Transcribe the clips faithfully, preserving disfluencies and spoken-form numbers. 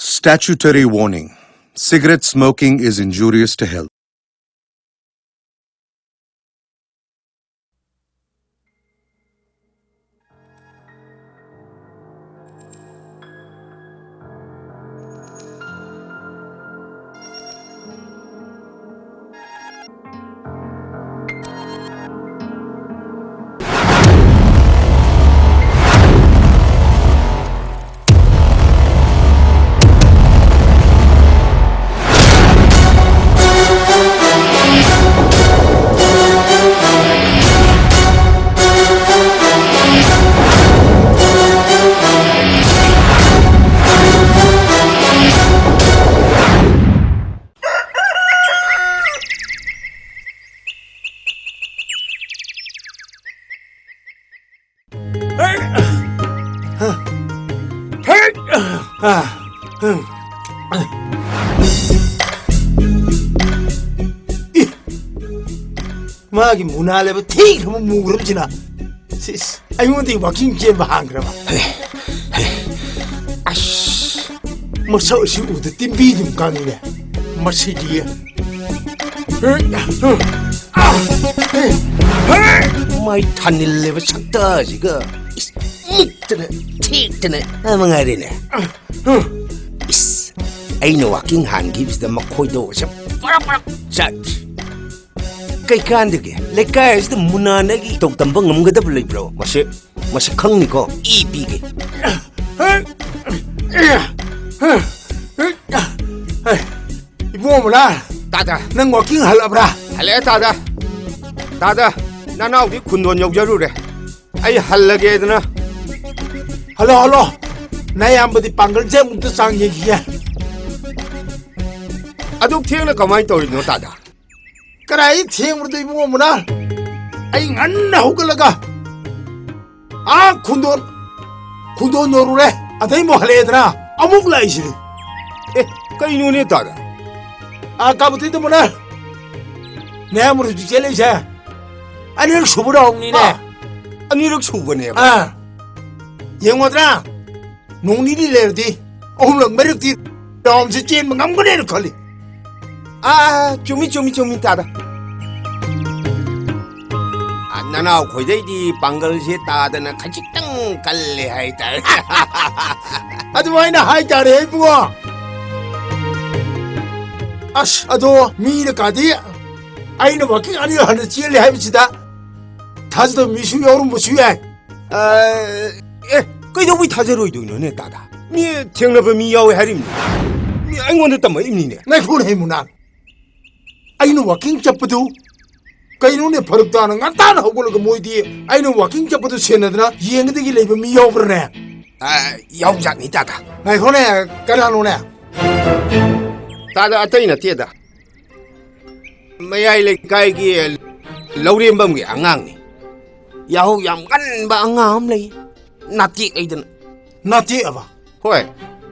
Statutory warning. Cigarette smoking is injurious to health. ꯃꯥꯒꯤ ꯃꯨꯅꯥ ꯂꯩꯕ ꯊꯤꯈ꯭ꯔꯕ ꯃꯨꯈ꯭ꯔꯕꯁꯤꯅ꯫ ꯁꯤꯁ, ꯑꯩꯉꯣꯟꯗꯒꯤ ꯋꯥꯀꯤꯡ ꯆꯦꯟꯕ ꯍꯥꯡꯈ꯭ꯔꯕ꯫ ꯑꯁ, ꯃꯁꯛ ꯑꯁꯤ ꯎꯕꯗ ꯇꯤꯟꯕꯤ ꯑꯗꯨꯝ ꯀꯪꯉꯤꯅꯦ꯫ ꯃꯁꯤꯗꯤ꯫ ꯃꯥꯏ ꯊꯥꯅꯤꯜꯂꯦꯕ ꯁꯛꯇꯁꯤꯒ꯫ ꯏꯁ, ꯃꯨꯛꯇꯅ ꯊꯦꯛꯇꯅ ꯃꯉꯥꯏꯔꯦꯅꯦ꯫ ꯏꯁ, ꯑꯩꯅ ꯋꯥꯀꯤꯡ ꯍꯥꯟꯈꯤꯕꯁꯤꯗ ꯃꯈꯣꯏꯗꯣ ꯁꯦ ꯄꯔꯞ ꯄꯔꯞ ꯆꯠꯈ꯭ꯔꯦ꯫ ꯀꯩꯀꯥꯟꯗꯒꯦ? ꯂꯩꯀꯥꯏ ꯑꯁꯤꯗ ꯃꯨꯅꯥꯅꯒꯤ ꯇꯧ ꯇꯝꯕ ꯉꯝꯒꯗꯕ ꯂꯩꯕ꯭ꯔꯣ? ꯃꯁꯤ, ꯃꯁꯤ ꯈꯪꯅꯤꯀꯣ, ꯏ ꯄꯤꯒꯦ꯫ ꯏꯕꯨꯡꯉꯣ ꯃꯨꯅꯥ, ꯇꯥꯗ꯫ ꯅꯪ ꯋꯥꯀꯤꯡ ꯍꯜꯂꯛꯑꯕ꯭ꯔꯥ? ꯍꯜꯂꯛꯑꯦ ꯇꯥꯗ꯫ ꯇꯥꯗ, ꯅꯅꯥꯎꯗꯤ ꯈꯨꯟꯗꯣꯟ ꯌꯧꯖꯔꯨꯔꯦ꯫ ꯑꯩ ꯍꯜꯂꯒꯦꯗꯅ꯫ Hello, hello. ꯅꯌꯥꯝꯕꯗꯤ ꯄꯥꯡꯒꯜꯁꯦ ꯑꯃꯨꯛꯇ ꯆꯥꯡ ꯌꯦꯡꯈꯤꯒꯦ꯫ ꯑꯗꯨꯛ ꯊꯦꯡꯅ ꯀꯃꯥꯏꯅ ꯇꯧꯔꯤꯅꯣ ꯇꯥꯗ? ꯀꯗꯥꯏ ꯊꯦꯡꯕꯗ ꯏꯕꯨꯡꯉꯣ ꯃꯨꯅꯥ? ꯑꯩ ꯉꯟꯅ ꯍꯧꯒꯠꯂꯒ ꯑꯥ ꯈꯨꯟꯗꯣꯟ, ꯈꯨꯟꯗꯣꯟ ꯌꯧꯔꯨꯔꯦ꯫ ꯑꯗꯩ ꯑꯃꯨꯛ ꯍꯜꯂꯛꯑꯦꯗꯅ ꯑꯃꯨꯛ ꯂꯥꯛꯏꯁꯤꯗꯤ꯫ ꯑꯦ, ꯀꯩꯅꯣꯅꯦ ꯇꯥꯗ? ꯑꯥ, ꯀꯥꯕꯨꯇꯩꯗ ꯃꯨꯅꯥ꯫ ꯅꯌꯥꯝꯕ ꯍꯧꯖꯤꯛ ꯆꯦꯜꯂꯤꯁꯦ ꯑꯅꯤꯔꯛ ꯁꯨꯕ ꯔꯥꯎꯟꯅꯤꯅꯦ꯫ ꯑꯥ, ꯑꯅꯤꯔꯛ ꯁꯨꯕꯅꯦꯕ꯫ ꯑꯥ, ꯌꯦꯡꯉꯣꯗ꯭ꯔꯥ? ꯅꯣꯡ ꯅꯤꯅꯤ ꯂꯩꯔꯗꯤ ꯑꯍꯨꯝꯂꯛ ꯃꯔꯤꯔꯛꯇꯤ ꯔꯥꯎꯟꯁꯦ ꯆꯦꯟꯕ ꯉꯝꯒꯅꯦꯅ ꯈꯜꯂꯤ꯫ ꯑꯥ, ꯆꯨꯝꯃꯤ, ꯆꯨꯝꯃꯤ, ꯆꯨꯝꯃꯤ, ꯇꯥꯗ꯫ ꯑꯥ, ꯅꯅꯥꯎ ꯈꯣꯏꯗꯩꯗꯤ ꯄꯥꯡꯒꯜꯁꯦ ꯇꯥꯗꯅ ꯈꯖꯤꯛꯇꯪ ꯀꯜꯂꯦ ꯍꯥꯏꯇꯥꯔꯦ꯫ ꯑꯗꯨꯃꯥꯏꯅ ꯍꯥꯏꯇꯥꯔꯦ ꯏꯕꯨꯡꯉꯣ꯫ ꯑꯁ, ꯑꯗꯣ ꯃꯤꯅ ꯀꯥꯗꯤ ꯑꯩꯅ ꯋꯥꯀꯤꯡ ꯑꯅꯤꯔꯛ ꯍꯟꯅ ꯆꯦꯜꯂꯦ ꯍꯥꯏꯕꯁꯤꯗ ꯊꯥꯖꯗꯕ ꯃꯤꯁꯨ ꯌꯥꯎꯔꯝꯕꯁꯨ ꯌꯥꯏ꯫ ꯑ, ꯑꯦ, ꯀꯩꯗꯧꯕꯩ ꯊꯥꯖꯔꯣꯏꯗꯣꯏꯅꯣꯅꯦ, ꯇꯥꯗ? ꯃꯤ ꯊꯦꯡꯅꯕ ꯃꯤ ꯌꯥꯎꯋꯦ ꯍꯥꯏꯔꯤꯕꯅꯤ꯫ ꯃꯤ ꯑꯩꯉꯣꯟꯗ ꯇꯝꯃꯛꯏꯕꯅꯤꯅꯦ꯫ ꯉꯥꯏꯈꯣꯅꯦ, ꯍꯩꯃꯨꯅꯥ꯫ ꯑꯩꯅ ꯋꯥꯀꯤꯡ ꯆꯠꯄꯗꯨ ꯀꯩꯅꯣꯅꯦ, ꯐꯔꯛ ꯇꯥꯅ ꯉꯟꯇꯥꯅ ꯍꯧꯒꯠꯂꯒ ꯃꯣꯏꯗꯤ ꯑꯩꯅ ꯋꯥꯀꯤꯡ ꯆꯠꯄꯗꯨ ꯁꯦꯟꯅꯗꯅ ꯌꯦꯡꯒꯗꯒꯤ ꯂꯩꯕ ꯃꯤ ꯌꯥꯎꯕ꯭ꯔꯅꯦ? ꯑ, ꯌꯥꯎꯖꯥꯠꯅꯤ, ꯇꯥꯗ꯫ ꯉꯥꯏꯈꯣꯅꯦ, ꯀꯅꯥꯅꯣꯅꯦ? ꯇꯥꯗ, ꯑꯇꯩ ꯅꯠꯇꯦꯗ꯫ ꯃꯌꯥꯏ ꯂꯩꯀꯥꯏꯒꯤ ꯂꯧꯔꯦꯝꯕꯝꯒꯤ ꯑꯉꯥꯡꯅꯤ꯫ ꯌꯥꯍꯧ ꯌꯥꯝ ꯉꯟꯕ ꯑꯉꯥꯡ ꯑꯃ ꯂꯩ꯫ ꯅꯥꯇꯦꯛ ꯍꯥꯏꯗꯅ꯫ ꯅꯥꯇꯦꯛꯑꯕ? ꯍꯣꯏ꯫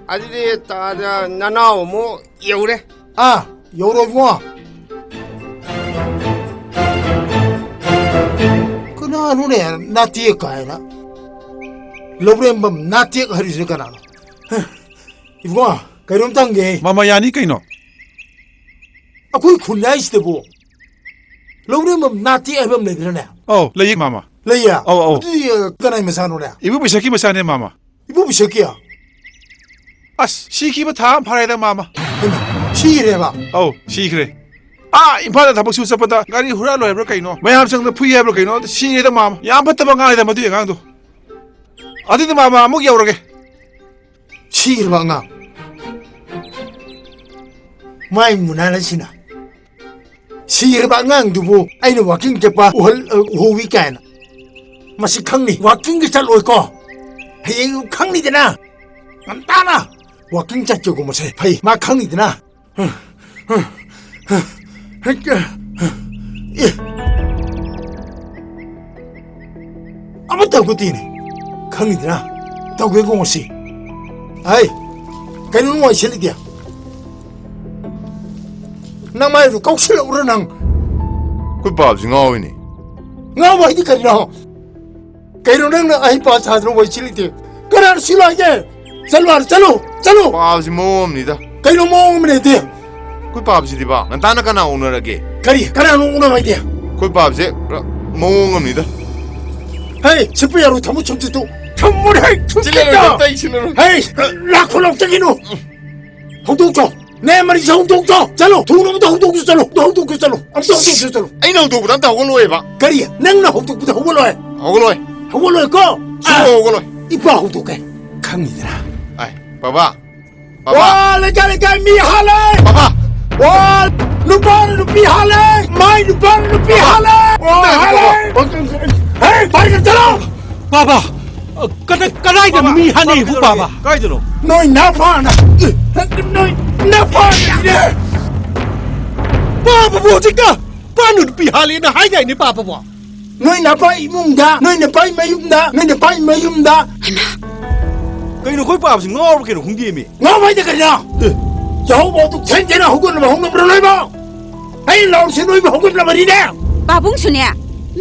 ꯑꯗꯨꯗꯤ ꯇꯥꯗ ꯅꯅꯥꯎ ꯑꯃꯨꯛ ꯌꯧꯔꯦ꯫ ꯑꯥ, ꯌꯧꯔꯣ ꯏꯕꯨꯡꯉꯣ꯫ ꯀꯅꯥꯅꯣꯅꯦ ꯅꯥꯇꯦꯛ ꯀꯥꯏꯅ? ꯂꯧꯔꯦꯝꯕꯝ ꯅꯥꯇꯦꯛ ꯍꯥꯏꯔꯤꯁꯦ ꯀꯅꯥꯅꯣ? ꯍ, ꯏꯕꯨꯡꯉꯣ, ꯀꯩꯅꯣꯝꯇ ꯍꯪꯒꯦ꯫ ꯃꯥꯃ, ꯌꯥꯅꯤ ꯀꯩꯅꯣ? ꯑꯩꯈꯣꯏ ꯈꯨꯟ ꯍꯥꯏꯁꯤꯗꯕꯨ ꯂꯧꯔꯦꯝꯕꯝ ꯅꯥꯇꯦꯛ ꯍꯥꯏꯕ ꯑꯃ ꯂꯩꯕ꯭ꯔꯅꯦ? ꯑꯧ, ꯂꯩꯌꯦ, ꯃꯥꯃ꯫ ꯂꯩꯌꯦ? ꯑꯧ, ꯑꯧ꯫ ꯑꯗꯨꯗꯤ, ꯑ, ꯀꯅꯥꯏ ꯃꯆꯥꯅꯣꯅꯦ? ꯏꯕꯣ ꯕꯤꯁꯛꯀꯤ ꯃꯆꯥꯅꯦ, ꯃꯥꯃ꯫ ꯏꯕꯣ ꯕꯤꯁꯛꯀꯤ? ꯑꯁ, ꯁꯤꯈꯤꯕ ꯊꯥ ꯑꯃ ꯐꯥꯔꯦꯗ, ꯃꯥꯃ꯫ ꯍꯩꯃꯥ, ꯁꯤꯈ꯭ꯔꯦꯕ? ꯑꯧ, ꯁꯤꯈ꯭ꯔꯦ꯫ ꯑꯥ, ꯏꯝꯐꯥꯜꯗ ꯊꯕꯛ ꯁꯨ ꯆꯠꯄꯗ ꯒꯥꯔꯤ ꯍꯨꯔꯥꯜꯂꯣ ꯍꯥꯏꯕ꯭ꯔꯥ ꯀꯩꯅꯣ, ꯃꯌꯥꯝ ꯆꯪꯗ ꯐꯨꯏ ꯍꯥꯏꯕ꯭ꯔꯥ ꯀꯩꯅꯣ, ꯑꯗꯨ ꯁꯤꯈ꯭ꯔꯦꯗ, ꯃꯥꯃ꯫ ꯌꯥꯝ ꯐꯠꯇꯕ ꯑꯉꯥꯡꯅꯤꯗ ꯃꯗꯨꯒꯤ ꯑꯉꯥꯡꯗꯣ꯫ ꯑꯗꯨꯗꯤ, ꯃꯥꯃ, ꯑꯃꯨꯛ ꯌꯧꯔꯒꯦ꯫ ꯁꯤꯈ꯭ꯔꯕ ꯑꯉꯥꯡ? ꯃꯥꯏ ꯃꯨꯅꯥꯅ ꯁꯤꯅ꯫ ꯁꯤꯈ꯭ꯔꯕ ꯑꯉꯥꯡꯗꯨꯕꯨ ꯑꯩꯅ ꯋꯥꯀꯤꯡ ꯆꯠꯄ ꯎꯍꯜ-, ꯑ, ꯎꯍꯧꯋꯤ ꯀꯥꯏꯅ꯫ ꯃꯁꯤ ꯈꯪꯅꯤ, ꯋꯥꯀꯤꯡꯒ ꯆꯠꯂꯣꯏꯀꯣ꯫ ꯍꯌꯦꯡ ꯈꯪꯅꯤꯗꯅ꯫ ꯉꯟꯇꯥꯅ ꯋꯥꯀꯤꯡ ꯆꯠꯀꯦꯒꯨꯝꯕꯁꯦ ꯐꯩ꯫ ꯃꯥ ꯈꯪꯅꯤꯗꯅ꯫ ꯑꯦ꯫ ꯑꯃ ꯇꯧꯒꯗꯤꯅꯦ꯫ ꯈꯪꯉꯤꯗꯅ? ꯇꯧꯒꯦꯀꯣ ꯉꯁꯤ꯫ ꯍꯩ, ꯀꯩꯅꯣ ꯅꯨꯡꯉꯥꯏꯁꯤꯜꯂꯤꯗꯤ? ꯅꯃꯥꯏꯗꯨ ꯀꯧꯁꯤꯜꯂꯛꯎꯔ ꯅꯪ? ꯑꯩꯈꯣꯏ ꯄꯥꯕꯁꯤ ꯉꯥꯎꯋꯤꯅꯦ꯫ ꯉꯥꯎꯕ ꯍꯥꯏꯗꯤ ꯀꯔꯤꯅꯣ? ꯀꯩꯅꯣ ꯅꯪꯅ ꯑꯩ ꯄꯥ ꯁꯥꯗꯅ ꯋꯥꯏꯁꯤꯜꯂꯤꯗꯤ? ꯀꯅꯥꯅ ꯁꯤꯜꯂꯣ ꯍꯥꯏꯒꯦ? ꯆꯠꯂꯨ ꯍꯥꯟꯅ ꯆꯠꯂꯨ! ꯆꯠꯂꯣ! ꯄꯥꯕꯁꯤ ꯃꯑꯣꯡ ꯑꯃꯅꯤꯗ꯫ ꯀꯩꯅꯣ ꯃꯑꯣꯡ ꯑꯃꯅꯦꯗꯤ? ꯑꯩꯈꯣꯏ ꯄꯥꯕꯁꯤꯗꯤꯕ ꯉꯟꯇꯥꯅ ꯀꯅꯥ ꯑꯣꯛꯅꯔꯒꯦ? ꯀꯔꯤ? ꯀꯅꯥꯅꯣ ꯑꯣꯛꯅꯕ ꯍꯥꯏꯗꯤ? ꯑꯩꯈꯣꯏ ꯄꯥꯕꯁꯦ ꯄꯨꯔꯥ ꯃꯑꯣꯡ ꯑꯃꯅꯤꯗ꯫ ꯍꯦ, ꯁꯤꯠꯄ ꯌꯥꯔꯣꯏ, ꯊꯝꯃꯨ ꯁꯨꯝꯁꯤꯠꯇꯨ꯫ ꯊꯝꯃꯨꯅꯦ, ꯍꯦ, ꯁꯤꯠꯂꯔꯣꯏ, ꯁꯨꯝꯁꯤꯠꯇꯣ! ꯑꯝꯇ ꯑꯩ ꯁꯤꯠꯂꯔꯣꯏ꯫ ꯍꯦ, ꯂꯥꯛꯈꯣ, ꯂꯥꯛꯆꯒꯤꯅꯨ꯫ ꯍꯧꯗꯣꯛꯆꯣ꯫ ꯅꯌꯥꯝꯕꯅꯤꯁꯦ ꯍꯧꯗꯣꯛꯆꯣ꯫ ꯆꯠꯂꯣ, ꯊꯨꯅꯕꯗ ꯍꯧꯗꯣꯛꯆꯣ, ꯆꯠꯂꯣ꯫ ꯑꯝꯇ ꯍꯧꯗꯣꯛꯆꯣ, ꯆꯠꯂꯣ꯫ ꯑꯝꯇ ꯍꯧꯗꯣꯛꯆꯣ, ꯆꯠꯂꯣ꯫ ꯑꯩꯅ ꯍꯧꯗꯣꯛꯄꯗ ꯑꯝꯇ ꯍꯧꯒꯠꯂꯣꯏꯕ꯫ ꯀꯔꯤ? ꯅꯪꯅ ꯍꯧꯗꯣꯛꯄꯗ ꯍꯧꯒꯠꯂꯣꯏ? ꯍꯧꯒꯠꯂꯣꯏ꯫ ꯍꯧꯒꯠꯂꯣꯏꯀꯣ? ꯁꯨꯡꯍꯧ ꯑꯥ, ꯍꯧꯒꯠꯂꯣꯏ꯫ ꯏꯄꯥ ꯍꯧꯗꯣꯛꯀꯦ꯫ ꯈꯪꯉꯤꯗꯅ꯫ ꯑꯥꯏ, ꯕꯕꯥ꯫ ꯕꯕꯥ꯫ ꯋꯥ, ꯂꯩꯀꯥꯏ, ꯂꯩꯀꯥꯏ ꯃꯤ ꯍꯥꯜꯂꯦ! ꯕꯕꯥ! ꯋꯥ, ꯅꯨꯄꯥꯅ ꯅꯨꯄꯤ ꯍꯥꯜꯂꯦ! ꯃꯥꯏ ꯅꯨꯄꯥꯅ ꯅꯨꯄꯤ ꯍꯥꯜꯂꯦ! ꯋꯥ, ꯍꯥꯜꯂꯦ! ꯍꯦ, ꯄꯥꯏꯒ ꯆꯠꯂꯣ! ꯕꯥꯕꯥ, ꯀꯗꯥꯏ, ꯀꯗꯥꯏꯗ ꯃꯤ ꯍꯥꯠꯅꯩꯕꯨ, ꯕꯥꯕꯥ? ꯀꯥꯏꯗꯅꯣ? ꯅꯣꯏ ꯅꯥꯄꯥꯅ! ꯅꯣꯏ ꯅꯥꯄꯥꯅꯅꯦ! ꯕꯥꯕꯥꯕꯨ ꯍꯧꯖꯤꯛꯇ ꯄꯥ ꯅꯨꯄꯤ ꯍꯥꯜꯂꯦꯅ ꯍꯥꯏꯗꯥꯏꯅꯦ, ꯄꯥꯕꯕꯣ? ꯅꯣꯏ ꯅꯄꯥ ꯏꯃꯨꯡꯗ, ꯅꯣꯏ ꯅꯄꯥ ꯃꯌꯨꯝꯗ, ꯅꯣꯏ ꯅꯄꯥ ꯃꯌꯨꯝꯗ! ꯀꯩꯅꯣ, ꯑꯩꯈꯣꯏ ꯄꯥꯕꯁꯤ ꯉꯥꯎꯔꯕ ꯀꯩꯅꯣ ꯈꯪꯗꯦꯃꯤ꯫ ꯉꯥꯎꯕ ꯍꯥꯏꯗꯤ ꯀꯔꯤꯅꯣ? ꯑꯦ꯫ ꯌꯥꯍꯧꯕ ꯑꯗꯨ ꯊꯦꯡ ꯊꯦꯡꯅ ꯍꯧꯒꯠꯅꯕ ꯍꯧꯅꯕ꯭ꯔꯣ ꯅꯣꯏꯕꯣ? ꯑꯩ ꯂꯥꯎꯔꯤꯁꯦ ꯅꯣꯏꯕꯨ ꯍꯧꯒꯠꯅꯕꯅꯤꯅꯦ! ꯄꯥꯕꯨꯡꯁꯨꯅꯦ,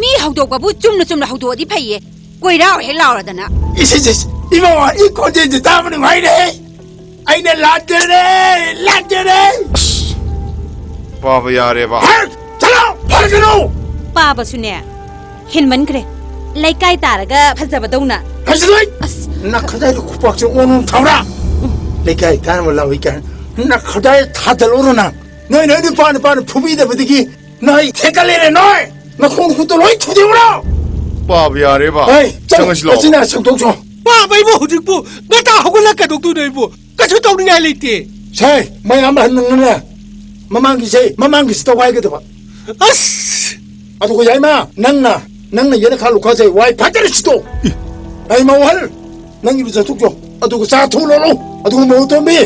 ꯃꯤ ꯍꯧꯗꯣꯛꯄꯕꯨ ꯆꯨꯝꯅ ꯆꯨꯝꯅ ꯍꯧꯗꯣꯛꯑꯗꯤ ꯐꯩꯌꯦ꯫ ꯀꯣꯏꯔꯥꯎ ꯍꯦꯛ ꯂꯥꯎꯔꯗꯅ꯫ ꯏꯁ, ꯏꯁ, ꯏꯁ, ꯏꯃꯥ, ꯋꯥꯔꯤ ꯈꯣꯟꯖꯦꯜꯁꯦ ꯇꯥꯕ ꯅꯨꯡꯉꯥꯏꯔꯦ꯫ ꯑꯩꯅ ꯂꯥꯟꯖꯔꯦ, ꯂꯥꯟꯖꯔꯦ꯫ ꯄꯥꯕ ꯌꯥꯔꯦꯕ꯫ ꯍꯦ, ꯆꯠꯂꯣ, ꯐꯔꯒꯅꯨ꯫ ꯄꯥꯕꯁꯨꯅꯦ, ꯍꯦꯟꯃꯟꯈ꯭ꯔꯦ꯫ ꯂꯩꯀꯥꯏ ꯇꯥꯔꯒ ꯐꯖꯕꯗꯧꯅ꯫ ꯐꯖꯗꯣꯏ꯫ ꯑꯁ꯫ ꯅꯈꯗꯥꯏꯗ ꯈꯨꯄꯥꯛꯁꯦ ꯑꯣꯟ ꯑꯣꯟ ꯊꯥꯎꯔꯥ꯫ ꯂꯩꯀꯥꯏ ꯇꯥꯅꯕ ꯂꯥꯛꯏ ꯀꯥꯏꯅ ꯅꯈꯗꯥꯏ ꯊꯥꯗꯜꯂꯨꯔꯣ ꯅꯪ꯫ ꯅꯣꯏ, ꯅꯣꯏ ꯅꯨꯄꯥ ꯅꯨꯄꯥꯅ ꯐꯨꯕꯤꯗꯕꯗꯒꯤ ꯅꯣꯏ ꯊꯦꯛꯀꯠꯂꯦꯅꯦ ꯅꯣꯏ! ꯅꯈꯣꯡ ꯈꯨꯠꯇꯣ ꯂꯣꯏ ꯊꯨꯗꯦꯛꯎꯔꯣ! ꯄꯥꯕ ꯌꯥꯔꯦꯕ꯫ ꯍꯣꯏ, ꯆꯠꯂꯣ, ꯆꯪꯉꯁꯤ ꯂꯥꯛꯑꯣ꯫ ꯃꯆꯤꯟ ꯃꯅꯥ ꯁꯦꯡꯗꯣꯛꯆꯣ꯫ ꯄꯥꯕ ꯏꯕꯣ ꯍꯧꯖꯤꯛꯄꯨ ꯉꯟꯇꯥ ꯍꯧꯒꯠꯂ ꯀꯩꯗꯧꯗꯣꯏꯅꯣ ꯏꯕꯣ? ꯀꯩꯁꯨ ꯇꯧꯅꯤꯡꯉꯥꯏ ꯂꯩꯇꯦ꯫ ꯁꯦ, ꯃꯌꯥꯝ ꯑꯍꯟ ꯅꯪꯅꯅꯦ, ꯃꯃꯥꯡꯒꯤꯁꯦ, ꯃꯃꯥꯡꯒꯤꯁꯦ ꯇꯧꯒꯥꯏꯒꯗꯕ꯫ ꯑꯁ! ꯑꯗꯨꯒ ꯌꯥꯏꯃ, ꯅꯪꯅ, ꯅꯪꯅ ꯌꯦꯅꯈꯥ ꯂꯨꯈꯥꯁꯦ ꯋꯥꯏ ꯐꯖꯅ ꯁꯤꯠꯇꯣꯛ꯫ ꯑꯩ ꯃꯧꯍꯜ, ꯅꯪ ꯏꯔꯨꯖꯊꯣꯛꯆꯣ꯫ ꯑꯗꯨꯒ ꯆꯥ ꯊꯣꯡ ꯂꯣꯜꯂꯣ꯫ ꯑꯗꯨꯒ ꯃꯧ ꯑꯇꯣꯝꯕꯤ,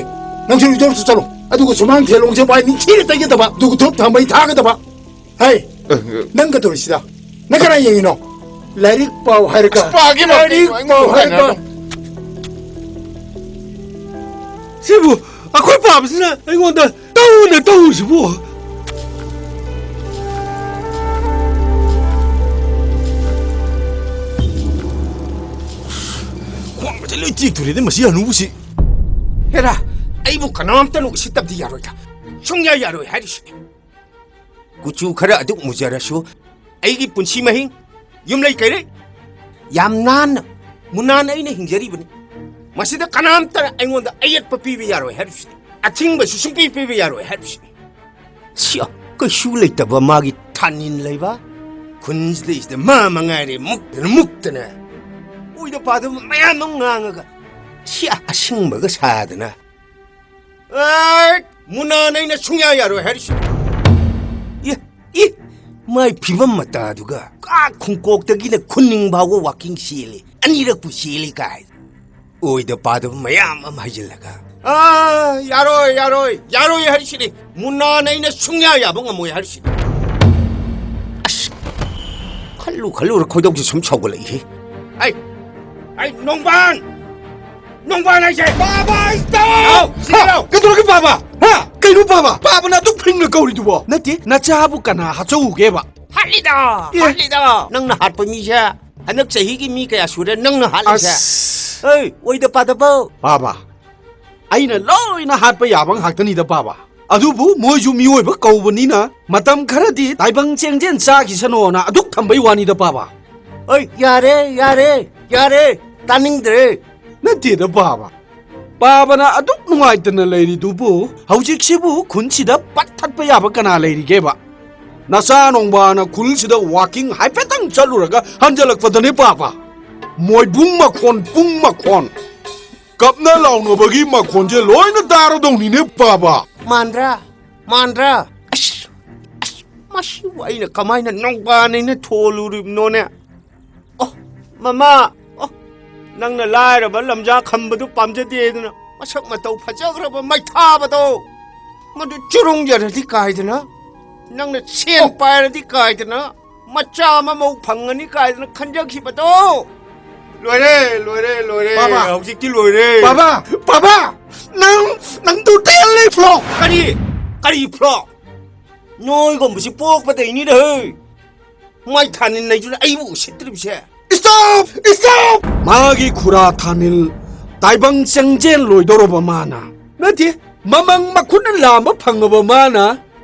ꯅꯪꯁꯨ ꯏꯔꯨꯖꯔꯨꯆꯣ ꯆꯠꯂꯣ꯫ ꯑꯗꯨꯒ ꯁꯨꯃꯥꯡ ꯊꯦꯂꯣꯡꯁꯦ ꯋꯥꯏ ꯅꯤꯡꯊꯤꯅ ꯇꯩꯒꯗꯕ꯫ ꯑꯗꯨꯒ ꯙꯨꯞ ꯊꯥꯎꯃꯩ ꯊꯥꯒꯗꯕ꯫ ꯍꯩ, ꯑ, ꯑ꯫ ꯅꯪ ꯀꯩꯗꯧꯔꯤꯁꯤꯗ? ꯅꯪ ꯀꯅꯥ ꯌꯦꯡꯉꯤꯅꯣ? ꯂꯥꯏꯔꯤꯛ ꯄꯥꯎ ꯍꯥꯏꯔꯒ꯫ ꯑꯁ, ꯄꯥꯒꯦ, ꯄꯥꯒꯦ, ꯂꯥꯏꯔꯤꯛ ꯑꯩꯉꯣꯟꯗ ꯄꯥꯎ ꯍꯥꯏꯔꯒ꯫ ꯇꯥꯏꯅꯔꯛꯀꯅꯨ꯫ ꯁꯤꯕꯨ ꯑꯩꯈꯣꯏ ꯄꯥꯕꯁꯤꯅ ꯑꯩꯉꯣꯟꯗ ꯇꯧꯅ ꯇꯧꯔꯤꯁꯤꯕꯨ? ꯈ꯭ꯋꯥꯡꯒꯁꯦ ꯂꯣꯏ ꯇꯦꯛꯇꯣꯔꯦꯗ ꯃꯁꯤ ꯍꯅꯨꯕꯁꯤ꯫ ꯍꯦꯔꯥ, ꯑꯩꯕꯨ ꯀꯅꯥꯝꯇꯅ ꯎꯁꯤꯠꯇꯕꯗꯤ ꯌꯥꯔꯣꯏꯗ꯫ ꯁꯨꯡꯌꯥ ꯌꯥꯔꯣꯏ ꯍꯥꯏꯔꯤꯁꯤꯅꯤ꯫ ꯀꯨꯆꯨ ꯈꯔ ꯑꯗꯨꯛ ꯃꯨꯖꯔꯁꯨ ꯑꯩꯒꯤ ꯄꯨꯟꯁꯤ ꯃꯍꯤꯡ, ꯌꯨꯝꯂꯩ ꯀꯩꯔꯩ ꯌꯥꯝ ꯅꯥꯟꯅ ꯃꯨꯅꯥꯟ ꯑꯩꯅ ꯍꯤꯡꯖꯔꯤꯕꯅꯤ꯫ ꯃꯁꯤꯗ ꯀꯅꯥꯝꯇꯅ ꯑꯩꯉꯣꯟꯗ ꯑꯌꯦꯠꯄ ꯄꯤꯕ ꯌꯥꯔꯣꯏ ꯍꯥꯏꯔꯤꯁꯤꯅꯤ꯫ ꯑꯊꯤꯡꯕꯁꯨ ꯁꯨꯡꯄꯤ ꯄꯤꯕ ꯌꯥꯔꯣꯏ ꯍꯥꯏꯔꯤꯁꯤꯅꯤ꯫ ꯁꯤ ꯀꯩꯁꯨ ꯂꯩꯇꯕ ꯃꯥꯒꯤ ꯊꯥꯅꯤꯟ ꯂꯩꯕ ꯈꯨꯟꯁꯤꯗꯩꯁꯤꯗ ꯃꯥ ꯃꯉꯥꯏꯔꯦ ꯃꯨꯛꯇꯅ ꯃꯨꯛꯇꯅ꯫ ꯑꯣꯏꯗ ꯄꯥꯗꯕ ꯃꯌꯥꯝ ꯑꯃ ꯉꯥꯡꯉꯒ ꯁꯤ ꯑꯁꯤꯡꯕꯒ ꯁꯥꯗꯅ꯫ ꯑꯦ, ꯃꯨꯅꯥꯟ ꯑꯩꯅ ꯁꯨꯡꯌꯥ ꯌꯥꯔꯣꯏ ꯍꯥꯏꯔꯤꯁꯤ꯫ ꯏ, ꯏ, ꯃꯥꯏ ꯐꯤꯕꯝ ꯃꯇꯥꯗꯨꯒ ꯑꯥ ꯈꯨꯡꯀꯣꯛꯇꯒꯤꯅ ꯈꯨꯟꯅꯤꯡ ꯐꯥꯎꯕ ꯋꯥꯀꯤꯡ ꯆꯦꯜꯂꯤ, ꯑꯅꯤꯔꯛꯄꯨ ꯆꯦꯜꯂꯤ ꯀꯥꯏ꯫ ꯑꯣꯏꯗ ꯄꯥꯗꯕ ꯃꯌꯥꯝ ꯑꯃ ꯍꯩꯖꯤꯜꯂꯒ꯫ ꯑꯥ, ꯌꯥꯔꯣꯏ, ꯌꯥꯔꯣꯏ, ꯌꯥꯔꯣꯏ ꯍꯥꯏꯔꯤꯁꯤꯅꯤ꯫ ꯃꯨꯅꯥꯟ ꯑꯩꯅ ꯁꯨꯡꯌꯥ ꯌꯥꯕ ꯉꯝꯃꯣꯏ ꯍꯥꯏꯔꯤꯁꯤꯅꯤ꯫ ꯑꯁ, ꯈꯜꯂꯨ ꯈꯜꯂꯨꯔ ꯈꯣꯏꯗꯧꯁꯦ ꯁꯨꯝ ꯁꯥꯎꯒꯠꯂꯛꯏꯍꯦ꯫ ꯑꯩ, ꯑꯩ, ꯅꯣꯡꯕꯥꯟ! ꯅꯣꯡꯕꯥꯟ ꯍꯥꯏꯁꯦ! ꯕꯥꯕꯥ, stop! ꯍꯥꯎ, ꯁꯤꯗ ꯂꯥꯎ! ꯀꯩꯗꯧꯔꯒꯦ ꯕꯥꯕꯥ? ꯍꯥ? ꯀꯩꯅꯣ ꯕꯥꯕꯥ? ꯕꯥꯕꯥꯅ ꯑꯗꯨꯛ ꯐꯤꯡꯅ ꯀꯧꯔꯤꯗꯨꯕꯣ? ꯅꯠꯇꯦ, ꯅꯆꯥꯕꯨ ꯀꯅꯥ ꯍꯥꯠꯆꯧꯒꯦꯕ? ꯍꯥꯠꯂꯤꯗ! ꯑꯦ! ꯍꯥꯠꯂꯤꯗ! ꯅꯪꯅ ꯍꯥꯠꯄ ꯃꯤꯁꯦ ꯍꯟꯗꯛ ꯆꯍꯤꯒꯤ ꯃꯤ ꯀꯌꯥ ꯁꯨꯔꯦ ꯅꯪꯅ ꯍꯥꯠꯂꯤꯁꯦ? ꯑꯁ! ꯑꯩ, ꯑꯣꯏꯗ ꯄꯥꯗꯕ! ꯕꯥꯕꯥ, ꯑꯩꯅ ꯂꯣꯏꯅ ꯍꯥꯠꯄ ꯌꯥꯕ ꯉꯥꯛꯇꯅꯤꯗ ꯕꯥꯕꯥ꯫ ꯑꯗꯨꯕꯨ ꯃꯣꯏꯁꯨ ꯃꯤꯑꯣꯏꯕ ꯀꯧꯕꯅꯤꯅ ꯃꯇꯝ ꯈꯔꯗꯤ ꯇꯥꯏꯕꯪ ꯆꯦꯡꯖꯦꯟ ꯆꯥꯈꯤꯁꯅꯣꯅ ꯑꯗꯨꯛ ꯊꯝꯕꯩ ꯋꯥꯅꯤꯗ ꯕꯥꯕꯥ꯫ ꯑꯩ, ꯌꯥꯔꯦ, ꯌꯥꯔꯦ, ꯌꯥꯔꯦ, ꯇꯥꯅꯤꯡꯗ꯭ꯔꯦ꯫ ꯅꯠꯇꯦꯗ ꯕꯥꯕꯥ, ꯕꯥꯕꯥꯅ ꯑꯗꯨꯛ ꯅꯨꯡꯉꯥꯏꯇꯅ ꯂꯩꯔꯤꯗꯨꯕꯨ ꯍꯧꯖꯤꯛꯁꯤꯕꯨ ꯈꯨꯟꯁꯤꯗ ꯄꯠ ꯊꯠꯄ ꯌꯥꯕ ꯀꯅꯥ ꯂꯩꯔꯤꯒꯦꯕ? ꯅꯆꯥ ꯅꯣꯡꯕꯥꯅ ꯈꯨꯜꯁꯤꯗ ꯋꯥꯀꯤꯡ ꯍꯥꯏꯐꯦꯠꯇꯪ ꯆꯠꯂꯨꯔꯒ ꯍꯟꯖꯜꯂꯛꯄꯗꯅꯦ ꯕꯥꯕꯥ, ꯃꯣꯏꯕꯨꯡ ꯃꯈꯣꯟ, ꯄꯨꯡ ꯃꯈꯣꯟ, ꯀꯞꯅ ꯂꯥꯎꯅꯕꯒꯤ ꯃꯈꯣꯟꯁꯦ ꯂꯣꯏꯅ ꯇꯥꯔꯗꯧꯅꯤꯅꯦ ꯕꯥꯕꯥ꯫ ꯃꯥꯟꯗ꯭ꯔꯥ? ꯃꯥꯟꯗ꯭ꯔꯥ? ꯑꯁ, ꯑꯁ, ꯃꯁꯤꯕꯨ ꯑꯩꯅ ꯀꯃꯥꯏꯅ ꯅꯣꯡꯕꯥꯟ ꯑꯩꯅ ꯊꯣꯜꯂꯨꯔꯤꯕꯅꯣꯅꯦ? ꯑꯣ, ꯃꯃꯥ, ꯑꯣ, ꯅꯪꯅ ꯂꯥꯏꯔꯕ ꯂꯝꯖꯥ ꯈꯝꯕꯗꯨ ꯄꯥꯝꯖꯗꯦꯗꯅ ꯃꯁꯛ ꯃꯇꯧ ꯐꯖꯈ꯭ꯔꯕ ꯃꯩꯊꯥꯕꯗꯣ, ꯃꯗꯨ ꯆꯨꯔꯨꯡꯖꯔꯗꯤ ꯀꯥꯏꯗꯅ, ꯅꯪꯅ ꯁꯦꯟ ꯑꯣ꯫ ꯄꯥꯏꯔꯗꯤ ꯀꯥꯏꯗꯅ, ꯃꯆꯥ ꯑꯃꯃꯧ ꯐꯪꯉꯅꯤ ꯀꯥꯏꯗꯅ ꯈꯟꯖꯈꯤꯕꯗꯣ꯫ ꯂꯣꯏꯔꯦ, ꯂꯣꯏꯔꯦ, ꯂꯣꯏꯔꯦ꯫ ꯕꯥꯕꯥ꯫ ꯍꯧꯖꯤꯛꯇꯤ ꯂꯣꯏꯔꯦ꯫ ꯕꯥꯕꯥ, ꯕꯥꯕꯥ, ꯅꯪ, ꯅꯪ ꯇꯣꯇꯦꯜꯂꯤ ꯐ꯭ꯂꯣꯞ꯫ ꯀꯔꯤ? ꯀꯔꯤ ꯐ꯭ꯂꯣꯞ? ꯅꯣꯏꯒꯨꯝꯕꯁꯤ ꯄꯣꯛꯄꯗꯩꯅꯤꯗ ꯍꯦ꯫ ꯃꯥꯏ ꯊꯥꯅꯤꯟ ꯂꯩꯗꯨꯅ ꯑꯩꯕꯨ ꯎꯁꯤꯠꯇ꯭ꯔꯤꯕꯁꯦ꯫ Stop! Stop! ꯃꯥꯒꯤ ꯈꯨꯔꯥ ꯊꯥꯅꯤꯜ ꯇꯥꯏꯕꯪ ꯆꯪꯖꯦꯜ ꯂꯣꯏꯗꯧꯔꯕ ꯃꯥꯅ, ꯅꯠꯇꯦ, ꯃꯃꯪ ꯃꯈꯨꯠꯅ ꯂꯥꯝꯕ ꯐꯪꯉꯕ ꯃꯥꯅ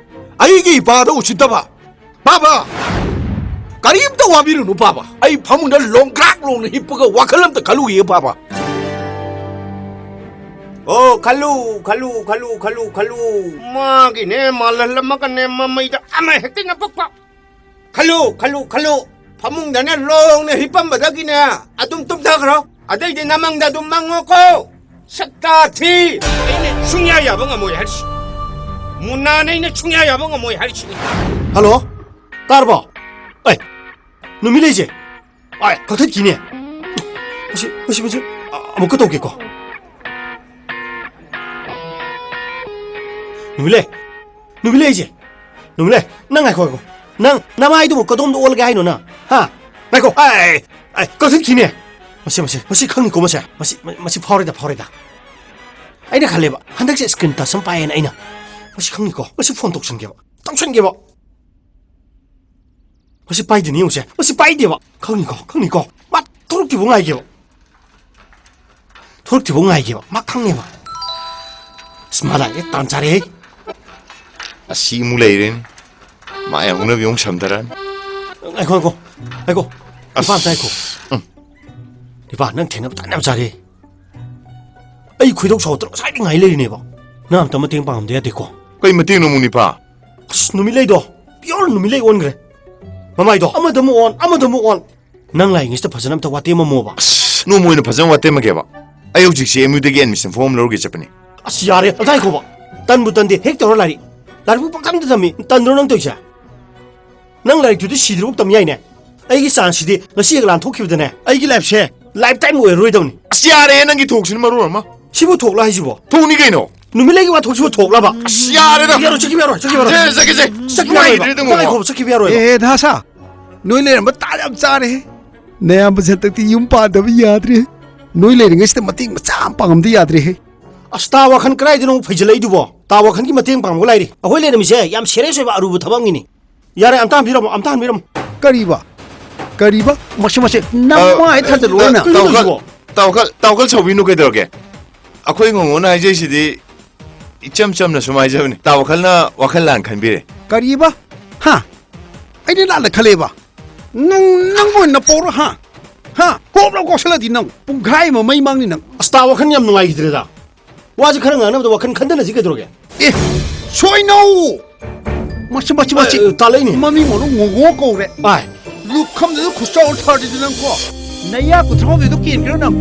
ꯑꯩꯒꯤ ꯏꯄꯥꯗ ꯎꯁꯤꯠꯇꯕ꯫ ꯄꯥꯕ, ꯀꯔꯤꯝꯇ ꯋꯥꯕꯤꯔꯨꯅꯨ ꯄꯥꯕ꯫ ꯑꯩ ꯐꯃꯨꯡꯗ ꯂꯣꯡꯒ꯭ꯔꯥꯛ ꯂꯣꯡꯅ ꯍꯤꯞꯄꯒ ꯋꯥꯈꯜ ꯑꯝꯇ ꯈꯜꯂꯨꯒꯦ ꯄꯥꯕ꯫ ꯑꯣ, ꯈꯜꯂꯨ, ꯈꯜꯂꯨ, ꯈꯜꯂꯨ, ꯈꯜꯂꯨ, ꯈꯜꯂꯨ꯫ ꯃꯥꯒꯤꯅꯦ ꯃꯥꯜꯍꯜꯂꯝꯃꯒꯅꯦ ꯃꯃꯩꯗ ꯑꯃ ꯍꯦꯛꯇ ꯅꯄꯛꯄ꯫ ꯈꯜꯂꯨ, ꯈꯜꯂꯨ, ꯈꯜꯂꯨ꯫ ꯐꯃꯨꯡꯗꯅꯦ ꯂꯣꯡꯅ ꯍꯤꯞꯄꯝꯕꯗꯒꯤꯅꯦ ꯑꯗꯨꯝ ꯇꯨꯝꯊꯈ꯭ꯔꯣ꯫ ꯑꯗꯩꯗꯤ ꯅꯃꯪꯗ ꯑꯗꯨꯝ ꯃꯪꯉꯣꯀꯣ꯫ ꯁꯛꯇꯥ ꯊꯤ꯫ ꯑꯩꯅ ꯁꯨꯡꯌꯥ ꯌꯥꯕ ꯉꯝꯃꯣꯏ ꯍꯥꯏꯔꯤꯁꯤ꯫ ꯃꯨꯟꯅꯥꯅ ꯑꯩꯅ ꯁꯨꯡꯌꯥ ꯌꯥꯕ ꯉꯝꯃꯣꯏ ꯍꯥꯏꯔꯤꯁꯤꯅꯤ꯫ ꯍꯜꯂꯣ? ꯇꯥꯔꯕꯣ? ꯑꯩ, ꯅꯨꯃꯤꯠ ꯂꯩꯁꯦ꯫ ꯑꯩ, ꯀꯛꯊꯠꯈꯤꯅꯦ꯫ ꯃꯁꯤ, ꯃꯁꯤ, ꯃꯁꯤ, ꯑ, ꯑꯃꯨꯛꯀ ꯇꯧꯒꯦꯀꯣ꯫ ꯅꯨꯃꯤꯠ ꯂꯩ꯫ ꯅꯨꯃꯤꯠ ꯂꯩꯁꯦ꯫ ꯅꯨꯃꯤꯠꯂꯩ, ꯅꯪ ꯉꯥꯏꯈꯣ, ꯉꯥꯏꯈꯣ꯫ ꯅꯪ ꯅꯃꯥꯏꯗꯨꯕꯨ ꯀꯗꯣꯝꯗ ꯑꯣꯜꯂꯒꯦ ꯍꯥꯏꯅꯣ ꯅꯪ? ꯍꯥ? ꯉꯥꯏꯈꯣ꯫ ꯑꯩ, ꯑꯩ, ꯀꯛꯊꯠꯈꯤꯅꯦ꯫ ꯃꯁꯤ, ꯃꯁꯤ, ꯃꯁꯤ ꯈꯪꯅꯤꯀꯣ, ꯃꯁꯦ꯫ ꯃꯁꯤ, ꯃꯁꯤ ꯐꯥꯎꯔꯦꯗ, ꯐꯥꯎꯔꯦꯗ꯫ ꯑꯩꯅ ꯈꯜꯂꯦꯕ, ꯍꯟꯗꯛꯁꯦ screen touch ꯑꯃ ꯄꯥꯏꯌꯦꯅ ꯑꯩꯅ꯫ ꯃꯁꯤ ꯈꯪꯅꯤꯀꯣ꯫ ꯃꯁꯤ phone ꯇꯧꯁꯟꯒꯦꯕ꯫ ꯇꯧꯁꯟꯒꯦꯕ꯫ ꯃꯁꯤ ꯄꯥꯏꯗꯦꯅꯦ ꯌꯦꯡꯉꯨꯁꯦ꯫ ꯃꯁꯤ ꯄꯥꯏꯗꯦꯕ꯫ ꯈꯪꯅꯤꯀꯣ, ꯈꯪꯅꯤꯀꯣ꯫ ꯃꯥ ꯊꯣꯛꯂꯛꯇ꯭ꯔꯤꯕꯧ ꯉꯥꯏꯒꯦꯕ꯫ ꯊꯣꯛꯂꯛꯇ꯭ꯔꯤꯕꯧ ꯉꯥꯏꯒꯦꯕ꯫ ꯃꯥ ꯈꯪꯉꯦꯕ꯫ ꯑꯁ, ꯃꯥ ꯂꯥꯛꯑꯦ, ꯇꯥꯟ ꯆꯥꯔꯦꯍꯦ꯫ ꯑꯁꯤ ꯑꯃꯨꯛ ꯂꯩꯔꯦꯅꯦ꯫ ꯃꯥ ꯌꯥꯎꯅꯕꯤ ꯑꯃꯨꯛ ꯁꯝꯊꯔꯛꯑꯅꯤ꯫ ꯉꯥꯏꯈꯣ, ꯉꯥꯏꯈꯣ, ꯉꯥꯏꯈꯣ꯫ ꯏꯄꯥ, ꯑꯁ꯫ ꯑꯝꯇ ꯉꯥꯏꯈꯣ꯫ ꯎꯝ꯫ ꯏꯄꯥ, ꯅꯪ ꯊꯦꯡꯅꯕ ꯇꯥꯟ ꯌꯥꯝ ꯆꯥꯔꯦ꯫ ꯑꯩ ꯈꯣꯏꯗꯧ ꯁꯥꯎꯒꯠꯇꯅ ꯉꯁꯥꯏꯗꯩ ꯉꯥꯏ ꯂꯩꯔꯤꯅꯦꯕ꯫ ꯅꯪ ꯑꯝꯇ ꯃꯇꯦꯡ ꯄꯥꯡꯉꯝꯗ ꯌꯥꯗꯦꯀꯣ꯫ ꯀꯩ ꯃꯇꯦꯡꯅꯣ ꯑꯃꯨꯛ, ꯅꯤꯄꯥ? ꯑꯁ, ꯅꯨꯃꯤꯠꯂꯩꯗꯣ pure ꯅꯨꯃꯤꯠꯂꯩ ꯑꯣꯟꯈ꯭ꯔꯦ꯫ ꯃꯃꯥꯏꯗꯣ ꯑꯃꯗ ꯑꯃꯨꯛ ꯑꯣꯟ, ꯑꯃꯗ ꯑꯃꯨꯛ ꯑꯣꯟ꯫ ꯅꯪ ꯂꯥꯛꯏꯉꯩꯁꯤꯗ ꯐꯖꯅ ꯑꯝꯇ ꯋꯥꯇꯦꯝꯃꯝꯃꯣꯕ꯫ ꯑꯁ, ꯅꯣꯡꯃ ꯑꯣꯏꯅ ꯐꯖꯅ ꯋꯥꯇꯦꯝꯃꯒꯦꯕ꯫ ꯑꯩ ꯍꯧꯖꯤꯛꯁꯦ M U ꯗꯒꯤ admission form ꯑꯃ ꯂꯧꯔꯨꯒꯦ ꯆꯠꯄꯅꯤ꯫ ꯑꯁ, ꯌꯥꯔꯦ, ꯑꯝꯇ ꯉꯥꯏꯈꯣꯕ꯫ ꯇꯟꯕꯨ ꯇꯟꯗꯦ, ꯍꯦꯛ ꯇꯧꯔ ꯂꯥꯏꯔꯤꯛ꯫ ꯂꯥꯏꯔꯤꯛꯄꯨ ꯄꯪꯇꯝꯗ ꯇꯝꯃꯤ꯫ ꯇꯟꯗ꯭ꯔꯣ ꯅꯪ ꯇꯧꯔꯤꯁꯦ? ꯅꯪ ꯂꯥꯏꯔꯤꯛꯇꯨꯗꯤ ꯁꯤꯗ꯭ꯔꯤꯕꯧ ꯇꯝ ꯌꯥꯏꯅꯦ꯫ ꯑꯩꯒꯤ chance ꯁꯤꯗꯤ ꯉꯁꯤ ꯍꯦꯛ ꯂꯥꯟꯊꯣꯛꯈꯤꯕꯗꯅꯦ, ꯑꯩꯒꯤ life ꯁꯦ lifetime ꯑꯣꯏꯔꯔꯣꯏꯗꯧꯅꯤ꯫ ꯑꯁ, ꯌꯥꯔꯦ, ꯅꯪꯒꯤ ꯊꯣꯛꯁꯤꯅ ꯃꯔꯣꯟ ꯑꯃ꯫ ꯁꯤꯕꯨ ꯊꯣꯛꯂꯣ ꯍꯥꯏꯁꯤꯕꯣ? ꯊꯣꯛꯅꯤ ꯀꯩꯅꯣ꯫ ꯅꯨꯃꯤꯠꯂꯩꯒꯤ ꯋꯥꯊꯣꯛꯁꯤꯕꯨ ꯊꯣꯛꯂꯕ? ꯑꯁ, ꯌꯥꯔꯦꯗ꯫ ꯌꯥꯔꯣꯏ, ꯆꯠꯈꯤꯕ ꯌꯥꯔꯣꯏ, ꯆꯠꯈꯤꯕ ꯌꯥꯔꯣꯏ꯫ ꯆꯦ, ꯆꯠꯀꯦꯁꯦ꯫ ꯆꯠꯈꯤꯕ ꯌꯥꯔꯣꯏꯕ꯫ ꯅꯨꯡꯉꯥꯏꯇ꯭ꯔꯦꯗ, ꯉꯥꯏꯈꯣ, ꯉꯣ꯫ ꯆꯠꯈꯤꯕ ꯌꯥꯔꯣꯏꯕ꯫ ꯑꯦ, ꯑꯦ, ꯅꯍꯥꯁꯥ, ꯅꯣꯏ ꯂꯩꯔꯝꯕ ꯇꯥꯟ ꯌꯥꯝ ꯆꯥꯔꯦꯍꯦ꯫ ꯅꯌꯥꯝꯕꯁꯦ ꯍꯟꯗꯛꯇꯤ ꯌꯨꯝ ꯄꯥꯟꯗꯕ ꯌꯥꯗ꯭ꯔꯦ꯫ ꯅꯣꯏ ꯂꯩꯔꯤꯉꯩꯁꯤꯗ ꯃꯇꯦꯡ ꯃꯆꯥ ꯑꯃ ꯄꯥꯡꯉꯝꯗ ꯌꯥꯗ꯭ꯔꯦꯍꯦ꯫ ꯑꯁ, ꯇꯥ ꯋꯥꯈꯜ ꯀꯗꯥꯏꯗꯅꯣ ꯑꯃꯨꯛ ꯐꯩꯖꯤꯜꯂꯛꯏꯗꯨꯕꯣ? ꯇꯥ ꯋꯥꯈꯜꯒꯤ ꯃꯇꯦꯡ ꯄꯥꯡꯕꯒ ꯂꯥꯏꯔꯤ꯫ ꯑꯩꯈꯣꯏ ꯂꯩꯔꯝꯃꯤꯁꯦ ꯌꯥꯝ serious ꯑꯣꯏꯕ ꯑꯔꯨꯕ ꯊꯕꯛ ꯑꯃꯒꯤꯅꯤ꯫ ꯌꯥꯔꯦ, ꯑꯝꯇ ꯍꯟꯕꯤꯔꯝꯃꯣ, ꯑꯝꯇ ꯍꯟꯕꯤꯔꯝꯃꯣ꯫ ꯀꯔꯤꯕ? ꯀꯔꯤꯕ? ꯃꯁꯤ, ꯃꯁꯤ, ꯅꯃꯥꯏ ꯑ, ꯊꯥꯖꯤꯜꯂꯨ ꯑꯩꯅ꯫ ꯇꯥ-, ꯀꯩꯅꯣ ꯇꯥꯎꯈꯠ-, ꯇꯧꯔꯤꯁꯤꯕꯣ? ꯇꯥ ꯋꯥꯈꯜ, ꯇꯥ ꯋꯥꯈꯜ ꯁꯥꯎꯕꯤꯅꯨ ꯀꯩꯗꯧꯔꯒꯦ? ꯑꯩꯈꯣꯏ ꯉꯣꯉꯣꯅ ꯍꯥꯏꯖꯩꯁꯤꯗꯤ ꯏꯆꯝ ꯆꯝꯅ ꯁꯨꯝ ꯍꯥꯏꯖꯕꯅꯤ꯫ ꯇꯥ ꯋꯥꯈꯜꯅ ꯋꯥꯈꯜ ꯂꯥꯟ ꯈꯟꯕꯤꯔꯦ꯫ ꯀꯔꯤꯕ? ꯍꯥ? ꯑꯩꯅ ꯂꯥꯜꯂ ꯈꯜꯂꯦꯕ? ꯅꯪ, ꯅꯪꯕꯨ ꯑꯣꯏꯅ ꯄꯧꯔꯣ, ꯍꯥ? ꯍꯥ? ꯍꯣꯞ ꯂꯥꯎ ꯀꯣꯛꯁꯜꯂꯗꯤ ꯅꯪ ꯄꯨꯡꯈꯥꯏ ꯑꯃ ꯃꯩ ꯃꯥꯡꯅꯤ ꯅꯪ꯫ ꯑꯁ, ꯇꯥ ꯋꯥꯈꯜ ꯌꯥꯝ ꯅꯨꯡꯉꯥꯏꯈꯤꯗ꯭ꯔꯦꯗ꯫ ꯋꯥꯁꯦ ꯈꯔ ꯉꯥꯡꯅꯕꯗ ꯋꯥꯈꯜ ꯈꯟꯊꯅꯁꯤ ꯀꯩꯗꯧꯔꯒꯦ? ꯑꯦ, ꯁꯣꯏꯅꯧ! ꯃꯁꯤ, ꯃꯁꯤ, ꯃꯁꯤ꯫ ꯑ, ꯇꯥꯂꯛꯏꯅꯦ꯫ ꯃꯃꯤꯡ ꯃꯔꯨ ꯉꯣꯉꯣ ꯀꯧꯔꯦ꯫ ꯑꯥꯏ꯫ ꯂꯨꯈꯝꯗꯨꯗ ꯈꯨꯠꯆꯥꯎ ꯊꯥꯔꯗꯤ ꯅꯪ ꯀꯣ꯫ ꯅꯌꯥ ꯀꯨꯟꯊ꯭ꯔꯥꯍꯨꯝꯗꯣꯏꯗꯣ ꯀꯦꯟꯈ꯭ꯔꯣ ꯅꯪ꯫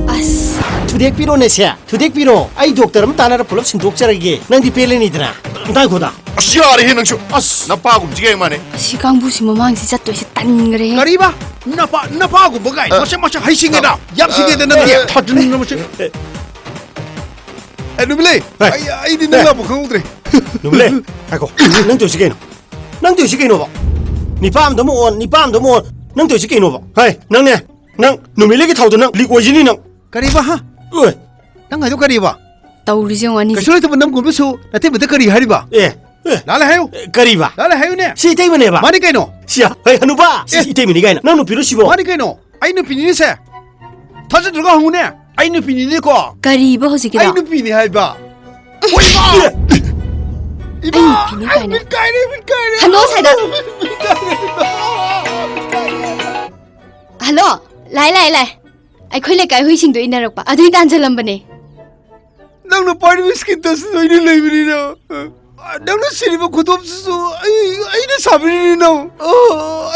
ꯑꯁ꯫ ꯊꯨꯗꯦꯛꯄꯤꯔꯣꯅꯦ ꯁꯦ꯫ ꯊꯨꯗꯦꯛꯄꯤꯔꯣ꯫ ꯑꯩ ꯗꯣꯛꯇꯔ ꯑꯃ ꯇꯥꯟꯅꯔ ꯄꯨꯂꯞ ꯁꯤꯟꯗꯣꯛꯆꯔꯒꯦ꯫ ꯅꯪꯗꯤ ꯄꯦꯜꯂꯅꯤꯗꯅ꯫ ꯑꯝꯇ ꯉꯥꯏꯈꯣꯗ꯫ ꯑꯁ, ꯌꯥꯔꯦꯍꯦ ꯅꯪꯁꯨ꯫ ꯑꯁ꯫ ꯅꯄꯥꯒꯨꯝꯁꯤꯒ ꯍꯦꯛ ꯃꯥꯟꯅꯩ꯫ ꯑꯁꯤ ꯀꯥꯡꯕꯨꯁꯤ ꯃꯃꯥꯡꯁꯤ ꯆꯠꯇꯣꯏꯁꯦ ꯇꯟꯈ꯭ꯔꯦꯍꯦ꯫ ꯀꯔꯤꯕ? ꯅꯄꯥ, ꯅꯄꯥꯒꯨꯝꯕ ꯀꯥꯏ? ꯑ, ꯃꯁꯛ, ꯃꯁꯛ ꯍꯩꯁꯤꯡꯉꯦꯗ꯫ ꯑ, ꯌꯥꯝ ꯁꯤꯡꯉꯦꯗ ꯑ, ꯅꯪꯗꯤ꯫ ꯑ, ꯊꯥꯖꯤꯟꯅ ꯃꯁꯛ꯫ ꯑꯦ, ꯅꯨꯃꯤꯠꯂꯩ, ꯍꯦ꯫ ꯑꯩ, ꯑꯩꯗꯤ ꯅꯪ ꯍꯦ꯫ ꯂꯥꯛꯄ ꯈꯪꯍꯧꯗ꯭ꯔꯦ꯫ ꯅꯨꯃꯤꯠꯂꯩ, ꯉꯥꯏꯈꯣ꯫ ꯅꯪ ꯇꯧꯔꯤꯁꯤ ꯀꯩꯅꯣ? ꯅꯪ ꯇꯧꯔꯤꯁꯤ ꯀꯩꯅꯣꯕ? ꯅꯤꯄꯥ ꯑꯝꯗ ꯑꯃꯨꯛ ꯑꯣꯟ, ꯅꯤꯄꯥ ꯑꯝꯗ ꯑꯃꯨꯛ ꯑꯣꯟ꯫ ꯅꯪ ꯇꯧꯔꯤꯁꯤ ꯀꯩꯅꯣꯕ? ꯍꯥꯏ, ꯅꯪꯅꯦ꯫ ꯅꯪ ꯅꯨꯃꯤꯠꯂꯩꯒꯤ ꯊꯥꯎꯗꯣ ꯅꯪ ꯂꯤꯛ ꯑꯣꯏꯁꯤꯅꯤ ꯅꯪ꯫ ꯀꯔꯤꯕ, ꯍꯥ? ꯑꯣꯏ꯫ ꯅꯪ ꯍꯥꯏꯗꯣ ꯀꯔꯤꯕ? ꯇꯧꯔꯤꯁꯦ ꯌꯦꯡꯉꯣ ꯑꯅꯤꯁꯦ꯫ ꯀꯩꯁꯨ ꯂꯩꯇꯕ ꯅꯝꯒꯨꯝꯕꯁꯨ ꯅꯇꯩꯃꯗ ꯀꯔꯤ ꯍꯥꯏꯔꯤꯕ? ꯑꯦ, ꯑꯦ꯫ ꯂꯥꯜꯂꯦ ꯍꯥꯏꯌꯨ꯫ ꯑꯦ, ꯀꯔꯤꯕ? ꯂꯥꯜꯂꯦ ꯍꯥꯏꯌꯨꯅꯦ꯫ ꯁꯤ ꯏꯇꯩꯃꯅꯦꯕ? ꯃꯥꯅꯤ ꯀꯩꯅꯣ꯫ ꯁꯤ, ꯍꯩ, ꯍꯅꯨꯕ, ꯁꯤ ꯑꯦ꯫ ꯏꯇꯩꯃꯅꯤ ꯀꯥꯏꯅ꯫ ꯅꯪ ꯅꯨꯄꯤꯔꯣ ꯁꯤꯕꯣ? ꯃꯥꯅꯤ ꯀꯩꯅꯣ꯫ ꯑꯩ ꯅꯨꯄꯤꯅꯤꯅꯦ ꯁꯦ꯫ ꯊꯥꯖꯗ꯭ꯔꯒ ꯍꯪꯉꯨꯅꯦ꯫ ꯑꯩ ꯅꯨꯄꯤꯅꯤꯅꯦꯀꯣ꯫ ꯀꯔꯤꯕ ꯍꯧꯖꯤꯛꯀꯤꯗꯣ? ꯑꯩ ꯅꯨꯄꯤꯅꯤ ꯍꯥꯏꯕ꯫ ꯍꯣꯏ, ꯏꯃꯥ! ꯑꯦ! ꯏꯃꯥ! ꯑꯩ ꯅꯨꯄꯤꯅꯤ ꯑꯩ ꯀꯥꯏꯅ꯫ ꯃꯤꯠ ꯀꯥꯏꯔꯦ, ꯃꯤꯠ ꯀꯥꯏꯔꯦ꯫ ꯍꯜꯂꯣ, ꯁꯥꯏꯗ꯫ ꯃꯤꯠ ꯀꯥꯏꯔꯦ, ꯏꯃꯥ! ꯃꯤꯠ ꯀꯥꯏꯔꯦ꯫ ꯍꯜꯂꯣ꯫ ꯂꯥꯏ, ꯂꯥꯏ, ꯂꯥꯏ꯫ ꯑꯩꯈꯣꯏ ꯂꯩꯀꯥꯏ ꯍꯨꯏꯁꯤꯡꯗꯣ ꯏꯟꯅꯔꯛꯄ꯫ ꯑꯗꯨꯏ ꯇꯥꯟꯁꯤꯜꯂꯝꯕꯅꯦ꯫ ꯅꯪꯅ ꯄꯥꯏꯔꯤꯕ screen touch ꯂꯣꯏꯅ ꯂꯩꯕꯅꯤꯅ, ꯅꯪꯅ ꯁꯤꯔꯤꯕ ꯈꯨꯗꯣꯞꯁꯤꯁꯨ ꯑꯩ, ꯑꯩꯅ ꯁꯥꯕꯤꯔꯤꯅꯤ ꯅꯪ꯫ ꯑ,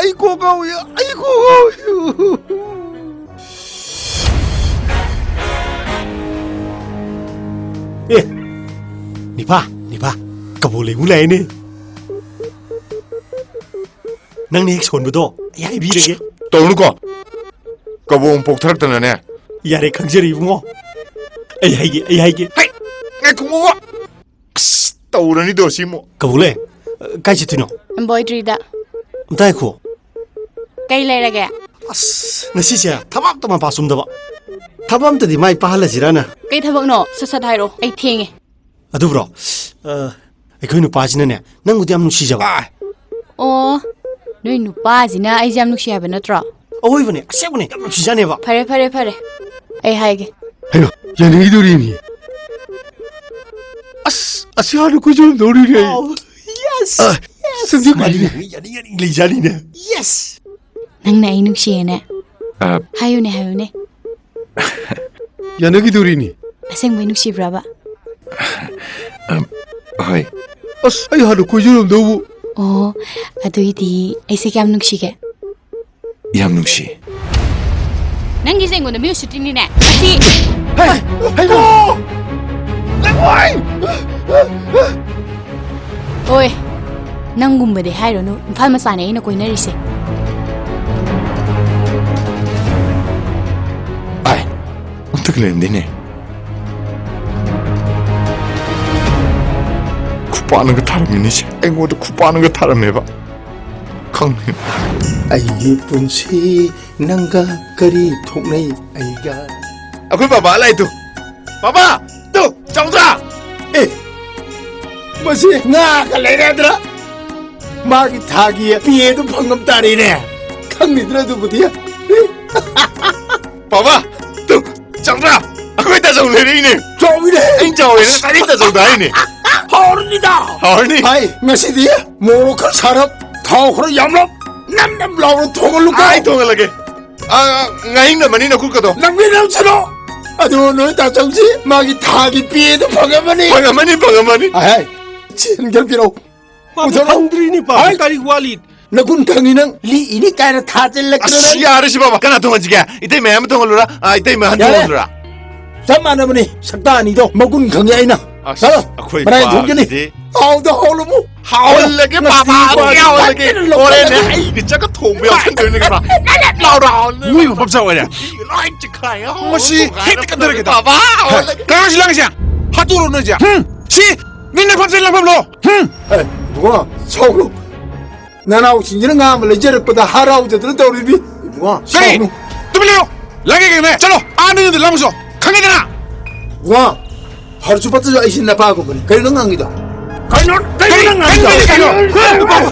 ꯑꯩ ꯀꯣꯛ ꯉꯥꯎꯏ, ꯑꯩ ꯀꯣꯛ ꯉꯥꯎꯏ꯫ ꯑꯦ, ꯅꯤꯄꯥ, ꯅꯤꯄꯥ, ꯀꯕꯣꯛ ꯂꯩꯕꯨ ꯂꯥꯛꯑꯦꯅꯦ꯫ ꯅꯪꯅ ꯍꯦꯛ ꯁꯣꯟꯕꯗꯣ ꯑꯩ ꯍꯥꯏꯕꯤꯔꯒꯦ꯫ ꯇꯧꯅꯨꯀꯣ꯫ ꯀꯕꯣꯛ ꯄꯣꯛꯊꯔꯛꯇꯅꯅꯦ꯫ ꯌꯥꯔꯦ, ꯈꯪꯖꯔꯦ ꯏꯕꯨꯡꯉꯣ꯫ ꯑꯩ ꯍꯥꯏꯒꯦ, ꯑꯩ ꯍꯥꯏꯒꯦ꯫ ꯍꯩ! ꯉꯥꯏꯈꯣ, ꯉꯥꯏꯈꯣ꯫ ꯑꯁ, ꯇꯧꯔꯅꯤꯗꯣ ꯁꯤꯃꯨꯛ꯫ ꯀꯕꯨꯂꯦ, ꯀꯥꯏ ꯆꯠꯇꯣꯏꯅꯣ? Embroidery ꯗ꯫ ꯑꯝꯇ ꯉꯥꯏꯈꯣ꯫ ꯀꯩ ꯂꯩꯔꯒꯦ? ꯑꯁ, ꯉꯁꯤꯁꯦ ꯊꯕꯛ ꯑꯝꯇ ꯃꯄꯥ ꯆꯨꯝꯗꯕ꯫ ꯊꯕꯛ ꯑꯝꯇꯗꯤ ꯃꯥꯏ ꯄꯥꯍꯜꯂꯁꯤꯔꯅ꯫ ꯀꯩ ꯊꯕꯛꯅꯣ? ꯁꯠ ꯁꯠ ꯍꯥꯏꯔꯛꯑꯣ, ꯑꯩ ꯊꯦꯡꯉꯦ꯫ ꯑꯗꯨꯕ꯭ꯔꯣ, ꯑ, ꯑꯩꯈꯣꯏ ꯅꯨꯄꯥꯁꯤꯅꯅꯦ, ꯅꯪꯕꯨꯗꯤ ꯌꯥꯝ ꯅꯨꯡꯁꯤꯖꯕ꯫ ꯑꯣ, ꯅꯣꯏ ꯅꯨꯄꯥꯁꯤꯅ ꯑꯩꯁꯦ ꯌꯥꯝ ꯅꯨꯡꯁꯤ ꯍꯥꯏꯕ ꯅꯠꯇ꯭ꯔꯣ? ꯑꯋꯣꯏꯕꯅꯦ, ꯑꯁꯦꯡꯕꯅꯦ, ꯌꯥꯝ ꯅꯨꯡꯁꯤꯖꯥꯅꯦꯕ꯫ ꯐꯔꯦ, ꯐꯔꯦ, ꯐꯔꯦ꯫ ꯑꯩ ꯍꯥꯏꯒꯦ꯫ ꯍꯩꯃꯥ, ꯌꯥꯅꯤꯡꯈꯤꯗꯣꯔꯤꯅꯤ꯫ ꯑꯁ, ꯑꯁꯤ ꯍꯥꯟꯅ ꯀꯣꯏꯖꯔꯝꯗꯧꯔꯤꯅꯦ ꯑꯩ꯫ ꯑꯥꯎ, yes, ꯑ, yes꯫ ꯁꯟꯗꯤꯞ ꯃꯥꯗꯤ ꯀꯥꯏꯅ꯫ ꯌꯥꯅꯤꯡ, ꯌꯥꯅꯤꯡ, ꯌꯥꯅꯤꯡ ꯂꯩꯖꯥꯅꯤꯅꯦ꯫ Yes꯫ ꯅꯪꯅ ꯑꯩ ꯅꯨꯡꯁꯤꯌꯦꯅꯦ꯫ ꯑ꯫ ꯍꯥꯏꯌꯨꯅꯦ, ꯍꯥꯏꯌꯨꯅꯦ꯫ ꯌꯥꯅꯈꯤꯗꯣꯔꯤꯅꯤ꯫ ꯑꯁꯦꯡꯕꯩ ꯅꯨꯡꯁꯤꯕ꯭ꯔꯕ? ꯑ, ꯍꯣꯏ꯫ ꯑꯁ, ꯑꯩ ꯍꯥꯟꯅ ꯀꯣꯏꯖꯔꯝꯗꯧꯕꯨ꯫ ꯑꯣ, ꯑꯗꯨꯏꯗꯤ ꯑꯩꯁꯦ ꯀꯌꯥꯝ ꯅꯨꯡꯁꯤꯒꯦ? ꯌꯥꯝ ꯅꯨꯡꯁꯤ꯫ ꯅꯪꯒꯤꯁꯦ ꯑꯩꯉꯣꯟꯗ ꯃꯤ ꯎꯁꯤꯠꯇ꯭ꯔꯤꯅꯤꯅꯦ꯫ ꯑꯁꯤ ꯍꯩ! ꯍꯩꯃꯥ! ꯂꯦꯡꯉꯣꯏ! ꯍꯣꯏ, ꯅꯪꯒꯨꯝꯕꯗꯤ ꯍꯥꯏꯔꯨꯅꯨ, ꯏꯝꯐꯥꯜ ꯃꯆꯥꯅꯦ ꯑꯩꯅ ꯀꯣꯏꯅꯔꯤꯁꯦ꯫ ꯑꯥꯏ, ꯑꯝꯇꯒ ꯂꯩꯔꯝꯗꯦꯅꯦ꯫ ꯈꯨꯄꯥꯛꯅꯒ ꯊꯥꯔꯝꯃꯤꯅꯤꯁꯦ, ꯑꯩꯉꯣꯟꯗ ꯈꯨꯄꯥꯛꯅꯒ ꯊꯥꯔꯝꯃꯦꯕ꯫ ꯈꯪꯉꯦ꯫ ꯑꯩꯒꯤ ꯄꯨꯟꯁꯤ ꯅꯪꯒ ꯀꯔꯤ ꯊꯣꯛꯅꯩ ꯑꯩꯒ? ꯑꯩꯈꯣꯏ ꯕꯕꯥ ꯂꯥꯛꯏꯗꯨ꯫ ꯕꯕꯥ! ꯇꯨ! ꯆꯧꯗ꯭ꯔꯥ! ꯑꯦ! ꯃꯁꯤ ꯉꯥꯒ ꯂꯩꯔꯗ꯭ꯔꯥ? ꯃꯥꯒꯤ ꯊꯥꯒꯤ ꯄꯦꯗꯨ ꯐꯪꯉꯝ ꯇꯥꯔꯦꯅꯦ꯫ ꯈꯪꯉꯤꯗ꯭ꯔꯥ ꯑꯗꯨꯕꯨꯗꯤ? ꯕꯕꯥ! ꯇꯨ! ꯆꯧꯗ꯭ꯔꯥ! ꯑꯩꯈꯣꯏ ꯇꯥꯆꯧ ꯂꯩꯔꯛꯏꯅꯦ꯫ ꯆꯥꯎꯏꯅꯦ꯫ ꯑꯩꯅ ꯆꯥꯎꯋꯦꯅ ꯁꯥꯔꯤ ꯇꯥꯆꯧꯗ ꯍꯥꯏꯅꯦ꯫ ꯍꯥꯎꯔꯅꯤꯗ꯫ ꯍꯥꯎꯔꯅꯤ꯫ ꯍꯥꯏ, ꯉꯁꯤꯗꯤ ꯃꯣꯔꯣꯛ ꯈꯔ ꯁꯥꯔꯞ, ꯊꯥꯎ ꯈꯔ ꯌꯥꯝꯂꯞ, ꯅꯝ ꯅꯝ ꯂꯥꯎꯅ ꯊꯣꯡꯍꯜꯂꯨꯀꯣ꯫ ꯑꯩ ꯊꯣꯡꯍꯜꯂꯒꯦ꯫ ꯑ, ꯑ, ꯉꯥꯍꯤꯡꯅꯕꯅꯤ ꯅꯈꯨꯠꯀꯗꯣ꯫ ꯅꯪꯒꯤ ꯅꯪꯁꯅꯣ꯫ ꯑꯗꯨ ꯅꯣꯏ ꯇꯥꯆꯧꯁꯤ ꯃꯥꯒꯤ ꯊꯥꯒꯤ ꯄꯦꯗꯨ ꯐꯪꯉꯝꯃꯅꯤ꯫ ꯐꯪꯉꯝꯃꯅꯤ, ꯐꯪꯉꯝꯃꯅꯤ꯫ ꯑꯍꯦ, ꯁꯦꯟ ꯈꯔ ꯄꯤꯔꯛꯎ꯫ ꯄꯥꯕꯨꯡ ꯄꯨꯊꯣꯔꯛꯎ꯫ ꯐꯪꯗ꯭ꯔꯤꯅꯤ, ꯄꯥꯕꯨꯡ꯫ ꯍꯥꯏ꯫ ꯀꯔꯤ ꯋꯥꯠꯂꯤ? ꯅꯒꯨꯟ ꯈꯪꯉꯤ ꯅꯪ, ꯂꯤꯛꯏꯅꯤ ꯀꯥꯏꯅ ꯊꯥꯖꯤꯜꯂꯛꯇꯅ ꯑꯁ, ꯅꯪ꯫ ꯌꯥꯔꯦ ꯁꯤ ꯕꯥꯕꯥ, ꯀꯅꯥ ꯊꯣꯡꯍꯟꯁꯤꯒꯦ? ꯏꯇꯩꯃ ꯑꯃ ꯊꯣꯡꯍꯜꯂꯨꯔꯥ? ꯑ, ꯏꯇꯩꯃ ꯑꯍꯟ ꯌꯥꯔꯦ꯫ ꯊꯣꯡꯍꯜꯂꯨꯔꯥ? ꯆꯞ ꯃꯥꯟꯅꯕꯅꯤ, ꯁꯛꯇꯥ ꯑꯅꯤꯗꯣ ꯃꯒꯨꯟ ꯈꯪꯉꯦ ꯑꯩꯅ꯫ ꯑꯁ, ꯆꯠꯂꯣ, ꯑꯩꯈꯣꯏ ꯃꯔꯥꯏ ꯄꯥꯒꯤꯗꯤ ꯊꯣꯛꯀꯅꯤ꯫ ꯍꯥꯎꯗ ꯍꯥꯎꯂꯃꯨ꯫ ꯍꯥꯎꯍꯜꯂꯒꯦ, ꯉꯁꯤ ꯄꯥꯕꯥ, ꯍꯥꯎꯍꯜꯂꯒꯦ, ꯍꯥꯎꯍꯜꯂꯒꯦ꯫ ꯀꯟꯅ ꯂꯧꯈꯠꯂꯒ ꯍꯣꯔꯦꯟꯅꯦ ꯑꯩꯒꯤ ꯆꯠꯀ ꯊꯣꯡꯕ ꯌꯥꯎꯁꯟꯗꯣꯏꯅꯦ, ꯈꯪꯕ꯭ꯔꯥ? ꯅꯞ ꯅꯞ ꯂꯥꯎꯔ ꯍꯥꯎꯍꯜꯂꯒꯦ꯫ ꯃꯣꯏ ꯃꯐꯝ ꯆꯥꯎ ꯑꯣꯏꯔꯦ꯫ ꯂꯣꯏ ꯆꯤꯛꯈꯥꯏ, ꯍꯥꯎ, ꯃꯁꯤ ꯍꯥꯎ, ꯍꯦꯛꯇ ꯀꯟꯊꯔꯒꯦ꯫ ꯄꯥꯕꯥ, ꯍꯥꯎꯍꯜꯂꯒꯦ꯫ ꯀꯅꯥꯅꯣ ꯁꯤ ꯂꯥꯡꯉꯤꯁꯦ? ꯍꯥꯠꯇꯣꯛꯑꯣ ꯅꯣꯏꯁꯦ꯫ ꯍꯝ? ꯁꯤ ꯃꯤꯅ ꯐꯝꯁꯦ ꯂꯪꯐꯝꯂꯣ꯫ ꯍꯝ? ꯑꯦ, ꯏꯕꯨꯡꯉꯣ, ꯁꯥꯎꯅꯨ꯫ ꯅꯅꯥꯎꯁꯤꯡꯁꯤꯅ ꯉꯥ ꯑꯃ ꯂꯩꯖꯔꯛꯄꯗ ꯍꯔꯥꯎꯖꯗꯅ ꯇꯧꯔꯤꯕꯤ꯫ ꯏꯕꯨꯡꯉꯣ, ꯀꯔꯤ? ꯁꯥꯎꯅꯨ꯫ ꯇꯨꯃꯤꯟ ꯂꯩꯌꯨ꯫ ꯂꯥꯡꯒꯦ ꯀꯩꯅꯣꯅꯦ? ꯆꯠꯂꯣ꯫ ꯑꯥ ꯅꯌꯨꯝꯗ ꯂꯪꯉꯨꯆꯣ꯫ ꯈꯪꯉꯦꯗꯅ? ꯏꯕꯨꯡꯉꯣ, ꯐꯔꯁꯨ ꯐꯠꯇ꯭ꯔꯁꯨ ꯑꯩꯁꯤ ꯅꯄꯥꯒꯨꯝꯕꯅꯤ꯫ ꯀꯔꯤꯅꯣ ꯉꯥꯡꯉꯤꯗꯣ? ꯀꯩꯅꯣ? ꯀꯩꯅꯣ ꯅꯪ ꯉꯥꯡꯉꯤꯗꯣ? ꯀꯩꯅꯣ? ꯕꯥꯕꯥ,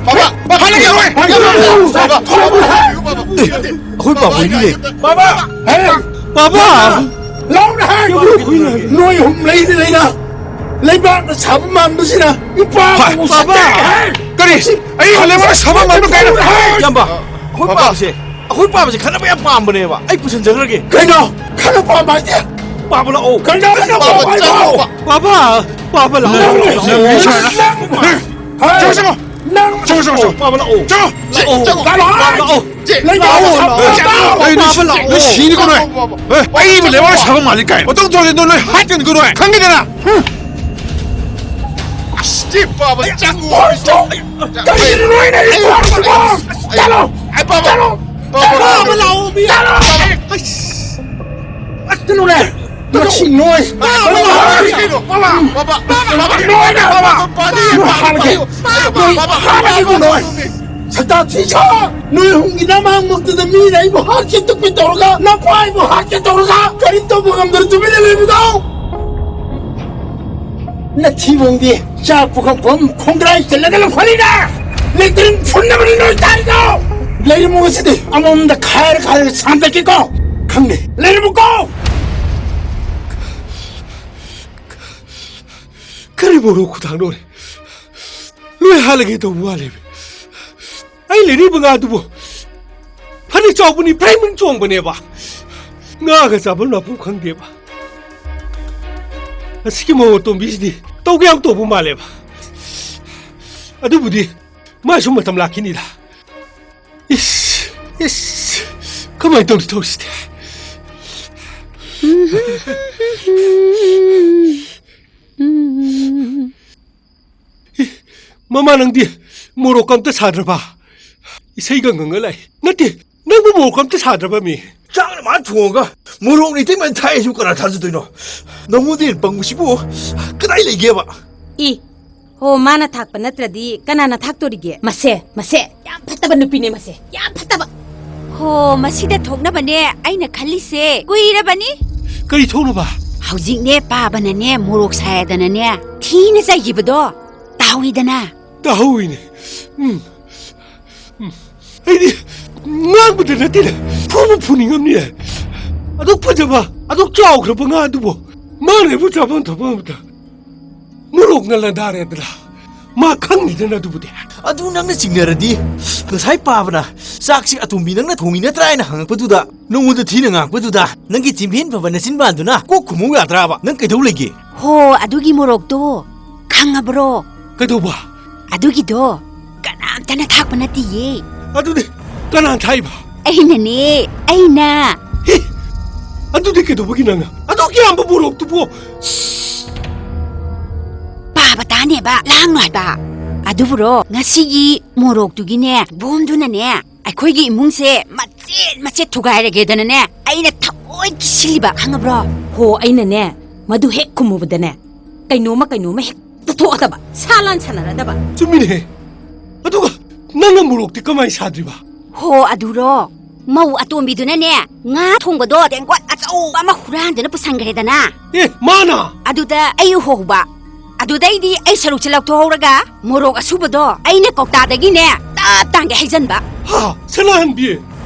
ꯕꯥꯕꯥ, ꯍꯥꯏꯔꯒꯦ, ꯍꯣꯏ꯫ ꯕꯥꯕꯥ, ꯕꯥꯕꯥ, ꯕꯥꯕꯥ, ꯑꯩꯈꯣꯏ ꯄꯥꯕ ꯍꯣꯏꯅꯤꯅꯦ꯫ ꯕꯥꯕꯥ! ꯍꯦ! ꯕꯥꯕꯥ! ꯂꯥꯎꯅ ꯍꯥꯏ! ꯅꯣꯏ ꯑꯍꯨꯝ ꯂꯩꯅ ꯂꯩꯅ ꯂꯩꯕꯥꯛꯅ ꯁꯥꯕ ꯃꯥꯟꯕꯁꯤꯅ ꯏꯄꯥ ꯍꯣꯏ, ꯕꯥꯕꯥ! ꯀꯔꯤ? ꯑꯩ ꯂꯩꯕꯥꯛꯅ ꯁꯥꯕ ꯃꯥꯟꯕ ꯀꯩꯅꯣ? ꯍꯦ! ꯏꯌꯥꯝꯕ, ꯑꯩꯈꯣꯏ ꯕꯥꯕꯥ! ꯄꯥꯕꯁꯦ, ꯑꯩꯈꯣꯏ ꯄꯥꯕꯁꯦ ꯈꯠꯅꯕ ꯌꯥꯝ ꯄꯥꯝꯕꯅꯦꯕ꯫ ꯑꯩ ꯄꯨꯁꯟꯖꯈ꯭ꯔꯒꯦ꯫ ꯀꯩꯅꯣ? ꯈꯠꯅꯕ ꯄꯥꯝꯕ ꯍꯥꯏꯗꯤ? ꯄꯥꯕ ꯂꯥꯛꯑꯣ꯫ ꯀꯩꯅꯣ? ꯈꯠꯅꯕ ꯄꯥꯝꯕ ꯍꯥꯏꯗꯤ? ꯕꯥꯕꯥ! ꯄꯥꯕ ꯂꯥꯛꯑꯣ꯫ ꯅꯪ ꯅꯪ ꯅꯪ ꯍꯦ! ꯆꯪꯉꯣ, ꯆꯪꯉꯣ꯫ ꯅꯪ ꯆꯪꯉꯣ, ꯆꯪꯉꯣ, ꯆꯪꯉꯣ꯫ ꯄꯥꯕ ꯂꯥꯛꯑꯣ꯫ ꯆꯪꯉꯣ꯫ ꯂꯥꯛꯑꯣ꯫ ꯆꯠꯂꯣ꯫ ꯄꯥꯕ ꯂꯥꯛꯑꯣ꯫ ꯆꯦ, ꯂꯥꯛꯑꯣ꯫ ꯂꯥꯛꯑꯣ꯫ ꯂꯥꯛꯑꯣ꯫ ꯂꯥꯛꯑꯣ꯫ ꯑꯩ ꯄꯥꯕ ꯂꯥꯛꯑꯣ꯫ ꯅꯣꯏ ꯁꯤꯅꯤꯀꯣ ꯅꯣꯏ꯫ ꯑꯦ, ꯑꯩꯕꯨ ꯂꯩꯕꯥꯛꯅ ꯁꯥꯕ ꯃꯥꯜꯂꯤ ꯀꯥꯏ꯫ ꯃꯇꯨꯡ ꯊꯣꯛꯑꯗꯤ ꯅꯣꯏ ꯍꯥꯠꯀꯅꯤꯀꯣ ꯅꯣꯏ꯫ ꯈꯪꯉꯤꯗꯅ? ꯍꯨꯝ꯫ ꯑꯁ, ꯆꯦ, ꯄꯥꯕ, ꯆꯪꯉꯣ꯫ ꯀꯔꯤꯅꯣ ꯅꯣꯏꯅ ꯑꯩ ꯄꯥꯕ? ꯆꯠꯂꯣ꯫ ꯑꯩ ꯄꯥꯕ꯫ ꯆꯠꯂꯣ꯫ ꯄꯥꯕ, ꯄꯥꯕ ꯂꯥꯛꯑꯣ, ꯃꯤ꯫ ꯆꯠꯂꯣ꯫ ꯑꯁ꯫ ꯑꯁ, ꯆꯠꯂꯨꯅꯦ꯫ ꯃꯁꯤ ꯅꯣꯏ꯫ ꯕꯥꯕꯥ! ꯕꯥꯕꯥ! ꯕꯥꯕꯥ! ꯅꯣꯏꯅ ꯕꯥꯕꯥ! ꯅꯣꯏ ꯍꯥꯠꯂꯒꯦ꯫ ꯅꯣꯏ ꯍꯥꯠꯂꯒꯦꯀꯣ ꯅꯣꯏ꯫ ꯁꯛꯇꯥ ꯊꯤꯁꯥ! ꯅꯣꯏ ꯑꯍꯨꯝꯒꯤ ꯅꯃꯥꯡꯃꯛꯇꯗ ꯃꯤꯅ ꯑꯩꯕꯨ ꯍꯥꯠꯀꯦ ꯇꯨꯞꯀꯦ ꯇꯧꯔꯒ, ꯅꯄꯥ ꯑꯩꯕꯨ ꯍꯥꯠꯀꯦ ꯇꯧꯔꯒ, ꯀꯔꯤꯝ ꯇꯧꯕ ꯉꯝꯗꯅ ꯇꯨꯃꯤꯟꯅ ꯂꯩꯕꯗꯣ! ꯅꯊꯤꯕꯣꯡꯗꯤ ꯆꯥꯛ ꯄꯨꯈꯝ ꯄꯨꯝ ꯈꯣꯡꯒ꯭ꯔꯥꯏ ꯆꯜꯂꯒ ꯂꯧꯈꯠꯂꯤꯅ! ꯂꯦꯇ꯭ꯔꯤꯟ ꯐꯨꯟꯅꯕꯅꯤ ꯅꯣꯏ ꯇꯥꯔꯤꯗꯣ! ꯂꯩꯔꯝꯃꯨ ꯉꯁꯤꯗꯤ ꯑꯃꯃꯝꯗ ꯈꯥꯏꯔ ꯈꯥꯏꯔꯒ ꯁꯥꯟꯗꯠꯀꯦꯀꯣ! ꯈꯪꯉꯦ꯫ ꯂꯩꯔꯝꯃꯨꯀꯣ! ꯀꯔꯤꯕꯨ ꯈꯨꯊꯥꯡ ꯂꯣꯏꯔꯦ? ꯂꯣꯏ ꯍꯥꯠꯂꯒꯦ ꯇꯧꯕ ꯋꯥꯅꯦꯕ꯫ ꯑꯩ ꯂꯩꯔꯤꯕ ꯉꯥꯗꯨꯕꯨ ꯐꯅ ꯆꯥꯎꯕꯅꯤ, ꯐ꯭ꯔꯩꯃꯟ ꯆꯣꯡꯕꯅꯦꯕ꯫ ꯉꯥꯒ ꯆꯥꯐꯝ ꯂꯥꯛꯐꯝ ꯈꯪꯗꯦꯕ꯫ ꯑꯁꯤꯒꯤ ꯃꯣꯃꯣ ꯇꯣꯝꯕꯤꯁꯤꯗꯤ ꯇꯧꯒꯦ ꯌꯥꯝ ꯇꯧꯕ ꯃꯥꯜꯂꯦꯕ꯫ ꯑꯗꯨꯕꯨꯗꯤ ꯃꯥꯁꯨ ꯃꯇꯝ ꯂꯥꯛꯈꯤꯅꯤꯗ꯫ ꯏꯁ, ꯏꯁ, ꯀꯃꯥꯏꯅ ꯇꯧꯅꯤ ꯇꯧꯔꯤꯁꯤꯗꯤ? ꯏ, ꯃꯃꯥ, ꯅꯪꯗꯤ ꯃꯣꯔꯣꯛ ꯑꯝꯇ ꯁꯥꯗ꯭ꯔꯕ? ꯏꯁꯩꯒ ꯉꯪꯉ ꯂꯥꯛꯏ꯫ ꯅꯠꯇꯦ, ꯅꯪꯕꯨ ꯃꯣꯔꯣꯛ ꯑꯝꯇ ꯁꯥꯗ꯭ꯔꯕ ꯃꯤ? ꯆꯥꯛꯅ ꯃꯥꯅ ꯊꯣꯡꯉꯒ ꯃꯣꯔꯣꯛ ꯂꯩꯇꯦ ꯃꯥꯅ ꯊꯥꯛꯑꯦ ꯁꯤꯕꯨ ꯀꯅꯥ ꯊꯥꯖꯗꯣꯏꯅꯣ? ꯅꯪꯉꯣꯟꯗ ꯍꯦꯟꯅ ꯄꯪꯕꯁꯤꯕꯨ ꯀꯗꯥꯏ ꯂꯩꯒꯦꯕ? ꯏ, ꯍꯣ, ꯃꯥꯅ ꯊꯥꯛꯄ ꯅꯠꯇ꯭ꯔꯗꯤ ꯀꯅꯥꯅ ꯊꯥꯛꯇꯣꯔꯤꯒꯦ? ꯃꯁꯦ, ꯃꯁꯦ, ꯌꯥꯝ ꯐꯠꯇꯕ ꯅꯨꯄꯤꯅꯦ ꯃꯁꯦ, ꯌꯥꯝ ꯐꯠꯇꯕ꯫ ꯍꯣ, ꯃꯁꯤꯗ ꯊꯣꯛꯅꯕꯅꯦ ꯑꯩꯅ ꯈꯜꯂꯤꯁꯦ ꯀꯨꯏꯔꯕꯅꯤ꯫ ꯀꯔꯤ ꯊꯣꯛꯅꯕ? ꯍꯧꯖꯤꯛꯅꯦ ꯄꯥꯕꯅꯅꯦ ꯃꯣꯔꯣꯛ ꯁꯥꯏꯗꯅꯅꯦ ꯊꯤꯅ ꯆꯩꯈꯤꯕꯗꯣ, ꯇꯥꯍꯧꯏꯗꯅ꯫ ꯇꯥꯍꯧꯏꯅꯦ꯫ ꯎꯝ꯫ ꯎꯝ꯫ ꯑꯩꯗꯤ ꯉꯥꯡꯕꯗ ꯅꯠꯇꯦꯅꯦ, ꯐꯨꯕ ꯐꯨꯅꯤꯡꯉꯝꯅꯤꯅꯦ꯫ ꯑꯗꯨꯛ ꯐꯖꯕ, ꯑꯗꯨꯛ ꯆꯥꯎꯈ꯭ꯔꯕ ꯉꯥ ꯑꯗꯨꯕꯨ ꯃꯥꯅ ꯑꯩꯕꯨ ꯆꯥꯐꯝ ꯊꯛꯐꯝ ꯑꯃꯗ ꯃꯣꯔꯣꯛꯅ ꯂꯥꯟꯗꯥꯔꯦꯗꯅ꯫ ꯃꯥ ꯈꯪꯅꯤꯗꯅ ꯑꯗꯨꯕꯨꯗꯤ꯫ ꯑꯗꯨ ꯅꯪꯅ ꯆꯤꯡꯅꯔꯗꯤ, ꯉꯁꯥꯏ ꯄꯥꯕꯅ ꯆꯥꯛꯁꯤ ꯑꯇꯣꯝꯕꯤ ꯅꯪꯅ ꯊꯣꯡꯉꯤ ꯅꯠꯇ꯭ꯔꯥ ꯍꯥꯏꯅ ꯍꯪꯉꯛꯄꯗꯨꯗ, ꯅꯉꯣꯟꯗ ꯊꯤꯅ ꯉꯥꯡꯉꯛꯄꯗꯨꯗ, ꯅꯪꯒꯤ ꯆꯤꯟꯚꯦꯟ ꯐꯕ ꯅꯆꯤꯟꯕꯥꯟꯗꯨꯅ ꯀꯣꯛ ꯈꯨꯝꯃꯨ ꯌꯥꯗ꯭ꯔꯥꯕ? ꯅꯪ ꯀꯩꯗꯧ ꯂꯩꯒꯦ? ꯍꯣ, ꯑꯗꯨꯒꯤ ꯃꯣꯔꯣꯛꯇꯣ ꯈꯪꯉꯕ꯭ꯔꯣ? ꯀꯩꯗꯧꯕ? ꯑꯗꯨꯒꯤꯗꯣ ꯀꯅꯥꯝꯇꯅ ꯊꯥꯛꯄ ꯅꯠꯇꯤꯌꯦ꯫ ꯑꯗꯨꯗꯤ ꯀꯅꯥ ꯊꯥꯛꯏꯕ? ꯑꯩꯅꯅꯦ, ꯑꯩꯅ꯫ ꯍꯦ! ꯑꯗꯨꯗꯤ ꯀꯩꯗꯧꯕꯒꯤ ꯅꯪꯅ ꯑꯗꯨꯛ ꯌꯥꯝꯕ ꯃꯣꯔꯣꯛꯇꯨꯕꯨ? ꯄꯥꯕ ꯇꯥꯅꯦꯕ, ꯂꯥꯡꯅꯨ ꯍꯥꯏꯕ꯫ ꯑꯗꯨꯕꯨꯔꯣ, ꯉꯁꯤꯒꯤ ꯃꯣꯔꯣꯛꯇꯨꯒꯤꯅꯦ, ꯕꯣꯝꯗꯨꯅꯅꯦ, ꯑꯩꯈꯣꯏꯒꯤ ꯏꯃꯨꯡꯁꯦ ꯃꯆꯦꯠ ꯃꯆꯦꯠ ꯊꯨꯒꯥꯏꯔꯒꯦꯗꯅꯅꯦ, ꯑꯩꯅ ꯊꯑꯣꯏ ꯀꯤꯁꯤꯜꯂꯤꯕ, ꯈꯪꯉꯕ꯭ꯔꯣ? ꯍꯣ, ꯑꯩꯅꯅꯦ, ꯃꯗꯨ ꯍꯦꯛ ꯈꯨꯝꯃꯨꯕꯗꯅꯦ, ꯀꯩꯅꯣꯝꯃ ꯀꯩꯅꯣꯝꯃ ꯍꯦꯛꯇ ꯊꯣꯛꯑꯗꯕ, ꯁꯥ ꯂꯥꯟ ꯁꯥꯟꯅꯔꯗꯕ꯫ ꯆꯨꯝꯃꯤꯅꯦꯍꯦ꯫ ꯑꯗꯨꯒ ꯅꯪꯅ ꯃꯣꯔꯣꯛꯇꯤ ꯀꯃꯥꯏ ꯁꯥꯗ꯭ꯔꯤꯕ? ꯍꯣ, ꯑꯗꯨꯔꯣ? ꯃꯧ ꯑꯇꯣꯝꯕꯤꯗꯨꯅꯅꯦ, ꯉꯥ ꯊꯣꯡꯕꯗꯣ ꯇꯦꯡꯀꯣꯠ ꯑꯆꯧꯕ ꯑꯃ ꯍꯨꯔꯥꯟꯗꯨꯅ ꯄꯨꯁꯟꯈ꯭ꯔꯦꯗꯅ꯫ ꯑꯦ, ꯃꯥꯅ? ꯑꯗꯨꯗ ꯑꯩ ꯎꯍꯧꯕ꯫ ꯑꯗꯨꯗꯩꯗꯤ ꯑꯩ ꯁꯔꯨꯛꯁꯦ ꯂꯧꯊꯣꯛꯍꯧꯔꯒ ꯃꯣꯔꯣꯛ ꯑꯁꯨꯕꯗꯣ ꯑꯩꯅ ꯀꯧꯇꯥꯗꯒꯤꯅꯦ ꯇꯞ ꯇꯥꯡꯒꯩ ꯍꯩꯖꯟꯕ꯫ ꯍꯥ, ꯁꯅꯥꯍꯟꯕꯤ!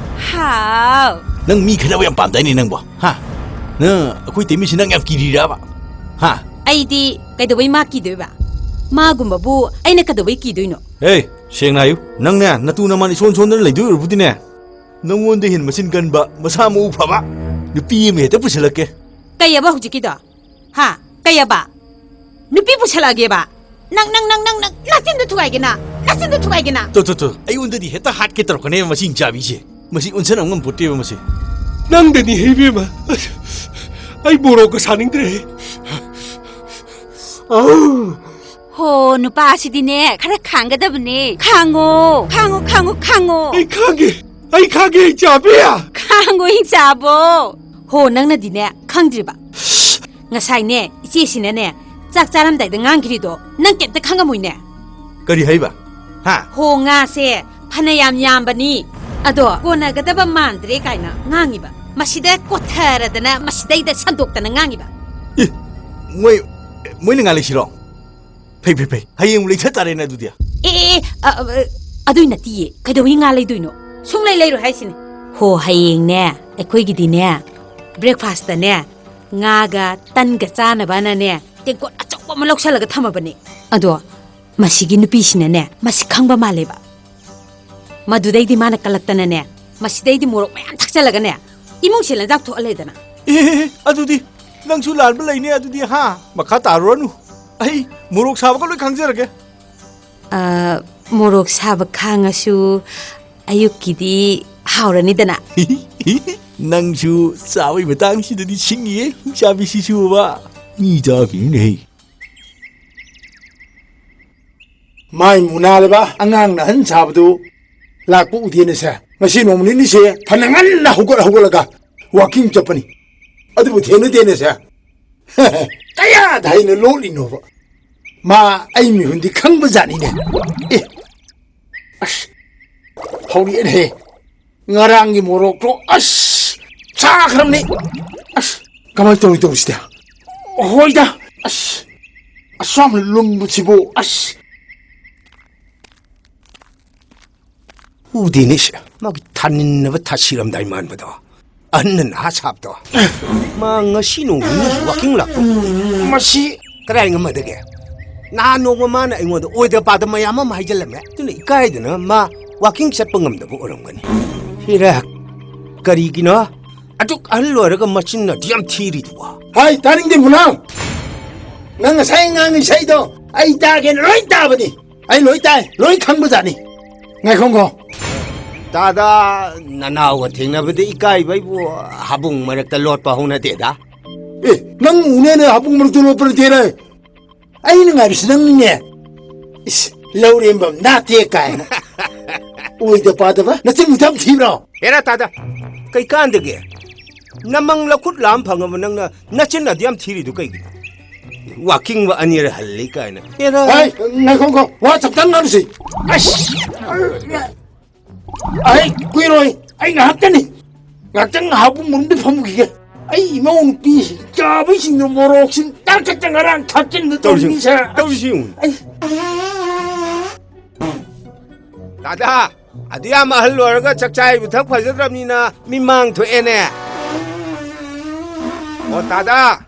ꯍꯥꯎ꯫ ꯅꯪ ꯃꯤ ꯈꯠꯅꯕ ꯌꯥꯝ ꯄꯥꯝꯗꯥꯏꯅꯦ ꯅꯪꯕꯣ? ꯍꯥ? ꯅꯪ ꯑꯩꯈꯣꯏ ꯇꯩꯃꯤꯁꯤ ꯅꯪ ꯌꯥꯝ ꯀꯤꯔꯤꯔꯕ? ꯍꯥ? ꯑꯩꯗꯤ ꯀꯩꯗꯧꯕꯩ ꯃꯥ ꯀꯤꯗꯣꯏꯕ? ꯃꯥꯒꯨꯝꯕꯕꯨ ꯑꯩꯅ ꯀꯩꯗꯧꯕꯩ ꯀꯤꯗꯣꯏꯅꯣ? ꯍꯦ, ꯁꯦꯡꯅ ꯍꯥꯏꯌꯨ꯫ ꯅꯪꯅꯦ, ꯅꯇꯨ ꯅꯃꯥꯟ ꯏꯁꯣꯟ ꯁꯣꯟꯗꯅ ꯂꯩꯗꯣꯏ ꯑꯣꯏꯔꯕꯨꯗꯤꯅꯦ, ꯅꯪꯉꯣꯟꯗ ꯍꯦꯟꯅ ꯃꯆꯤꯟ ꯀꯟꯕ, ꯃꯁꯥ ꯃꯎ ꯐꯕ ꯅꯨꯄꯤ ꯑꯃ ꯍꯦꯛꯇ ꯄꯨꯁꯤꯜꯂꯛꯀꯦ꯫ ꯀꯩꯑꯕ ꯍꯧꯖꯤꯛꯀꯤꯗꯣ? ꯍꯥ? ꯀꯩꯑꯕ? ꯅꯨꯄꯤ ꯄꯨꯁꯜꯂꯛꯑꯒꯦꯕ? ꯅꯪ, ꯅꯪ, ꯅꯪ, ꯅꯪ, ꯅꯪ, ꯅꯆꯤꯟꯗꯣ ꯊꯨꯒꯥꯏꯒꯦ ꯅꯪ! ꯅꯆꯤꯟꯗꯣ ꯊꯨꯒꯥꯏꯒꯦ ꯅꯪ! ꯇꯨ, ꯇꯨ, ꯇꯨ, ꯑꯩꯉꯣꯟꯗꯗꯤ ꯍꯦꯛꯇ ꯍꯥꯠꯀꯦ ꯇꯧꯔꯛꯀꯅꯦꯕ ꯃꯁꯤ ꯏꯆꯥꯕꯤꯁꯦ꯫ ꯃꯁꯤ ꯑꯣꯟꯁꯟ ꯉꯝ ꯄꯣꯠꯇꯦꯕ ꯃꯁꯤ꯫ ꯅꯪꯗꯅꯤ ꯍꯦ ꯏꯕꯦꯝꯃ꯫ ꯑꯩ ꯃꯣꯔꯣꯛꯀ ꯁꯥꯅꯤꯡꯗ꯭ꯔꯦ꯫ ꯑꯧ꯫ ꯍꯣ, ꯅꯨꯄꯥꯁꯤꯗꯤꯅꯦ, ꯈꯔ ꯈꯥꯡꯒꯗꯕꯅꯦ꯫ ꯈꯥꯡꯉꯣ, ꯈꯥꯡꯉꯣ, ꯈꯥꯡꯉꯣ, ꯈꯥꯡꯉꯣ꯫ ꯑꯩ ꯈꯥꯡꯒꯦ, ꯑꯩ ꯈꯥꯡꯒꯦ, ꯏꯆꯥꯕꯤ꯫ ꯈꯥꯡꯉꯣ, ꯏꯆꯥꯕꯣ꯫ ꯍꯣ, ꯅꯪꯅꯗꯤꯅꯦ, ꯈꯪꯗ꯭ꯔꯤꯕ꯫ ꯉꯁꯥꯏꯅꯦ, ꯏꯆꯦꯁꯤꯅꯅꯦ, ꯆꯥꯛ ꯆꯥꯔꯝꯗꯥꯏꯗ ꯉꯥꯡꯈ꯭ꯔꯤꯗꯣ ꯅꯪ ꯀꯩꯝꯇ ꯈꯪꯉꯝꯃꯣꯏꯅꯦ꯫ ꯀꯔꯤ ꯍꯥꯏꯕ? ꯍꯥ? ꯍꯣ, ꯉꯥꯁꯦ ꯐꯅꯌꯥꯝ ꯌꯥꯝꯕꯅꯤ꯫ ꯑꯗꯣ ꯀꯣꯟꯅꯒꯗꯕ ꯃꯥꯟꯗ꯭ꯔꯦ ꯀꯥꯏꯅ ꯉꯥꯡꯉꯤꯕ꯫ ꯃꯁꯤꯗ ꯀꯣꯊꯔꯗꯅ, ꯃꯁꯤꯗꯩꯗ ꯁꯟꯗꯣꯛꯇꯅ ꯉꯥꯡꯉꯤꯕ꯫ ꯏ, ꯃꯣꯏ, ꯃꯣꯏꯅ ꯉꯥꯡꯂꯤꯁꯤꯔꯣ? ꯐꯩ, ꯐꯩ, ꯐꯩ꯫ ꯍꯌꯦꯡ ꯑꯃꯨꯛ ꯂꯩꯊ ꯇꯥꯔꯦꯅꯦ ꯑꯗꯨꯗꯤ꯫ ꯑꯦ, ꯑꯦ, ꯑꯦ, ꯑ, ꯑ, ꯑꯗꯨꯏ ꯅꯠꯇꯤꯌꯦ꯫ ꯀꯩꯗꯧꯕꯩ ꯉꯥ ꯂꯩꯗꯣꯏꯅꯣ? ꯁꯨꯡꯂꯩ ꯂꯩꯔꯣꯏ ꯍꯥꯏꯁꯤꯅꯦ꯫ ꯍꯣ, ꯍꯌꯦꯡꯅꯦ, ꯑꯩꯈꯣꯏꯒꯤꯗꯤꯅꯦ, breakfastꯇꯅꯦ, ꯉꯥꯒ ꯇꯟꯒ ꯆꯥꯅꯕꯅꯅꯦ, ꯇꯦꯡꯀꯣꯠ ꯑꯆꯧꯕ ꯑꯃ ꯂꯧꯁꯜꯂꯒ ꯊꯝꯃꯕꯅꯦ꯫ ꯑꯗꯣ ꯃꯁꯤꯒꯤ ꯅꯨꯄꯤꯁꯤꯅꯅꯦ, ꯃꯁꯤ ꯈꯪꯕ ꯃꯥꯜꯂꯦꯕ꯫ ꯃꯗꯨꯗꯩꯗꯤ ꯃꯥꯅ ꯀꯜꯂꯛꯇꯅꯅꯦ, ꯃꯁꯤꯗꯩꯗꯤ ꯃꯣꯔꯣꯛ ꯃꯌꯥꯝ ꯊꯥꯛꯆꯜꯂꯒꯅꯦ, ꯏꯃꯨꯡꯁꯦ ꯂꯟꯖꯥꯛ ꯊꯣꯛꯍꯜꯂꯦꯗꯅ꯫ ꯑꯦ, ꯑꯗꯨꯗꯤ ꯅꯪꯁꯨ ꯂꯥꯟꯕ ꯂꯩꯅꯦ ꯑꯗꯨꯗꯤ, ꯍꯥ? ꯃꯈꯥ ꯇꯥꯔꯨꯔꯅꯨ꯫ ꯑꯩ ꯃꯣꯔꯣꯛ ꯁꯥꯕꯒ ꯂꯣꯏ ꯈꯪꯖꯔꯒꯦ꯫ ꯑ, ꯃꯣꯔꯣꯛ ꯁꯥꯕ ꯈꯥꯡꯉꯁꯨ ꯑꯌꯨꯛꯀꯤꯗꯤ ꯍꯥꯎꯔꯅꯤꯗꯅ꯫ ꯅꯪꯁꯨ ꯆꯥꯕꯒꯤ ꯃꯇꯥꯡꯁꯤꯗꯗꯤ ꯁꯤꯡꯉꯤꯌꯦ, ꯆꯥꯕꯤꯁꯤꯁꯨꯕ꯫ ꯃꯤ ꯆꯥꯈꯤꯅꯦ꯫ ꯃꯥꯏ ꯃꯨꯅꯥꯂꯕ ꯑꯉꯥꯡꯅ ꯑꯍꯟ ꯁꯥꯕꯗꯨ ꯂꯥꯛꯄ ꯎꯗꯦꯅꯦ ꯁꯦ꯫ ꯉꯁꯤ ꯅꯣꯡꯃ ꯅꯤꯅꯤꯁꯦ ꯐꯅ ꯉꯟꯅ ꯍꯧꯒꯠ ꯍꯧꯒꯠꯂꯒ walking ꯆꯠꯄꯅꯤ꯫ ꯑꯗꯨꯕꯨ ꯊꯦꯡꯅꯗꯦꯅꯦ ꯁꯦ꯫ ꯀꯌꯥꯗ ꯍꯩꯅ ꯂꯣꯠꯂꯤꯅꯣꯕ? ꯃꯥ ꯑꯩ ꯃꯤꯍꯨꯟꯗꯤ ꯈꯪꯕ ꯖꯥꯠꯅꯤꯅꯦ꯫ ꯑꯦ, ꯑꯁ, ꯍꯧꯔꯛꯑꯦꯅꯦꯍꯦ꯫ ꯉꯔꯥꯡꯒꯤ ꯃꯣꯔꯣꯛꯇꯣ ꯑꯁ ꯆꯥꯈ꯭ꯔꯕꯅꯤ꯫ ꯑꯁ, ꯀꯃꯥꯏꯅ ꯇꯧꯔꯤ ꯇꯧꯔꯤꯁꯤꯗꯤ? ꯍꯣꯏꯗ꯫ ꯑꯁ, ꯑꯁꯨꯌꯥꯝ ꯂꯨꯝꯕꯁꯤꯕꯨ꯫ ꯑꯁ, ꯎꯗꯦꯅꯦ ꯁꯦ, ꯃꯥꯒꯤ ꯊꯥꯅꯤꯟꯅꯕ ꯊꯥꯁꯤꯔꯝꯗꯥꯏ ꯃꯥꯟꯕꯗꯣ꯫ ꯑꯍꯟꯅ ꯅꯍꯥ ꯁꯥꯕꯗꯣ꯫ ꯃꯥ ꯉꯁꯤ ꯅꯣꯡ ꯅꯤꯅꯤꯁꯤ walking ꯂꯥꯛꯄ ꯎꯗꯦ꯫ ꯃꯁꯤ ꯀꯗꯥꯏ ꯉꯝꯃꯗꯒꯦ? ꯅꯍꯥꯟ ꯅꯣꯡꯃ ꯃꯥꯅ ꯑꯩꯉꯣꯟꯗ ꯑꯣꯏꯗ ꯄꯥꯗ ꯃꯌꯥꯝ ꯑꯃ ꯍꯥꯏꯖꯜꯂꯝꯃꯦ꯫ ꯑꯗꯨꯅ ꯏꯀꯥꯏꯗꯅ ꯃꯥ walking ꯆꯠꯄ ꯉꯝꯗꯕ ꯑꯣꯏꯔꯝꯒꯅꯤ꯫ ꯍꯤꯔꯦ, ꯀꯔꯤꯒꯤꯅꯣ? ꯑꯗꯨꯛ ꯑꯍꯜ ꯑꯣꯏꯔꯒ ꯃꯆꯤꯟꯅ ꯑꯗꯨ ꯌꯥꯝ ꯊꯤꯔꯤꯗꯨꯕꯣ? ꯍꯥꯏ, ꯇꯥꯅꯤꯡꯗꯦ ꯃꯨꯅꯥ꯫ ꯅꯪ ꯉꯁꯥꯏ ꯉꯥꯡꯉꯤ ꯏꯁꯩꯗꯣ ꯑꯩ ꯇꯥꯒꯦꯅ ꯂꯣꯏ ꯇꯥꯕꯅꯤ꯫ ꯑꯩ ꯂꯣꯏ ꯇꯥꯏ, ꯂꯣꯏ ꯈꯪꯕꯖꯥꯠꯅꯤ꯫ ꯉꯥꯏꯈꯣ ꯉꯥꯏꯈꯣ꯫ ꯇꯥꯗ, ꯅꯅꯥꯎꯒ ꯊꯦꯡꯅꯕꯗ ꯏꯀꯥꯏꯕꯩꯕꯨ ꯍꯥꯕꯨꯡ ꯃꯔꯛꯇ ꯂꯣꯠꯄ ꯍꯧꯅꯗꯦꯗ꯫ ꯑꯦ, ꯅꯪ ꯎꯅꯦꯅ ꯍꯥꯕꯨꯡ ꯃꯔꯛꯇ ꯂꯣꯠꯄ ꯅꯠꯇꯦꯅꯦ꯫ ꯑꯩꯅ ꯉꯥꯏꯕꯁꯤ ꯅꯪꯅꯤꯅꯦ꯫ ꯏꯁ, ꯂꯧꯔꯦꯝꯕꯝ ꯅꯥꯠꯇꯦ ꯀꯥꯏꯅ꯫ ꯑꯣꯏꯗ ꯄꯥꯗꯕ, ꯅꯆꯤꯟ ꯃꯊꯝ ꯊꯤꯕ꯭ꯔꯣ? ꯍꯦꯔꯥ ꯇꯥꯗ, ꯀꯩꯀꯥꯟꯗꯒꯦ? ꯅꯃꯪ ꯂꯈꯨꯠ ꯂꯥꯝ ꯐꯪꯉꯕ ꯅꯪꯅ ꯅꯆꯤꯟ ꯑꯗꯨ ꯌꯥꯝ ꯊꯤꯔꯤꯗꯨ ꯀꯩꯒꯤꯅꯣ? Walking ꯕ ꯑꯅꯤꯔ ꯍꯜꯂꯤ ꯀꯥꯏꯅ꯫ ꯍꯦꯔꯥ꯫ ꯍꯥꯏ, ꯉꯥꯏꯈꯣ, ꯉꯥꯏꯈꯣ, ꯋꯥ ꯆꯞꯇꯪ ꯉꯥꯡꯁꯤ꯫ ꯑꯁ! ꯑꯩ ꯀꯨꯏꯔꯣꯏ, ꯑꯩ ꯉꯥꯏꯍꯥꯛꯇꯅꯤ꯫ ꯉꯥꯏꯍꯥꯛꯇꯪ ꯉꯥꯏꯍꯥꯛꯄꯨ ꯃꯨꯟꯗ ꯐꯝꯈꯤꯒꯦ꯫ ꯑꯩ ꯏꯃꯧ ꯅꯨꯄꯤ ꯆꯥꯕꯁꯤꯡꯗꯣ ꯃꯣꯔꯣꯛꯁꯤꯡ ꯇꯥꯛꯀꯠꯇ ꯉꯔꯥꯡ ꯊꯥꯛꯆꯤꯟꯕ ꯇꯧꯔꯤꯁꯤ, ꯇꯧꯔꯤꯁꯦ꯫ ꯇꯧꯔꯤꯁꯤ ꯌꯦꯡꯉꯨ꯫ ꯑꯩ ꯗꯥꯗꯥ, ꯑꯗꯨ ꯌꯥꯝ ꯑꯍꯜ ꯑꯣꯏꯔꯒ ꯆꯥꯛꯆꯥ ꯌꯨꯊꯛ ꯐꯖꯗ꯭ꯔꯕꯅꯤꯅ ꯃꯤꯃꯥꯡ ꯊꯣꯛꯑꯦꯅꯦ꯫ ꯑꯣ ꯗꯥꯗꯥ,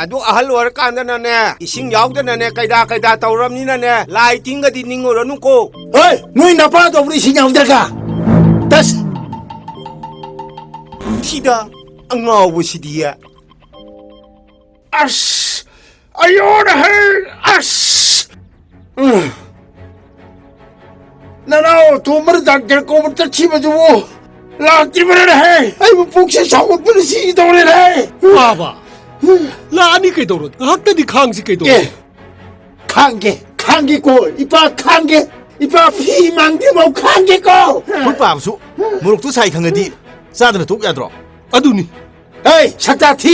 ꯑꯗꯨ ꯑꯍꯜ ꯑꯣꯏꯔꯀꯥꯟꯗꯅꯅꯦ, ꯏꯁꯤꯡ ꯌꯥꯎꯗꯅꯅꯦ, ꯀꯩꯗꯥ ꯀꯩꯗꯥ ꯇꯧꯔꯕꯅꯤꯅꯅꯦ, ꯂꯥꯏ ꯇꯤꯟꯒꯗꯤ ꯅꯤꯡꯉꯨꯔꯅꯨꯀꯣ꯫ ꯍꯣꯏ, ꯅꯣꯏ ꯅꯄꯥ ꯇꯧꯕꯗ ꯏꯁꯤꯡ ꯌꯥꯎꯗ꯭ꯔꯒ꯫ ꯇꯁ꯫ ꯁꯤꯗ ꯑꯉꯥꯎꯕꯁꯤꯗꯤ꯫ ꯑꯁ! ꯑꯌꯣꯅ ꯍꯦ! ꯑꯁ! ꯎꯝ꯫ ꯅꯅꯥꯎ ꯑꯇꯣꯝꯕꯅ ꯗꯥꯛꯇꯔ ꯀꯧꯕ ꯆꯠꯈꯤꯕꯗꯨꯕꯨ ꯂꯥꯛꯇ꯭ꯔꯤꯕꯅꯦ ꯍꯦ! ꯑꯩꯕꯨ ꯄꯨꯛꯁꯦ ꯁꯥꯎꯒꯠꯄꯅ ꯁꯤꯒꯦ ꯇꯧꯔꯦꯅꯦ ꯍꯦ! ꯄꯥꯕ! ꯂꯥꯛꯑꯅꯤ ꯀꯩꯗꯧꯔꯒꯦ? ꯉꯥꯏꯍꯥꯛꯇꯗꯤ ꯈꯥꯡꯁꯤ ꯀꯩꯗꯧꯔꯒꯦ? ꯑꯦ! ꯈꯥꯡꯒꯦ, ꯈꯥꯡꯒꯦꯀꯣ, ꯏꯄꯥ ꯈꯥꯡꯒꯦ, ꯏꯄꯥ ꯐꯤ ꯃꯥꯡꯗ꯭ꯔꯤꯐꯥꯎ ꯈꯥꯡꯒꯦꯀꯣ꯫ ꯃꯣꯏ ꯄꯥꯕꯁꯨ ꯃꯣꯔꯣꯛꯇꯨ ꯁꯥꯏ ꯈꯪꯉꯗꯤ ꯆꯥꯗꯅ ꯇꯣꯛ ꯌꯥꯗ꯭ꯔꯣ? ꯑꯗꯨꯅꯤ꯫ ꯍꯦ, ꯁꯛꯇꯥ ꯊꯤ!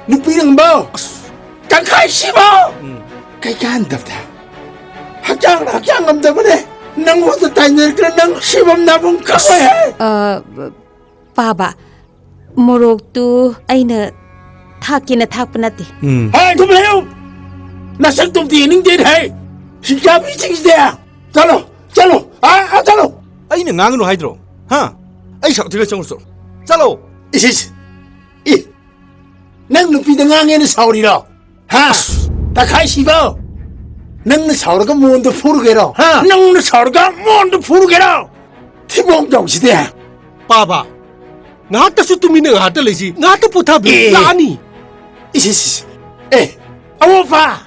ꯅꯨꯄꯤ ꯅꯪꯕꯣ! ꯑꯁ! ꯇꯪꯈꯥꯏ ꯁꯤꯕꯣ! ꯎꯝ꯫ ꯀꯩ ꯀꯥꯟꯗꯕꯗ? ꯍꯛꯆꯥꯡꯅ ꯍꯛꯆꯥꯡ ꯉꯝꯗꯕꯅꯦ꯫ ꯅꯪꯉꯣꯟꯗ ꯇꯥꯏꯅꯔꯒ ꯅꯪ ꯁꯤꯐꯝ ꯅꯥꯐꯝ ꯈꯪꯉꯣꯏꯍꯦ! ꯑ, ꯄꯥꯕ, ꯃꯣꯔꯣꯛꯇꯨ ꯑꯩꯅ ꯊꯥꯛꯀꯦꯅ ꯊꯥꯛꯄ ꯅꯠꯇꯦ꯫ ꯎꯝ꯫ ꯍꯦ, ꯊꯨꯝ ꯂꯩꯌꯨ! ꯅꯁꯛꯇꯨꯝꯗꯤ ꯌꯦꯡꯅꯤꯡꯗꯦꯅꯦꯍꯦ! ꯁꯤꯡꯆꯥꯕꯤꯁꯤꯡꯁꯤꯗꯤ! ꯆꯠꯂꯣ! ꯆꯠꯂꯣ! ꯑꯥ, ꯑꯥ, ꯆꯠꯂꯣ! ꯑꯩꯅ ꯉꯥꯡꯒꯅꯨ ꯍꯥꯏꯗ꯭ꯔꯣ? ꯍꯥ? ꯑꯩ ꯁꯛꯇꯨꯒ ꯆꯪꯉꯨ ꯆꯠꯂꯣ꯫ ꯆꯠꯂꯣ! ꯏꯁ, ꯏꯁ! ꯏ! ꯅꯪ ꯅꯨꯄꯤꯗ ꯉꯥꯡꯉꯦꯅ ꯁꯥꯎꯔꯤꯔꯣ? ꯍꯥ? ꯇꯈꯥꯏ ꯁꯤꯕꯧ! ꯅꯪꯅ ꯁꯥꯎꯔꯒ ꯃꯣꯟꯗꯣ ꯐꯨꯔꯨꯒꯦꯔꯣ? ꯍꯥ? ꯅꯪꯅ ꯁꯥꯎꯔꯒ ꯃꯣꯟꯗꯣ ꯐꯨꯔꯨꯒꯦꯔꯣ? ꯊꯤꯕꯣꯡ ꯆꯥꯎꯁꯤꯗꯤ! ꯄꯥꯕ, ꯉꯥꯏꯍꯥꯛꯇꯁꯨ ꯇꯨꯃꯤꯟꯅ ꯉꯥꯏꯍꯥꯛꯇ ꯂꯩꯁꯤ, ꯉꯥꯏꯍꯥꯛꯇ ꯄꯣꯊꯥꯕꯤ ꯑꯦ꯫ ꯂꯥꯛꯑꯅꯤ꯫ ꯏꯁ, ꯏꯁ, ꯏꯁ꯫ ꯑꯦ, ꯑꯋꯣꯄꯥ!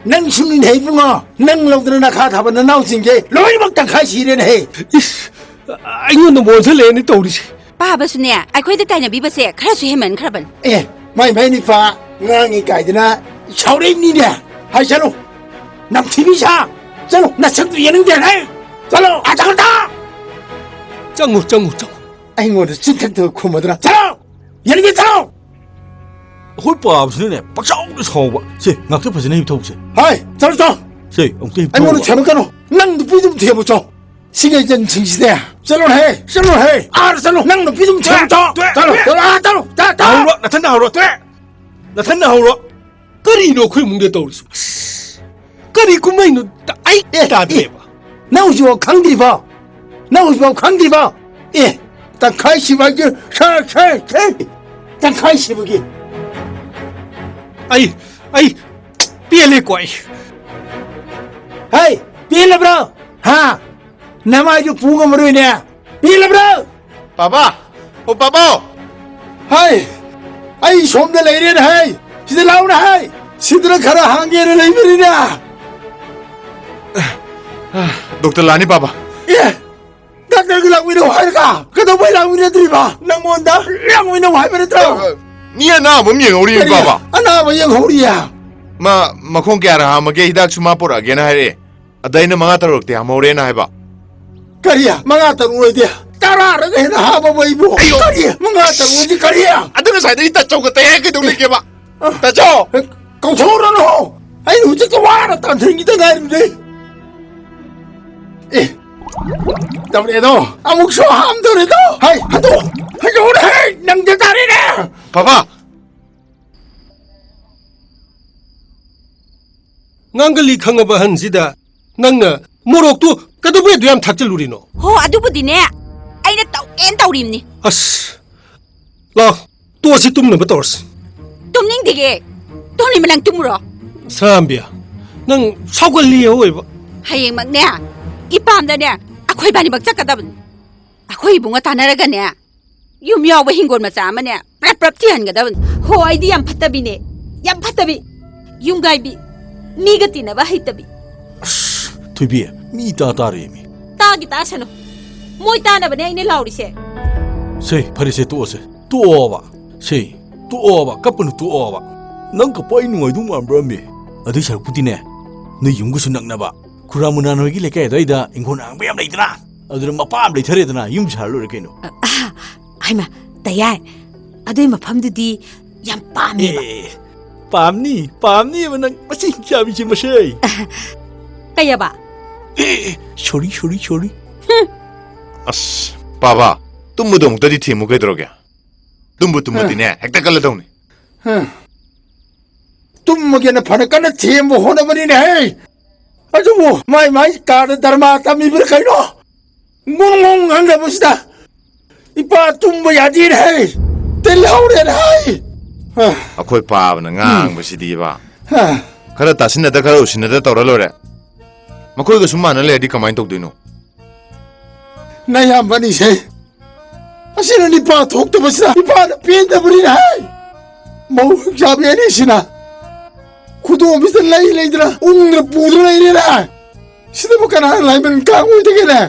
ꯅꯪ ꯁꯨꯝ ꯏꯟꯅꯩ ꯏꯕꯨꯡꯉꯣ, ꯅꯪ ꯂꯧꯗꯅ ꯅꯈꯥ ꯊꯥꯕ ꯅꯅꯥꯎꯁꯤꯡꯁꯦ ꯂꯣꯏꯅꯃꯛ ꯇꯪꯈꯥꯏ ꯁꯤꯔꯦꯅꯦꯍꯦ꯫ ꯏꯁ, ꯑꯩꯉꯣꯟꯗ ꯃꯣꯟꯁꯤꯜꯂꯛꯑꯦꯅꯦ ꯇꯧꯔꯤꯁꯦ꯫ ꯄꯥꯕꯁꯨꯅꯦ, ꯑꯩꯈꯣꯏꯗ ꯇꯥꯏꯅꯕꯤꯕꯁꯦ ꯈꯔꯁꯨ ꯍꯦꯟꯃꯟꯈ꯭ꯔꯕꯅꯤ꯫ ꯑꯦ, ꯃꯥꯏ ꯃꯥꯏ ꯅꯤꯄꯥ ꯉꯥꯡꯉꯤ ꯀꯥꯏꯗꯅ ꯁꯥꯎꯔꯛꯏꯕꯅꯤꯅꯦ꯫ ꯍꯥꯏ ꯆꯠꯂꯨ, ꯅꯝꯊꯤꯕꯤ ꯁꯥ, ꯆꯠꯂꯨ, ꯅꯁꯛꯇꯨ ꯌꯦꯡꯅꯤꯡꯗꯦ꯫ ꯍꯦ, ꯆꯠꯂꯣ, ꯑꯥ ꯆꯠꯈ꯭ꯔꯣ꯫ ꯆꯪꯉꯨ, ꯆꯪꯉꯨ, ꯆꯪꯉꯨ꯫ ꯑꯩꯉꯣꯟꯗ ꯆꯤꯟꯊꯛꯇ ꯈꯨꯝꯃꯗꯅ, ꯆꯠꯂꯣ! ꯌꯦꯡꯅꯤꯡꯗꯦ, ꯆꯠꯂꯣ! ꯑꯩꯈꯣꯏ ꯄꯥꯕꯁꯤꯅꯅꯦ, ꯄꯪꯁꯥꯎꯗ ꯁꯥꯎꯕ꯫ ꯁꯦ, ꯉꯥꯛꯇ ꯐꯖꯅ ꯍꯤꯞ ꯊꯧꯁꯦ꯫ ꯍꯥꯏ, ꯆꯠꯂꯣ, ꯆꯠꯂꯣ! ꯁꯦ, ꯑꯃꯨꯛꯇ ꯍꯤꯞ ꯑꯩꯉꯣꯟꯗ ꯊꯧꯕ꯫ ꯊꯦꯝꯃꯛꯀꯅꯨ꯫ ꯅꯪ ꯅꯨꯄꯤꯗꯨꯝ ꯊꯦꯝꯃꯨ ꯆꯣ꯫ ꯁꯤꯒ ꯌꯦꯟꯁꯤꯡꯁꯤꯗꯤ꯫ ꯆꯠꯂꯣꯍꯦ, ꯆꯠꯂꯣꯍꯦ꯫ ꯑꯥꯗ ꯆꯠꯂꯣ꯫ ꯅꯪ ꯅꯨꯄꯤꯗꯨꯝ ꯊꯤꯔꯨꯆꯣ꯫ ꯇꯣꯛꯑꯦ, ꯆꯠꯂꯣ, ꯇꯣꯛꯑꯦ꯫ ꯆꯠꯂꯣ, ꯑꯥ, ꯆꯠꯂꯣ꯫ ꯇꯣꯛꯑꯦ, ꯇꯣꯛꯑꯦ꯫ ꯍꯧꯔꯣ, ꯅꯊꯟꯗ ꯍꯧꯔꯣ, ꯇꯣꯛꯑꯦ꯫ ꯅꯊꯟꯗ ꯍꯧꯔꯣ꯫ ꯀꯔꯤꯅꯣ ꯑꯩꯈꯣꯏ ꯏꯃꯨꯡꯗ ꯇꯧꯔꯤꯁꯤꯕꯣ? ꯑꯁ, ꯀꯔꯤ ꯀꯨꯝꯍꯩꯅꯣ? ꯑꯩ ꯑꯦ, ꯇꯥꯗ꯭ꯔꯦꯕ꯫ ꯅꯪ ꯍꯧꯖꯤꯛꯐꯥꯎ ꯈꯪꯗ꯭ꯔꯤꯕꯣ? ꯅꯪ ꯍꯧꯖꯤꯛꯐꯥꯎ ꯈꯪꯗ꯭ꯔꯤꯕꯣ? ꯑꯦ, ꯇꯪꯈꯥꯏ ꯁꯤꯕꯒꯤ ꯁꯦ, ꯁꯦ, ꯁꯦ꯫ ꯇꯪꯈꯥꯏ ꯁꯤꯕꯒꯤ꯫ ꯑꯩ, ꯑꯩ ꯄꯦꯜꯂꯦꯀꯣ ꯑꯩ꯫ ꯍꯩ, ꯄꯦꯜꯂꯕ꯭ꯔꯣ? ꯍꯥ? ꯅꯃꯥꯏꯗꯨ ꯄꯨ ꯉꯝꯃꯔꯣꯏꯅꯦ꯫ ꯄꯦꯜꯂꯕ꯭ꯔꯣ? ꯄꯥꯕꯥ! ꯑꯣ, ꯄꯥꯕꯥ! ꯍꯥꯏ! ꯑꯩ ꯁꯣꯝꯗ ꯂꯩꯔꯦꯅ ꯍꯥꯏ! ꯁꯤꯗ ꯂꯥꯎꯅ ꯍꯥꯏ! ꯁꯤꯗꯅ ꯈꯔ ꯍꯥꯡꯒꯦꯅ ꯂꯩꯕꯅꯤꯅ! ꯗꯣꯛꯇꯔ ꯂꯥꯛꯑꯅꯤ, ꯄꯥꯕꯥ꯫ ꯑꯦ! ꯗꯥꯛꯇꯔꯒꯤ ꯂꯥꯛꯃꯤꯟꯅꯧ ꯍꯥꯏꯔꯒ ꯀꯩꯗꯧꯕꯩ ꯂꯥꯛꯃꯤꯟꯅꯗ꯭ꯔꯤꯕ? ꯅꯪꯉꯣꯟꯗ ꯂꯥꯛꯃꯤꯟꯅꯧ ꯍꯥꯏꯕ ꯅꯠꯇ꯭ꯔꯣ? ꯃꯤ ꯑꯅꯥꯕ ꯑꯃ ꯌꯦꯡꯍꯧꯔꯤ, ꯀꯔꯤ? ꯄꯥꯕꯥ꯫ ꯑꯅꯥꯕ ꯌꯦꯡꯍꯧꯔꯤꯌꯦ? ꯃꯥ ꯃꯈꯣꯡ ꯀꯌꯥꯔꯛ ꯍꯥꯝꯃꯒꯦ, ꯍꯤꯗꯥꯛꯁꯨ ꯃꯥ ꯄꯨꯔꯛꯑꯒꯦꯅ ꯍꯥꯏꯔꯛꯑꯦ꯫ ꯑꯗ ꯑꯩꯅ ꯃꯉꯥ ꯇꯔꯨꯛꯇꯤ ꯍꯥꯝꯍꯧꯔꯦꯅ ꯍꯥꯏꯕ꯫ ꯀꯔꯤ? ꯃꯉꯥ ꯇꯔꯨꯛ ꯑꯣꯏꯗꯤ? ꯇꯔꯥꯔꯒ ꯍꯦꯟꯅ ꯍꯥꯝꯃꯕ ꯑꯩꯕꯨ? ꯑꯩꯌꯣ! ꯀꯔꯤ? ꯃꯉꯥ ꯇꯔꯨꯛ ꯑꯣꯏꯗꯤ ꯀꯔꯤ? ꯑꯗꯨ ꯉꯁꯥꯏꯗꯒꯤ ꯇꯥꯆꯧꯒ ꯇꯌꯥꯏ ꯀꯩꯗꯧ ꯂꯩꯒꯦꯕ? ꯑ, ꯇꯥꯆꯧ! ꯀꯧꯊꯣꯛꯎꯔꯅꯨ! ꯑꯩ ꯍꯧꯖꯤꯛꯇ ꯋꯥꯅ ꯇꯥꯟꯊꯣꯛꯈꯤꯗ ꯉꯥꯏꯔꯤꯕꯅꯦ꯫ ꯑꯦ, ꯇꯧꯔꯦꯗꯣ! ꯑꯃꯨꯛꯁꯨ ꯍꯥꯝꯗꯧꯔꯦꯗꯣ! ꯍꯩ, ꯍꯟꯗꯣꯛ! ꯍꯟꯗꯣꯛꯎꯔꯦ! ꯍꯩ, ꯅꯪꯗ ꯇꯥꯔꯦꯅꯦ! ꯄꯥꯕꯥ! ꯉꯥꯡꯒꯜꯂꯤ ꯈꯪꯉꯕ ꯑꯍꯟꯁꯤꯗ ꯅꯪꯅ ꯃꯣꯔꯣꯛꯇꯨ ꯀꯩꯗꯧꯕꯩ ꯑꯗꯨ ꯌꯥꯝ ꯊꯥꯛꯆꯜꯂꯨꯔꯤꯅꯣ? ꯍꯣ, ꯑꯗꯨꯕꯨꯗꯤꯅꯦ, ꯑꯩꯅ ꯇꯧꯒꯦꯅ ꯇꯧꯔꯤꯝꯅꯤ꯫ ꯑꯁ, ꯂꯥꯎ, ꯇꯣꯛꯑꯁꯤ, ꯇꯨꯝꯅꯕ ꯇꯧꯔꯁꯤ꯫ ꯇꯨꯝꯅꯤꯡꯗꯦꯒꯦ꯫ ꯇꯨꯝꯅꯤꯡꯕ ꯅꯪ ꯇꯨꯝꯃꯨꯔꯣ꯫ ꯁꯅꯥꯝꯕꯤ, ꯅꯪ ꯁꯥꯎꯒꯜꯂꯤ ꯑꯣꯏꯕ꯫ ꯍꯌꯦꯡꯃꯛꯅꯦ, ꯏꯄꯥꯝꯗꯅꯦ, ꯑꯩꯈꯣꯏ ꯏꯕꯥꯅꯤꯃꯛ ꯆꯠꯀꯗꯕꯅꯤ꯫ ꯑꯩꯈꯣꯏ ꯏꯕꯨꯡꯒ ꯇꯥꯟꯅꯔꯒꯅꯦ, ꯌꯨꯝ ꯌꯥꯎꯕ ꯍꯤꯡꯒꯣꯜ ꯃꯆꯥ ꯑꯃꯅꯦ, ꯄ꯭ꯔꯞ ꯄ꯭ꯔꯞ ꯊꯤꯍꯟꯒꯗꯕꯅꯤ꯫ ꯍꯣ, ꯑꯩꯗꯤ ꯌꯥꯝ ꯐꯠꯇꯕꯤꯅꯦ, ꯌꯥꯝ ꯐꯠꯇꯕꯤ, ꯌꯨꯝꯒꯥꯏꯕꯤ, ꯃꯤꯒ ꯇꯤꯟꯅꯕ ꯍꯩꯇꯕꯤ꯫ ꯑꯁ, ꯊꯣꯏꯕꯤ, ꯃꯤ ꯇꯥ ꯇꯥꯔꯦꯃꯤ꯫ ꯇꯥꯒꯤ ꯇꯥꯁꯅꯨ, ꯃꯣꯏ ꯇꯥꯅꯕꯅꯦ ꯑꯩꯅ ꯂꯥꯎꯔꯤꯁꯦ꯫ ꯁꯦ, ꯐꯔꯦꯁꯦ, ꯇꯣꯛꯑꯁꯦ, ꯇꯣꯛꯑꯣꯕ꯫ ꯁꯦ, ꯇꯣꯛꯑꯣꯕ, ꯀꯞꯄꯅꯨ, ꯇꯣꯛꯑꯣꯕ꯫ ꯅꯪ ꯀꯞꯄ ꯑꯩ ꯅꯨꯡꯉꯥꯏꯗꯧ ꯃꯥꯟꯕ꯭ꯔꯥ, ꯑꯃꯤ? ꯑꯗꯨꯏ ꯁꯔꯨꯛꯄꯨꯗꯤꯅꯦ, ꯅꯣꯏ ꯌꯨꯝꯒꯁꯨ ꯅꯛꯅꯕ, ꯈꯨꯔꯥ ꯃꯨꯅꯥꯟ ꯍꯣꯏꯒꯤ ꯂꯩꯀꯥꯏ ꯑꯗꯨꯋꯥꯏꯗ ꯏꯪꯈꯣꯜ ꯑꯍꯥꯡꯕ ꯌꯥꯝ ꯂꯩꯗꯅ, ꯑꯗꯨꯗ ꯃꯄꯥ ꯑꯃ ꯂꯩꯊꯔꯦꯗꯅ, ꯌꯨꯝ ꯁꯥꯔ ꯂꯣꯏꯔꯦ ꯀꯩꯅꯣ꯫ ꯑ, ꯑ, ꯍꯩꯃꯥ, ꯇꯌꯥꯏ, ꯑꯗꯨꯏ ꯃꯐꯝꯗꯨꯗꯤ ꯌꯥꯝ ꯄꯥꯝꯃꯦꯕ꯫ ꯑꯦ, ꯄꯥꯝꯅꯤ, ꯄꯥꯝꯅꯤꯕ ꯅꯪ ꯃꯁꯤ ꯍꯤꯡꯆꯥꯕꯤꯁꯦ ꯃꯁꯦ꯫ ꯀꯩꯑꯕ? ꯑꯦ, ꯁꯣꯔꯤ, ꯁꯣꯔꯤ, ꯁꯣꯔꯤ꯫ ꯑꯁ, ꯄꯥꯕ, ꯇꯨꯝꯕꯗꯣ ꯑꯃꯨꯛꯇꯗꯤ ꯊꯦꯝꯃꯨ ꯀꯩꯗꯧꯔꯒꯦ? ꯇꯨꯝꯕꯨ ꯇꯨꯝꯃꯗꯤꯅꯦ, ꯍꯦꯛꯇ ꯀꯜꯂꯗꯧꯅꯤ꯫ ꯇꯨꯝꯃꯒꯦꯅ ꯐꯅ ꯀꯟꯅ ꯊꯦꯝꯕ ꯍꯣꯠꯅꯕꯅꯤꯅꯦ ꯍꯦ꯫ ꯑꯗꯨꯕꯨ ꯃꯥꯏ ꯃꯥꯏ ꯀꯥꯗ ꯙꯔꯃꯥ ꯇꯝꯃꯤꯕ꯭ꯔꯥ ꯀꯩꯅꯣ? ꯉꯣꯡ ꯉꯣꯡ ꯉꯥꯡꯅꯕꯁꯤꯗ ꯏꯄꯥ ꯇꯨꯝꯕ ꯌꯥꯗꯦꯅꯦ ꯍꯦ꯫ ꯇꯤꯜꯍꯧꯔꯦꯅꯦ ꯍꯦ꯫ ꯑꯩꯈꯣꯏ ꯄꯥꯕꯅ ꯉꯥꯡꯕꯁꯤꯗꯤꯕ꯫ ꯈꯔ ꯇꯥꯁꯤꯟꯅꯗ ꯈꯔ ꯎꯁꯤꯟꯅꯗ ꯇꯧꯔ ꯂꯣꯏꯔꯦ꯫ ꯃꯈꯣꯏꯒ ꯁꯨꯝ ꯃꯥꯟꯅ ꯂꯩꯔꯗꯤ ꯀꯃꯥꯏꯅ ꯇꯧꯗꯣꯏꯅꯣ? ꯅꯌꯥꯝꯕꯅꯤꯁꯦ꯫ ꯑꯁꯤꯅ ꯅꯤꯄꯥ ꯊꯣꯛꯇꯕꯁꯤꯅ ꯏꯄꯥꯅ ꯄꯦꯟꯗꯕꯅꯤꯅ ꯍꯥꯏ꯫ ꯃꯧ ꯍꯤꯡꯆꯥꯕꯤ ꯑꯅꯤꯁꯤꯅ ꯈꯨꯗꯣꯝꯕꯤꯁꯤꯗ ꯂꯩ ꯂꯩꯗꯅ ꯎꯪꯗꯅ ꯄꯨꯗꯅ ꯂꯩꯔꯦꯅ꯫ ꯁꯤꯗꯕꯨ ꯀꯅꯥꯅ ꯂꯥꯏꯃꯟ ꯀꯥꯡ ꯑꯣꯏꯗꯒꯦꯅꯦ?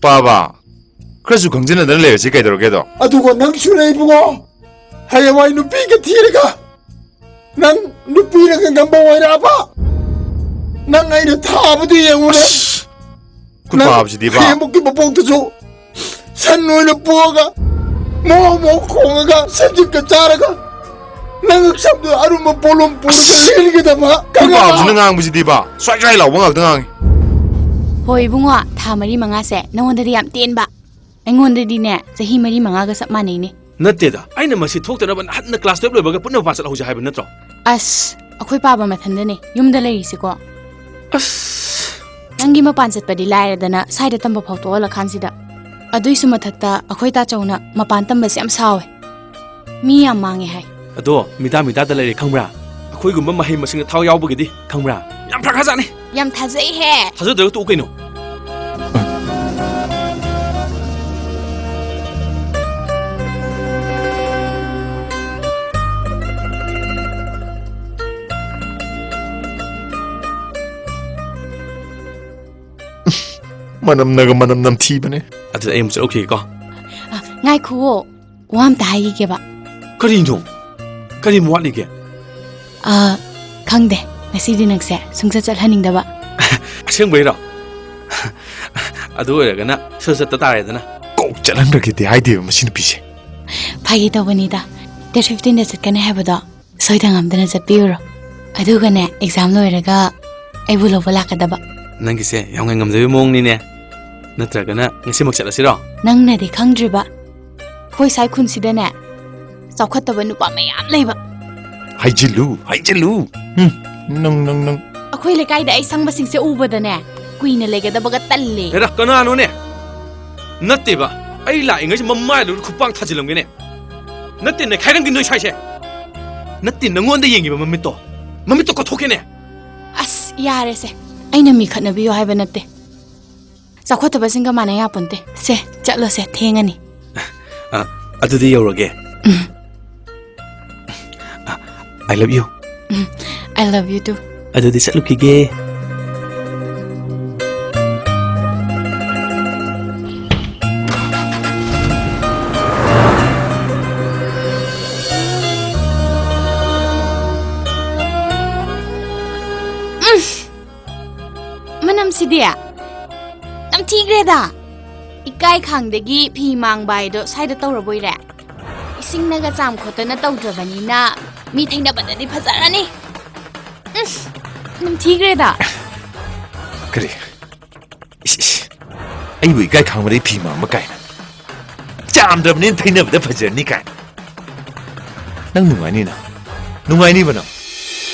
ꯄꯥꯕ, ꯈꯔꯁꯨ ꯈꯪꯖꯤꯟꯅꯗꯅ ꯂꯩꯔꯁꯤ ꯀꯩꯗꯧꯔꯒꯦꯗꯣ? ꯑꯗꯨꯒ ꯅꯪꯁꯨ ꯂꯩꯕꯨꯡꯉꯣ꯫ ꯍꯌꯦꯡꯋꯥꯏ ꯅꯨꯄꯤꯒ ꯊꯤꯔꯒ ꯅꯪ ꯅꯨꯄꯤꯅꯒ ꯉꯝꯕ ꯑꯣꯏꯔꯛꯑꯕ? ꯅꯪ ꯑꯩꯅ ꯊꯥꯕꯗꯨ ꯌꯦꯡꯉꯨꯅꯦ꯫ ꯑꯁ! ꯈꯨꯠ ꯅꯪ ꯄꯥꯕꯁꯤꯗꯤꯕ꯫ ꯍꯌꯦꯡꯃꯨꯛꯀꯤ ꯃꯄꯣꯛꯇꯁꯨ ꯁꯟ ꯑꯣꯏꯅ ꯄꯣꯛꯑꯒ ꯃꯣ ꯃꯣ ꯈꯣꯡꯉꯒ ꯁꯖꯤꯛꯀ ꯆꯥꯔꯒ ꯅꯪ ꯁꯝꯗꯨ ꯑꯔꯨꯝꯕ ꯄꯣꯠꯂꯨꯝ ꯄꯨꯔꯒ ꯆꯦꯟꯒꯗꯕ ꯈꯨꯠ ꯀꯪꯂꯥ꯫ ꯄꯥꯕꯁꯤꯅ ꯉꯥꯡꯕꯁꯤꯗꯤꯕ꯫ ꯁ꯭ꯋꯥꯏ ꯁ꯭ꯋꯥꯏ ꯂꯥꯎꯕ ꯉꯥꯛꯇ ꯉꯥꯡꯉꯤ꯫ ꯍꯣꯏ ꯏꯕꯨꯡꯉꯣ, ꯊꯥ ꯃꯔꯤ ꯃꯉꯥꯁꯦ ꯅꯉꯣꯟꯗꯗꯤ ꯌꯥꯝ ꯇꯦꯟꯕ꯫ ꯑꯩꯉꯣꯟꯗꯗꯤꯅꯦ, ꯆꯍꯤ ꯃꯔꯤ ꯃꯉꯥꯒ ꯆꯞ ꯃꯥꯟꯅꯩꯅꯦ꯫ ꯅꯠꯇꯦꯗ, ꯑꯩꯅ ꯃꯁꯤ ꯊꯣꯛꯇꯅꯕ ꯅꯍꯥꯟꯅ class twelve ꯂꯣꯏꯕꯒ ꯄꯨꯟꯅ ꯃꯄꯥꯟ ꯆꯠꯍꯧꯁꯦ ꯍꯥꯏꯕ ꯅꯠꯇ꯭ꯔꯣ? ꯑꯁ, ꯑꯩꯈꯣꯏ ꯄꯥꯕ ꯃꯊꯟꯗꯅꯦ ꯌꯨꯝꯗ ꯂꯩꯔꯤꯁꯤꯀꯣ꯫ ꯑꯁ꯫ ꯅꯪꯒꯤ ꯃꯄꯥꯟ ꯆꯠꯄꯗꯤ ꯂꯥꯏꯔꯗꯅ ꯁ꯭ꯋꯥꯏꯗ ꯇꯝꯕ ꯐꯥꯎ ꯇꯣꯛꯍꯜꯂꯀꯥꯟꯁꯤꯗ꯫ ꯑꯗꯨꯏꯁꯨ ꯃꯊꯛꯇ ꯑꯩꯈꯣꯏ ꯇꯥꯆꯧꯅ ꯃꯄꯥꯟ ꯇꯝꯕꯁꯦ ꯌꯥꯝ ꯁꯥꯎꯋꯦ꯫ ꯃꯤ ꯌꯥꯝ ꯃꯥꯡꯉꯦ ꯍꯥꯏ꯫ ꯑꯗꯣ ꯃꯤꯗꯥ ꯃꯤꯗꯥꯗ ꯂꯩꯔꯦ ꯈꯪꯕ꯭ꯔꯥ? ꯑꯩꯈꯣꯏꯒꯨꯝꯕ ꯃꯍꯩ ꯃꯁꯤꯡꯗ ꯊꯋꯥꯏ ꯌꯥꯎꯕꯒꯤꯗꯤ ꯈꯪꯕ꯭ꯔꯥ? ꯌꯥꯝ ꯐꯔꯛ ꯇꯥꯖꯥꯠꯅꯤ꯫ ꯌꯥꯝ ꯊꯥꯖꯩꯍꯦ꯫ ꯊꯥꯖꯗ꯭ꯔꯒ ꯇꯣꯛꯎ ꯀꯩꯅꯣ꯫ ꯃꯅꯝꯅꯒ ꯃꯅꯝ ꯅꯝꯊꯤꯕꯅꯦ꯫ ꯑꯗꯨꯗꯤ ꯑꯩ ꯑꯃꯨꯛ ꯆꯠꯂꯨꯈꯤꯒꯦꯀꯣ꯫ ꯑ, ꯉꯥꯏꯈꯨꯋꯣ꯫ ꯋꯥ ꯑꯝꯇ ꯍꯥꯏꯈꯤꯒꯦꯕ꯫ ꯀꯔꯤꯅꯣ? ꯀꯔꯤ ꯋꯥꯠꯂꯤꯒꯦ? ꯑ, ꯈꯪꯗꯦ꯫ ꯉꯁꯤꯗꯤ ꯅꯪꯁꯦ ꯁꯨꯡꯆꯠ ꯆꯠꯍꯟꯅꯤꯡꯗꯕ꯫ ꯑꯁꯦꯡꯕꯩꯔꯣ? ꯑꯗꯨ ꯑꯣꯏꯔꯒꯅ ꯁꯠ ꯆꯠꯇ ꯇꯥꯔꯦꯗꯅ꯫ ꯀꯧ ꯆꯠꯍꯟꯗ꯭ꯔꯒꯦꯗꯤ ꯍꯥꯏꯗꯦꯕ ꯃꯁꯤ ꯅꯨꯄꯤꯁꯦ꯫ ꯐꯥꯒꯤ ꯇꯧꯕꯅꯤꯗ꯫ Date fifteenꯗ ꯆꯠꯀꯅꯤ ꯍꯥꯏꯕꯗꯣ ꯁꯣꯏꯗ ꯉꯥꯝꯗꯅ ꯆꯠꯄꯤꯔꯨꯔꯣ꯫ ꯑꯗꯨꯒꯅꯦ, exam ꯂꯣꯏꯔꯒ ꯑꯩꯕꯨ ꯂꯧꯕ ꯂꯥꯛꯀꯗꯕ꯫ ꯅꯪꯒꯤꯁꯦ ꯌꯥꯝ ꯉꯥꯏ ꯉꯝꯗꯕꯒꯤ ꯃꯑꯣꯡꯅꯤꯅꯦ꯫ ꯅꯠꯇ꯭ꯔꯒꯅ ꯉꯁꯤꯃꯛ ꯆꯠꯂꯁꯤꯔꯣ? ꯅꯪꯅꯗꯤ ꯈꯪꯗ꯭ꯔꯤꯕ, ꯑꯩꯈꯣꯏ ꯁ꯭ꯋꯥꯏ ꯈꯨꯟꯁꯤꯗꯅꯦ, ꯆꯥꯎꯈꯠꯇꯕ ꯅꯨꯄꯥ ꯃꯌꯥꯝ ꯂꯩꯕ꯫ ꯍꯥꯏꯖꯤꯜꯂꯨ, ꯍꯥꯏꯖꯤꯜꯂꯨ꯫ ꯎꯝ, ꯅꯪ, ꯅꯪ, ꯅꯪ꯫ ꯑꯩꯈꯣꯏ ꯂꯩꯀꯥꯏꯗ ꯑꯩ ꯁꯪꯕꯁꯤꯡꯁꯦ ꯎꯕꯗꯅꯦ, ꯀꯨꯏꯅ ꯂꯩꯒꯗꯕꯒ ꯇꯜꯂꯦ꯫ ꯍꯦꯔꯥ, ꯀꯅꯥꯅꯣꯅꯦ? ꯅꯠꯇꯦꯕ, ꯑꯩ ꯂꯥꯛꯏꯉꯩꯁꯤ ꯃꯃꯥꯏꯗꯨꯗ ꯈꯨꯄꯥꯡ ꯊꯥꯖꯤꯜꯂꯝꯒꯦꯅꯦ꯫ ꯅꯠꯇꯦ, ꯅꯩꯈꯥꯏꯔꯝꯒꯦ ꯅꯣꯏ ꯁ꯭ꯋꯥꯏꯁꯦ꯫ ꯅꯠꯇꯦ, ꯅꯪꯉꯣꯟꯗ ꯌꯦꯡꯉꯤꯕ ꯃꯃꯤꯠꯇꯣ, ꯃꯃꯤꯠꯇꯣ ꯀꯣꯠꯊꯣꯛꯀꯦꯅꯦ꯫ ꯑꯁ, ꯌꯥꯔꯦꯁꯦ꯫ ꯑꯩꯅ ꯃꯤ ꯈꯠꯅꯕꯤꯌꯣ ꯍꯥꯏꯕ ꯅꯠꯇꯦ꯫ ꯆꯥꯎꯈꯠꯇꯕꯁꯤꯡꯒ ꯃꯥꯟꯅ ꯌꯥꯄꯣꯟꯇꯦ꯫ ꯁꯦ, ꯆꯠꯂꯣꯁꯦ, ꯊꯦꯡꯉꯅꯤ꯫ ꯑ, ꯑꯗꯨꯗꯤ ꯌꯧꯔꯒꯦ꯫ ꯎꯝ꯫ ꯑ, I love you꯫ Um, I love you too꯫ ꯑꯗꯨꯗꯤ ꯆꯠꯂꯨꯈꯤꯒꯦ꯫ ꯎꯝ꯫ ꯃꯅꯝꯁꯤꯗꯤ ꯅꯝꯊꯤꯈ꯭ꯔꯦꯗ꯫ ꯏꯀꯥꯏ ꯈꯥꯡꯗꯒꯤ ꯐꯤ ꯃꯥꯡꯕ ꯍꯥꯏꯗꯣ ꯁ꯭ꯋꯥꯏꯗ ꯇꯧꯔꯕꯣꯏꯔꯦ? ꯏꯁꯤꯡꯅꯒ ꯆꯥꯝ ꯈꯣꯠꯇꯅ ꯇꯧꯗ꯭ꯔꯕꯅꯤꯅ ꯃꯤ ꯊꯩꯅꯕꯗꯗꯤ ꯐꯖꯔꯅꯤ꯫ ꯎꯝ, ꯅꯝꯊꯤꯈ꯭ꯔꯦꯗ꯫ ꯀꯔꯤ? ꯏꯁ, ꯏꯁ꯫ ꯑꯩꯕꯨ ꯏꯀꯥꯏ ꯈꯥꯡꯕꯗꯒꯤ ꯐꯤ ꯃꯥꯡꯕ ꯀꯥꯏꯅ꯫ ꯆꯥꯝꯗ꯭ꯔꯕꯅꯤꯅ ꯊꯩꯅꯕꯗ ꯐꯖꯔꯅꯤ ꯀꯥꯏꯅ꯫ ꯅꯪ ꯅꯨꯡꯉꯥꯏꯅꯤꯅ? ꯅꯨꯡꯉꯥꯏꯅꯤꯕ ꯅꯪ?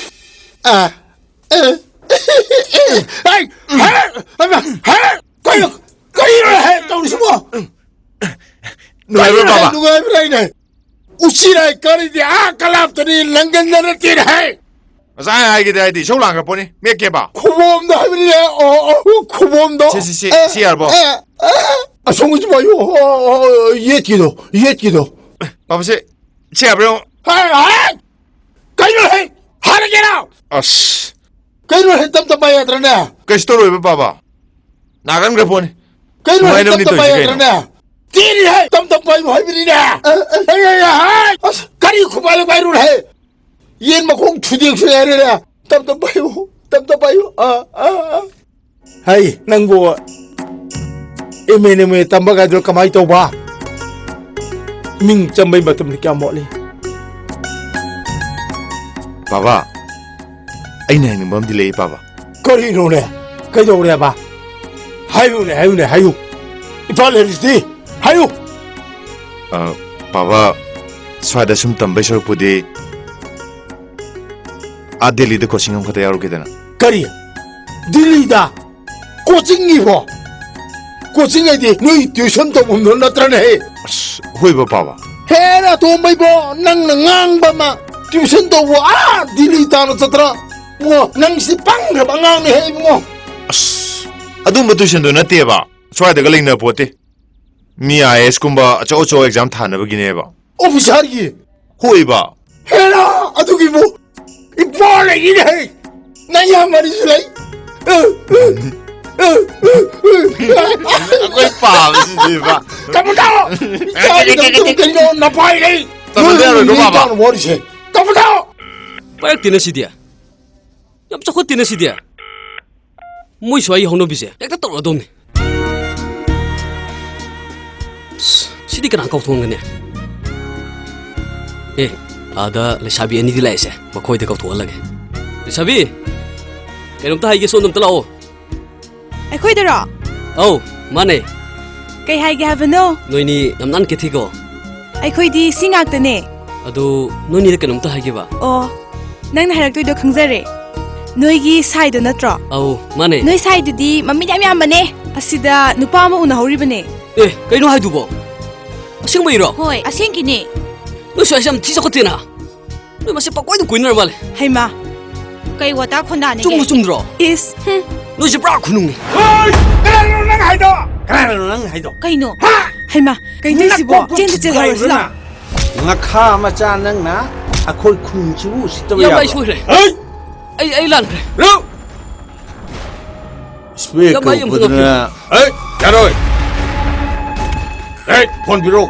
ꯑ, ꯑ, ꯍꯩ! ꯍꯦ! ꯑꯃ, ꯍꯦ! ꯀꯩꯅꯣ? ꯀꯔꯤꯅꯣ ꯍꯦ ꯇꯧꯔꯤꯁꯤꯕꯣ? ꯅꯨꯡꯉꯥꯏꯕ꯭ꯔꯣ, ꯀꯔꯤꯅꯣ ꯍꯦ ꯕꯥꯕꯥ? ꯅꯨꯡꯉꯥꯏꯕ꯭ꯔꯥ ꯍꯥꯏꯅꯦ? ꯎꯆꯤꯔꯥꯏ ꯀꯥꯔꯤꯗꯤ ꯑꯥ ꯀꯂꯥꯞꯇꯅꯤ, ꯂꯪꯒꯟꯗ ꯅꯠꯇꯦꯅꯦ ꯍꯦ! ꯉꯁꯥꯏ ꯍꯥꯏꯒꯦꯗꯤ ꯍꯥꯏꯗꯤ ꯏꯁꯧ ꯂꯥꯡꯈ꯭ꯔ ꯄꯣꯠꯅꯤ, ꯃꯦꯠꯀꯦꯕ? ꯈꯨꯕꯣꯝꯗꯣ ꯍꯥꯏꯕꯅꯤꯅꯦ, ꯑꯣ, ꯑꯣ, ꯈꯨꯕꯣꯝꯗꯣ꯫ ꯁꯤ, ꯁꯤ, ꯁꯤ, ꯑꯦ, ꯁꯤ ꯌꯥꯔꯕꯣ? ꯑꯦ, ꯑꯦ, ꯑꯁꯣꯝꯒꯤꯁꯨ ꯄꯥꯏꯌꯨ, ꯑꯣ, ꯑꯣ, ꯑꯣ, ꯌꯦꯠꯀꯤꯗꯣ, ꯌꯦꯠꯀꯤꯗꯣ꯫ ꯕꯥꯕꯥ, ꯁꯤ, ꯁꯤ ꯌꯥꯕ꯭ꯔꯣ ꯌꯦꯡꯉꯣ꯫ ꯍꯥꯏ, ꯍꯥꯏ! ꯀꯩꯅꯣ ꯍꯦ? ꯍꯥꯟꯅ ꯀꯩꯅꯣ? ꯑꯁ꯫ ꯀꯩꯅꯣ ꯍꯦ, ꯇꯞ ꯇꯞ ꯄꯥꯏ ꯌꯥꯗ꯭ꯔꯅꯦ? ꯀꯩꯁꯨ ꯇꯧꯔꯣꯏꯕ, ꯕꯥꯕꯥ꯫ ꯅꯥꯒꯟꯈ꯭ꯔ ꯄꯣꯠꯅꯤ꯫ ꯀꯩꯅꯣ ꯍꯦ, ꯅꯨꯡꯉꯥꯏꯅꯕꯅꯤ ꯇꯞ ꯇꯞ ꯇꯧꯔꯤꯁꯤ ꯄꯥꯏ ꯀꯩꯅꯣ꯫ ꯌꯥꯗ꯭ꯔꯅꯦ? ꯇꯦꯔꯤ ꯍꯦ, ꯇꯞ ꯇꯞ ꯄꯥꯏꯌꯨ ꯍꯥꯏꯕꯅꯤꯅꯦ꯫ ꯑꯦ, ꯑꯦ, ꯑꯦ, ꯑꯦ, ꯍꯥꯏ! ꯑꯁ, ꯀꯔꯤ ꯈꯨꯄꯥꯏ ꯄꯥꯏꯔꯨꯅ ꯍꯦ? ꯌꯦꯟ ꯃꯈꯣꯡ ꯊꯨꯗꯦꯛꯁꯨ ꯍꯥꯏꯔꯦꯅꯦ꯫ ꯇꯞ ꯇꯞ ꯄꯥꯏꯌꯨ, ꯇꯞ ꯇꯞ ꯄꯥꯏꯌꯨ꯫ ꯑꯥ, ꯑꯥ, ꯑꯥ꯫ ꯍꯩ, ꯅꯪꯕꯨ ꯑꯦꯝ ꯑꯦ ꯅꯦꯝ ꯑꯦ ꯇꯝꯕ ꯀꯥꯏꯗꯨ ꯀꯃꯥꯏ ꯇꯧꯕ? ꯃꯤꯡ ꯆꯝꯕꯩ ꯃꯇꯝꯗꯤ ꯀꯌꯥꯝ ꯋꯥꯠꯂꯤ? ꯕꯥꯕꯥ, ꯑꯩꯅ ꯍꯥꯏꯅꯤꯡꯕ ꯑꯃꯗꯤ ꯂꯩ, ꯕꯥꯕꯥ꯫ ꯀꯔꯤꯅꯣꯅꯦ? ꯀꯩꯗꯧꯔꯦꯕ? ꯍꯥꯏꯌꯨꯅꯦ, ꯍꯥꯏꯌꯨꯅꯦ, ꯍꯥꯏꯌꯨ꯫ ꯏꯝꯐꯥꯜ ꯂꯩꯔꯤꯁꯤꯗꯤ? ꯍꯥꯏꯌꯨ꯫ ꯑ, ꯄꯥꯕ, ꯁ꯭ꯋꯥꯏꯗ ꯁꯨꯝ ꯇꯝꯕꯩ ꯁꯔꯨꯛꯄꯨꯗꯤ ꯑꯥ ꯗꯦꯜꯂꯤꯗ ꯀꯣꯆꯤꯡ ꯑꯃꯈꯛꯇ ꯌꯥꯎꯔꯨꯒꯦꯗꯅ꯫ ꯀꯔꯤ? ꯗꯤꯜꯂꯤꯗ? ꯀꯣꯆꯤꯡꯒꯤꯕꯣ? ꯀꯣꯆꯤꯡ ꯍꯥꯏꯗꯤ ꯅꯣꯏ ꯇ꯭ꯌꯨꯁꯟ ꯇꯧꯐꯝꯗꯣ ꯅꯠꯇ꯭ꯔꯅꯦꯍꯦ? ꯑꯁ, ꯍꯣꯏꯕ ꯄꯥꯕ꯫ ꯍꯦꯔꯥ ꯇꯣꯝꯕꯩꯕꯣ, ꯅꯪꯅ ꯉꯥꯡꯕ ꯑꯃ, ꯇ꯭ꯌꯨꯁꯟ ꯇꯧꯕ ꯑꯥ ꯗꯤꯜꯂꯤ ꯇꯥꯅ ꯆꯠꯇ꯭ꯔꯥ? ꯏꯕꯨꯡꯉꯣ, ꯅꯪꯁꯤ ꯄꯪꯈ꯭ꯔꯕ ꯑꯉꯥꯡꯅꯦꯍꯦ ꯏꯕꯨꯡꯉꯣ꯫ ꯑꯁ, ꯑꯗꯨꯝꯕ ꯇ꯭ꯌꯨꯁꯟꯗꯣ ꯅꯠꯇꯦꯕ꯫ ꯁ꯭ꯋꯥꯏꯗꯒ ꯂꯩꯅ ꯄꯣꯠꯇꯦ꯫ ꯃꯤ ꯑꯥꯏ ꯑꯦꯁ ꯀꯨꯝꯕ ꯑꯆꯧ ꯑꯆꯧ ꯑꯦꯛꯖꯥꯝ ꯊꯥꯅꯕꯒꯤꯅꯦꯕ꯫ ꯑꯣꯐꯤꯁꯥꯔꯒꯤ? ꯍꯣꯏꯕ꯫ ꯍꯦꯔꯥ, ꯑꯗꯨꯒꯤꯕꯨ ꯏꯄꯣ ꯂꯩꯔꯤꯅꯦꯍꯦ꯫ ꯅꯌꯥꯝꯕꯅꯤꯁꯨ ꯂꯩ꯫ ꯑꯩꯈꯣꯏ ꯄꯥꯕꯁꯤꯗꯤꯕ꯫ ꯀꯃꯗꯥ! ꯏꯆꯥꯒꯤꯗꯃꯛꯇꯕꯨ ꯀꯩꯅꯣ ꯅꯄꯥꯏ ꯂꯩ? ꯇꯝꯍꯟꯕ ꯌꯥꯔꯣꯏꯀꯣ, ꯅꯣꯏ ꯕꯥꯕꯥ? ꯏꯆꯥꯅ ꯋꯥꯔꯤꯁꯦ꯫ ꯀꯃꯗꯥ! ꯄꯥꯏꯔꯛꯇꯦꯅ ꯁꯤꯗꯤ꯫ ꯌꯥꯝ ꯆꯥꯎꯈꯠꯇꯦꯅ ꯁꯤꯗꯤ꯫ ꯃꯣꯏ ꯁ꯭ꯋꯥꯏꯒꯤ ꯍꯧꯅꯕꯤꯁꯦ ꯍꯦꯛꯇ ꯇꯧꯔꯗꯧꯅꯤ꯫ ꯑꯁ, ꯁꯤꯗꯤ ꯀꯅꯥ ꯀꯧꯊꯣꯛꯍꯟꯒꯅꯤ? ꯑꯦ, ꯑꯥꯗ ꯂꯩꯁꯥꯕꯤ ꯑꯅꯤꯗꯤ ꯂꯥꯛꯏꯁꯦ, ꯃꯈꯣꯏꯗ ꯀꯧꯊꯣꯛꯍꯜꯂꯒꯦ꯫ ꯂꯩꯁꯥꯕꯤ, ꯀꯩꯅꯣꯝꯇ ꯍꯥꯏꯒꯦ, ꯁꯣꯝꯗ ꯑꯝꯇ ꯂꯥꯛꯑꯣ꯫ ꯑꯩꯈꯣꯏꯗꯔꯣ? ꯑꯧ, ꯃꯥꯅꯦ꯫ ꯀꯩ ꯍꯥꯏꯒꯦ ꯍꯥꯏꯕꯅꯣ? ꯅꯣꯏꯅꯤ ꯌꯥꯝ ꯅꯥꯟ ꯀꯦꯊꯤꯀꯣ꯫ ꯑꯩꯈꯣꯏꯗꯤ ꯁꯤ ꯉꯥꯛꯇꯅꯦ꯫ ꯑꯗꯣ, ꯅꯣꯏꯅꯤꯗ ꯀꯩꯅꯣꯝꯇ ꯍꯥꯏꯒꯦꯕ꯫ ꯑꯣ, ꯅꯪꯅ ꯍꯥꯏꯔꯛꯇꯣꯏꯗꯣ ꯈꯪꯖꯔꯦ꯫ ꯅꯣꯏꯒꯤ ꯁꯥꯏꯗꯣ ꯅꯠꯇ꯭ꯔꯣ? ꯑꯧ, ꯃꯥꯅꯦ꯫ ꯅꯣꯏ ꯁꯥꯏꯗꯨꯗꯤ ꯃꯃꯤꯠ ꯌꯥꯝ ꯌꯥꯝꯕꯅꯦ꯫ ꯑꯁꯤꯗ ꯅꯨꯄꯥ ꯑꯃ ꯎꯅꯍꯧꯔꯤꯕꯅꯦ꯫ ꯑꯦ, ꯀꯩꯅꯣ ꯍꯥꯏꯗꯨꯕꯣ? ꯑꯁꯦꯡꯕꯩꯔꯣ? ꯍꯣꯏ, ꯑꯁꯦꯡꯀꯤꯅꯦ꯫ ꯅꯣꯏ ꯁ꯭ꯋꯥꯏꯁꯦ ꯌꯥꯝ ꯊꯤ ꯆꯥꯎꯈꯠꯇꯦꯅ꯫ ꯅꯣꯏ ꯃꯁꯦ ꯄꯪꯀꯣꯏꯗ ꯀꯣꯏꯅꯔ ꯃꯥꯜꯂꯦ꯫ ꯍꯩꯃꯥ, ꯀꯩ ꯋꯥꯇꯥ ꯈꯣꯟꯗꯥꯅꯤꯒꯦ? ꯆꯨꯝꯕ ꯆꯨꯝꯗ꯭ꯔꯣ? ꯏꯁ, ꯍꯨꯝ꯫ ꯅꯣꯏꯁꯦ ꯄꯨꯔꯥ ꯈꯨꯅꯨꯡꯅꯤ꯫ ꯍꯣꯏ! ꯀꯅꯥꯅꯣ ꯅꯪ ꯍꯥꯏꯗꯣ? ꯀꯅꯥꯅꯣ ꯅꯪ ꯍꯥꯏꯗꯣ? ꯀꯩꯅꯣ? ꯍꯥ? ꯍꯩꯃꯥ, ꯀꯩꯅꯣ ꯁꯤꯕꯣ? ꯅꯀꯣꯛꯇꯣ ꯆꯦꯟꯗ ꯆꯦꯜꯍꯧꯔꯁꯤ ꯂꯥꯎ꯫ ꯊꯨꯒꯥꯏꯔꯨꯔꯅ? ꯉꯥꯈꯥ ꯃꯆꯥ ꯅꯪꯅ ꯑꯩꯈꯣꯏ ꯈꯨꯟꯁꯤꯕꯨ ꯎꯁꯤꯠꯇꯕ ꯏꯌꯥꯝꯕ, ꯑꯩ ꯌꯥꯕ꯭ꯔꯣ? ꯁꯣꯏꯈ꯭ꯔꯦ꯫ ꯍꯩ! ꯑꯩ, ꯑꯩ ꯂꯥꯟꯈ꯭ꯔꯦ꯫ ꯔꯧ! ꯏꯁꯄꯦꯛ ꯏꯌꯥꯝꯕ, ꯑꯩ ꯑꯝꯇ ꯀꯧꯕꯗꯨꯅ ꯉꯥꯛꯄꯤꯌꯨ꯫ ꯍꯩ! ꯌꯥꯔꯣꯏ! ꯍꯩ! ꯐꯣꯟ ꯄꯤꯔꯛꯎ!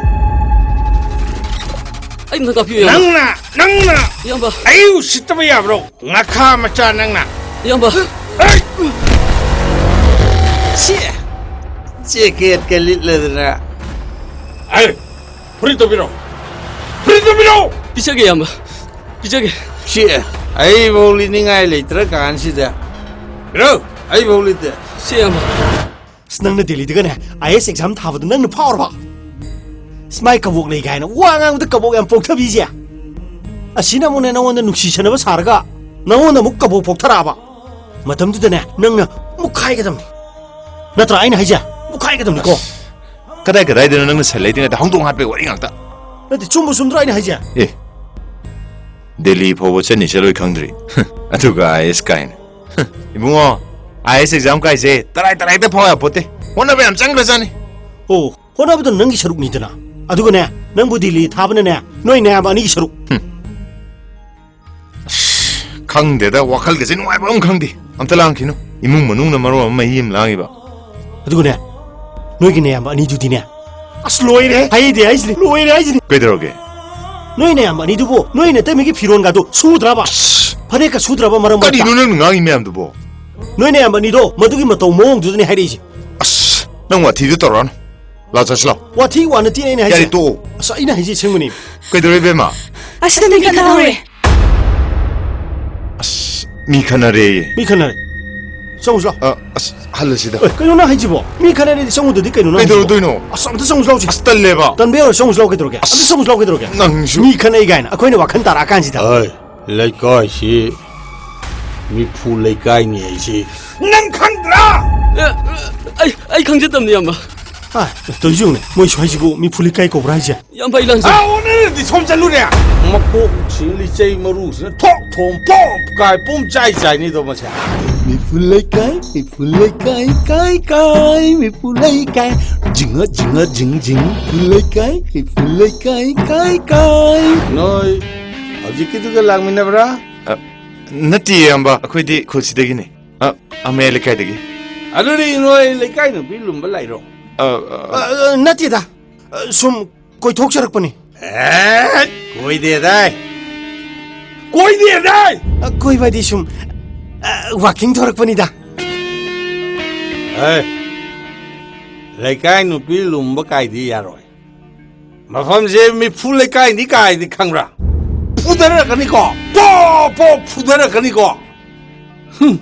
ꯑꯩ ꯑꯝꯇ ꯉꯥꯛꯄꯤꯌꯨ, ꯏꯌꯥꯝꯕ꯫ ꯅꯪꯅ, ꯅꯪꯅ ꯏꯌꯥꯝꯕ꯫ ꯑꯩ ꯎꯁꯤꯠꯇꯕ ꯌꯥꯕ꯭ꯔꯣ? ꯉꯥꯈꯥ ꯃꯆꯥ ꯅꯪꯅ꯫ ꯏꯌꯥꯝꯕ꯫ ꯍꯩ! ꯁꯤ! ꯖꯦꯀꯦꯠꯀ ꯂꯤꯠꯂꯗꯅ꯫ ꯍꯩ! ꯐꯨꯔꯤꯠ ꯇꯧꯕꯤꯔꯣ! ꯐꯨꯔꯤꯠ ꯇꯧꯕꯤꯔꯣ! ꯄꯤꯖꯒꯦ, ꯏꯌꯥꯝꯕ꯫ ꯄꯤꯖꯒꯦ꯫ ꯁꯤ! ꯑꯩꯕꯧ ꯂꯤꯠꯅꯤꯡꯉꯥꯏ ꯂꯩꯇ꯭ꯔ ꯀꯥꯟꯁꯤꯗ꯫ ꯄꯤꯔꯛꯎ! ꯑꯩ ꯐꯥꯎ ꯂꯩꯇꯦ꯫ ꯁꯤ ꯌꯥꯝ ꯑꯁ, ꯅꯪꯅ ꯗꯦꯜꯂꯤꯗꯒꯅꯦ ꯑꯥꯏ ꯑꯦꯁ ꯑꯦꯛꯖꯥꯝ ꯊꯥꯕꯗꯣ ꯅꯪꯅ ꯐꯥꯎꯔꯕ? ꯁꯨꯃꯥꯏ ꯀꯕꯣꯛ ꯂꯩ ꯀꯥꯏꯅ ꯋꯥ ꯉꯥꯡꯕꯗ ꯀꯕꯣꯛ ꯌꯥꯝ ꯄꯣꯛꯊꯕꯤꯁꯦ꯫ ꯑꯁꯤꯅ ꯑꯃꯨꯛꯅꯦ ꯅꯉꯣꯟꯗ ꯅꯨꯡꯁꯤꯁꯅꯕ ꯁꯥꯔꯒ ꯅꯉꯣꯟꯗ ꯑꯃꯨꯛ ꯀꯕꯣꯛ ꯄꯣꯛꯊꯔꯛꯑꯕ꯫ ꯃꯇꯝꯗꯨꯗꯅꯦ ꯅꯪꯅ ꯃꯨꯛꯈꯥꯏꯒꯗꯕꯅꯤ꯫ ꯅꯠꯇ꯭ꯔꯥ ꯑꯩꯅ ꯍꯥꯏꯁꯦ? ꯃꯨꯛꯈꯥꯏꯒꯗꯕꯅꯤꯀꯣ꯫ ꯀꯗꯥꯏ ꯀꯗꯥꯏꯗꯅꯣ ꯅꯪꯅ ꯁꯟ ꯂꯩꯇ꯭ꯔꯤꯉꯩꯗ ꯍꯧꯗꯣꯡ ꯍꯥꯠꯄꯩ ꯋꯥꯔꯤ ꯉꯥꯛꯇ? ꯅꯠꯇꯦ, ꯆꯨꯝꯕꯨ ꯆꯨꯝꯗ꯭ꯔꯣ ꯑꯩꯅ ꯍꯥꯏꯁꯦ? ꯑꯦ, ꯗꯦꯜꯂꯤ ꯐꯥꯎꯕ ꯆꯠꯅꯤ ꯆꯠꯂꯣꯏ ꯈꯪꯗ꯭ꯔꯤ꯫ ꯑꯗꯨꯒ ꯑꯥꯏ ꯑꯦꯁ ꯀꯥꯏꯅ꯫ ꯏꯕꯨꯡꯉꯣ, ꯑꯥꯏ ꯑꯦꯁ ꯑꯦꯛꯖꯥꯝ ꯀꯥꯏꯁꯦ ꯇꯔꯥꯏ ꯇꯔꯥꯏꯗ ꯐꯥꯎ ꯌꯥꯄꯣꯠꯇꯦ꯫ ꯍꯣꯠꯅꯕ ꯌꯥꯝ ꯆꯪꯈ꯭ꯔꯖꯥꯠꯅꯤ꯫ ꯑꯣ, ꯍꯣꯠꯅꯕꯗꯣ ꯅꯪꯒꯤ ꯁꯔꯨꯛꯅꯤꯗꯅ꯫ ꯑꯗꯨꯒꯅꯦ, ꯅꯪꯕꯨ ꯗꯦꯜꯂꯤ ꯊꯥꯕꯅꯅꯦ, ꯅꯣꯏ ꯅꯌꯥꯝꯕ ꯑꯅꯤꯒꯤ ꯁꯔꯨꯛ꯫ ꯍꯨꯝ꯫ ꯑꯁ, ꯈꯪꯗꯦꯗ, ꯋꯥꯈꯜꯒꯁꯦ ꯅꯨꯡꯉꯥꯏꯕ ꯑꯃ ꯈꯪꯗꯦ꯫ ꯑꯝꯇ ꯂꯥꯡꯈꯤꯅꯨ꯫ ꯏꯃꯨꯡ ꯃꯅꯨꯡꯅ ꯃꯔꯣꯟ ꯑꯃ ꯃꯍꯤ ꯑꯃ ꯂꯥꯡꯉꯤꯕ꯫ ꯑꯗꯨꯒꯅꯦ, ꯅꯣꯏꯒꯤ ꯅꯌꯥꯝꯕ ꯑꯅꯤꯗꯨꯗꯤꯅꯦ, ꯑꯁ, ꯂꯣꯏꯔꯦ꯫ ꯍꯩꯗꯦ ꯍꯥꯏꯁꯤꯅꯤ, ꯂꯣꯏꯔꯦ ꯍꯥꯏꯁꯤꯅꯤ꯫ ꯀꯩꯗꯧꯔꯒꯦ? ꯅꯣꯏ ꯅꯌꯥꯝꯕ ꯑꯅꯤꯗꯨꯕꯨ ꯅꯣꯏ ꯅꯇꯩꯃꯒꯤ ꯐꯤꯔꯣꯟꯒꯗꯣ ꯁꯨꯗ꯭ꯔꯕ? ꯑꯁ! ꯐꯅꯦꯛꯀ ꯁꯨꯗ꯭ꯔꯕ ꯃꯔꯝ ꯃꯣꯛꯄ? ꯀꯔꯤꯅꯣ ꯅꯪꯅ ꯉꯥꯡꯉꯤ ꯃꯌꯥꯝꯗꯨꯕꯣ? ꯅꯣꯏ ꯅꯌꯥꯝꯕ ꯑꯅꯤꯗꯣ ꯃꯗꯨꯒꯤ ꯃꯇꯧ ꯃꯑꯣꯡꯗꯨꯗꯅꯦ ꯍꯥꯏꯔꯛꯏꯁꯦ꯫ ꯑꯁ! ꯅꯪ ꯋꯥꯊꯤꯗꯣ ꯇꯧꯔꯛꯑꯅꯨ꯫ ꯂꯥꯛꯑꯣ, ꯆꯠꯁꯤ ꯂꯥꯛꯑꯣ꯫ ꯋꯥꯊꯤ ꯋꯥ ꯅꯠꯇꯦꯅꯦ ꯑꯩꯅ ꯍꯥꯏꯁꯦ꯫ ꯌꯥꯔꯦ, ꯇꯣꯛꯑꯣ꯫ ꯑꯁ, ꯑꯩꯅ ꯍꯥꯏꯁꯦ ꯑꯁꯦꯡꯕꯅꯤ꯫ ꯀꯩꯗꯧꯔꯦ, ꯏꯕꯦꯝꯃ? ꯑꯁꯤꯗ ꯃꯤ ꯈꯠꯅꯍꯧꯔꯦ꯫ ꯑꯁ, ꯃꯤ ꯈꯠꯅꯔꯦꯌꯦ꯫ ꯃꯤ ꯈꯠꯅꯔꯦ꯫ ꯆꯪꯉꯨꯁꯤ ꯂꯥꯎ꯫ ꯑ, ꯑꯁ, ꯍꯜꯂꯁꯤꯗ꯫ ꯑꯦ, ꯀꯩꯅꯣ ꯅꯪ ꯍꯥꯏꯁꯤꯕꯣ? ꯃꯤ ꯈꯠꯅꯔꯦꯗꯤ ꯆꯪꯉꯨꯗꯗꯤ ꯀꯩꯅꯣ ꯅꯪ ꯍꯥꯏꯁꯤꯕꯣ? ꯀꯩꯗꯧꯔꯨꯗꯣꯏꯅꯣ? ꯑꯁ, ꯑꯝꯇ ꯆꯪꯉꯨꯁꯤ ꯂꯥꯎꯁꯤ꯫ ꯑꯁ, ꯇꯜꯂꯦꯕ꯫ ꯇꯟꯕ ꯌꯥꯔꯣꯏ, ꯆꯪꯉꯨꯁꯤ ꯂꯥꯎ ꯀꯩꯗꯧꯔꯒꯦ? ꯑꯝꯇ ꯑꯁ, ꯆꯪꯉꯨꯁꯤ ꯂꯥꯎ ꯀꯩꯗꯧꯔꯒꯦ? ꯅꯪꯁꯨ꯫ ꯃꯤ ꯈꯠꯅꯩ ꯀꯥꯏꯅ ꯑꯩꯈꯣꯏꯅ ꯋꯥꯈꯜ ꯇꯥꯔꯛꯑꯀꯥꯟꯁꯤꯗ꯫ ꯑꯩ, ꯂꯩꯀꯥꯏꯁꯤ ꯃꯤꯐꯨ ꯂꯩꯀꯥꯏꯅꯤ ꯑꯩꯁꯤ꯫ ꯅꯪ ꯈꯪꯗ꯭ꯔꯥ? ꯑꯦ, ꯑꯩ, ꯑꯩ ꯈꯪꯖꯗꯕꯅꯤ, ꯏꯌꯥꯝꯕ꯫ ꯑ, ꯇꯧꯔꯤꯁꯤ ꯌꯦꯡꯉꯨꯅꯦ, ꯃꯣꯏ ꯁ꯭ꯋꯥꯏꯁꯤꯕꯨ ꯃꯤꯐꯨ ꯂꯩꯀꯥꯏ ꯀꯧꯕ꯭ꯔꯥ ꯍꯥꯏꯁꯦ? ꯏꯌꯥꯝꯕ, ꯑꯩ ꯂꯥꯟꯖꯔꯦ꯫ ꯑꯥ, ꯑꯣꯟꯅꯔꯗꯤ ꯁꯣꯝ ꯆꯠꯂꯨꯅꯦ꯫ ꯃꯀꯣꯛ ꯁꯤ ꯂꯤꯆꯩ ꯃꯔꯨꯁꯤꯅ ꯊꯣꯛ ꯊꯣꯝ ꯄꯣꯞ ꯀꯥꯏ ꯄꯨꯝ ꯆꯥꯏ ꯆꯥꯏꯅꯤꯗꯣ ꯃꯁꯦ꯫ ꯃꯤꯐꯨ ꯂꯩꯀꯥꯏ, ꯃꯤꯐꯨ ꯂꯩꯀꯥꯏ, ꯀꯥꯏ ꯀꯥꯏ, ꯃꯤꯐꯨ ꯂꯩꯀꯥꯏ꯫ ꯖꯤꯡꯉ ꯖꯤꯡꯉ ꯖꯤꯡ ꯖꯤꯡ꯫ ꯃꯤꯐꯨ ꯂꯩꯀꯥꯏ, ꯃꯤꯐꯨ ꯂꯩꯀꯥꯏ, ꯀꯥꯏ ꯀꯥꯏ꯫ ꯅꯣꯏ ꯍꯧꯖꯤꯛꯀꯤꯗꯨꯒ ꯂꯥꯛꯃꯤꯟꯅꯕ꯭ꯔꯥ? ꯑ, ꯅꯠꯇꯤꯌꯦ, ꯏꯌꯥꯝꯕ, ꯑꯩꯈꯣꯏꯗꯤ ꯈꯨꯜꯁꯤꯗꯒꯤꯅꯦ꯫ ꯑ, ꯑ ꯃꯌꯥꯏ ꯂꯩꯀꯥꯏꯗꯒꯤ꯫ ꯑꯗꯨꯗꯤ ꯅꯣꯏ ꯂꯩꯀꯥꯏ ꯅꯨꯄꯤ ꯂꯨꯝꯕ ꯂꯥꯛꯏꯔꯣ? ꯑ, ꯑ, ꯑ, ꯑ, ꯅꯠꯇꯦꯗ꯫ ꯑ, ꯁꯨꯝ ꯀꯣꯏꯊꯣꯛꯆꯔꯛꯄꯅꯤ꯫ ꯑꯦ, ꯀꯣꯏꯗꯦꯗꯥꯏ꯫ ꯀꯣꯏꯗꯦꯗꯥꯏ꯫ ꯑ, ꯀꯣꯏꯕꯗꯤ ꯁꯨꯝ, ꯑ, ꯋꯥꯀꯤꯡ ꯊꯣꯔꯛꯄꯅꯤꯗ꯫ ꯑꯦ, ꯂꯩꯀꯥꯏ ꯅꯨꯄꯤ ꯂꯨꯝꯕ ꯀꯥꯏꯗꯤ ꯌꯥꯔꯣꯏ꯫ ꯃꯐꯝꯁꯦ ꯃꯤꯐꯨ ꯂꯩꯀꯥꯏꯅꯤ ꯀꯥꯏꯗꯤ ꯈꯪꯕ꯭ꯔꯥ? ꯐꯨꯗꯔꯛꯀꯅꯤꯀꯣ꯫ ꯄꯣ, ꯄꯣ, ꯐꯨꯗꯔꯛꯀꯅꯤꯀꯣ꯫ ꯍꯨꯝ꯫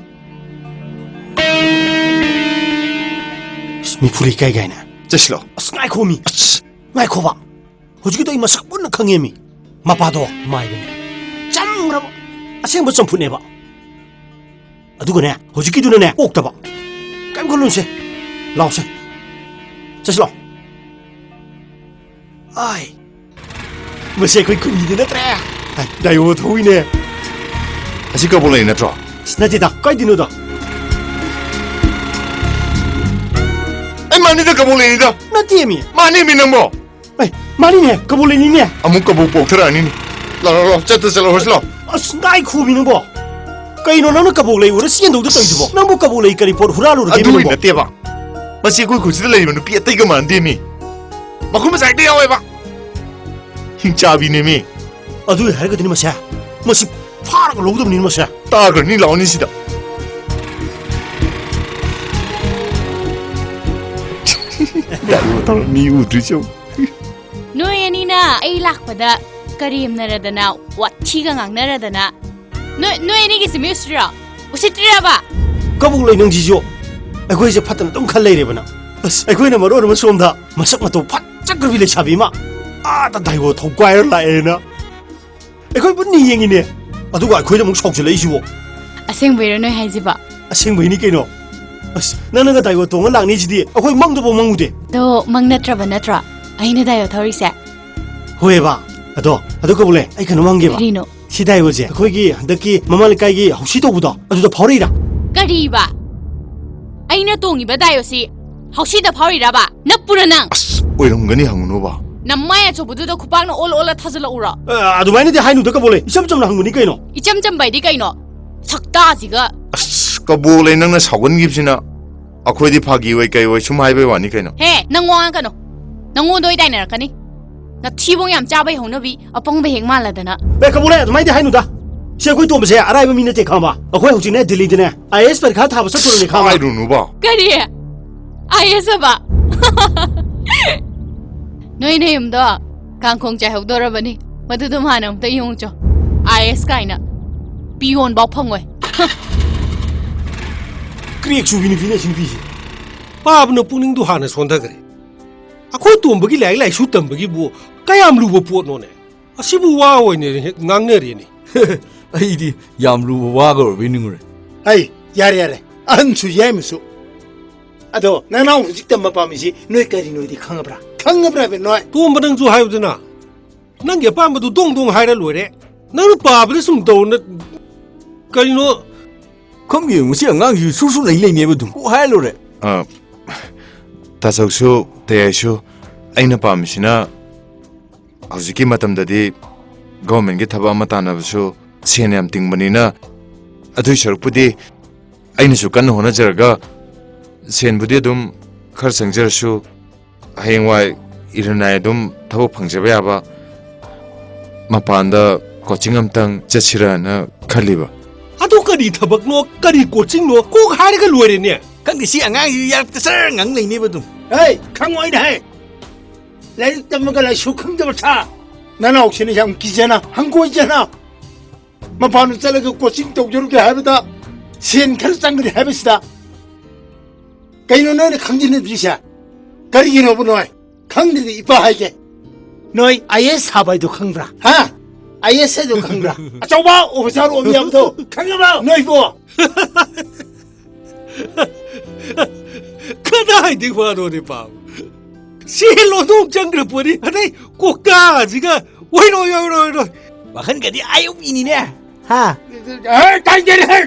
ꯃꯤꯐꯨ ꯂꯩꯀꯥꯏ ꯀꯥꯏꯅ꯫ ꯆꯠꯁꯤꯂꯣ꯫ ꯑꯁ, ꯉꯥꯏꯈꯣꯃꯤ꯫ ꯑꯁ, ꯉꯥꯏꯈꯣꯕ꯫ ꯍꯧꯖꯤꯛꯀꯤꯗꯣ ꯑꯩ ꯃꯁꯛ ꯃꯨꯟꯅ ꯈꯪꯉꯦꯃꯤ꯫ ꯃꯄꯥꯗꯣ ꯃꯥꯏꯕꯅꯤ꯫ ꯆꯝꯈ꯭ꯔꯕ ꯑꯁꯦꯡꯕ ꯆꯝꯐꯨꯠꯅꯦꯕ꯫ ꯑꯗꯨꯒꯅꯦ, ꯍꯧꯖꯤꯛꯀꯤꯗꯨꯅꯅꯦ, ꯑꯣꯛꯇꯕ꯫ ꯀꯩꯝ ꯈꯜꯂꯨꯅꯨꯁꯦ꯫ ꯂꯥꯛꯑꯣꯁꯦ꯫ ꯆꯠꯁꯤ ꯂꯥꯛꯑꯣ꯫ ꯑꯥꯏ꯫ ꯃꯁꯤ ꯑꯩꯈꯣꯏ ꯈꯨꯟꯒꯤꯗꯤ ꯅꯠꯇ꯭ꯔꯦ꯫ ꯑꯥꯏ, ꯗꯥꯏꯑꯣ ꯊꯧꯏꯅꯦ꯫ ꯑꯁꯤ ꯀꯕꯣꯛ ꯂꯩ ꯅꯠꯇ꯭ꯔꯣ? ꯑꯁ, ꯅꯠꯇꯦꯗ, ꯀꯥꯏꯗꯩꯅꯣꯗ? ꯑꯩ ꯃꯥꯅꯤꯗ, ꯀꯕꯣꯛ ꯂꯩꯅꯤꯗ꯫ ꯅꯠꯇꯦꯃꯤ꯫ ꯃꯥꯅꯤꯃꯤ ꯅꯪꯕꯣ꯫ ꯑꯦ, ꯃꯥꯅꯤꯅꯦ, ꯀꯕꯣꯛ ꯂꯩꯅꯤꯅꯦ꯫ ꯑꯃꯨꯛ ꯀꯕꯣꯛ ꯄꯣꯛꯊꯔꯛꯑꯅꯤꯅꯦ꯫ ꯂꯥꯛ, ꯂꯥꯛ, ꯂꯥꯛ, ꯆꯠꯇ ꯆꯠꯂꯣ, ꯍꯣꯏ, ꯂꯥꯛ꯫ ꯑꯁ, ꯉꯥꯏꯈꯣꯃꯤ ꯅꯪꯕꯣ꯫ ꯀꯩꯅꯣ ꯅꯪꯅ ꯀꯕꯣꯛ ꯂꯩ ꯎꯔ ꯆꯦꯟꯗꯧꯗ ꯇꯧꯔꯤꯗꯨꯕꯣ? ꯅꯪꯕꯨ ꯀꯕꯣꯛ ꯂꯩ ꯀꯔꯤ ꯄꯣꯠ ꯍꯨꯔꯥꯜꯂꯨꯔꯒꯦ ꯑꯗꯨꯒꯤ ꯅꯪꯕꯣ? ꯅꯠꯇꯦꯕ꯫ ꯃꯁꯤ ꯑꯩꯈꯣꯏ ꯈꯨꯟꯁꯤꯗ ꯂꯩꯔꯤꯕ ꯅꯨꯄꯤ ꯑꯇꯩꯒ ꯃꯥꯟꯅꯗꯦꯃꯤ꯫ ꯃꯈꯨꯠ ꯃꯁꯥ ꯍꯦꯛꯇ ꯌꯥꯎꯋꯦꯕ꯫ ꯍꯤꯡꯆꯥꯕꯤꯅꯦꯃꯤ꯫ ꯑꯗꯨ ꯍꯥꯏꯔꯒꯗꯤꯅꯦ ꯃꯁꯦ, ꯃꯁꯤ ꯐꯥꯔꯒ ꯂꯧꯗꯕꯅꯤꯅꯦ ꯃꯁꯦ꯫ ꯇꯥꯈ꯭ꯔꯅꯤ, ꯂꯥꯛꯑꯣꯅꯤ ꯁꯤꯗ꯫ ꯗꯥꯏꯑꯣ ꯇꯧꯔ ꯃꯤ ꯎꯗ꯭ꯔꯤꯁꯦ ꯌꯦꯡꯉꯨ꯫ ꯅꯣꯏ ꯑꯅꯤꯅ ꯑꯩ ꯂꯥꯛꯄꯗ ꯀꯔꯦꯝꯅꯔꯗꯅ, ꯋꯥꯊꯤꯒ ꯉꯥꯡꯅꯔꯗꯅ, ꯅꯣꯏ, ꯅꯣꯏ ꯑꯅꯤꯒꯤꯁꯦ ꯃꯤ ꯎꯁꯤꯠꯇ꯭ꯔꯤꯔꯣ? ꯎꯁꯤꯠꯇ꯭ꯔꯤꯔꯕ? ꯀꯕꯣꯛ ꯂꯩ ꯅꯪꯁꯤꯁꯨ ꯑꯩꯈꯣꯏꯁꯦ ꯐꯠꯇꯅ ꯑꯗꯨꯝ ꯈꯜ ꯂꯩꯔꯦꯕ ꯅꯪ꯫ ꯑꯁ, ꯑꯩꯈꯣꯏꯅ ꯃꯔꯣꯟ ꯑꯃ ꯁꯣꯝꯗ ꯃꯁꯛ ꯃꯇꯧ ꯐꯖꯈ꯭ꯔꯕꯤ ꯂꯩꯁꯥꯕꯤ ꯑꯃ ꯑꯥꯗ ꯗꯥꯏꯑꯣ ꯊꯧꯒꯥꯏꯔ ꯂꯥꯛꯑꯦꯅ ꯑꯩꯈꯣꯏ ꯄꯨꯟꯅ ꯌꯦꯡꯉꯤꯅꯦ꯫ ꯑꯗꯨꯒ ꯑꯩꯈꯣꯏꯗ ꯑꯃꯨꯛ ꯁꯥꯎꯖꯜꯂꯛꯏꯁꯤꯕꯣ꯫ ꯑꯁꯦꯡꯕꯩꯔꯣ ꯅꯣꯏ ꯍꯥꯏꯁꯤꯕꯣ? ꯑꯁꯦꯡꯕꯩꯅꯤ ꯀꯩꯅꯣ꯫ ꯑꯁ, ꯅꯪꯅꯒ ꯗꯥꯏꯑꯣ ꯇꯣꯡꯉ ꯂꯥꯛꯅꯤꯁꯤꯗꯤ ꯑꯩꯈꯣꯏ ꯃꯪꯗꯐꯥꯎ ꯃꯪꯉꯨꯗꯦ꯫ ꯑꯗꯣ ꯃꯪ ꯅꯠꯇ꯭ꯔꯕ ꯅꯠꯇ꯭ꯔꯣ ꯑꯩꯅ ꯗꯥꯏꯑꯣ ꯊꯧꯔꯤꯁꯦ? ꯍꯣꯏꯕ꯫ ꯑꯗꯣ, ꯑꯗꯣ ꯀꯕꯣꯛ ꯂꯩ, ꯑꯩ ꯀꯩꯅꯣꯝ ꯍꯪꯒꯦꯕ꯫ ꯀꯔꯤꯅꯣ? ꯁꯤ ꯗꯥꯏꯑꯣꯁꯦ ꯑꯩꯈꯣꯏꯒꯤ ꯍꯟꯗꯛꯀꯤ ꯃꯃꯥ ꯂꯩꯀꯥꯏꯒꯤ ꯍꯧꯁꯤ ꯇꯧꯕꯗꯣ, ꯑꯗꯨꯗ ꯐꯥꯎꯔꯛꯏꯔꯥ? ꯀꯔꯤꯕ? ꯑꯩꯅ ꯇꯣꯡꯉꯤꯕ ꯗꯥꯏꯑꯣꯁꯤ ꯍꯧꯁꯤꯗ ꯐꯥꯎꯔꯤꯔꯕ? ꯅꯞꯄꯨꯔ ꯅꯪ? ꯑꯁ, ꯑꯣꯏꯔꯝꯒꯅꯤ, ꯍꯪꯉꯨꯅꯣꯕ꯫ ꯅꯃꯥꯏ ꯑꯆꯧꯕꯗꯨꯗ ꯈꯨꯄꯥꯛꯅ ꯑꯣꯜꯂ ꯑꯣꯜꯂ ꯊꯥꯖꯤꯜꯂꯛꯎꯔꯣ? ꯑ, ꯑꯗꯨꯃꯥꯏꯅꯗꯤ ꯍꯥꯏꯅꯨꯗ ꯀꯕꯣꯛ ꯂꯩ, ꯏꯆꯝ ꯆꯝꯅ ꯍꯪꯕꯅꯤ ꯀꯩꯅꯣ꯫ ꯏꯆꯝ ꯆꯝꯕ ꯍꯥꯏꯗꯤ ꯀꯩꯅꯣ? ꯁꯛꯇꯥꯁꯤꯒ꯫ ꯑꯁ, ꯀꯕꯣꯛ ꯂꯩ, ꯅꯪꯅ ꯁꯥꯎꯒꯟꯈꯤꯕꯁꯤꯅ ꯑꯩꯈꯣꯏꯗꯤ ꯐꯥꯒꯤ ꯑꯣꯏ ꯀꯩ ꯑꯣꯏ ꯁꯨꯝ ꯍꯥꯏꯕꯩ ꯋꯥꯅꯤ ꯀꯩꯅꯣ꯫ ꯍꯦ, ꯅꯪ ꯋꯥ ꯉꯥꯡꯉꯛꯀꯅꯨ꯫ ꯅꯪꯉꯣꯟꯗ ꯑꯣꯏ ꯇꯥꯏꯅꯔꯛꯀꯅꯤ꯫ ꯅꯊꯤꯕꯣꯡ ꯌꯥꯝ ꯆꯥꯕꯩ ꯍꯧꯅꯕꯤ, ꯑꯄꯪꯕ ꯍꯦꯛ ꯃꯥꯜꯂꯗꯅ꯫ ꯑꯦ, ꯀꯕꯣꯛ ꯂꯩ, ꯑꯗꯨꯃꯥꯏꯅꯗꯤ ꯍꯥꯏꯅꯨꯗ꯫ ꯁꯤ ꯑꯩꯈꯣꯏ ꯇꯣꯝꯕꯁꯦ ꯑꯔꯥꯏꯕ ꯃꯤ ꯅꯠꯇꯦ, ꯈꯪꯉꯕ? ꯑꯩꯈꯣꯏ ꯍꯧꯖꯤꯛꯅꯦ ꯗꯤꯜꯂꯤꯗꯅꯦ ꯑꯥꯏ ꯑꯦ ꯑꯦꯁ ꯄꯔꯤꯈꯥ ꯊꯥꯕ ꯆꯠꯇꯣꯔꯤꯅꯦ, ꯈꯪꯉꯕ? ꯍꯥꯏꯔꯨꯅꯨꯕ꯫ ꯀꯔꯤ? ꯑꯥꯏ ꯑꯦ ꯑꯦꯁ ꯍꯥꯏꯕ? ꯅꯣꯏ ꯅꯌꯨꯝꯗꯣ ꯀꯥꯡꯈꯣꯡ ꯆꯥꯏꯍꯧꯗꯣꯔꯕꯅꯤ꯫ ꯃꯗꯨꯗꯨꯝ ꯍꯥꯟꯅ ꯑꯃꯨꯛꯇ ꯌꯦꯡꯉꯨꯆꯣ꯫ ꯑꯥꯏ ꯑꯦ ꯑꯦꯁ ꯀꯥꯏꯅ ꯄꯤꯌꯣꯟ ꯐꯥꯎ ꯐꯪꯉꯣꯏ꯫ ꯀ꯭ꯔꯦꯛ ꯆꯨꯕꯤ ꯅꯨꯄꯤꯅꯦ ꯑꯁꯤ ꯅꯨꯄꯤꯁꯦ꯫ ꯄꯥꯕꯅ ꯄꯨꯛꯅꯤꯡꯗꯨ ꯍꯥꯟꯅ ꯁꯣꯟꯊꯈ꯭ꯔꯦ꯫ ꯑꯩꯈꯣꯏ ꯇꯣꯝꯕꯒꯤ ꯂꯥꯏꯔꯤꯛ ꯂꯥꯏꯁꯨ ꯇꯝꯕꯒꯤꯕꯨ ꯀꯌꯥꯝ ꯂꯨꯕ ꯄꯣꯠꯅꯣꯅꯦ? ꯑꯁꯤꯕꯨ ꯋꯥ ꯑꯣꯏꯅ ꯍꯦꯛ ꯉꯥꯡꯅꯔꯦꯅꯦ꯫ ꯑꯩꯗꯤ ꯌꯥꯝ ꯂꯨꯕ ꯋꯥꯒ ꯑꯣꯏꯔꯕꯣꯏ ꯅꯤꯡꯉꯨꯔꯦ꯫ ꯑꯩ, ꯌꯥꯔꯦ, ꯌꯥꯔꯦ꯫ ꯑꯍꯟꯁꯨ ꯌꯥꯏꯃꯁꯨ꯫ ꯑꯗꯣ ꯅꯅꯥꯎ ꯍꯧꯖꯤꯛ ꯇꯝꯕ ꯄꯥꯝꯃꯤꯁꯤ ꯅꯣꯏ ꯀꯔꯤꯅꯣꯗꯤ ꯈꯪꯉꯕ꯭ꯔꯥ? ꯈꯪꯉꯕ꯭ꯔꯥꯕ ꯅꯣꯏ? ꯇꯣꯝꯕ, ꯅꯪꯁꯨ ꯍꯥꯏꯌꯨꯗꯅ꯫ ꯅꯪꯒꯤ ꯑꯄꯥꯝꯕꯗꯨ ꯗꯣꯡ ꯗꯣꯡ ꯍꯥꯏꯔ ꯂꯣꯏꯔꯦ꯫ ꯅꯪꯅ ꯄꯥꯕꯗ ꯁꯨꯝ ꯇꯧꯅ ꯀꯔꯤꯅꯣ? ꯈꯪꯗꯦ, ꯃꯁꯤ ꯑꯉꯥꯡꯁꯤ ꯁꯨꯔ ꯁꯨꯔ ꯂꯩ ꯂꯩꯅꯦꯕ ꯑꯗꯨꯝ꯫ ꯀꯣꯛ ꯍꯥꯏꯔ ꯂꯣꯏꯔꯦ꯫ ꯑ, ꯇꯥꯆꯧꯁꯨ, ꯇꯌꯥꯏꯁꯨ, ꯑꯩꯅ ꯄꯥꯝꯃꯤꯁꯤꯅ ꯍꯧꯖꯤꯛꯀꯤ ꯃꯇꯝꯗꯗꯤ ꯒꯣꯔꯃꯦꯟꯒꯤ ꯊꯕꯛ ꯑꯃ ꯇꯥꯟꯅꯕꯁꯨ ꯁꯦꯟ ꯌꯥꯝ ꯇꯤꯡꯕꯅꯤꯅ, ꯑꯗꯨꯏ ꯁꯔꯨꯛꯄꯨꯗꯤ ꯑꯩꯅꯁꯨ ꯀꯟꯅ ꯍꯣꯠꯅꯖꯔꯒ ꯁꯦꯟꯕꯨꯗꯤ ꯑꯗꯨꯝ ꯈꯔ ꯆꯪꯖꯔꯁꯨ, ꯍꯌꯦꯡꯋꯥꯏ ꯏꯔꯟꯅꯥꯏ ꯑꯗꯨꯝ ꯊꯕꯛ ꯐꯪꯖꯕ ꯌꯥꯕ ꯃꯄꯥꯟꯗ ꯀꯣꯆꯤꯡ ꯑꯝꯇꯪ ꯆꯠꯁꯤꯔꯅ ꯈꯜꯂꯤꯕ꯫ ꯑꯗꯨ ꯀꯔꯤ ꯊꯕꯛꯅꯣ, ꯀꯔꯤ ꯀꯣꯆꯤꯡꯅꯣ, ꯀꯣꯛ ꯍꯥꯏꯔꯒ ꯂꯣꯏꯔꯦꯅꯦ꯫ ꯈꯪꯗꯦ, ꯁꯤ ꯑꯉꯥꯡꯁꯤ ꯌꯥꯔꯛꯇ ꯆꯔ ꯉꯪ ꯂꯩꯅꯦꯕ ꯑꯗꯨꯝ꯫ ꯍꯦ, ꯈꯪꯉꯣꯏꯅꯦ ꯍꯦ꯫ ꯂꯥꯏꯔꯤꯛ ꯇꯝꯃꯒ ꯂꯥꯏꯁꯨ ꯈꯪꯗꯕ ꯁꯥ꯫ ꯅꯅꯥꯎꯁꯤꯅ ꯌꯥꯝ ꯀꯤꯖꯅ, ꯍꯪꯒꯣꯏꯖꯅ ꯃꯄꯥꯟꯗ ꯆꯠꯂꯒ ꯀꯣꯆꯤꯡ ꯇꯧꯖꯔꯨꯒꯦ ꯍꯥꯏꯕꯗ ꯁꯦꯟ ꯈꯔ ꯆꯪꯒꯅꯤ ꯍꯥꯏꯕꯁꯤꯗ ꯀꯩꯅꯣ ꯅꯣꯏꯅ ꯈꯪꯖꯤꯟꯅꯗ꯭ꯔꯤꯁꯦ? ꯀꯔꯤꯒꯤꯅꯣꯕ ꯅꯣꯏ? ꯈꯪꯗ꯭ꯔꯗꯤ ꯏꯄꯥ ꯍꯥꯏꯒꯦ꯫ ꯅꯣꯏ ꯑꯥꯏ ꯑꯦ ꯑꯦꯁ ꯁꯥꯕ ꯍꯥꯏꯗꯣ ꯈꯪꯕ꯭ꯔꯥ? ꯍꯥ? ꯑꯥꯏ ꯑꯦ ꯑꯦꯁ ꯍꯥꯏꯗꯣ ꯈꯪꯕ꯭ꯔꯥ? ꯑꯆꯧꯕ ꯑꯣꯐꯤꯁꯥꯔ ꯑꯣꯏꯕ ꯌꯥꯕꯗꯣ ꯈꯪꯉꯕ ꯅꯣꯏꯕꯣ? ꯀꯗꯥꯏꯗꯒꯤ ꯋꯥꯅꯣꯅꯦ ꯄꯥꯕ? ꯁꯦꯜ ꯂꯣꯟꯊꯣꯛ ꯆꯪꯈ꯭ꯔ ꯄꯣꯠꯅꯤ꯫ ꯑꯗꯩ ꯀꯣꯛꯇꯥꯁꯤꯒ ꯑꯣꯏꯔꯣꯏ, ꯑꯣꯏꯔꯣꯏ, ꯑꯣꯏꯔꯣꯏ꯫ ꯋꯥꯈꯜꯒꯗꯤ ꯑꯥ ꯌꯧꯕꯤꯅꯤꯅꯦ꯫ ꯍꯥ? ꯍꯦ, ꯇꯥꯏꯟꯗꯦꯔꯦ ꯍꯦ!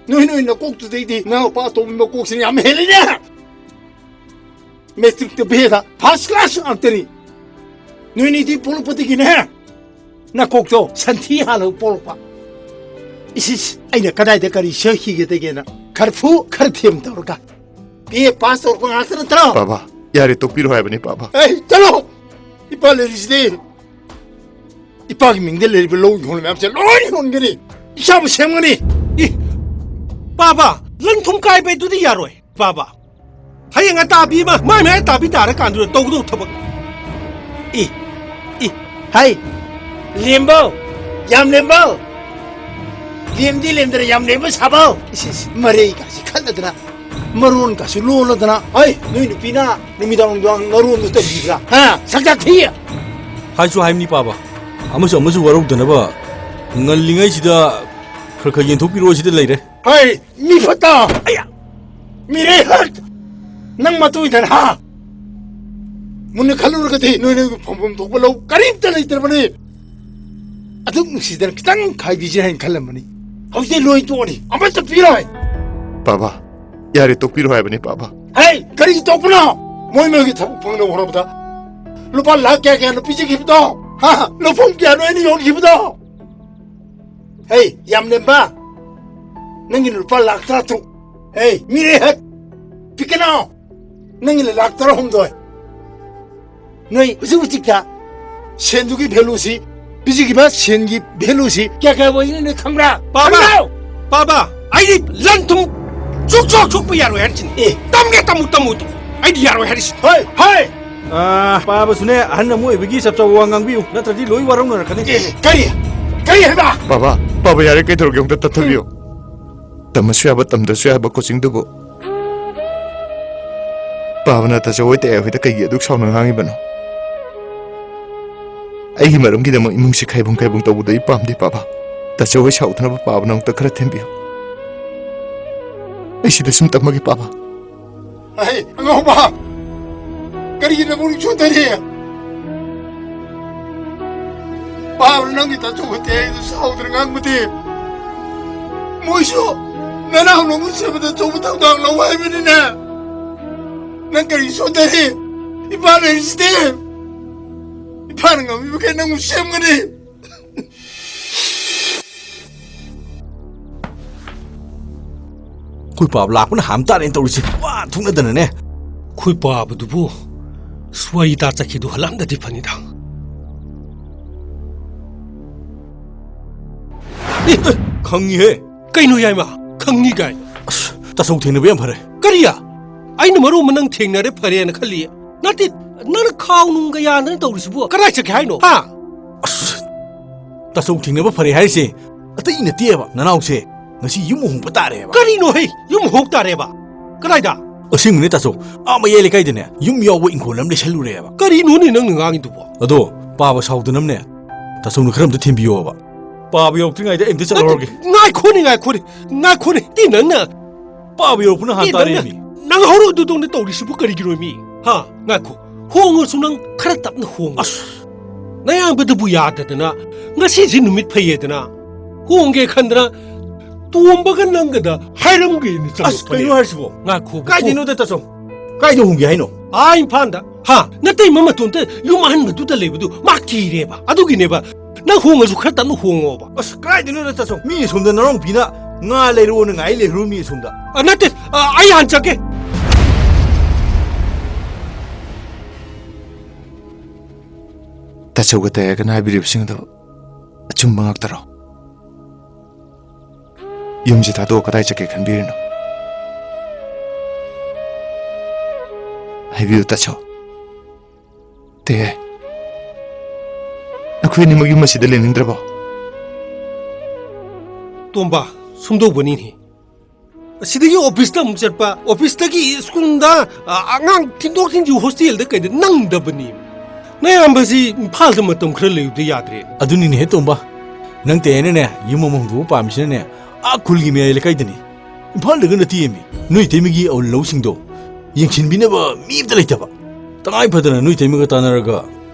ꯅꯣꯏ, ꯅꯣꯏ ꯅꯀꯣꯛꯇꯨꯗꯩꯗꯤ ꯅꯅꯥꯎꯄꯥ ꯑꯇꯣꯝꯕ ꯃꯀꯣꯛꯁꯤꯅ ꯌꯥꯝ ꯍꯦꯜꯂꯤꯅꯦ꯫ ꯃꯦꯇ꯭ꯔꯤꯛꯇ ꯕꯦꯗ ꯐꯥꯔꯁ ꯀ꯭ꯂꯥꯁ ꯉꯥꯛꯇꯅꯤ꯫ ꯅꯣꯏꯅꯤꯗꯤ ꯄꯣꯛꯂꯛꯄꯗꯒꯤꯅꯦ ꯅꯀꯣꯛꯇꯣ ꯁꯟꯊꯤ ꯍꯥꯜꯂꯒ ꯄꯣꯛꯂꯛꯄ꯫ ꯏꯁ, ꯏꯁ, ꯑꯩꯅ ꯀꯗꯥꯏꯗ ꯀꯔꯤ ꯁꯣꯏꯈꯤꯒꯗꯒꯦꯅ ꯈꯔꯐꯨ ꯈꯔ ꯊꯦꯝ ꯇꯧꯔꯒ ꯕꯤ ꯑꯦ ꯄꯥꯁ ꯇꯧꯔꯛꯄ ꯉꯥꯛꯇ ꯅꯠꯇ꯭ꯔꯣ? ꯕꯥꯕꯥ, ꯌꯥꯔꯦ, ꯇꯣꯛꯄꯤꯔꯣ ꯍꯥꯏꯕꯅꯤ, ꯕꯥꯕꯥ꯫ ꯑꯩ ꯆꯠꯂꯣ! ꯏꯄꯥ ꯂꯩꯔꯤꯁꯤꯗꯤ꯫ ꯏꯄꯥꯒꯤ ꯃꯤꯡꯗ ꯂꯩꯔꯤꯕ ꯂꯧ ꯏꯪꯈꯣꯜ ꯃꯌꯥꯝꯁꯦ ꯂꯣꯏ ꯌꯣꯟꯒꯅꯤ꯫ ꯏꯆꯥꯕꯨ ꯁꯦꯝꯒꯅꯤ꯫ ꯏ, ꯄꯥꯕ, ꯂꯟ ꯊꯨꯝ ꯀꯥꯏꯕꯩꯗꯨꯗꯤ ꯌꯥꯔꯣꯏ, ꯄꯥꯕ꯫ ꯍꯌꯦꯡ ꯑꯇꯥꯕꯤ ꯑꯃ, ꯃꯥꯏ ꯃꯥꯏ ꯑꯇꯥꯕꯤ ꯇꯥꯔꯀꯥꯟꯗꯨꯗ ꯇꯧꯒꯗꯧ ꯊꯕꯛ꯫ ꯏ, ꯏ, ꯍꯥꯏ, ꯂꯦꯝꯕꯧ, ꯌꯥꯝ ꯂꯦꯝꯕꯧ꯫ ꯂꯦꯝꯗꯤ ꯂꯦꯝꯗꯅ ꯌꯥꯝ ꯂꯦꯝꯕ ꯁꯥꯕꯧ꯫ ꯏꯁ, ꯏꯁ, ꯃꯔꯩꯒꯥꯁꯤ ꯈꯠꯂꯗꯅ꯫ ꯃꯔꯣꯟ ꯀꯥꯁꯤ ꯂꯣꯜꯂꯗꯅ, ꯍꯩ, ꯅꯣꯏ ꯅꯨꯄꯤꯅ ꯅꯨꯃꯤꯗꯥꯡ ꯅꯨꯡꯗꯥꯡ ꯃꯔꯣꯟꯗꯨ ꯇꯝꯕꯤꯕ꯭ꯔꯥ? ꯍꯥ? ꯁꯛꯇꯥꯛ ꯊꯤ! ꯍꯥꯏꯁꯨ ꯍꯥꯏꯕꯅꯤ ꯄꯥꯕ, ꯑꯃꯁꯨ ꯑꯃꯁꯨ ꯋꯥꯔꯧꯗꯅꯕ ꯉꯜꯂꯤꯉꯩꯁꯤꯗ ꯈꯔ ꯈꯔ ꯌꯦꯟꯊꯣꯛꯄꯤꯔꯣ ꯁꯤꯗ ꯂꯩꯔꯦ꯫ ꯍꯩ, ꯃꯤ ꯐꯠꯇ! ꯑꯌꯥ! ꯃꯤꯔꯦ ꯍꯠ! ꯅꯪ ꯃꯇꯨꯡ ꯏꯟꯅ ꯍꯥ? ꯃꯨꯟꯅ ꯈꯜꯂꯨꯔꯒꯗꯤ ꯅꯣꯏ ꯅꯣꯏꯒꯤ ꯐꯪꯐꯝ ꯊꯣꯛꯄ ꯂꯧ ꯀꯔꯤꯝꯇ ꯂꯩꯇ꯭ꯔꯕꯅꯤ꯫ ꯑꯗꯨꯛ ꯅꯨꯡꯁꯤꯗꯅ ꯈꯤꯇꯪ ꯈꯥꯏꯕꯤꯁꯤꯔ ꯍꯥꯏꯅ ꯈꯜꯂꯝꯕꯅꯤ꯫ ꯍꯧꯖꯤꯛ ꯂꯣꯏ ꯇꯣꯛꯑꯅꯤ꯫ ꯑꯃꯠꯇ ꯄꯤꯔꯣꯏ꯫ ꯄꯥꯕ, ꯌꯥꯔꯦ, ꯇꯣꯛꯄꯤꯔꯣ ꯍꯥꯏꯕꯅꯤ, ꯄꯥꯕ꯫ ꯍꯦ, ꯀꯔꯤꯒꯤ ꯇꯣꯛꯄꯅꯣ? ꯃꯣꯏ ꯃꯣꯏꯒꯤ ꯊꯕꯛ ꯐꯪꯅꯕ ꯍꯣꯠꯅꯕꯗ ꯂꯨꯄꯥ ꯂꯥꯈ ꯀꯌꯥ ꯀꯌꯥꯅꯣ ꯄꯤꯖꯈꯤꯕꯗꯣ? ꯍꯥ? ꯂꯧꯐꯝ ꯀꯌꯥꯅꯣ ꯑꯩꯅ ꯌꯣꯟꯈꯤꯕꯗꯣ? ꯍꯦ, ꯌꯥꯝ ꯂꯦꯝꯕ, ꯅꯪꯒꯤ ꯂꯨꯄꯥ ꯂꯥꯈ ꯇꯔꯥ ꯇꯔꯨꯛ꯫ ꯍꯦ, ꯃꯤꯔꯦ ꯍꯠ! ꯄꯤꯛꯀꯅꯣ! ꯅꯪꯒꯤ ꯂꯥꯈ ꯇꯔꯥ ꯍꯨꯝꯗꯣꯏ꯫ ꯅꯣꯏ ꯍꯧꯖꯤꯛ ꯍꯧꯖꯤꯛꯇ ꯁꯦꯟꯗꯨꯒꯤ ꯚꯦꯂꯨꯁꯤ, ꯄꯤꯖꯈꯤꯕ ꯁꯦꯟꯒꯤ ꯚꯦꯂꯨꯁꯤ ꯀꯌꯥ ꯀꯌꯥ ꯑꯣꯏꯒꯅꯤ ꯅꯣꯏ ꯈꯪꯕ꯭ꯔꯥ? ꯄꯥꯕ! ꯈꯪꯕ꯭ꯔꯣ? ꯄꯥꯕ! ꯑꯩꯗꯤ ꯂꯟ ꯊꯨꯝ ꯁꯨꯛꯆꯣꯛ ꯁꯣꯛꯄ ꯌꯥꯔꯣꯏ ꯍꯥꯏꯔꯤꯁꯤꯅꯦ꯫ ꯑꯦ꯫ ꯇꯝꯒꯦ ꯇꯝꯃꯨ, ꯇꯝꯃꯨ, ꯇꯝꯃꯨ꯫ ꯑꯩꯗꯤ ꯌꯥꯔꯣꯏ ꯍꯥꯏꯔꯤꯁꯤꯅꯦ꯫ ꯍꯣꯏ, ꯍꯣꯏ꯫ ꯑꯥ, ꯄꯥꯕꯁꯨꯅꯦ, ꯑꯍꯟ ꯑꯃ ꯑꯣꯏꯕꯒꯤ ꯆꯞ ꯆꯥꯕ ꯋꯥ ꯉꯥꯡꯕꯤꯌꯨ, ꯅꯠꯇ꯭ꯔꯗꯤ ꯂꯣꯏ ꯋꯥꯔꯧꯅꯔꯛꯀꯅꯤ꯫ ꯑꯦ, ꯀꯔꯤ? ꯀꯔꯤ ꯍꯥꯏꯕ? ꯄꯥꯕ, ꯄꯥꯕ, ꯌꯥꯔꯦ, ꯀꯩꯗꯧꯔꯒꯦ, ꯑꯃꯨꯛꯇ ꯇꯠꯊꯕꯤꯌꯨ꯫ ꯇꯝꯃꯁꯨ ꯌꯥꯕ, ꯇꯝꯗ꯭ꯔꯁꯨ ꯌꯥꯕ ꯀꯣꯆꯤꯡꯗꯨꯕꯨ ꯄꯥꯕꯅ ꯇꯥꯆꯧ ꯍꯣꯏ ꯇꯌꯥꯏ ꯍꯣꯏꯗ ꯀꯩꯒꯤ ꯑꯗꯨꯛ ꯁꯥꯎꯅ ꯉꯥꯡꯉꯤꯕꯅꯣ? ꯑꯩꯒꯤ ꯃꯔꯝꯒꯤꯗꯃꯛ ꯏꯃꯨꯡꯁꯤ ꯈꯥꯏꯕꯨꯡ ꯈꯥꯏꯕꯨꯡ ꯇꯧꯕꯗꯣ ꯑꯩ ꯄꯥꯝꯗꯦ, ꯄꯥꯕ꯫ ꯇꯥꯆꯧ ꯍꯣꯏ ꯁꯥꯎꯗꯅꯕ ꯄꯥꯕꯅ ꯑꯃꯨꯛꯇ ꯈꯔ ꯊꯦꯝꯕꯤꯌꯨ꯫ ꯑꯩ ꯁꯤꯗ ꯁꯨꯝ ꯇꯝꯃꯒꯦ, ꯄꯥꯕ꯫ ꯑꯩ ꯑꯉꯥꯎꯕ! ꯀꯔꯤꯒꯤ ꯅꯕꯨꯡ ꯁꯣꯟꯊꯔꯤ? ꯄꯥꯕꯅ ꯅꯪꯒꯤ ꯇꯥꯆꯧ ꯍꯣꯏ ꯇꯌꯥꯏꯗꯨ ꯁꯥꯎꯗꯅ ꯉꯥꯡꯕꯗꯤ? ꯃꯣꯏꯁꯨ ꯅꯅꯥꯎ ꯅꯪꯕꯨ ꯁꯦꯝꯕꯗ ꯑꯆꯧꯕ ꯊꯧꯗꯥꯡ ꯂꯧ ꯍꯥꯏꯕꯅꯤꯅꯦ꯫ ꯅꯪ ꯀꯔꯤ ꯁꯣꯟꯊꯔꯤ? ꯏꯄꯥ ꯂꯩꯔꯤꯁꯤꯗꯤ꯫ ꯏꯄꯥꯅ ꯉꯝꯃꯤꯕꯈꯩ ꯅꯪꯕꯨ ꯁꯦꯝꯒꯅꯤ꯫ ꯑꯩꯈꯣꯏ ꯄꯥꯕ ꯂꯥꯛꯄꯅ ꯍꯥꯝ ꯇꯥꯔꯦꯅ ꯇꯧꯔꯤꯁꯦ꯫ ꯋꯥ ꯊꯣꯛꯅꯗꯅꯅꯦ꯫ ꯑꯩꯈꯣꯏ ꯄꯥꯕꯗꯨꯕꯨ ꯁ꯭ꯋꯥꯏꯗ ꯆꯠꯈꯤꯗꯨ ꯍꯜꯂꯝꯗꯗꯤ ꯐꯅꯤꯗ꯫ ꯑꯦ, ꯑꯦ, ꯈꯪꯉꯤꯍꯦ꯫ ꯀꯩꯅꯣ ꯌꯥꯏꯃ? ꯈꯪꯉꯤ ꯀꯥꯏ? ꯑꯁ, ꯇꯥꯆꯧ ꯊꯦꯡꯅꯕ ꯌꯥꯝ ꯐꯔꯦ꯫ ꯀꯔꯤ? ꯑꯩꯅ ꯃꯔꯨ ꯑꯃ ꯅꯪ ꯊꯦꯡꯅꯔꯦ ꯐꯔꯦꯅ ꯈꯜꯂꯤ꯫ ꯅꯠꯇꯦ, ꯅꯪꯅ ꯈꯥꯎ ꯅꯨꯡꯒ ꯌꯥꯟꯗꯅ ꯇꯧꯔꯤꯁꯤꯕꯨ ꯀꯗꯥꯏ ꯆꯠꯀꯦ ꯍꯥꯏꯅꯣ? ꯍꯥ? ꯑꯁ, ꯇꯥꯆꯧ ꯊꯦꯡꯅꯕ ꯐꯔꯦ ꯍꯥꯏꯔꯤꯁꯦ ꯑꯇꯩ ꯅꯠꯇꯦꯕ, ꯅꯅꯥꯎꯁꯦ ꯉꯁꯤ ꯌꯨꯝ ꯍꯣꯡꯕ ꯇꯥꯔꯦꯕ꯫ ꯀꯔꯤꯅꯣ ꯍꯩ? ꯌꯨꯝ ꯍꯣꯡ ꯇꯥꯔꯦꯕ? ꯀꯗꯥꯏꯗ? ꯑꯁꯦꯡꯕꯅꯦ ꯇꯥꯆꯧ, ꯑꯥ ꯃꯌꯥꯏ ꯂꯩꯀꯥꯏꯗꯅꯦ ꯌꯨꯝ ꯌꯥꯎꯕ ꯏꯪꯈꯣꯜ ꯑꯃ ꯂꯩꯁꯜꯂꯨꯔꯦꯕ꯫ ꯀꯔꯤꯅꯣꯅꯦ ꯅꯪꯅ ꯉꯥꯡꯉꯤꯗꯨꯕꯣ? ꯑꯗꯣ ꯄꯥꯕ ꯁꯥꯎꯗꯅꯕꯅꯦ ꯇꯥꯆꯧꯅ ꯈꯔ ꯑꯝꯇ ꯊꯦꯝꯕꯤꯌꯣꯕ꯫ ꯄꯥꯕ ꯌꯧꯔꯛꯇ꯭ꯔꯤꯉꯩꯗ ꯑꯩ ꯑꯝꯇ ꯆꯠꯍꯧꯔꯒꯦ꯫ ꯅꯠꯇꯦ, ꯉꯥꯏꯈꯣꯅꯦ, ꯉꯥꯏꯈꯣꯅꯦ, ꯉꯥꯏꯈꯣꯅꯦ꯫ ꯇꯤ ꯅꯪꯅ, ꯄꯥꯕ ꯌꯧꯔꯛꯄꯅ ꯍꯥꯟ ꯇꯤ ꯅꯪꯅ, ꯇꯥꯔꯦꯃꯤ꯫ ꯅꯪ ꯍꯧꯔꯛꯑꯗꯨꯗꯧꯅ ꯇꯧꯔꯤꯁꯤꯕꯨ ꯀꯔꯤꯒꯤꯅꯣ ꯃꯤ? ꯍꯥ? ꯉꯥꯏꯈꯣ꯫ ꯍꯣꯡꯉꯁꯨ ꯅꯪ ꯈꯔ ꯇꯞꯅ ꯍꯣꯡꯉꯣ꯫ ꯑꯁ꯫ ꯅꯌꯥꯝꯕꯗꯨꯕꯨ ꯌꯥꯗꯗꯅ ꯉꯁꯤꯁꯤ ꯅꯨꯃꯤꯠ ꯐꯩꯌꯦꯗꯅ ꯍꯣꯡꯒꯦ ꯈꯟꯗꯅ ꯇꯣꯝꯕꯒ ꯅꯪꯒꯗ ꯍꯥꯏꯔꯝꯒꯦꯅ ꯆꯪꯉꯛꯄꯅꯦ꯫ ꯑꯁ, ꯀꯩꯅꯣ ꯍꯥꯏꯁꯤꯕꯣ? ꯉꯥꯏꯈꯣ, ꯀꯥꯏꯗꯩꯅꯣꯗ ꯇꯥꯆꯧ? ꯀꯥꯏꯗ ꯍꯣꯡꯒꯦ ꯍꯥꯏꯅꯣ? ꯑꯥ, ꯏꯝꯐꯥꯜꯗ꯫ ꯍꯥ? ꯅꯇꯩꯃ ꯃꯇꯣꯟꯇ ꯌꯨꯝ ꯑꯍꯟꯕꯗꯨꯗ ꯂꯩꯕꯗꯨ ꯃꯥ ꯀꯤꯔꯦꯕ꯫ ꯑꯗꯨꯒꯤꯅꯦꯕ꯫ ꯅꯪ ꯍꯣꯡꯉꯁꯨ ꯈꯔ ꯇꯞꯅ ꯍꯣꯡꯉꯣꯕ꯫ ꯑꯁ, ꯀꯥꯏꯗꯩꯅꯣꯗ ꯇꯥꯆꯧ? ꯃꯤ ꯑꯁꯣꯝꯗ ꯅꯅꯥꯎꯄꯤꯅ ꯉꯥ ꯂꯩꯔꯛꯑꯣꯅ ꯉꯥꯏ ꯂꯩꯈ꯭ꯔꯣ ꯃꯤ ꯑꯁꯣꯝꯗ꯫ ꯑ, ꯅꯠꯇꯦ꯫ ꯑ, ꯑꯩ ꯍꯥꯟ ꯆꯠꯀꯦ꯫ ꯇꯥꯆꯧꯒ ꯇꯌꯥꯒꯅ ꯍꯥꯏꯕꯤꯔꯤꯕꯁꯤꯡ ꯑꯗꯨ ꯑꯆꯨꯝꯕ ꯉꯥꯛꯇꯔꯣ? ꯌꯨꯝꯁꯤ ꯊꯥꯗꯣꯛꯑ ꯀꯗꯥꯏ ꯆꯠꯀꯦ ꯈꯟꯕꯤꯔꯤꯅꯣ? ꯍꯥꯏꯕꯤꯌꯨ ꯇꯥꯆꯧ꯫ ꯇꯦ, ꯑꯩꯈꯣꯏ ꯑꯅꯤꯃꯛ ꯌꯨꯝ ꯑꯁꯤꯗ ꯂꯩꯅꯤꯡꯗ꯭ꯔꯕꯣ? ꯇꯣꯝꯕ, ꯁꯨꯝꯗꯧꯕꯅꯤꯅꯦ꯫ ꯑꯁꯤꯗꯒꯤ ꯑꯣꯐꯤꯁꯇ ꯑꯃꯨꯛ ꯆꯠꯄ, ꯑꯣꯐꯤꯁꯇꯒꯤ ꯁ꯭ꯀꯨꯜꯗ, ꯑ, ꯑꯉꯥꯡ ꯊꯤꯟꯗꯣꯛ ꯊꯤꯟꯖꯤꯟ ꯍꯣꯁꯇꯦꯜꯗ ꯀꯩꯗ ꯅꯪꯗꯕꯅꯤ꯫ ꯅꯌꯥꯝꯕꯁꯤ ꯏꯝꯐꯥꯜꯗ ꯃꯇꯝ ꯈꯔ ꯂꯩꯔꯨꯗ ꯌꯥꯗ꯭ꯔꯦ꯫ ꯑꯗꯨꯅꯤꯅꯦꯍꯦ ꯇꯣꯝꯕ, ꯅꯪ ꯇꯦꯅꯅꯦ ꯌꯨꯝ ꯑꯃ ꯍꯣꯡꯗꯣꯛꯄ ꯄꯥꯝꯃꯤꯁꯤꯅꯅꯦ, ꯑꯥ ꯈꯨꯜꯒꯤ ꯃꯌꯥꯏ ꯂꯩꯀꯥꯏꯗꯅꯤ꯫ ꯏꯝꯐꯥꯜꯗꯒ ꯅꯠꯇꯦꯃꯤ, ꯅꯣꯏ ꯏꯇꯩꯃꯒꯤ ꯂꯧꯁꯤꯡꯗꯣ ꯌꯦꯡꯁꯤꯟꯕꯤꯅꯕ ꯃꯤ ꯑꯝꯇ ꯂꯩꯇꯕ꯫ ꯇꯉꯥꯏ ꯐꯗꯅ ꯅꯣꯏ ꯏꯇꯩꯃꯒ ꯇꯥꯟꯅꯔꯒ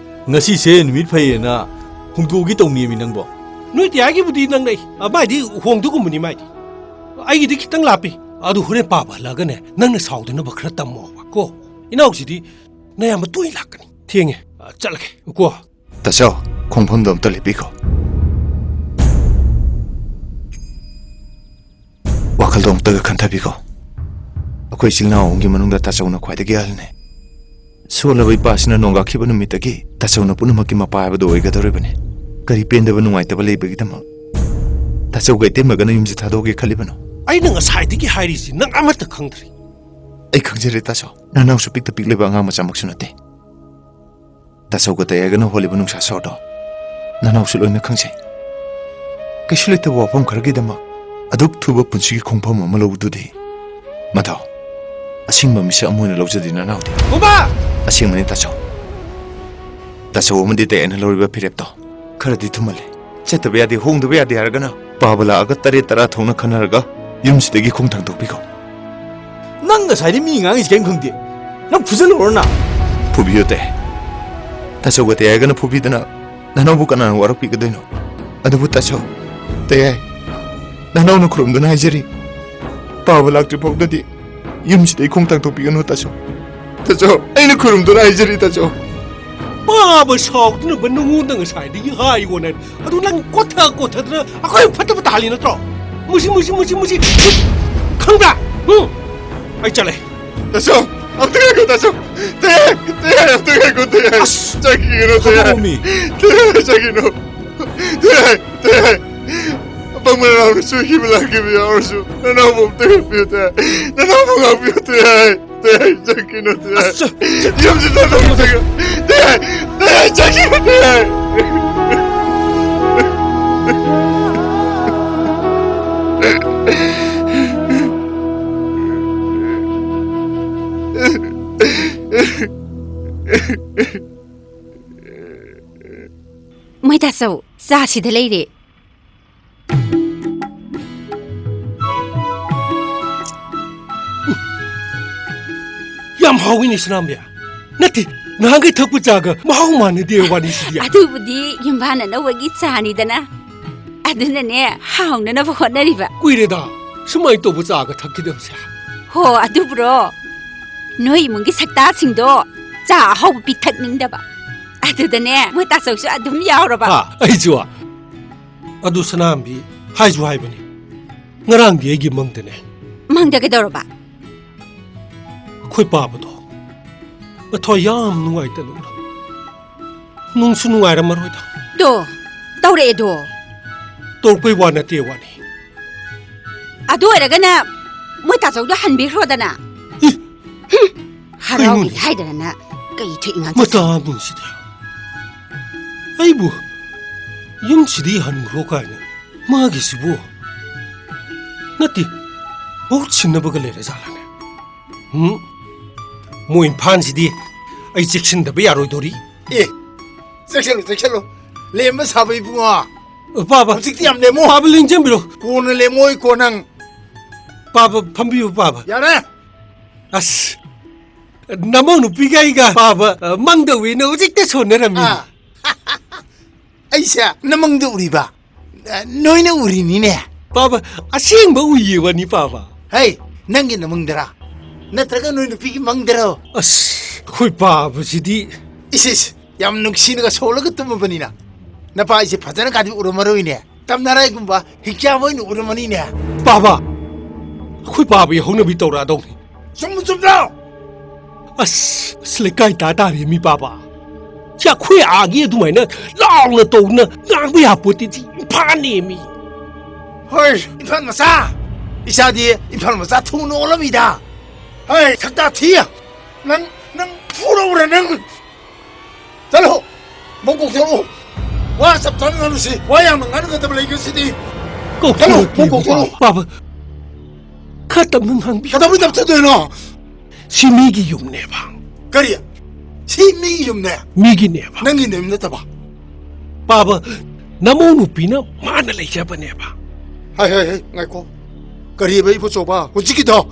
ꯉꯁꯤꯁꯦ ꯅꯨꯃꯤꯠ ꯐꯩꯌꯦꯅ ꯍꯣꯡꯗꯣꯛꯑꯒꯦ ꯇꯧꯅꯤꯃꯤ ꯅꯪꯕꯣ꯫ ꯅꯣꯏ ꯇꯤꯌꯥꯒꯤꯕꯨꯗꯤ ꯅꯪꯅꯩ, ꯑ, ꯃꯥꯏꯗꯤ ꯍꯣꯡꯗꯣꯛꯀꯨꯝꯕꯅꯤ ꯃꯥꯏꯗꯤ꯫ ꯑꯩꯒꯤꯗꯤ ꯈꯤꯇꯪ ꯂꯥꯞꯄꯤ꯫ ꯑꯗꯨ ꯍꯣꯔꯦꯟ ꯄꯥꯕ ꯍꯜꯂꯛꯑꯒꯅꯦ ꯅꯪꯅ ꯁꯥꯎꯗꯅꯕ ꯈꯔ ꯇꯝꯃꯣꯕ ꯀꯣ꯫ ꯏꯅꯥꯎꯁꯤꯗꯤ ꯅꯌꯥꯝꯕ ꯇꯣꯏꯅ ꯂꯥꯛꯀꯅꯤ꯫ ꯊꯦꯡꯉꯦ꯫ ꯑ, ꯆꯠꯂꯒꯦ ꯀꯣ꯫ ꯇꯥꯆꯧ, ꯈꯣꯡꯐꯝꯗꯣ ꯑꯝꯇ ꯂꯦꯞꯄꯤꯈꯣ꯫ ꯋꯥꯈꯜꯗꯣ ꯑꯃꯨꯛꯇꯒ ꯈꯟꯊꯕꯤꯈꯣ꯫ ꯑꯩꯈꯣꯏ ꯏꯆꯤꯜ ꯏꯅꯥꯎ ꯑꯍꯨꯝꯒꯤ ꯃꯅꯨꯡꯗ ꯇꯥꯆꯧꯅ ꯈ꯭ꯋꯥꯏꯗꯒꯤ ꯑꯍꯜꯅꯦ꯫ ꯁꯣꯜꯂꯕ ꯏꯄꯥꯁꯤꯅ ꯅꯣꯡꯒꯥꯈꯤꯕ ꯅꯨꯃꯤꯠꯇꯒꯤ ꯇꯥꯆꯧꯅ ꯄꯨꯝꯅꯃꯛꯀꯤ ꯃꯄꯥ ꯍꯥꯏꯕꯗꯨ ꯑꯣꯏꯒꯗꯧꯔꯤꯕꯅꯤ꯫ ꯀꯔꯤ ꯄꯦꯟꯗꯕ ꯅꯨꯡꯉꯥꯏꯇꯕ ꯂꯩꯕꯒꯤꯗꯃꯛ ꯇꯥꯆꯧꯒ ꯏꯇꯩꯃꯒꯅ ꯌꯨꯝꯁꯦ ꯊꯥꯗꯣꯛꯑꯒꯦ ꯈꯜꯂꯤꯕꯅꯣ? ꯑꯩꯅ ꯉꯁꯥꯏꯗꯒꯤ ꯍꯥꯏꯔꯤꯁꯤ ꯅꯪ ꯑꯃꯠꯇ ꯈꯪꯗ꯭ꯔꯤ꯫ ꯑꯩ ꯈꯪꯖꯔꯦ ꯇꯥꯆꯧ, ꯅꯅꯥꯎꯁꯨ ꯄꯤꯛꯇ ꯄꯤꯛꯂꯤꯕ ꯑꯉꯥꯡ ꯃꯆꯥꯃꯛꯁꯨ ꯅꯠꯇꯦ꯫ ꯇꯥꯆꯧꯒ ꯇꯌꯥꯏꯒꯅ ꯍꯣꯜꯂꯤꯕ ꯅꯨꯡꯁꯥ ꯁꯣꯔꯗꯣ ꯅꯅꯥꯎꯁꯨ ꯂꯣꯏꯅ ꯈꯪꯖꯩ꯫ ꯀꯩꯁꯨ ꯂꯩꯇꯕ ꯋꯥꯐꯝ ꯈꯔꯒꯤꯗꯃꯛ ꯑꯗꯨꯛ ꯊꯨꯕ ꯄꯨꯟꯁꯤꯒꯤ ꯈꯣꯡꯐꯝ ꯑꯃ ꯂꯧꯕꯗꯨꯗꯤ꯫ ꯃꯊꯧ, ꯑꯁꯦꯡꯕ ꯃꯤꯁꯛ ꯑꯃ ꯑꯣꯏꯅ ꯂꯧꯖꯗꯦ ꯅꯅꯥꯎꯗꯤ꯫ ꯕꯨꯡꯕꯥ! ꯑꯁꯦꯡꯕꯅꯤ ꯇꯥꯆꯧ꯫ ꯇꯥꯆꯧ ꯑꯃꯗꯤ ꯇꯌꯥꯏꯅ ꯂꯧꯔꯤꯕ ꯐꯤꯔꯦꯞꯇꯣ ꯈꯔꯗꯤ ꯊꯨꯃꯜꯂꯦ꯫ ꯆꯠꯇꯕ ꯌꯥꯗꯦ, ꯍꯣꯡꯗꯕ ꯌꯥꯗꯦ ꯍꯥꯏꯔꯒꯅ ꯄꯥꯕ ꯂꯥꯛꯑꯒ ꯇꯔꯦꯠ ꯇꯔꯥ ꯊꯣꯛꯅ ꯈꯟꯅꯔꯒ ꯌꯨꯝꯁꯤꯗꯒꯤ ꯈꯣꯡꯊꯥꯡ ꯊꯣꯛꯄꯤꯈꯣ꯫ ꯅꯪ ꯉꯁꯥꯏꯗꯤ ꯃꯤ ꯉꯥꯡꯉꯤꯁꯤ ꯀꯔꯤꯝ ꯈꯪꯗꯦ꯫ ꯅꯪ ꯐꯨꯖꯜꯂꯨꯔꯣ ꯅꯪ꯫ ꯐꯨꯕꯤꯌꯨ ꯇꯌꯥꯏ꯫ ꯇꯥꯆꯧꯒ ꯇꯌꯥꯏꯒꯅ ꯐꯨꯕꯤꯗꯅ ꯅꯅꯥꯎꯕꯨ ꯀꯅꯥꯅ ꯋꯥꯔꯛꯄꯤꯒꯗꯣꯏꯅꯣ? ꯑꯗꯨꯕꯨ ꯇꯥꯆꯧ, ꯇꯌꯥꯏ, ꯅꯅꯥꯎꯅ ꯈꯨꯔꯨꯝꯗꯨꯅ ꯍꯥꯏꯖꯔꯤ, ꯄꯥꯕ ꯂꯥꯛꯇ꯭ꯔꯤ ꯐꯥꯎꯗꯗꯤ ꯌꯨꯝꯁꯤꯗꯩ ꯈꯣꯡ ꯊꯥꯡꯗꯣꯛꯄꯤꯒꯅꯨ ꯇꯥꯆꯧ꯫ ꯇꯥꯆꯧ, ꯑꯩꯅ ꯈꯨꯔꯨꯝꯗꯨꯅ ꯍꯥꯏꯖꯔꯤ ꯇꯥꯆꯧ꯫ ꯄꯥꯕ ꯁꯥꯎꯗꯅꯕ ꯅꯉꯣꯟꯗ ꯉꯁꯥꯏꯗꯒꯤ ꯍꯥꯏ ꯋꯥꯅꯦ꯫ ꯑꯗꯨ ꯅꯪ ꯀꯣꯊ ꯀꯣꯊꯗꯅ ꯑꯩꯈꯣꯏ ꯐꯠꯇꯕ ꯇꯥꯍꯜꯂꯤ ꯅꯠꯇ꯭ꯔꯣ? ꯃꯁꯤ, ꯃꯁꯤ, ꯃꯁꯤ, ꯃꯁꯤ꯫ ꯈꯪꯕ꯭ꯔꯥ? ꯎꯝ꯫ ꯑꯩ ꯆꯠꯂꯦ꯫ ꯇꯥꯆꯧ, ꯑꯝꯇ ꯉꯥꯏꯈꯣ ꯇꯥꯆꯧ꯫ ꯇꯌꯥꯏ, ꯇꯌꯥꯏ, ꯑꯝꯇ ꯉꯥꯏꯈꯣ ꯇꯌꯥꯏ꯫ ꯑꯁ! ꯆꯠꯈꯤꯒꯅꯨ ꯇꯌꯥꯏ꯫ ꯊꯥꯗꯣꯛꯑꯣꯃꯤ꯫ ꯇꯌꯥꯏ, ꯆꯠꯈꯤꯅꯨ꯫ ꯇꯌꯥꯏ, ꯇꯌꯥꯏ꯫ ꯑꯄꯪꯕ ꯅꯅꯥꯎꯅ ꯁꯣꯏꯈꯤꯕ ꯂꯥꯟꯈꯤꯕ ꯌꯥꯎꯔꯁꯨ ꯅꯅꯥꯎꯕꯨ ꯑꯝꯇ ꯉꯥꯛꯄꯤꯌꯨ ꯇꯌꯥꯏ꯫ ꯅꯅꯥꯎꯕꯨ ꯉꯥꯛꯄꯤꯌꯨ ꯇꯌꯥꯏ꯫ ꯇꯌꯥꯏ, ꯆꯠꯈꯤꯅꯨ ꯇꯌꯥꯏ꯫ ꯑꯁ! ꯌꯨꯝꯁꯤ ꯊꯥꯗꯣꯛꯄꯤꯌꯨ ꯇꯌꯥꯏ꯫ ꯇꯌꯥꯏ, ꯆꯠꯈꯤꯅꯨ ꯇꯌꯥꯏ꯫ ꯃꯣꯏ ꯇꯥꯆꯧ, ꯆꯥ ꯁꯤꯗ ꯂꯩꯔꯦ꯫ ꯌꯥꯝ ꯍꯥꯎꯋꯤꯅꯦ ꯁꯅꯥꯝꯕꯤ꯫ ꯅꯠꯇꯦ, ꯅꯍꯥꯟꯈꯩ ꯊꯛꯄ ꯆꯥꯒ ꯃꯍꯥꯎ ꯃꯥꯟꯅꯗꯦ ꯋꯥꯔꯤꯁꯤꯗꯤ꯫ ꯑꯗꯨꯕꯨꯗꯤ ꯌꯨꯝꯕꯥꯟ ꯑꯅꯧꯕꯒꯤ ꯆꯥꯅꯤꯗꯅ꯫ ꯑꯗꯨꯅꯅꯦ, ꯍꯥꯎꯅꯅꯕ ꯍꯣꯠꯅꯔꯤꯕ꯫ ꯀꯨꯏꯔꯦꯗ ꯁꯨꯃꯥꯏꯅ ꯇꯧꯕ ꯆꯥꯒ ꯊꯛꯈꯤꯗꯕꯁꯦ꯫ ꯍꯣ, ꯑꯗꯨꯕꯨꯔꯣ, ꯅꯣꯏ ꯏꯃꯨꯡꯒꯤ ꯁꯛꯇꯥꯁꯤꯡꯗꯣ ꯆꯥ ꯑꯍꯥꯎꯕ ꯄꯤꯊꯛꯅꯤꯡꯗꯕ꯫ ꯑꯗꯨꯗꯅꯦ, ꯃꯣꯏ ꯇꯥꯆꯧꯁꯨ ꯑꯗꯨꯝ ꯌꯥꯎꯔꯕ꯫ ꯍꯥ, ꯑꯩꯁꯨ꯫ ꯑꯗꯨ ꯁꯅꯥꯝꯕꯤ, ꯍꯥꯏꯁꯨ ꯍꯥꯏꯕꯅꯤ, ꯉꯔꯥꯡꯗꯤ ꯑꯩꯒꯤ ꯃꯪꯗꯅꯦ꯫ ꯃꯪꯗ ꯀꯩꯗꯧꯔꯕ? ꯑꯩꯈꯣꯏ ꯄꯥꯕꯗꯣ ꯃꯊ꯭ꯋꯥꯏ ꯌꯥꯝ ꯅꯨꯡꯉꯥꯏꯇꯅ ꯎꯔꯝꯃꯤ꯫ ꯅꯨꯡꯁꯨ ꯅꯨꯡꯉꯥꯏꯔꯝꯃꯔꯣꯏꯗ꯫ ꯇꯣ, ꯇꯧꯔꯛꯑꯦꯗꯣ꯫ ꯇꯧꯔꯛꯄꯩ ꯋꯥ ꯅꯠꯇꯦ ꯋꯥꯅꯤ꯫ ꯑꯗꯨ ꯑꯣꯏꯔꯒꯅ ꯃꯣꯏ ꯇꯥꯆꯧꯗꯣ ꯍꯟꯕꯤꯈ꯭ꯔꯣꯗꯅ꯫ ꯏ! ꯍꯔꯥꯎꯕꯤ ꯀꯩꯅꯣꯅꯦ? ꯍꯥꯏꯗꯅ ꯀꯩ ꯊꯣꯛꯏ ꯉꯥꯡ ꯃꯇꯥ ꯑꯃꯅꯤꯁꯤꯗ꯫ ꯑꯩꯕꯨ ꯌꯨꯝꯁꯤꯗꯒꯤ ꯍꯟꯈ꯭ꯔꯣ ꯀꯥꯏꯅ ꯃꯥꯒꯤꯁꯤꯕꯨ꯫ ꯅꯠꯇꯦ, ꯃꯍꯨꯠ ꯁꯤꯟꯅꯕꯒ ꯂꯩꯔꯖꯥꯠꯂꯅꯦ? ꯎꯝ, ꯃꯣꯏ ꯏꯝꯐꯥꯜꯁꯤꯗꯤ ꯑꯩ ꯆꯦꯛꯁꯤꯟꯗꯕ ꯌꯥꯔꯣꯏꯗꯣꯔꯤ꯫ ꯑꯦ, ꯆꯦꯛꯁꯤꯜꯂꯨ, ꯆꯦꯛꯁꯤꯜꯂꯨ꯫ ꯂꯦꯝꯕ ꯁꯥꯕ ꯏꯕꯨꯡꯉꯣ꯫ ꯄꯥꯕ, ꯍꯧꯖꯤꯛꯇꯤ ꯌꯥꯝ ꯂꯦꯝꯃꯣ꯫ ꯄꯥꯕ, ꯂꯦꯡꯖꯟꯕꯤꯔꯣ꯫ ꯀꯣꯟꯅ ꯂꯦꯝꯃꯣ, ꯏꯀꯣ ꯅꯪ꯫ ꯄꯥꯕ, ꯐꯝꯕꯤꯌꯨ, ꯄꯥꯕ꯫ ꯌꯥꯔꯦ꯫ ꯑꯁ, ꯅꯃꯧ ꯅꯨꯄꯤꯒ ꯑꯩꯒ, ꯄꯥꯕ, ꯑ, ꯃꯪꯗ ꯎꯏꯅ ꯍꯧꯖꯤꯛꯇ ꯁꯣꯟꯅꯔꯝꯃꯤ꯫ ꯑꯥ꯫ ꯑꯩꯁꯦ ꯅꯃꯪꯗ ꯎꯔꯤꯕ? ꯑ, ꯅꯣꯏꯅ ꯎꯔꯤꯅꯤꯅꯦ꯫ ꯄꯥꯕ, ꯑꯁꯦꯡꯕ ꯎꯏꯌꯦ ꯋꯥꯅꯤ, ꯄꯥꯕ꯫ ꯍꯩ, ꯅꯪꯒꯤ ꯅꯃꯪꯗꯔꯥ? ꯅꯠꯇ꯭ꯔꯒ ꯅꯣꯏ ꯅꯨꯄꯤꯒꯤ ꯃꯪꯗꯔꯣ? ꯑꯁ, ꯑꯩꯈꯣꯏ ꯄꯥꯕꯁꯤꯗꯤ꯫ ꯏꯁ, ꯏꯁ, ꯌꯥꯝ ꯅꯨꯡꯁꯤꯅꯒ ꯁꯣꯜꯂꯒ ꯇꯨꯝꯃꯕꯅꯤꯅ ꯅꯄꯥ ꯑꯩꯁꯦ ꯐꯖꯅ ꯀꯥꯗꯤ ꯎꯔꯝꯃꯔꯣꯏꯅꯦ꯫ ꯇꯝꯅꯔꯥꯏꯒꯨꯝꯕ ꯍꯤꯛꯆꯥꯕ ꯑꯣꯏꯅ ꯎꯔꯝꯃꯅꯤꯅꯦ꯫ ꯄꯥꯕ, ꯑꯩꯈꯣꯏ ꯄꯥꯕꯒꯤ ꯍꯧꯅꯕꯤ ꯇꯧꯔꯛꯑꯗꯧꯅꯤ꯫ ꯆꯨꯝꯕ ꯆꯨꯝꯗ꯭ꯔꯣ? ꯑꯁ, ꯑꯁ, ꯂꯩꯀꯥꯏ ꯇꯥ ꯇꯥꯔꯦ ꯃꯤ ꯄꯥꯕ꯫ ꯁꯤ ꯑꯩꯈꯣꯏ ꯑꯥꯒꯤ ꯑꯗꯨꯃꯥꯏꯅ ꯂꯥꯎꯅ ꯇꯧꯅ ꯉꯥꯡꯕ ꯌꯥꯄꯣꯠꯇꯦ, ꯁꯤ ꯏꯝꯐꯥꯜꯅꯦ ꯃꯤ꯫ ꯍꯣꯏ, ꯏꯝꯐꯥꯜ ꯃꯆꯥ꯫ ꯏꯆꯥꯗꯤ ꯏꯝꯐꯥꯜ ꯃꯆꯥ ꯊꯨꯅ ꯑꯣꯜꯂꯝꯃꯤꯗ꯫ ꯍꯣꯏ, ꯁꯛꯇꯥ ꯊꯤ꯫ ꯅꯪ, ꯅꯪ ꯐꯨꯔꯧꯔꯦ ꯅꯪ꯫ ꯆꯠꯂꯣ! ꯃꯧ ꯀꯧꯊꯣꯔꯛꯑꯣ! ꯋꯥ ꯆꯞ ꯆꯥꯅ ꯉꯥꯡꯅꯁꯤ꯫ ꯋꯥ ꯌꯥꯝꯅ ꯉꯥꯡꯅꯒꯗꯕ ꯂꯩꯒꯦ ꯁꯤꯗꯤ꯫ ꯀꯧꯊꯣꯔꯛꯀꯦ, ꯆꯠꯂꯣ! ꯃꯧ ꯀꯧꯊꯣꯔꯛꯑꯣ! ꯄꯥꯕ, ꯈꯔ ꯇꯞꯅ ꯉꯥꯡꯕꯤꯌꯨ꯫ ꯀꯩꯗꯧꯕꯩ ꯇꯞꯊꯗꯣꯏꯅꯣ? ꯁꯤ ꯃꯤꯒꯤ ꯌꯨꯝꯅꯦꯕ꯫ ꯀꯔꯤ? ꯁꯤ ꯃꯤꯒꯤ ꯌꯨꯝꯅꯦ? ꯃꯤꯒꯤꯅꯦꯕ꯫ ꯅꯪꯒꯤ ꯅꯌꯨꯝ ꯅꯠꯇꯕ? ꯄꯥꯕ, ꯅꯃꯧ ꯅꯨꯄꯤꯅ ꯃꯥꯅ ꯂꯩꯖꯕꯅꯦꯕ꯫ ꯍꯥꯏ, ꯍꯥꯏ, ꯍꯥꯏ, ꯉꯥꯏꯈꯣ꯫ ꯀꯔꯤꯕ ꯏꯕꯣꯆꯧꯕ? ꯍꯧꯖꯤꯛꯀꯤꯗꯣ?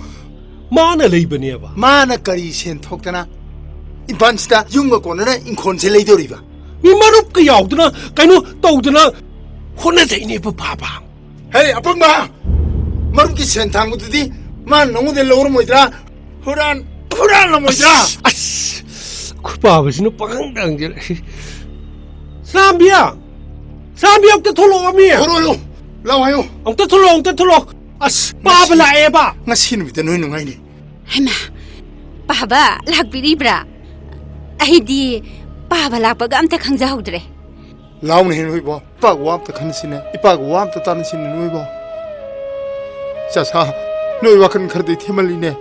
ꯃꯥꯅ ꯂꯩꯕꯅꯦꯕ꯫ ꯃꯥꯅ ꯀꯔꯤ ꯁꯦꯟ ꯊꯣꯛꯇꯅ ꯏꯝꯐꯥꯜꯁꯤꯗ ꯌꯨꯝꯒ ꯀꯣꯟꯅꯅ ꯏꯪꯈꯣꯜꯁꯦ ꯂꯩꯗꯧꯔꯤꯕ? ꯃꯤ ꯃꯔꯨꯞꯀ ꯌꯥꯎꯗꯅ, ꯀꯩꯅꯣ ꯇꯧꯗꯅ ꯍꯣꯠꯅꯖꯩꯅꯦꯕ ꯄꯥꯕ꯫ ꯍꯦ, ꯑꯄꯪꯕ! ꯃꯔꯨꯞꯀꯤ ꯁꯦꯟ ꯊꯥꯡꯕꯗꯨꯗꯤ ꯃꯥꯅ ꯅꯉꯣꯟꯗ ꯂꯧꯔꯝꯃꯣꯏꯗ꯭ꯔꯥ? ꯍꯨꯔꯥꯟ-, ꯍꯨꯔꯥꯜꯂꯝꯃꯣꯏꯗ꯭ꯔꯥ? ꯑꯁ, ꯑꯁ, ꯑꯩꯈꯣꯏ ꯄꯥꯕꯁꯤꯅ ꯄꯥꯈꯪꯗ ꯍꯪꯖꯜꯂꯛꯏ꯫ ꯁꯅꯥꯝꯕꯤ! ꯁꯅꯥꯝꯕꯤ, ꯑꯝꯇ ꯊꯣꯛꯂꯛꯑꯣ, ꯃꯤ! ꯊꯣꯛꯂꯛꯑꯣ, ꯂꯥꯛꯑꯣ ꯍꯥꯏꯌꯣ꯫ ꯑꯝꯇ ꯊꯣꯛꯂꯛꯑꯣ, ꯑꯝꯇ ꯊꯣꯛꯂꯛꯑꯣ꯫ ꯑꯁ, ꯄꯥꯕ ꯉꯁꯤ-, ꯂꯥꯛꯑꯦꯕ꯫ ꯉꯁꯤ ꯅꯨꯃꯤꯠꯇ ꯅꯣꯏ ꯅꯨꯡꯉꯥꯏꯅꯤ꯫ ꯍꯩꯃꯥ, ꯄꯥꯕ ꯂꯥꯛꯄꯤꯔꯤꯕ꯭ꯔꯥ? ꯑꯩꯗꯤ ꯄꯥꯕ ꯂꯥꯛꯄꯒ ꯑꯝꯇ ꯈꯪꯖꯍꯧꯗ꯭ꯔꯦ꯫ ꯂꯥꯎꯅꯦꯍꯦ ꯅꯣꯏꯕꯣ, ꯏꯄꯥꯒ ꯋꯥ ꯑꯝꯇ ꯈꯟꯅꯁꯤꯅꯦ, ꯏꯄꯥꯒ ꯋꯥ ꯑꯝꯇ ꯇꯥꯟꯅꯁꯤꯅꯦ ꯅꯣꯏꯕꯣ꯫ ꯆꯥꯁꯥ, ꯅꯣꯏ ꯋꯥꯈꯜ ꯈꯔꯗꯤ ꯊꯦꯝꯃꯜꯂꯤꯅꯦ꯫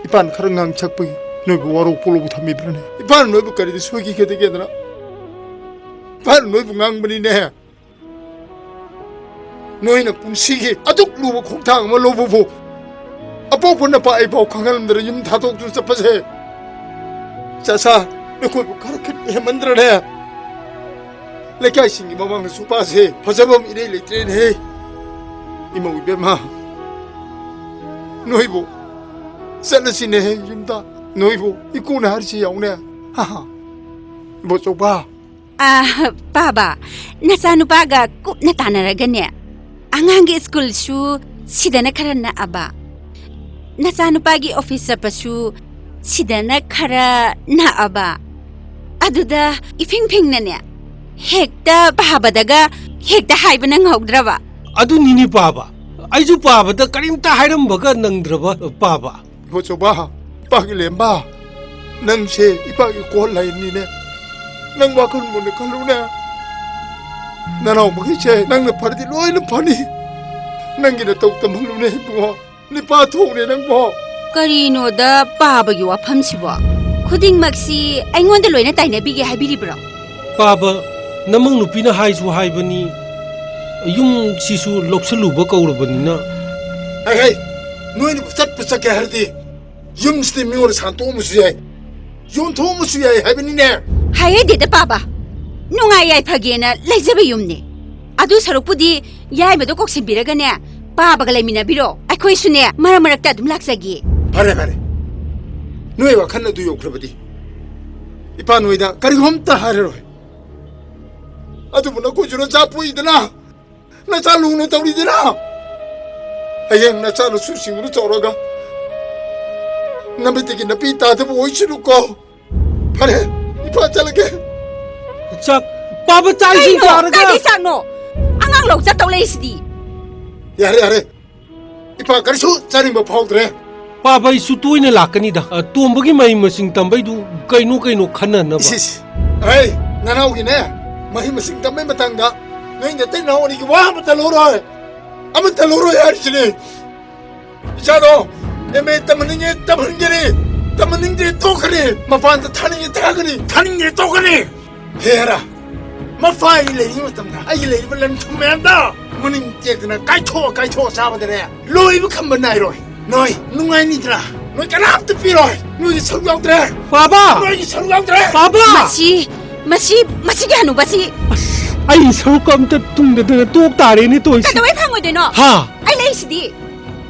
ꯏꯄꯥꯅ ꯈꯔ ꯉꯥꯡ ꯁꯛꯄꯒꯤ ꯅꯣꯏꯕꯨ ꯋꯥꯔꯧ ꯄꯨꯛꯂꯧꯕ ꯊꯝꯃꯤꯕ꯭ꯔꯅꯦ? ꯏꯄꯥꯅ ꯅꯣꯏꯕꯨ ꯀꯔꯤꯗ ꯁꯣꯏꯈꯤꯒꯗꯒꯦꯗꯅ? ꯏꯄꯥꯅ ꯅꯣꯏꯕꯨ ꯉꯥꯡꯕꯅꯤꯅꯦ꯫ ꯅꯣꯏꯅ ꯄꯨꯟꯁꯤꯒꯤ ꯑꯗꯨꯛ ꯂꯨꯕ ꯈꯣꯡꯊꯥꯡ ꯑꯃ ꯂꯧꯕꯕꯨ ꯑꯄꯣꯛꯄ ꯅꯄꯥ ꯑꯩꯐꯥꯎ ꯈꯪꯍꯜꯂꯝꯗꯅ ꯌꯨꯝ ꯊꯥꯗꯣꯛꯇꯨꯅ ꯆꯠꯄꯁꯦ, ꯆꯥꯁꯥ, ꯅꯈꯣꯏꯕꯨ ꯈꯔ ꯈꯟ ꯍꯦꯟꯃꯟꯗ꯭ꯔꯅꯦ? ꯂꯩꯀꯥꯏꯁꯤꯡꯒꯤ ꯃꯃꯥꯡꯗꯁꯨ ꯄꯥꯁꯦ ꯐꯖꯕ ꯑꯃ ꯏꯔꯩ ꯂꯩꯇ꯭ꯔꯦꯅꯦꯍꯦ꯫ ꯏꯃꯧ ꯏꯕꯦꯝꯃ, ꯅꯣꯏꯕꯨ ꯆꯠꯂꯁꯤꯅꯦꯍꯦ ꯌꯨꯝꯗ, ꯅꯣꯏꯕꯨ ꯏꯀꯨꯅ ꯍꯥꯏꯔꯤꯁꯤ ꯌꯥꯎꯅꯦ꯫ ꯍꯥ ꯍꯥ꯫ ꯏꯕꯣꯆꯧꯕ꯫ ꯑꯥ, ꯄꯥꯕ, ꯅꯆꯥꯅꯨꯄꯥꯒ ꯀꯨꯞꯅ ꯇꯥꯟꯅꯔꯒꯅꯦ, ꯑꯉꯥꯡꯒꯤ ꯁ꯭ꯀꯨꯜꯁꯨ ꯁꯤꯗꯅ ꯈꯔ ꯅꯛꯑꯕ, ꯅꯆꯥꯅꯨꯄꯥꯒꯤ ꯑꯣꯐꯤꯁ ꯆꯠꯄꯁꯨ ꯁꯤꯗꯅ ꯈꯔ ꯅꯛꯑꯕ, ꯑꯗꯨꯗ ꯏꯐꯤꯡ ꯐꯤꯡꯅꯅꯦ, ꯍꯦꯛꯇ ꯄꯥꯕꯗꯒ ꯍꯦꯛꯇ ꯍꯥꯏꯕ ꯅꯪꯍꯧꯗ꯭ꯔꯕ? ꯑꯗꯨꯅꯤꯅꯦ ꯄꯥꯕ, ꯑꯩꯁꯨ ꯄꯥꯕꯗ ꯀꯔꯤꯝꯇ ꯍꯥꯏꯔꯝꯕꯒ ꯅꯪꯗ꯭ꯔꯕ ꯄꯥꯕ꯫ ꯏꯕꯣꯆꯧꯕ, ꯏꯄꯥꯒꯤ ꯂꯦꯝꯕ, ꯅꯪꯁꯦ ꯏꯄꯥꯒꯤ ꯀꯣꯜ ꯂꯥꯏꯟꯅꯤꯅꯦ꯫ ꯅꯪ ꯋꯥꯈꯜ ꯃꯨꯟꯅ ꯈꯜꯂꯨꯅꯦ꯫ ꯅꯅꯥꯎ ꯃꯈꯩꯁꯦ ꯅꯪꯅ ꯐꯔꯗꯤ ꯂꯣꯏꯅ ꯐꯅꯤ꯫ ꯅꯪꯒꯤ ꯅꯇꯧ ꯇꯝꯍꯜꯂꯨꯅꯦ ꯏꯕꯨꯡꯉꯣ꯫ ꯅꯤꯄꯥ ꯊꯣꯛꯅꯦ ꯅꯪꯕꯣ꯫ ꯀꯔꯤꯅꯣꯗ ꯄꯥꯕꯒꯤ ꯋꯥꯐꯝꯁꯤꯕꯣ? ꯈꯨꯗꯤꯡꯃꯛꯁꯤ ꯑꯩꯉꯣꯟꯗ ꯂꯣꯏꯅ ꯇꯥꯏꯅꯕꯤꯒꯦ ꯍꯥꯏꯕꯤꯔꯤꯕ꯭ꯔꯣ? ꯄꯥꯕ, ꯅꯃꯧ ꯅꯨꯄꯤꯅ ꯍꯥꯏꯁꯨ ꯍꯥꯏꯕꯅꯤ, ꯌꯨꯝꯁꯤꯁꯨ ꯂꯧꯁꯤꯜꯂꯨꯕ ꯀꯧꯔꯕꯅꯤꯅ꯫ ꯍꯩ, ꯍꯩ, ꯅꯣꯏꯅꯕꯨ ꯆꯠꯄ ꯆꯠꯀꯦ ꯍꯥꯏꯔꯗꯤ ꯌꯨꯝꯁꯤꯗꯤ ꯃꯤꯉꯣꯟꯗ ꯁꯥꯟꯇꯣꯛꯑꯝꯕꯁꯨ ꯌꯥꯏ, ꯌꯣꯟꯊꯣꯛꯑꯝꯕꯁꯨ ꯌꯥꯏ ꯍꯥꯏꯕꯅꯤꯅꯦ꯫ ꯍꯥꯏꯍꯩꯗꯦꯗ ꯄꯥꯕ, ꯅꯨꯡꯉꯥꯏ ꯌꯥꯏꯐꯒꯦꯅ ꯂꯩꯖꯕ ꯌꯨꯝꯅꯤ꯫ ꯑꯗꯨ ꯁꯔꯨꯛꯄꯨꯗꯤ ꯌꯥꯏꯃꯗꯣ ꯀꯧꯁꯤꯟꯕꯤꯔꯒꯅꯦ, ꯄꯥꯕꯒ ꯂꯩꯃꯤꯟꯅꯕꯤꯔꯣ꯫ ꯑꯩꯈꯣꯏꯁꯨꯅꯦ ꯃꯔꯛ ꯃꯔꯛꯇ ꯑꯗꯨꯝ ꯂꯥꯛꯆꯒꯦ꯫ ꯐꯔꯦ, ꯐꯔꯦ, ꯅꯣꯏ ꯋꯥꯈꯜ ꯑꯗꯨ ꯌꯧꯈ꯭ꯔꯕꯗꯤ ꯏꯄꯥ ꯅꯣꯏꯗ ꯀꯔꯤꯒꯨꯝ ꯑꯝꯇ ꯍꯥꯏꯔꯔꯣꯏ꯫ ꯑꯗꯨꯕꯨ ꯅꯈꯣꯏꯁꯨ ꯅꯆꯥ ꯄꯣꯛꯏꯗꯅ, ꯅꯆꯥ ꯂꯨꯅ ꯇꯧꯔꯤꯗꯅ꯫ ꯍꯌꯦꯡ ꯅꯆꯥ ꯅꯁꯨꯁꯤꯡꯗꯨꯅ ꯆꯥꯎꯔꯒ ꯅꯃꯤꯠꯇꯒꯤ ꯅꯄꯤ ꯇꯥꯗꯕ ꯑꯣꯏꯁꯅꯨꯀꯣ꯫ ꯐꯔꯦ, ꯏꯄꯥ ꯆꯠꯂꯒꯦ꯫ ꯆꯥꯛ, ꯄꯥꯕ ꯆꯥꯛ ꯏꯁꯤꯡ ꯀꯩꯅꯣ? ꯆꯥꯔꯒ꯫ ꯀꯥꯏꯗꯩ ꯆꯥꯛꯅꯣ? ꯑꯉꯥꯡ ꯂꯧ ꯆꯠꯇꯧ ꯂꯩꯁꯤꯗꯤ꯫ ꯌꯥꯔꯦ, ꯌꯥꯔꯦ꯫ ꯏꯄꯥ ꯀꯔꯤꯁꯨ ꯆꯥꯅꯤꯡꯕ ꯐꯥꯎꯗ꯭ꯔꯦ꯫ ꯄꯥꯕ ꯑꯩꯁꯨ ꯇꯣꯏꯅ ꯂꯥꯛꯀꯅꯤꯗ꯫ ꯑ, ꯇꯣꯝꯕꯒꯤ ꯃꯍꯩ ꯃꯁꯤꯡ ꯇꯝꯕꯩꯗꯨ ꯀꯩꯅꯣ ꯀꯩꯅꯣ ꯈꯟꯅꯅꯕ꯫ ꯏꯁ, ꯏꯁ꯫ ꯑꯩ ꯅꯅꯥꯎꯒꯤꯅꯦ, ꯃꯍꯩ ꯃꯁꯤꯡ ꯇꯝꯕꯩ ꯃꯇꯥꯡꯗ ꯅꯣꯏ ꯅꯇꯩ ꯅꯅꯥꯎ ꯑꯅꯤꯒꯤ ꯋꯥ ꯑꯃꯠꯇ ꯂꯧꯔꯣꯏ꯫ ꯑꯃꯠꯇ ꯂꯧꯔꯣꯏ ꯍꯥꯏꯔꯤꯁꯤꯅꯦ꯫ ꯏꯆꯥꯗꯣ ꯑꯦꯝ ꯑꯦ ꯇꯝꯍꯟꯅꯤꯡꯉꯦ ꯇꯝꯍꯟꯒꯅꯤ, ꯇꯝꯍꯟꯅꯤꯡꯗꯦ ꯇꯣꯛꯀꯅꯤ, ꯃꯄꯥꯟꯗ ꯊꯥꯅꯤꯡꯉꯦ ꯊꯥꯒꯅꯤ, ꯊꯥꯅꯤꯡꯗꯦ ꯇꯣꯛꯀꯅꯤ꯫ ꯍꯦꯔꯥ, ꯃꯄꯥꯒꯤ ꯂꯩꯔꯤꯉꯩ ꯃꯇꯝꯗ ꯑꯩꯒꯤ ꯂꯩꯔꯤꯕ ꯂꯟ ꯊꯨꯝ ꯃꯌꯥꯝꯗꯣ ꯃꯅꯤꯡ ꯇꯦꯛꯇꯅ ꯀꯥꯏꯊꯣꯛꯑ ꯀꯥꯏꯊꯣꯛꯑ ꯆꯥꯕꯗꯅꯦ ꯂꯣꯏꯕ ꯈꯝꯕ ꯅꯥꯏꯔꯣꯏ꯫ ꯅꯣꯏ ꯅꯨꯡꯉꯥꯏꯅꯤꯗ꯭ꯔꯥ? ꯅꯣꯏ ꯀꯅꯥꯝꯇ ꯄꯤꯔꯣꯏ꯫ ꯅꯣꯏꯒꯤ ꯁꯔꯨꯛ ꯌꯥꯎꯗ꯭ꯔꯦ꯫ ꯄꯥꯕ! ꯅꯣꯏꯒꯤ ꯁꯔꯨꯛ ꯌꯥꯎꯗ꯭ꯔꯦ꯫ ꯄꯥꯕ! ꯃꯁꯤ, ꯃꯁꯤ, ꯃꯁꯤꯒꯤ ꯍꯅꯨꯕꯁꯤ꯫ ꯑꯁ, ꯑꯩ ꯁꯔꯨꯛ ꯑꯝꯇ ꯇꯨꯡꯗꯗꯅ ꯇꯣꯛ ꯇꯥꯔꯦꯅꯦ ꯇꯧꯔꯤꯁꯤ꯫ ꯀꯩꯗꯧꯕꯩ ꯐꯪꯉꯣꯏꯗꯣꯏꯅꯣ? ꯍꯥ? ꯑꯩ ꯂꯩꯁꯤꯗꯤ꯫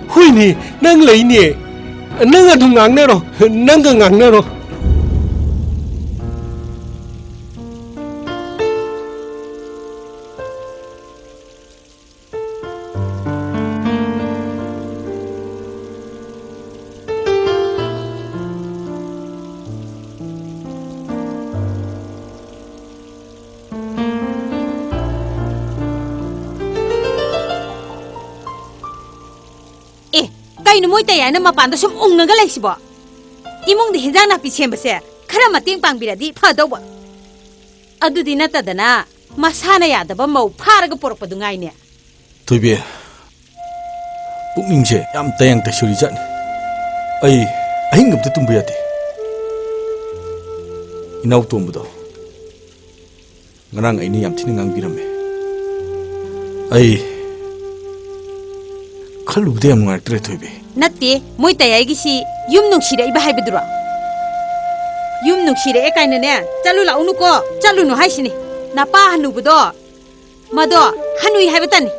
ꯍꯣꯏꯅꯦ, ꯅꯪ ꯂꯩꯅꯦ꯫ ꯅꯪ ꯑꯗꯨꯝ ꯉꯥꯡꯅꯔꯣ꯫ ꯅꯪꯒ ꯉꯥꯡꯅꯔꯣ꯫ ꯑꯦ, ꯀꯩꯅꯣ ꯃꯣꯏ ꯇꯌꯥꯏꯅ ꯃꯄꯥꯟꯗ ꯁꯨꯝ ꯎꯪꯉꯒ ꯂꯩꯁꯤꯕꯣ? ꯏꯃꯨꯡꯗ ꯍꯤꯟꯖꯥꯡ ꯅꯥꯄꯤ ꯁꯦꯝꯕꯁꯦ ꯈꯔ ꯃꯇꯦꯡ ꯄꯥꯡꯕꯤꯔꯗꯤ ꯐꯗꯧꯕ꯫ ꯑꯗꯨꯗꯤ ꯅꯠꯇꯗꯅ ꯃꯁꯥꯅ ꯌꯥꯗꯕ ꯃꯧ ꯐꯥꯔꯒ ꯄꯣꯔꯛꯄꯗꯨ ꯉꯥꯏꯅꯦ꯫ ꯊꯣꯏꯕꯤ, ꯄꯨꯛꯅꯤꯡꯁꯦ ꯌꯥꯝ ꯇꯌꯥꯡ ꯇꯩꯁꯨꯔꯤ ꯖꯥꯠꯅꯤ꯫ ꯑꯩ ꯑꯍꯤꯡ ꯑꯝꯇ ꯇꯨꯝꯕ ꯌꯥꯗꯦ꯫ ꯏꯅꯥꯎ ꯇꯣꯝꯕꯗꯣ ꯉꯔꯥꯡ ꯑꯩꯅ ꯌꯥꯝ ꯊꯤꯅ ꯉꯥꯡꯕꯤꯔꯝꯃꯦ꯫ ꯑꯩ ꯈꯜꯂꯨꯕꯗ ꯌꯥꯝ ꯅꯨꯡꯉꯥꯏꯔꯛꯇ꯭ꯔꯦ, ꯊꯣꯏꯕꯤ꯫ ꯅꯠꯇꯦ, ꯃꯣꯏ ꯇꯌꯥꯏꯒꯤꯁꯤ ꯌꯨꯝ ꯅꯨꯡꯁꯤꯔꯛꯏꯕ ꯍꯥꯏꯕꯗꯨꯔꯣ? ꯌꯨꯝ ꯅꯨꯡꯁꯤꯔꯛꯑꯦ ꯀꯥꯏꯅꯅꯦ, ꯆꯠꯂꯨ ꯂꯥꯛꯎꯅꯨꯀꯣ, ꯆꯠꯂꯨꯅꯨ ꯍꯥꯏꯁꯤꯅꯤ꯫ ꯅꯄꯥ ꯍꯅꯨꯕꯗꯣ, ꯃꯗꯣ ꯍꯅꯨꯏ ꯍꯥꯏꯕꯇꯅꯤ꯫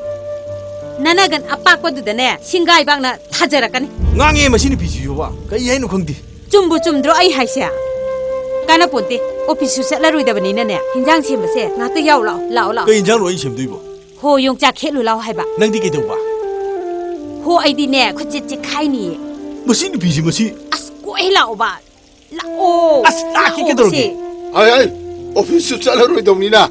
ꯅꯅꯒꯟ ꯑꯄꯥꯛꯄꯗꯨꯗꯅꯦ ꯁꯤꯡꯒꯥꯏꯕꯥꯛꯅ ꯊꯥꯖꯔꯛꯀꯅꯤ꯫ ꯉꯥꯡꯉꯦ ꯃꯁꯤ ꯅꯨꯄꯤꯁꯤꯁꯨꯕ, ꯀꯩ ꯍꯥꯏꯅꯣ ꯈꯪꯗꯦ꯫ ꯆꯨꯝꯕꯨ ꯆꯨꯝꯗ꯭ꯔꯣ ꯑꯩ ꯍꯥꯏꯁꯦ? ꯀꯥꯟꯅꯄꯣꯟꯇꯦ, ꯑꯣꯐꯤꯁꯁꯨ ꯆꯠꯂꯔꯣꯏꯗꯕꯅꯤꯅꯅꯦ, ꯍꯤꯟꯖꯥꯡ ꯁꯦꯝꯕꯁꯦ ꯉꯥꯛꯇ ꯌꯥꯎ ꯂꯥꯛꯑꯣ, ꯂꯥꯛꯑꯣ, ꯂꯥꯛꯑꯣ꯫ ꯀꯩ ꯍꯤꯟꯖꯥꯡꯅꯣ ꯑꯩ ꯁꯦꯝꯗꯣꯏꯕꯣ? ꯍꯣ, ꯌꯣꯡꯆꯥꯛ ꯈꯦꯠꯂꯨ ꯂꯥꯛꯑꯣ ꯍꯥꯏꯕ꯫ ꯅꯪꯗꯤ ꯀꯩꯗꯧꯕ? ꯍꯣ, ꯑꯩꯗꯤꯅꯦ, ꯈꯨꯠꯁꯦ ꯆꯦꯛꯈꯥꯏꯅꯤꯌꯦ꯫ ꯃꯁꯤ ꯅꯨꯄꯤꯁꯤ ꯃꯁꯤ꯫ ꯑꯁ, ꯀꯣꯛ ꯍꯦꯛ ꯂꯥꯛꯑꯣꯕ꯫ ꯂꯥꯛꯑꯣ꯫ ꯑꯁ, ꯂꯥꯛꯀꯦ ꯂꯥꯛꯑꯣ ꯀꯩꯗꯧꯔꯒꯦ? ꯁꯦ꯫ ꯑꯩ, ꯑꯩ, ꯑꯣꯐꯤꯁꯁꯨ ꯆꯠꯂꯔꯣꯏꯗꯧꯅꯤꯅ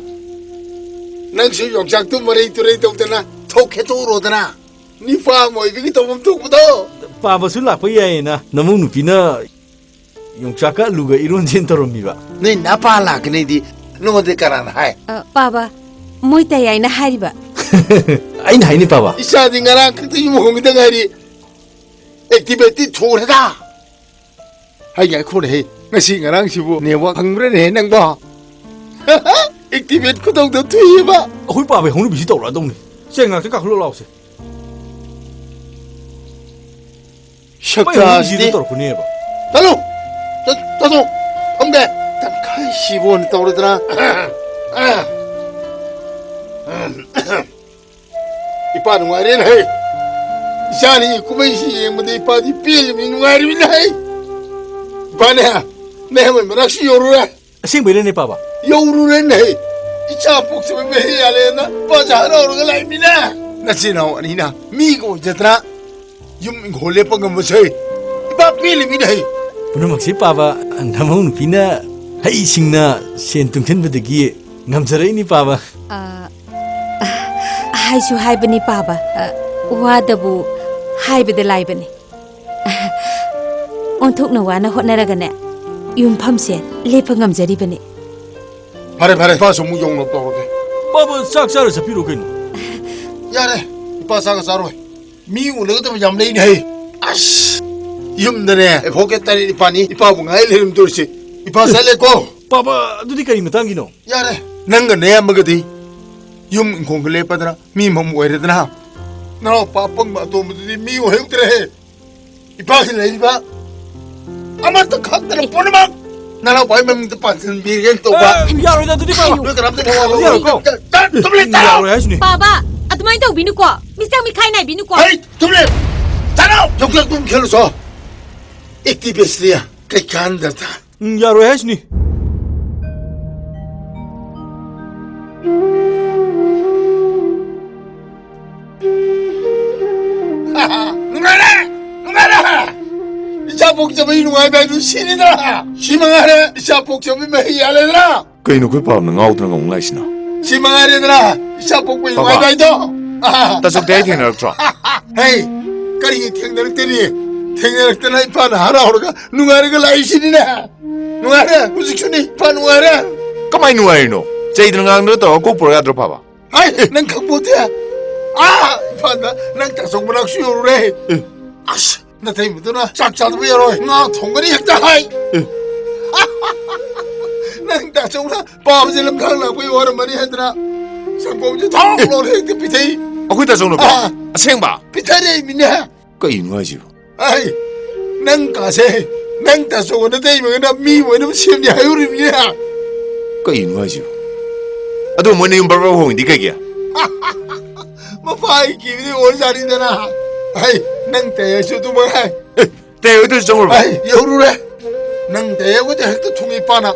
ꯅꯪꯁꯨ ꯌꯣꯡꯆꯥꯛꯇꯨ ꯃꯔꯩ ꯇꯨꯔꯩ ꯇꯧꯗꯅ ꯊꯣꯛ ꯈꯦꯠꯇꯣꯛꯎꯔꯣꯗꯅ꯫ ꯅꯤꯄꯥ ꯑꯃ ꯑꯣꯏꯕꯒꯤ ꯇꯧꯐꯝ ꯊꯣꯛꯄꯗꯣ꯫ ꯄꯥꯕꯁꯨ ꯂꯥꯛꯄ ꯌꯥꯏꯌꯦꯅ ꯅꯃꯧ ꯅꯨꯄꯤꯅ ꯌꯣꯡꯆꯥꯛꯀ ꯑꯂꯨꯒ ꯏꯔꯣꯟꯁꯦꯅ ꯇꯧꯔꯝꯃꯤꯕ꯫ ꯅꯣꯏ ꯅꯄꯥ ꯂꯥꯛꯀꯅꯤꯗꯤ ꯅꯉꯣꯟꯗ ꯀꯅꯥꯅ ꯍꯥꯏ? ꯑ, ꯄꯥꯕ, ꯃꯣꯏ ꯇꯌꯥꯏꯅ ꯍꯥꯏꯔꯤꯕ꯫ ꯑꯩꯅ ꯍꯥꯏꯅꯤ, ꯄꯥꯕ꯫ ꯏꯆꯥꯗꯤ ꯉꯔꯥꯡ ꯈꯛꯇ ꯌꯨꯝ ꯍꯣꯡꯈꯤꯗ ꯉꯥꯏꯔꯤ꯫ ꯑꯦꯛꯇꯤꯚꯦꯠꯇꯤ ꯊꯣꯛꯈ꯭ꯔꯦꯗ꯫ ꯍꯩ, ꯉꯥꯏꯈꯣꯅꯦꯍꯦ, ꯉꯁꯤ ꯉꯔꯥꯡꯁꯤꯕꯨ ꯅꯦꯠꯋꯥꯛ ꯐꯪꯕ꯭ꯔꯅꯦꯍꯦ ꯅꯪꯕꯣ? ꯑꯦꯛꯇꯤꯚꯦꯠ ꯈꯨꯇꯧꯗꯣ ꯊꯨꯏꯌꯦꯕ꯫ ꯑꯩꯈꯣꯏ ꯄꯥꯕꯩ ꯍꯧꯅꯕꯤꯁꯤ ꯇꯧꯔꯛꯑꯗꯧꯅꯤ꯫ ꯁꯦ, ꯉꯥꯛꯇ ꯀꯥꯈꯠꯂꯣ ꯂꯥꯎꯁꯦ꯫ ꯁꯛꯇꯥꯁꯤꯗꯤ꯫ ꯇꯧꯔꯛꯀꯅꯦꯕ꯫ ꯆꯠꯂꯨ! ꯆꯠ-, ꯆꯠꯂꯨ! ꯐꯝꯒꯦ! ꯇꯪꯈꯥꯏ ꯁꯤꯕ ꯑꯣꯏꯅ ꯇꯧꯔꯗꯅ꯫ ꯏꯄꯥ ꯅꯨꯡꯉꯥꯏꯔꯦꯅꯦ ꯍꯩ꯫ ꯏꯆꯥꯅꯤ ꯀꯨꯝꯍꯩꯁꯤ ꯌꯦꯡꯕꯗ ꯏꯄꯥꯗꯤ ꯄꯦꯜꯂꯤꯃꯤ, ꯅꯨꯡꯉꯥꯏꯔꯤꯃꯤꯅꯦ ꯍꯩ꯫ ꯏꯄꯥꯅꯦ, ꯅꯌꯥꯝꯕꯩ ꯃꯅꯥꯛꯁꯨ ꯌꯧꯔꯨꯔꯦ꯫ ꯑꯁꯦꯡꯕꯩꯔꯅꯦ, ꯄꯥꯕ? ꯌꯧꯔꯨꯔꯦꯅꯦ ꯍꯩ꯫ ꯏꯆꯥ ꯄꯣꯛꯆꯕ ꯃꯍꯩ ꯌꯥꯜꯂꯦꯅ ꯏꯄꯥꯁꯦ ꯍꯔꯥꯎꯔꯒ ꯂꯥꯛꯏꯃꯤꯅꯦ꯫ ꯅꯆꯤꯟ ꯅꯅꯥꯎ ꯑꯅꯤꯅ ꯃꯤꯒ ꯑꯣꯏꯖꯗꯅ ꯌꯨꯝ ꯏꯪꯈꯣꯜ ꯂꯦꯞꯄ ꯉꯝꯕꯁꯦ ꯏꯄꯥ ꯄꯦꯜꯂꯤꯃꯤꯅꯦ ꯍꯩ꯫ ꯄꯨꯝꯅꯃꯛꯁꯤ, ꯄꯥꯕ, ꯅꯃꯧ ꯅꯨꯄꯤꯅ ꯍꯩꯁꯤꯡꯅ ꯁꯦꯟ ꯇꯨꯡꯁꯤꯟꯕꯗꯒꯤ ꯉꯝꯖꯔꯛꯏꯅꯤ, ꯄꯥꯕ꯫ ꯑ, ꯍꯥꯏꯁꯨ ꯍꯥꯏꯕꯅꯤ, ꯄꯥꯕ꯫ ꯑ, ꯋꯥꯗꯕꯨ ꯍꯥꯏꯕꯗ ꯂꯥꯏꯕꯅꯤ꯫ ꯑꯣꯟꯊꯣꯛꯅ ꯋꯥꯅ ꯍꯣꯠꯅꯔꯒꯅꯦ, ꯌꯨꯝꯐꯝꯁꯦ ꯂꯦꯞꯄ ꯉꯝꯖꯔꯤꯕꯅꯤ꯫ ꯐꯔꯦ, ꯐꯔꯦ, ꯏꯄꯥꯁꯨ ꯑꯃꯨꯛ ꯌꯧꯅꯕ ꯇꯧꯔꯒꯦ꯫ ꯄꯥꯕ, ꯆꯥꯛ ꯆꯥꯔ ꯆꯠꯄꯤꯔꯣ ꯀꯩꯅꯣ꯫ ꯌꯥꯔꯦ, ꯏꯄꯥ ꯆꯥꯛꯀ ꯆꯥꯔꯣꯏ꯫ ꯃꯤ ꯎꯅꯒꯗꯕ ꯌꯥꯝ ꯂꯩꯅꯦ ꯍꯩ꯫ ꯑꯁ! ꯌꯨꯝꯗꯅꯦ, ꯑꯦꯚꯣꯀꯦꯠ ꯇꯔꯦꯠ ꯅꯤꯄꯥꯜꯅꯤ ꯏꯄꯥꯕꯨ ꯉꯥꯏ ꯂꯩꯔꯝꯗꯣꯔꯤꯁꯦ꯫ ꯏꯄꯥ ꯆꯠꯂꯦꯀꯣ꯫ ꯄꯥꯕ, ꯑꯗꯨꯗꯤ ꯀꯔꯤ ꯃꯇꯥꯡꯒꯤꯅꯣ? ꯌꯥꯔꯦ, ꯅꯪꯒ ꯅꯌꯥꯝꯕꯒꯗꯤ ꯌꯨꯝ ꯏꯪꯈꯣꯜꯒ ꯂꯦꯞꯄꯗꯅ ꯃꯤ ꯑꯃꯃꯝ ꯑꯣꯏꯔꯦꯗꯅ꯫ ꯅꯅꯥꯎꯄꯥ ꯑꯄꯪꯕ ꯑꯇꯣꯝꯕꯗꯨꯗꯤ ꯃꯤ ꯑꯣꯏꯍꯧꯗ꯭ꯔꯦꯍꯦ꯫ ꯏꯄꯥꯁꯤ ꯂꯩꯔꯤꯕ ꯑꯃꯠꯇ ꯈꯪꯗꯅ ꯄꯨꯝꯅꯃꯛ ꯅꯅꯥꯎꯄꯥꯒꯤ ꯃꯃꯤꯡꯗ ꯄꯥꯟꯁꯤꯟꯕꯤꯔꯒꯦꯅ ꯇꯧꯕ꯫ ꯑꯦ, ꯌꯥꯔꯣꯏꯗ, ꯑꯗꯨꯗꯤ ꯄꯥꯕ꯫ ꯅꯣꯏ ꯀꯅꯥꯝꯇ ꯊꯋꯥ ꯂꯧ-, ꯌꯥꯔꯣꯏꯀꯣ꯫ ꯆꯠ-, ꯆꯠ-, ꯇꯨꯃꯤꯟ ꯂꯩ, ꯆꯠꯂꯣ꯫ ꯌꯥꯔꯣꯏ ꯍꯥꯏꯁꯤꯅꯤ꯫ ꯄꯥꯕ, ꯑꯗꯨꯃꯥꯏꯅ ꯇꯧꯕꯤꯅꯨꯀꯣ꯫ ꯃꯤꯆꯪ ꯃꯤꯈꯥꯏ ꯅꯥꯏꯕꯤꯅꯨꯀꯣ꯫ ꯍꯩ, ꯇꯨꯃꯤꯟ ꯂꯩ꯫ ꯆꯠꯂꯣ꯫ ꯌꯣꯡꯆꯥꯛ ꯑꯗꯨꯝ ꯈꯦꯠꯂꯨꯆꯣ꯫ ꯑꯦꯛꯇꯤꯚꯦꯁꯇꯤ ꯀꯩ ꯀꯥꯟꯗꯕꯗ꯫ ꯎꯝ, ꯌꯥꯔꯣꯏ ꯍꯥꯏꯁꯤꯅꯤ꯫ ꯅꯨꯡꯉꯥꯏꯔꯦ! ꯅꯨꯡꯉꯥꯏꯔꯦ! ꯏꯆꯥ ꯄꯣꯛꯆꯕꯒꯤ ꯅꯨꯡꯉꯥꯏꯕ ꯍꯥꯏꯗꯨ ꯁꯤꯅꯤꯗꯅ! ꯁꯤ ꯃꯉꯥꯏꯔꯦ ꯏꯆꯥ ꯄꯣꯛꯆꯕꯒꯤ ꯃꯍꯩ ꯌꯥꯜꯂꯦꯗꯅ! ꯀꯩꯅꯣ ꯑꯩꯈꯣꯏ ꯄꯥꯕꯅ ꯉꯥꯎꯗꯅ ꯉꯥꯎꯅ ꯂꯥꯛꯏꯁꯤꯅ? ꯁꯤ ꯃꯉꯥꯏꯔꯦꯗꯅ ꯏꯆꯥ ꯄꯣꯛꯄꯒꯤ ꯄꯥꯕ! ꯅꯨꯡꯉꯥꯏꯕ ꯍꯥꯏꯗꯣ! ꯇꯥꯆꯧꯗꯤ ꯑꯩ ꯊꯦꯡꯅꯔꯛꯇ꯭ꯔꯣ? ꯍꯩ! ꯀꯔꯤꯒꯤ ꯊꯦꯡꯅꯔꯛꯇꯦꯅꯦ? ꯊꯦꯡꯅꯔꯛꯇꯅ ꯏꯄꯥꯅ ꯍꯔꯥꯎꯔꯒ ꯅꯨꯡꯉꯥꯏꯔꯒ ꯂꯥꯛꯏꯁꯤꯅꯤꯅꯦ! ꯅꯨꯡꯉꯥꯏꯔꯦ! ꯍꯧꯖꯤꯛꯁꯨꯅꯤ ꯏꯄꯥ ꯅꯨꯡꯉꯥꯏꯔꯦ! ꯀꯃꯥꯏ ꯅꯨꯡꯉꯥꯏꯔꯤꯅꯣ? ꯆꯩꯗꯅ ꯉꯥꯡꯗꯅ ꯇꯧꯔꯒ ꯀꯣꯛ ꯄꯨꯔꯛ ꯌꯥꯗ꯭ꯔꯣ ꯄꯥꯕ? ꯍꯥꯏ, ꯅꯪ ꯈꯪꯄꯣꯠꯇꯦ꯫ ꯑꯥ, ꯏꯝꯐꯥꯜꯗ ꯅꯪ ꯇꯥꯆꯧ ꯃꯅꯥꯛꯁꯨ ꯌꯧꯔꯨꯔꯦ꯫ ꯑꯦ꯫ ꯑꯁ, ꯅꯇꯩꯃꯗꯨꯅ ꯆꯥꯛ ꯆꯥꯗꯕ ꯌꯥꯔꯣꯏ, ꯉꯥ ꯊꯣꯡꯒꯅꯤ ꯍꯦꯛꯇ ꯍꯥꯏ꯫ ꯑꯦ꯫ ꯅꯪ ꯇꯥꯆꯧꯅ ꯄꯥꯕꯁꯦ ꯂꯝꯊꯥꯡ ꯂꯥꯛꯄꯒꯤ ꯋꯥꯔꯝꯃꯅꯤ ꯍꯥꯏꯗꯅ ꯁꯪꯒꯣꯝꯁꯦ ꯊꯥꯎ ꯑꯦ꯫ ꯂꯣꯟ ꯍꯦꯛꯇ ꯄꯤꯊꯛꯏ꯫ ꯑꯩꯈꯣꯏ ꯇꯥꯆꯧꯅꯕꯣ? ꯑꯥ꯫ ꯑꯁꯦꯡꯕ? ꯄꯤꯊꯔꯛꯏꯃꯤꯅꯦ꯫ ꯀꯩꯅꯣ ꯍꯥꯏꯁꯤꯕꯣ? ꯑꯩ ꯅꯪ ꯀꯥꯁꯦ ꯅꯪ ꯇꯥꯆꯧꯒ ꯅꯇꯩꯃꯒꯅ ꯃꯤ ꯑꯣꯏꯅꯕ ꯁꯦꯝꯅꯤ ꯍꯥꯏꯍꯧꯔꯤꯕꯅꯤ꯫ ꯀꯩꯅꯣ ꯍꯥꯏꯁꯤꯕꯣ? ꯑꯗꯨ ꯃꯣꯏꯅ ꯌꯨꯝ ꯕꯔ ꯕꯔ ꯍꯣꯡꯉꯤꯗꯤ ꯀꯩꯒꯤ? ꯃꯄꯥ ꯑꯩ ꯀꯤꯕꯗꯤ ꯑꯣꯏꯖꯥꯠꯅꯤꯗꯅ꯫ ꯑꯩ ꯅꯪ ꯇꯥꯏ ꯍꯥꯏꯁꯨ ꯑꯗꯨꯃꯛ ꯍꯥꯏ꯫ ꯑꯦ, ꯇꯥꯏ ꯍꯣꯏꯗꯁꯨ ꯆꯪꯉꯨꯔꯕ? ꯑꯩ ꯌꯧꯔꯨꯔꯦ꯫ ꯅꯪ ꯇꯥꯏ ꯍꯥꯏꯕꯗꯤ ꯍꯦꯛꯇ ꯊꯨꯡꯉꯤ ꯄꯥꯅ꯫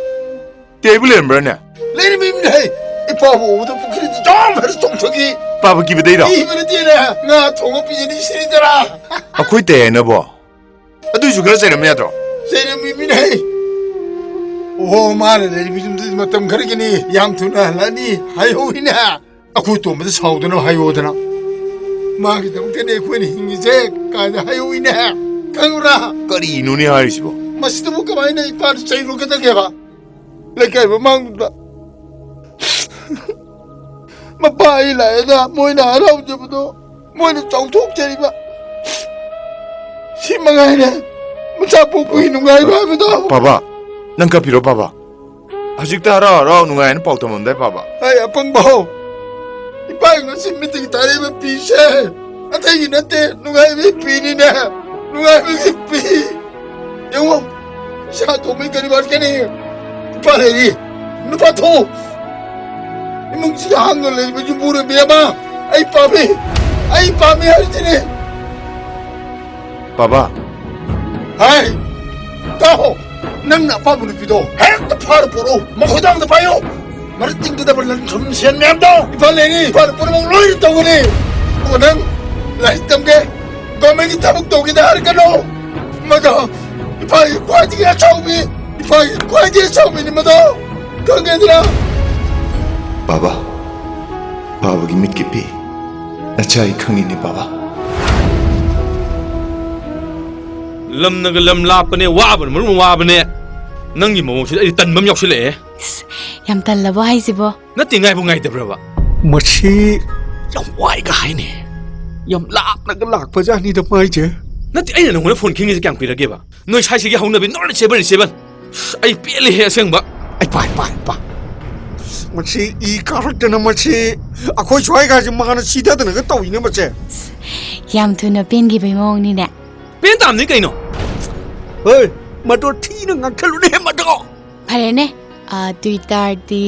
ꯇꯦꯕꯜ ꯂꯩꯔꯝꯕ꯭ꯔꯥꯅꯦ? ꯂꯩꯔꯝꯃꯤꯅꯦꯍꯦ꯫ ꯏꯄꯥꯕꯨ ꯎꯕꯗ ꯄꯨꯈ꯭ꯔꯤꯗ ꯖꯣꯝ ꯍꯥꯏꯅ ꯆꯣꯡꯊꯣꯛꯈꯤ꯫ ꯄꯥꯕ ꯀꯤꯕꯗꯩꯔꯣ? ꯀꯤꯕ ꯅꯠꯇꯦꯅꯦ꯫ ꯉꯥ ꯊꯣꯡꯕ ꯄꯤꯖꯅꯤ ꯁꯤꯅꯤꯗꯅ꯫ ꯑꯩꯈꯣꯏ ꯇꯦ ꯍꯥꯏꯅꯕꯣ? ꯑꯗꯨꯏꯁꯨ ꯈꯔ ꯆꯩꯔꯝ ꯌꯥꯗ꯭ꯔꯣ? ꯆꯩꯔꯝꯃꯤꯅꯦꯍꯦ꯫ ꯑꯣꯍꯣ, ꯃꯥꯅ ꯂꯩꯔꯤꯕ ꯌꯨꯝꯗꯨꯗꯤ ꯃꯇꯝ ꯈꯔꯒꯤꯅꯤ, ꯌꯥꯝ ꯊꯨꯅ ꯍꯜꯂꯛꯑꯅꯤ ꯍꯥꯏꯍꯧꯋꯤꯅꯦ꯫ ꯑꯩꯈꯣꯏ ꯇꯣꯝꯕꯗ ꯁꯥꯎꯗꯅꯕ ꯍꯥꯏꯌꯣꯗꯅ꯫ ꯃꯥꯒꯤꯗꯃꯛꯇꯅꯦ ꯑꯩꯈꯣꯏꯅ ꯍꯤꯡꯉꯤꯁꯦ ꯀꯥꯏꯅ ꯍꯥꯏꯍꯧꯋꯤꯅꯦ꯫ ꯈꯪꯕ꯭ꯔꯥ? ꯀꯔꯤꯅꯣꯅꯦ ꯍꯥꯏꯔꯤꯁꯤꯕꯣ? ꯃꯁꯤꯗꯕꯨ ꯀꯃꯥꯏꯅ ꯏꯄꯥꯅ ꯆꯩꯔꯨꯒꯗꯒꯦꯕ? ꯂꯩꯀꯥꯏ ꯃꯃꯥꯡꯗꯨꯗ ꯃꯄꯥ ꯑꯩ ꯂꯥꯛꯑꯦꯅ ꯃꯣꯏꯅ ꯍꯔꯥꯎꯖꯕꯗꯣ, ꯃꯣꯏꯅ ꯆꯥꯎꯊꯣꯛꯆꯔꯤꯕ, ꯁꯤ ꯃꯉꯥꯏꯔꯦ ꯃꯆꯥ ꯄꯣꯛꯄꯒꯤ ꯅꯨꯡꯉꯥꯏꯕ ꯍꯥꯏꯕꯗꯣ꯫ ꯄꯥꯕ, ꯅꯪ ꯀꯞꯄꯤꯔꯣ ꯄꯥꯕ? ꯍꯧꯖꯤꯛꯇ ꯍꯔꯥꯎ ꯍꯔꯥꯎ ꯅꯨꯡꯉꯥꯏꯅ ꯄꯥꯎ ꯇꯝꯃꯝꯗꯥꯏ ꯄꯥꯕ꯫ ꯑꯩ ꯑꯄꯪꯕ ꯍꯧ꯫ ꯏꯄꯥ ꯉꯁꯤ ꯃꯤꯠꯇꯒꯤ ꯇꯥꯔꯛꯏꯕ ꯄꯤꯁꯦ ꯑꯇꯩꯒꯤ ꯅꯠꯇꯦ, ꯅꯨꯡꯉꯥꯏꯕꯒꯤ ꯄꯤꯅꯤꯅꯦ, ꯅꯨꯡꯉꯥꯏꯕꯒꯤ ꯄꯤ꯫ ꯌꯦꯡꯉꯣ, ꯏꯁꯥ ꯇꯣꯝꯕꯒꯤ ꯀꯔꯤ ꯋꯥꯠꯀꯅꯤ? ꯅꯨꯄꯥ ꯂꯩꯔꯤ, ꯅꯨꯄꯥ ꯊꯣꯛꯎ꯫ ꯏꯃꯨꯡꯁꯤꯗ ꯍꯥꯡꯗꯨꯅ ꯂꯩꯔꯤꯕ ꯌꯨꯝꯕꯨꯔꯦꯝꯕꯤ ꯑꯃ ꯑꯩ ꯄꯥꯝꯃꯤ, ꯑꯩ ꯄꯥꯝꯃꯤ ꯍꯥꯏꯁꯤꯅꯤ꯫ ꯕꯥꯕꯥ꯫ ꯍꯥꯏ, ꯇꯥꯎ, ꯅꯪꯅ ꯑꯄꯥꯝꯕ ꯅꯨꯄꯤꯗꯣ ꯍꯦꯛꯇ ꯐꯥꯔ ꯄꯨꯔꯛꯎ, ꯃꯈꯣꯏꯗꯥꯡꯗ ꯄꯥꯏꯌꯨ꯫ ꯃꯔꯛ ꯇꯤꯡꯒꯗꯕ ꯂꯟ ꯊꯨꯝ ꯁꯦꯟ ꯃꯌꯥꯝꯗꯣ ꯏꯝꯐꯥꯜ ꯂꯩꯔꯤ, ꯏꯝꯐꯥꯜ ꯄꯨꯝꯅꯃꯛ ꯂꯣꯏꯅ ꯇꯧꯒꯅꯤ꯫ ꯑꯗꯨꯒ ꯅꯪ ꯂꯥꯏꯔꯤꯛ ꯇꯝꯒꯦ, ꯒꯣꯔꯃꯦꯟꯒꯤ ꯊꯕꯛ ꯇꯧꯒꯦꯗ ꯍꯥꯏꯔꯛꯀꯅꯨ꯫ ꯃꯗꯣ ꯏꯄꯥꯒꯤ ꯈ꯭ꯋꯥꯏꯗꯒꯤ ꯑꯆꯧꯕꯤ, ꯏꯄꯥꯒꯤ ꯈ꯭ꯋꯥꯏꯗꯒꯤ ꯑꯆꯧꯕꯤꯅꯤ ꯃꯗꯣ꯫ ꯈꯪꯉꯦꯗꯅ? ꯕꯥꯕꯥ, ꯕꯥꯕꯥꯒꯤ ꯃꯤꯠꯀꯤ ꯄꯤ꯫ ꯅꯆꯥ ꯑꯩ ꯈꯪꯉꯤꯅꯦ ꯕꯥꯕꯥ꯫ ꯂꯝꯅꯒ ꯂꯝ ꯂꯥꯞꯄꯅꯦ, ꯋꯥꯕꯅ ꯃꯔꯣꯟ ꯑꯃ ꯋꯥꯕꯅꯦ꯫ ꯅꯪꯒꯤ ꯃꯑꯣꯡꯁꯤꯗ ꯑꯩ ꯇꯟꯕ ꯑꯃ ꯌꯥꯎꯁꯤꯜꯂꯛꯑꯦ꯫ ꯏꯁ, ꯌꯥꯝ ꯇꯜꯂꯕꯣ ꯍꯥꯏꯁꯤꯕꯣ? ꯅꯠꯇꯦ, ꯉꯥꯏꯕꯨ ꯉꯥꯏꯗꯕ꯭ꯔꯕ? ꯃꯁꯤ ꯌꯥꯝ ꯋꯥꯏꯒ ꯍꯥꯏꯅꯦ꯫ ꯌꯥꯝ ꯂꯥꯞꯅꯒ ꯂꯥꯛꯄꯖꯥꯠꯅꯤꯗ ꯃꯥꯏꯁꯦ꯫ ꯅꯠꯇꯦ, ꯑꯩꯅ ꯅꯪꯉꯣꯟꯗ ꯐꯣꯟ ꯈꯤꯡꯉꯤꯁꯦ ꯀꯌꯥꯝ ꯀꯨꯏꯔꯒꯦꯕ? ꯅꯣꯏ ꯁ꯭ꯋꯥꯏꯁꯤꯒꯤ ꯍꯧꯅꯕꯤ ꯅꯣꯠ ꯔꯤꯆꯦꯕꯜ, ꯔꯤꯆꯦꯕꯜ꯫ ꯑꯩ ꯄꯦꯜꯂꯦꯍꯦ ꯑꯁꯦꯡꯕ꯫ ꯑꯩ ꯄꯥꯏ, ꯄꯥꯏ, ꯄꯥꯏ꯫ ꯃꯁꯤ ꯏ ꯀꯥꯔꯛꯇꯅ ꯃꯁꯤ ꯑꯩꯈꯣꯏ ꯁ꯭ꯋꯥꯏꯒꯥꯁꯦ ꯃꯥꯅ ꯁꯤꯊꯗꯅꯒ ꯇꯧꯏꯅꯦ ꯃꯁꯦ꯫ ꯌꯥꯝ ꯊꯨꯅ ꯄꯦꯟꯈꯤꯕꯩ ꯃꯑꯣꯡꯅꯤꯅꯦ꯫ ꯄꯦꯟ ꯇꯥꯕꯅꯤ ꯀꯩꯅꯣ꯫ ꯍꯣꯏ, ꯃꯗꯣ ꯊꯤꯅ ꯉꯥꯡꯁꯜꯂꯨꯅꯦ ꯃꯗꯣ꯫ ꯐꯔꯦꯅꯦ, ꯑꯗꯨ ꯑꯣꯏꯇꯥꯔꯗꯤ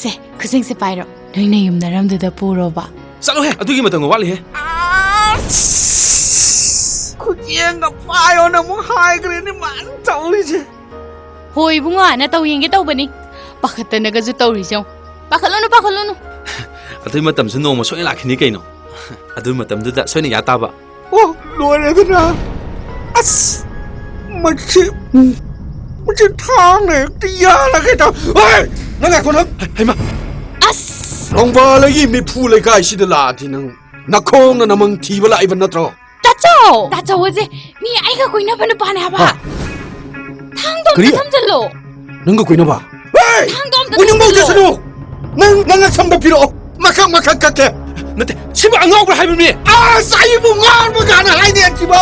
ꯁꯦ, ꯈꯨꯖꯤꯡꯁꯦ ꯄꯥꯏꯔꯣ꯫ ꯅꯣꯏ ꯅꯌꯨꯝꯅꯔꯝꯗꯨꯗ ꯄꯨꯔꯣꯕ꯫ ꯆꯠꯂꯣꯍꯦ, ꯑꯗꯨꯒꯤ ꯃꯇꯝꯒ ꯋꯥꯠꯂꯤꯍꯦ꯫ ꯑꯁ! ꯈꯨꯖꯤꯡꯒ ꯄꯥꯏꯌꯣꯅ ꯑꯃꯨꯛ ꯍꯥꯏꯈ꯭ꯔꯦꯅꯦ ꯃꯥꯅ ꯇꯧꯔꯤꯁꯦ꯫ ꯍꯣꯏ ꯏꯕꯨꯡꯉꯣ, ꯅꯇꯧ ꯌꯦꯡꯒꯦ ꯇꯧꯕꯅꯤ꯫ ꯄꯥꯈꯠꯇꯅꯒꯁꯨ ꯇꯧꯔꯤꯁꯦ ꯌꯦꯡꯉꯨ꯫ ꯄꯥꯈꯠꯂꯨꯅꯨ, ꯄꯥꯈꯠꯂꯨꯅꯨ꯫ ꯑꯗꯨꯒꯤ ꯃꯇꯝꯁꯨ ꯅꯣꯡꯃ ꯁꯣꯏꯅ ꯂꯥꯛꯈꯤꯅꯤ ꯀꯩꯅꯣ꯫ ꯑꯗꯨ ꯃꯇꯝꯗꯨꯗ ꯁꯣꯏꯅ ꯌꯥ ꯇꯥꯕ꯫ ꯑꯣ, ꯂꯣꯏꯔꯦꯗꯅ꯫ ꯑꯁ! ꯃꯁꯤ, ꯃꯁꯤ ꯊꯥꯡꯅ ꯍꯦꯛꯇ ꯌꯥꯜꯂꯒꯦ ꯇꯧ-, ꯍꯣꯏ! ꯅꯪ ꯉꯥꯏꯈꯣ, ꯅꯪ꯫ ꯍꯩꯃꯥ! ꯑꯁ! ꯅꯣꯡꯕꯥꯜ ꯑꯩꯒꯤ ꯃꯤꯐꯨ ꯂꯩꯀꯥꯏꯁꯤꯗ ꯂꯥꯛꯑꯗꯤ ꯅꯪ ꯅꯈꯣꯡꯅ ꯅꯃꯪ ꯊꯤꯕ ꯂꯥꯛꯏꯕ ꯅꯠꯇ꯭ꯔꯣ? ꯇꯥꯆꯧ! ꯇꯥꯆꯧ ꯑꯁꯦ ꯃꯤ ꯑꯩꯒ ꯀꯣꯏꯅꯕ ꯅꯨꯄꯥꯅꯦ ꯍꯥꯏꯕ꯫ ꯍꯥ? ꯊꯥꯡꯗꯣ ꯑꯝꯇ ꯀꯔꯤ? ꯊꯝꯖꯜꯂꯣ꯫ ꯅꯪꯒ ꯀꯣꯏꯅꯕ? ꯍꯦ! ꯊꯥꯡꯗꯣ ꯑꯝꯇ ꯎꯅꯤꯡꯕ ꯊꯝꯖꯜꯂꯣ꯫ ꯎꯖꯁꯅꯨ! ꯅꯪ, ꯅꯪ ꯅꯁꯝꯗꯣ ꯄꯤꯔꯛꯑꯣ꯫ ꯃꯀꯛ ꯃꯀꯛ ꯀꯛꯀꯦ꯫ ꯅꯠꯇꯦ, ꯁꯤꯕꯨ ꯑꯉꯥꯎꯕ꯭ꯔꯥ ꯍꯥꯏꯕꯅꯦ? ꯑꯁ, ꯑꯩꯕꯨ ꯉꯥꯎꯔꯕ ꯀꯥꯏꯅ ꯍꯥꯏꯅꯦ ꯁꯤꯕꯣ?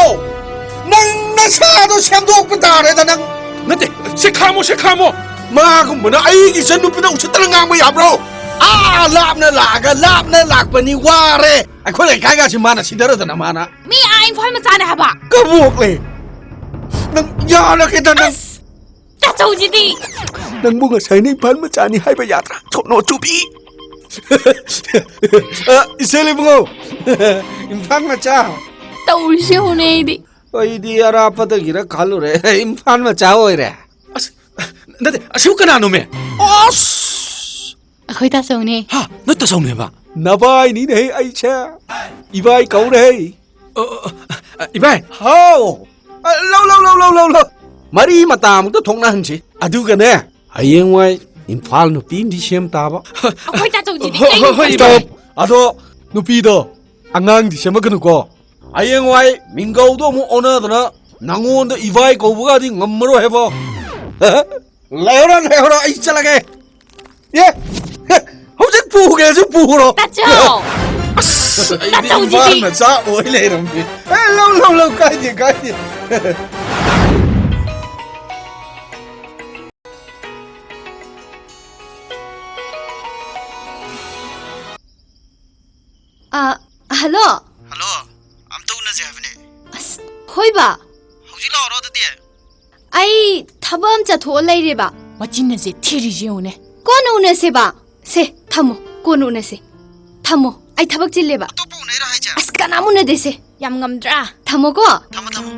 ꯅꯪ ꯅꯁꯥꯗꯣ ꯁꯦꯝꯗꯣꯛꯄ ꯇꯥꯔꯦꯗ ꯅꯪ꯫ ꯅꯠꯇꯦ, ꯁꯤ ꯈꯥꯝꯃꯣ, ꯁꯤ ꯈꯥꯝꯃꯣ꯫ ꯃꯥꯒꯨꯝꯕꯅ ꯑꯩꯒꯤ ꯏꯆꯟꯅꯨꯄꯤꯗ ꯎꯁꯤꯠꯇꯅ ꯉꯥꯡꯕ ꯌꯥꯕ꯭ꯔꯣ? ꯑꯥ ꯂꯥꯞꯅ ꯂꯥꯛꯑꯒ ꯂꯥꯞꯅ ꯂꯥꯛꯄꯅꯤ, ꯋꯥꯔꯦ꯫ ꯑꯩꯈꯣꯏ ꯂꯩꯀꯥꯏꯒꯥꯁꯤ ꯃꯥꯅ ꯁꯤꯗꯔꯗꯅ ꯃꯥꯅ꯫ ꯃꯤ ꯑꯥ ꯏꯝꯐꯥꯜ ꯃꯆꯥꯅꯦ ꯍꯥꯏꯕ꯫ ꯀꯕꯣꯛꯂꯦ꯫ ꯅꯪ ꯌꯥꯔꯒꯦꯗ ꯅꯪ꯫ ꯑꯁ! ꯇꯥꯆꯧꯁꯤꯗꯤ! ꯅꯪꯕꯨ ꯉꯁꯥꯏꯅ ꯏꯝꯐꯥꯜ ꯃꯆꯥꯅꯤ ꯍꯥꯏꯕ ꯌꯥꯗ꯭ꯔꯥ? ꯁꯣꯅꯣ ꯆꯨꯕꯤ! ꯑ, ꯏꯆꯦ ꯏꯕꯨꯡꯉꯣ! ꯏꯝꯐꯥꯜ ꯃꯆꯥ! ꯇꯧꯔꯤꯁꯦ ꯌꯦꯡꯉꯨꯅꯦ ꯑꯩꯗꯤ꯫ ꯑꯩꯗꯤ ꯑꯔꯥꯞꯄꯗꯒꯤꯔ ꯈꯜꯂꯨꯔꯦ꯫ ꯏꯝꯐꯥꯜ ꯃꯆꯥ ꯑꯣꯏꯔꯦ꯫ ꯑꯁ, ꯅꯠꯇꯦ, ꯑꯁꯤꯕꯨ ꯀꯅꯥꯅꯣꯃꯦ? ꯑꯁ! ꯑꯩꯈꯣꯏ ꯇꯥꯆꯧꯅꯦ꯫ ꯍꯥ? ꯅꯣꯏ ꯇꯥꯆꯧꯅꯦꯕ? ꯅꯕꯥꯏꯅꯤꯅꯦꯍꯦ ꯑꯩꯁꯦ꯫ ꯏꯕꯥꯏ ꯀꯧꯔꯦꯍꯦ꯫ ꯑ, ꯑ, ꯑ, ꯏꯕꯥꯏ꯫ ꯍꯥꯎ꯫ ꯑ, ꯂꯧ, ꯂꯧ, ꯂꯧ, ꯂꯧ, ꯂꯧ, ꯂꯧ꯫ ꯃꯔꯤ ꯃꯇꯥ ꯑꯃꯨꯛꯇ ꯊꯣꯛꯅꯍꯟꯁꯤ꯫ ꯑꯗꯨꯒꯅꯦ, ꯍꯌꯦꯡꯋꯥꯏ ꯏꯝꯐꯥꯜ ꯅꯨꯄꯤ ꯑꯃꯗꯤ ꯁꯦꯝ ꯇꯥꯕ꯫ ꯑꯩꯈꯣꯏ ꯇꯥꯆꯧꯁꯤꯗꯤ ꯍꯣꯏ, ꯍꯣꯏ, ꯍꯣꯏ, ꯀꯩꯅꯣ? ꯏꯕꯥꯏ꯫ Stop꯫ ꯑꯗꯣ ꯅꯨꯄꯤꯗꯣ ꯑꯉꯥꯡꯗꯤ ꯁꯦꯝꯃꯛꯀꯅꯨꯀꯣ꯫ ꯍꯌꯦꯡꯋꯥꯏ ꯃꯤꯡꯒꯧꯗꯣ ꯑꯃꯨꯛ ꯑꯣꯟꯅꯗꯅ ꯅꯉꯣꯟꯗ ꯏꯕꯥꯏ ꯀꯧꯕꯒꯗꯤ ꯉꯝꯃꯔꯣꯏ ꯍꯥꯏꯕꯣ꯫ ꯂꯩꯍꯧꯔꯣ, ꯂꯩꯍꯧꯔꯣ, ꯑꯩ ꯆꯠꯂꯒꯦ꯫ ꯑꯦ, ꯍꯧꯖꯤꯛ ꯄꯨꯒꯦꯁꯨ ꯄꯨꯔꯣ꯫ ꯇꯥꯆꯧ! ꯑꯁ, ꯑꯩꯗꯤ ꯇꯥꯆꯧꯁꯤꯗꯤ! ꯏꯝꯐꯥꯜ ꯃꯆꯥ ꯑꯣꯏ ꯂꯩꯔꯝꯃꯦ꯫ ꯑꯦ, ꯂꯧ, ꯂꯧ, ꯂꯧ, ꯀꯥꯏꯗꯦ, ꯀꯥꯏꯗꯦ꯫ ꯑ, ꯍꯜꯂꯣ꯫ ꯍꯜꯂꯣ, ꯑꯝꯇ ꯎꯅꯁꯦ ꯍꯥꯏꯕꯅꯦ꯫ ꯑꯁ, ꯍꯣꯏꯕ꯫ ꯍꯧꯖꯤꯛ ꯂꯥꯛꯑꯣꯔꯣ ꯑꯗꯨꯗꯤ? ꯑꯩ ꯊꯕꯛ ꯑꯃ ꯆꯠꯊꯣꯛꯑ ꯂꯩꯔꯦꯕ꯫ ꯃꯆꯤꯟ ꯑꯁꯦ ꯊꯤꯔꯤꯁꯦ ꯌꯦꯡꯉꯨꯅꯦ꯫ ꯀꯣꯟꯅ ꯎꯅꯁꯦꯕ꯫ ꯁꯦ, ꯊꯝꯃꯣ꯫ ꯀꯣꯟꯅ ꯎꯅꯁꯦ꯫ ꯊꯝꯃꯣ꯫ ꯑꯩ ꯊꯕꯛ ꯆꯤꯜꯂꯦꯕ꯫ ꯑꯇꯣꯞꯄ ꯎꯅꯩꯔꯣ ꯍꯥꯏꯁꯦ? ꯑꯁ, ꯀꯅꯥꯝ ꯎꯅꯗꯦꯁꯦ꯫ ꯌꯥꯝ ꯉꯝꯗ꯭ꯔꯥ? ꯊꯝꯃꯣꯀꯣ꯫ ꯊꯝꯃꯣ, ꯊꯝꯃꯣ꯫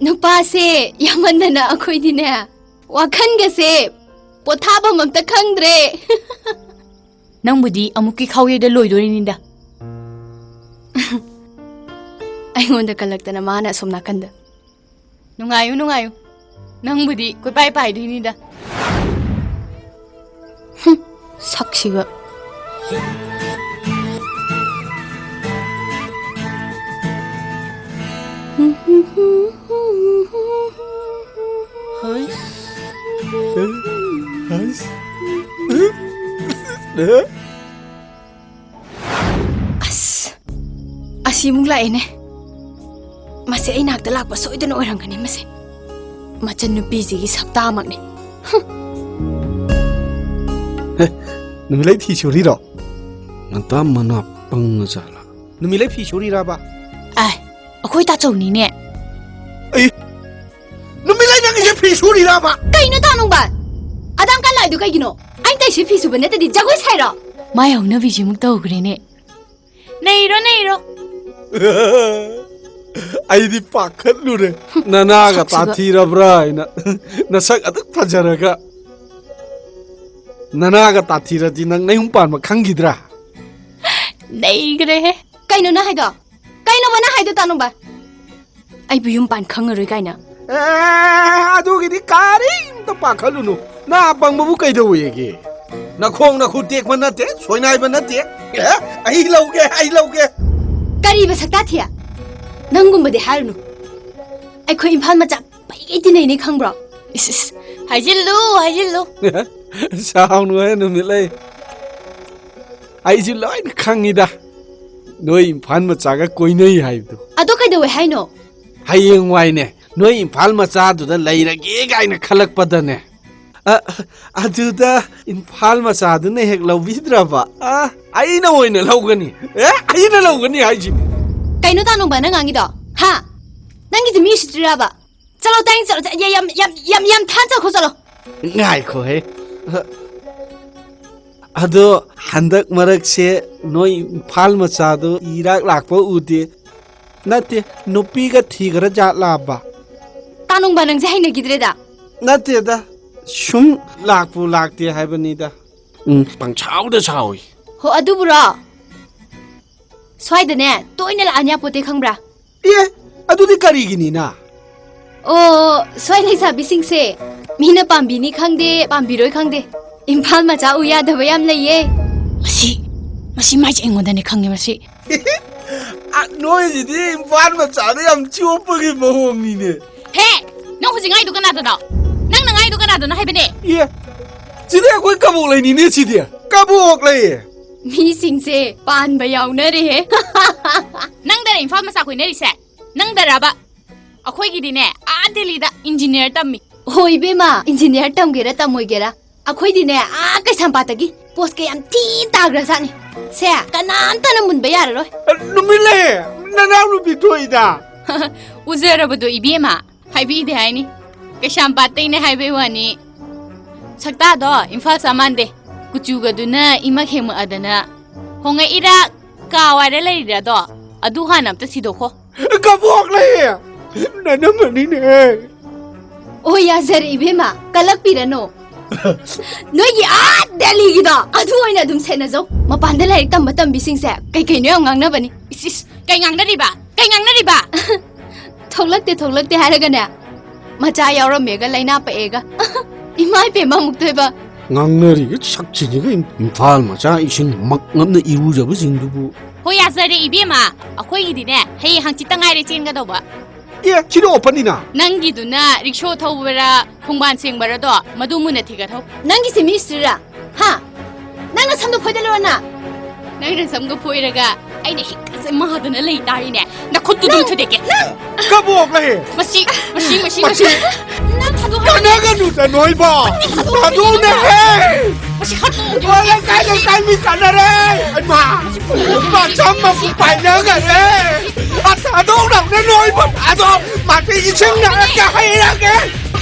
ꯅꯨꯄꯥꯁꯦ ꯌꯥꯝꯃꯟꯗꯅ ꯑꯩꯈꯣꯏꯗꯤꯅꯦ, ꯋꯥꯈꯟꯒꯁꯦ ꯄꯣꯊꯥꯐꯝ ꯑꯝꯇ ꯈꯪꯗ꯭ꯔꯦ꯫ ꯅꯪꯕꯨꯗꯤ ꯑꯃꯨꯛꯀꯤ ꯈꯥꯎꯌꯩꯗ ꯂꯣꯏꯗꯣꯔꯤꯅꯤꯗ꯫ ꯑꯩꯉꯣꯟꯗ ꯀꯜꯂꯛꯇꯅ ꯃꯥꯅ ꯑꯁꯣꯝ ꯅꯥꯀꯟꯗ꯫ ꯅꯨꯡꯉꯥꯏꯌꯨ, ꯅꯨꯡꯉꯥꯏꯌꯨ꯫ ꯅꯪꯕꯨꯗꯤ ꯀꯣꯏꯄꯥꯏ ꯄꯥꯏꯗꯣꯏꯅꯤꯗ꯫ ꯍꯨꯝ, ꯁꯛꯁꯤꯒ꯫ ꯍꯩꯁ꯫ ꯍꯩꯁ꯫ ꯑꯁ, ꯑꯁꯤꯃꯨꯛ ꯂꯥꯛꯑꯦꯅꯦ꯫ ꯃꯁꯦ ꯑꯩ ꯅꯥꯛꯇ ꯂꯥꯛꯄ ꯁꯣꯏꯗꯅ ꯑꯣꯏꯔꯝꯒꯅꯤ ꯃꯁꯦ꯫ ꯃꯆꯟꯅꯨꯄꯤꯁꯤꯒꯤ ꯁꯛꯇꯥꯃꯛꯅꯦ꯫ ꯍꯨꯝ꯫ ꯍꯦ, ꯅꯨꯃꯤꯠꯂꯩ ꯐꯤ ꯁꯨꯔꯤꯔꯣ? ꯉꯟꯇꯥ ꯃꯅꯥ ꯄꯪꯉ ꯖꯥꯠꯂꯥ? ꯅꯨꯃꯤꯠꯂꯩ ꯐꯤ ꯁꯨꯔꯤꯔꯕ? ꯑꯥꯏ, ꯑꯩꯈꯣꯏ ꯇꯥꯆꯧꯅꯤꯅꯦ꯫ ꯑꯩ, ꯅꯨꯃꯤꯠꯂꯩ ꯅꯪꯒꯤꯁꯦ ꯐꯤ ꯁꯨꯔꯤꯔꯕ? ꯀꯩꯅꯣ ꯇꯥꯅꯨꯡꯕ? ꯑꯗꯥꯝ ꯀꯟ ꯂꯥꯛꯏꯗꯣ ꯀꯩꯒꯤꯅꯣ? ꯑꯩꯅ ꯇꯩꯁꯦ ꯐꯤ ꯁꯨꯕ ꯅꯠꯇꯗꯤ ꯖꯒꯣꯏ ꯁꯥꯏꯔꯣ? ꯃꯥꯏ ꯍꯧꯅꯕꯤꯁꯤꯃꯨꯛ ꯇꯧꯈ꯭ꯔꯦꯅꯦ꯫ ꯅꯩꯔꯣ, ꯅꯩꯔꯣ꯫ ꯑꯩꯗꯤ ꯄꯥꯈꯠꯂꯨꯔꯦ꯫ ꯅꯅꯥꯒ ꯁꯛꯁꯤꯒ꯫ ꯇꯥꯊꯤꯔꯕ꯭ꯔꯥ ꯍꯥꯏꯅ꯫ ꯅꯁꯛ ꯑꯗꯨꯛ ꯐꯖꯔꯒ꯫ ꯅꯅꯥꯒ ꯇꯥꯊꯤꯔꯗꯤ ꯅꯪ ꯅꯌꯨꯝ ꯄꯥꯟꯕ ꯈꯪꯈꯤꯗ꯭ꯔꯥ? ꯅꯩꯈ꯭ꯔꯦꯍꯦ꯫ ꯀꯩꯅꯣ ꯅꯪ ꯍꯥꯏꯗꯣ? ꯀꯩꯅꯣꯕ ꯅꯪ ꯍꯥꯏꯗꯣ ꯇꯥꯅꯨꯡꯕ? ꯑꯩꯕꯨ ꯌꯨꯝ ꯄꯥꯟ ꯈꯪꯉꯔꯣꯏ ꯀꯥꯏꯅ? ꯑꯦ, ꯑꯗꯨꯒꯤꯗꯤ ꯀꯔꯤꯝꯇ ꯄꯥꯈꯠꯂꯨꯅꯨ꯫ ꯅꯥ ꯄꯪꯕꯕꯨ ꯀꯩꯗꯧꯋꯦꯒꯦ? ꯅꯈꯣꯡ ꯅꯈꯨꯠ ꯇꯦꯛꯄ ꯅꯠꯇꯦ, ꯁꯣꯏꯅꯥꯏꯕ ꯅꯠꯇꯦ꯫ ꯑꯦ, ꯑꯩ ꯂꯧꯒꯦ, ꯑꯩ ꯂꯧꯒꯦ꯫ ꯀꯔꯤꯕ ꯁꯛꯇꯥ ꯊꯤ? ꯅꯪꯒꯨꯝꯕꯗꯤ ꯍꯥꯏꯔꯨꯅꯨ꯫ ꯑꯩꯈꯣꯏ ꯏꯝꯐꯥꯜ ꯃꯆꯥ ꯄꯩꯒꯩ ꯇꯤꯟꯅꯩꯅꯦ ꯈꯪꯕ꯭ꯔꯣ? ꯏꯁ, ꯏꯁ, ꯍꯥꯏꯖꯤꯜꯂꯨ, ꯍꯥꯏꯖꯤꯜꯂꯨ꯫ ꯁꯥꯎꯅꯨꯍꯦ ꯅꯨꯃꯤꯠꯂꯩ꯫ ꯑꯩꯁꯨ ꯂꯣꯏꯅ ꯈꯪꯉꯤꯗ꯫ ꯅꯣꯏ ꯏꯝꯐꯥꯜ ꯃꯆꯥꯒ ꯀꯣꯏꯅꯩ ꯍꯥꯏꯕꯗꯨ꯫ ꯑꯗꯣ ꯀꯩꯗꯧꯋꯦ ꯍꯥꯏꯅꯣ? ꯍꯌꯦꯡꯋꯥꯏꯅꯦ, ꯅꯣꯏ ꯏꯝꯐꯥꯜ ꯃꯆꯥꯗꯨꯗ ꯂꯩꯔꯒꯦ ꯀꯥꯏꯅ ꯈꯜꯂꯛꯄꯗꯅꯦ, ꯑ, ꯑꯗꯨꯗ ꯏꯝꯐꯥꯜ ꯃꯆꯥꯗꯨꯅ ꯍꯦꯛ ꯂꯧꯕꯤꯗ꯭ꯔꯕ? ꯑ, ꯑꯩꯅ ꯑꯣꯏꯅ ꯂꯧꯒꯅꯤ꯫ ꯑꯦ, ꯑꯩꯅ ꯂꯧꯒꯅꯤ ꯍꯥꯏꯁꯤꯅꯤ꯫ ꯀꯩꯅꯣ ꯇꯥꯅꯨꯡꯕ ꯅꯪ ꯉꯥꯡꯉꯤꯗꯣ? ꯍꯥ? ꯅꯪꯒꯤꯗꯤ ꯃꯤ ꯎꯁꯤꯠꯇ꯭ꯔꯤꯔꯕ? ꯆꯠꯂꯣ, ꯇꯥꯏ, ꯆꯠꯂꯣ, ꯆꯠ-, ꯌꯥ-, ꯌꯥꯝ, ꯌꯥꯝ, ꯌꯥꯝ, ꯌꯥꯝ ꯊꯥꯅ ꯆꯠꯈ꯭ꯔꯣ, ꯆꯠꯂꯣ꯫ ꯉꯥꯏꯈꯣꯍꯦ꯫ ꯑꯗꯣ ꯍꯟꯗꯛ ꯃꯔꯛꯁꯦ ꯅꯣꯏ ꯏꯝꯐꯥꯜ ꯃꯆꯥꯗꯣ ꯏꯔꯥꯛ ꯂꯥꯛꯄ ꯎꯗꯦ꯫ ꯅꯠꯇꯦ, ꯅꯨꯄꯤꯒ ꯊꯤꯈ꯭ꯔ ꯖꯥꯠꯂꯥꯕ? ꯇꯥꯅꯨꯡꯕ ꯅꯪꯁꯦ ꯍꯩꯅꯈꯤꯗ꯭ꯔꯦꯗ꯫ ꯅꯠꯇꯦꯗ, ꯁꯨꯝ ꯂꯥꯛꯄꯨ ꯂꯥꯛꯇꯦ ꯍꯥꯏꯕꯅꯤꯗ꯫ ꯎꯝ, ꯄꯪꯁꯥꯎꯗ ꯁꯥꯎꯏ꯫ ꯍꯣ, ꯑꯗꯨꯕꯨꯔꯣ? ꯁ꯭ꯋꯥꯏꯗꯅꯦ ꯇꯣꯏꯅ ꯂꯥꯛꯍꯟ ꯌꯥꯄꯣꯠꯇꯦ, ꯈꯪꯕ꯭ꯔꯥ? ꯑꯦ, ꯑꯗꯨꯗꯤ ꯀꯔꯤꯒꯤꯅꯤꯅ? ꯑꯣ, ꯁ꯭ꯋꯥꯏ ꯂꯩꯁꯥꯕꯤꯁꯤꯡꯁꯦ ꯃꯤꯅ ꯄꯥꯝꯕꯤꯅꯤ ꯈꯪꯗꯦ, ꯄꯥꯝꯕꯤꯔꯣꯏ ꯈꯪꯗꯦ, ꯏꯝꯐꯥꯜ ꯃꯆꯥ ꯎ ꯌꯥꯗꯕ ꯌꯥꯝ ꯂꯩꯌꯦ꯫ ꯃꯁꯤ, ꯃꯁꯤ ꯃꯥꯏꯁꯦ ꯑꯩꯉꯣꯟꯗꯅꯦ ꯈꯪꯉꯦ ꯃꯁꯤ꯫ ꯑ, ꯅꯣꯏꯁꯤꯗꯤ ꯏꯝꯐꯥꯜ ꯃꯆꯥꯗ ꯌꯥꯝ ꯆꯣꯞꯄꯒꯤ ꯃꯑꯣꯡꯅꯤꯅꯦ꯫ ꯍꯦ! ꯅꯪ ꯍꯧꯖꯤꯛ ꯉꯥꯏꯗꯨ ꯀꯅꯥꯗꯅꯣ? ꯅꯪꯅ ꯉꯥꯏꯗꯨ ꯀꯅꯥꯗꯅꯣ ꯍꯥꯏꯕꯅꯦ? ꯑꯦ, ꯁꯤꯗꯤ ꯑꯩꯈꯣꯏ ꯀꯕꯣꯛ ꯂꯩꯅꯤꯅꯦ ꯁꯤꯗꯤ꯫ ꯀꯕꯣꯛ ꯂꯩ! ꯃꯤꯁꯤꯡꯁꯦ ꯄꯥꯟꯕ ꯌꯥꯎꯅꯔꯦꯍꯦ꯫ ꯅꯪꯗꯔ ꯏꯝꯐꯥꯜ ꯃꯆꯥ ꯀꯣꯏꯅꯔꯤꯁꯦ? ꯅꯪꯗꯔꯕ? ꯑꯩꯈꯣꯏꯒꯤꯗꯤꯅꯦ, ꯑꯥ ꯗꯦꯜꯂꯤꯗ ꯏꯟꯖꯤꯅꯤꯌꯥꯔ ꯇꯝꯃꯤ꯫ ꯍꯣꯏ ꯏꯕꯦꯝꯃ, ꯏꯟꯖꯤꯅꯤꯌꯥꯔ ꯇꯝꯒꯦꯔꯥ ꯇꯝꯃꯣꯏꯒꯦꯔꯥ, ꯑꯩꯈꯣꯏꯗꯤꯅꯦ ꯑꯥ ꯀꯩꯁꯥꯝꯄꯥꯠꯇꯒꯤ ꯄꯣꯁꯀ ꯌꯥꯝ ꯊꯤ ꯇꯥꯈ꯭ꯔꯖꯥꯠꯅꯤ꯫ ꯁꯦ, ꯀꯅꯥꯝꯇꯅ ꯃꯨꯟꯕ ꯌꯥꯔꯔꯣꯏ꯫ ꯅꯨꯃꯤꯠ ꯂꯩ, ꯅꯅꯥꯎ ꯅꯨꯄꯤ ꯊꯣꯛꯏꯗ꯫ ꯎꯖꯔꯕꯗꯣ ꯏꯕꯦꯝꯃ, ꯍꯥꯏꯕꯤꯗꯦ ꯍꯥꯏꯅꯤ꯫ ꯀꯩꯁꯥꯝꯄꯥꯠꯇꯩꯅꯦ ꯍꯥꯏꯕꯩ ꯋꯥꯅꯤ꯫ ꯁꯛꯇꯥꯗꯣ ꯏꯝꯐꯥꯜ ꯆꯞ ꯃꯥꯟꯗꯦ꯫ ꯀꯨꯆꯨꯒꯗꯨꯅ ꯏꯃꯛ ꯍꯦꯡꯃꯛꯑꯗꯅ꯫ ꯍꯣꯡꯉꯛꯏꯔꯥ ꯀꯥ ꯋꯥꯏꯔ ꯂꯩꯔꯤꯔꯥꯗꯣ, ꯑꯗꯨ ꯍꯥꯟꯅ ꯑꯝꯇ ꯊꯤꯗꯣꯛꯈꯣ꯫ ꯀꯕꯣꯛ ꯂꯩ! ꯅꯅꯝꯃꯅꯤꯅꯦ꯫ ꯑꯣ, ꯌꯥꯖꯔꯦ ꯏꯕꯦꯝꯃ, ꯀꯜꯂꯛꯄꯤꯔꯅꯣ꯫ ꯅꯣꯏꯒꯤ ꯑꯥ ꯗꯦꯜꯂꯤꯒꯤꯗꯣ ꯑꯗꯨ ꯑꯣꯏꯅ ꯑꯗꯨꯝ ꯁꯦꯟꯅꯖꯧ꯫ ꯃꯄꯥꯟꯗ ꯂꯥꯏꯔꯤꯛ ꯇꯝꯕ ꯇꯝꯕꯤꯁꯤꯡꯁꯦ ꯀꯩ ꯀꯩꯅꯣ ꯌꯥꯝ ꯉꯥꯡꯅꯕꯅꯤ꯫ ꯏꯁ, ꯏꯁ, ꯀꯩ ꯉꯥꯡꯅꯔꯤꯕ? ꯀꯩ ꯉꯥꯡꯅꯔꯤꯕ? ꯊꯣꯛꯂꯛꯇꯦ, ꯊꯣꯛꯂꯛꯇꯦ ꯍꯥꯏꯔꯒꯅꯦ, ꯃꯆꯥ ꯌꯥꯎꯔꯝꯃꯦꯒ ꯂꯩꯅꯥ ꯄꯛꯑꯦꯒ꯫ ꯏꯃꯥ ꯏꯄꯦꯝꯃ ꯑꯃꯨꯛꯇꯣꯏꯕ꯫ ꯉꯥꯡꯅꯔꯤꯕ ꯁꯛꯁꯤꯡꯁꯤꯒ ꯏꯝꯐꯥꯜ ꯃꯆꯥ ꯏꯁꯤꯡ ꯃꯛ ꯅꯞꯅ ꯏꯔꯨꯖꯕꯁꯤꯡꯗꯨꯕꯨ꯫ ꯍꯣꯏ, ꯌꯥꯖꯔꯦ ꯏꯕꯦꯝꯃ, ꯑꯩꯈꯣꯏꯒꯤꯗꯤꯅꯦ ꯍꯌꯦꯡ ꯍꯪꯆꯤꯠꯇ ꯉꯥꯏꯔꯦ ꯆꯦꯟꯒꯗꯧꯕ꯫ ꯑꯦ, ꯁꯤꯗꯤ ꯑꯣꯄꯟꯅꯤꯅ꯫ ꯅꯪꯒꯤꯗꯨꯅ ꯔꯤꯛꯁꯣ ꯊꯧꯕꯔꯥ, ꯈꯣꯡꯕꯥꯟ ꯁꯦꯡꯕꯔꯥꯗꯣ, ꯃꯗꯨ ꯃꯨꯟꯅ ꯊꯤꯒꯠꯍꯧ꯫ ꯅꯪꯒꯤꯁꯦ ꯃꯤ ꯎꯁꯤꯠꯇ꯭ꯔꯤꯔꯥ? ꯍꯥ? ꯅꯪ ꯅꯁꯝꯗꯣ ꯐꯣꯏꯗꯠꯂꯨꯔꯣ ꯅꯪ? ꯅꯪ ꯅꯁꯝꯒ ꯐꯣꯏꯔꯒ ꯑꯩꯅ ꯍꯤꯛꯀꯁꯦ ꯃꯥꯗꯅ ꯂꯩ ꯇꯥꯔꯤꯅꯦ꯫ ꯅꯈꯨꯠꯇꯨ ꯑꯗꯨꯝ ꯅꯪ, ꯊꯨꯗꯦꯛꯀꯦ꯫ ꯅꯪ! ꯀꯕꯣꯛ ꯂꯩ! ꯃꯁꯤ, ꯃꯁꯤ, ꯃꯁꯤ, ꯃꯁꯤ꯫ ꯃꯁꯤ꯫ ꯅꯪ ꯊꯥꯗꯣꯛꯑꯣ꯫ ꯀꯥꯟꯅꯒꯅꯨꯗ ꯅꯣꯏꯕꯣ꯫ ꯊꯥꯗꯣꯛꯎꯅꯦꯍꯦ꯫ ꯃꯁꯤ ꯈꯔ ꯇꯣꯛꯑꯣ꯫ ꯋꯥ ꯂꯩꯀꯥꯏ ꯂꯩꯀꯥꯏ ꯃꯤ ꯆꯠꯅꯔꯦ꯫ ꯑꯩꯃꯥ, ꯃꯆꯝ ꯃꯄꯨ ꯄꯥꯏꯅꯈꯔꯦ꯫ ꯑꯁ, ꯊꯥꯗꯣꯛꯅꯕꯅꯦ ꯅꯣꯏꯕꯣ꯫ ꯊꯥꯗꯣꯛ꯫ ꯃꯥꯗꯤ ꯏꯁꯤꯡ ꯅꯥꯔꯛꯀꯦ ꯍꯩꯔꯒꯦ꯫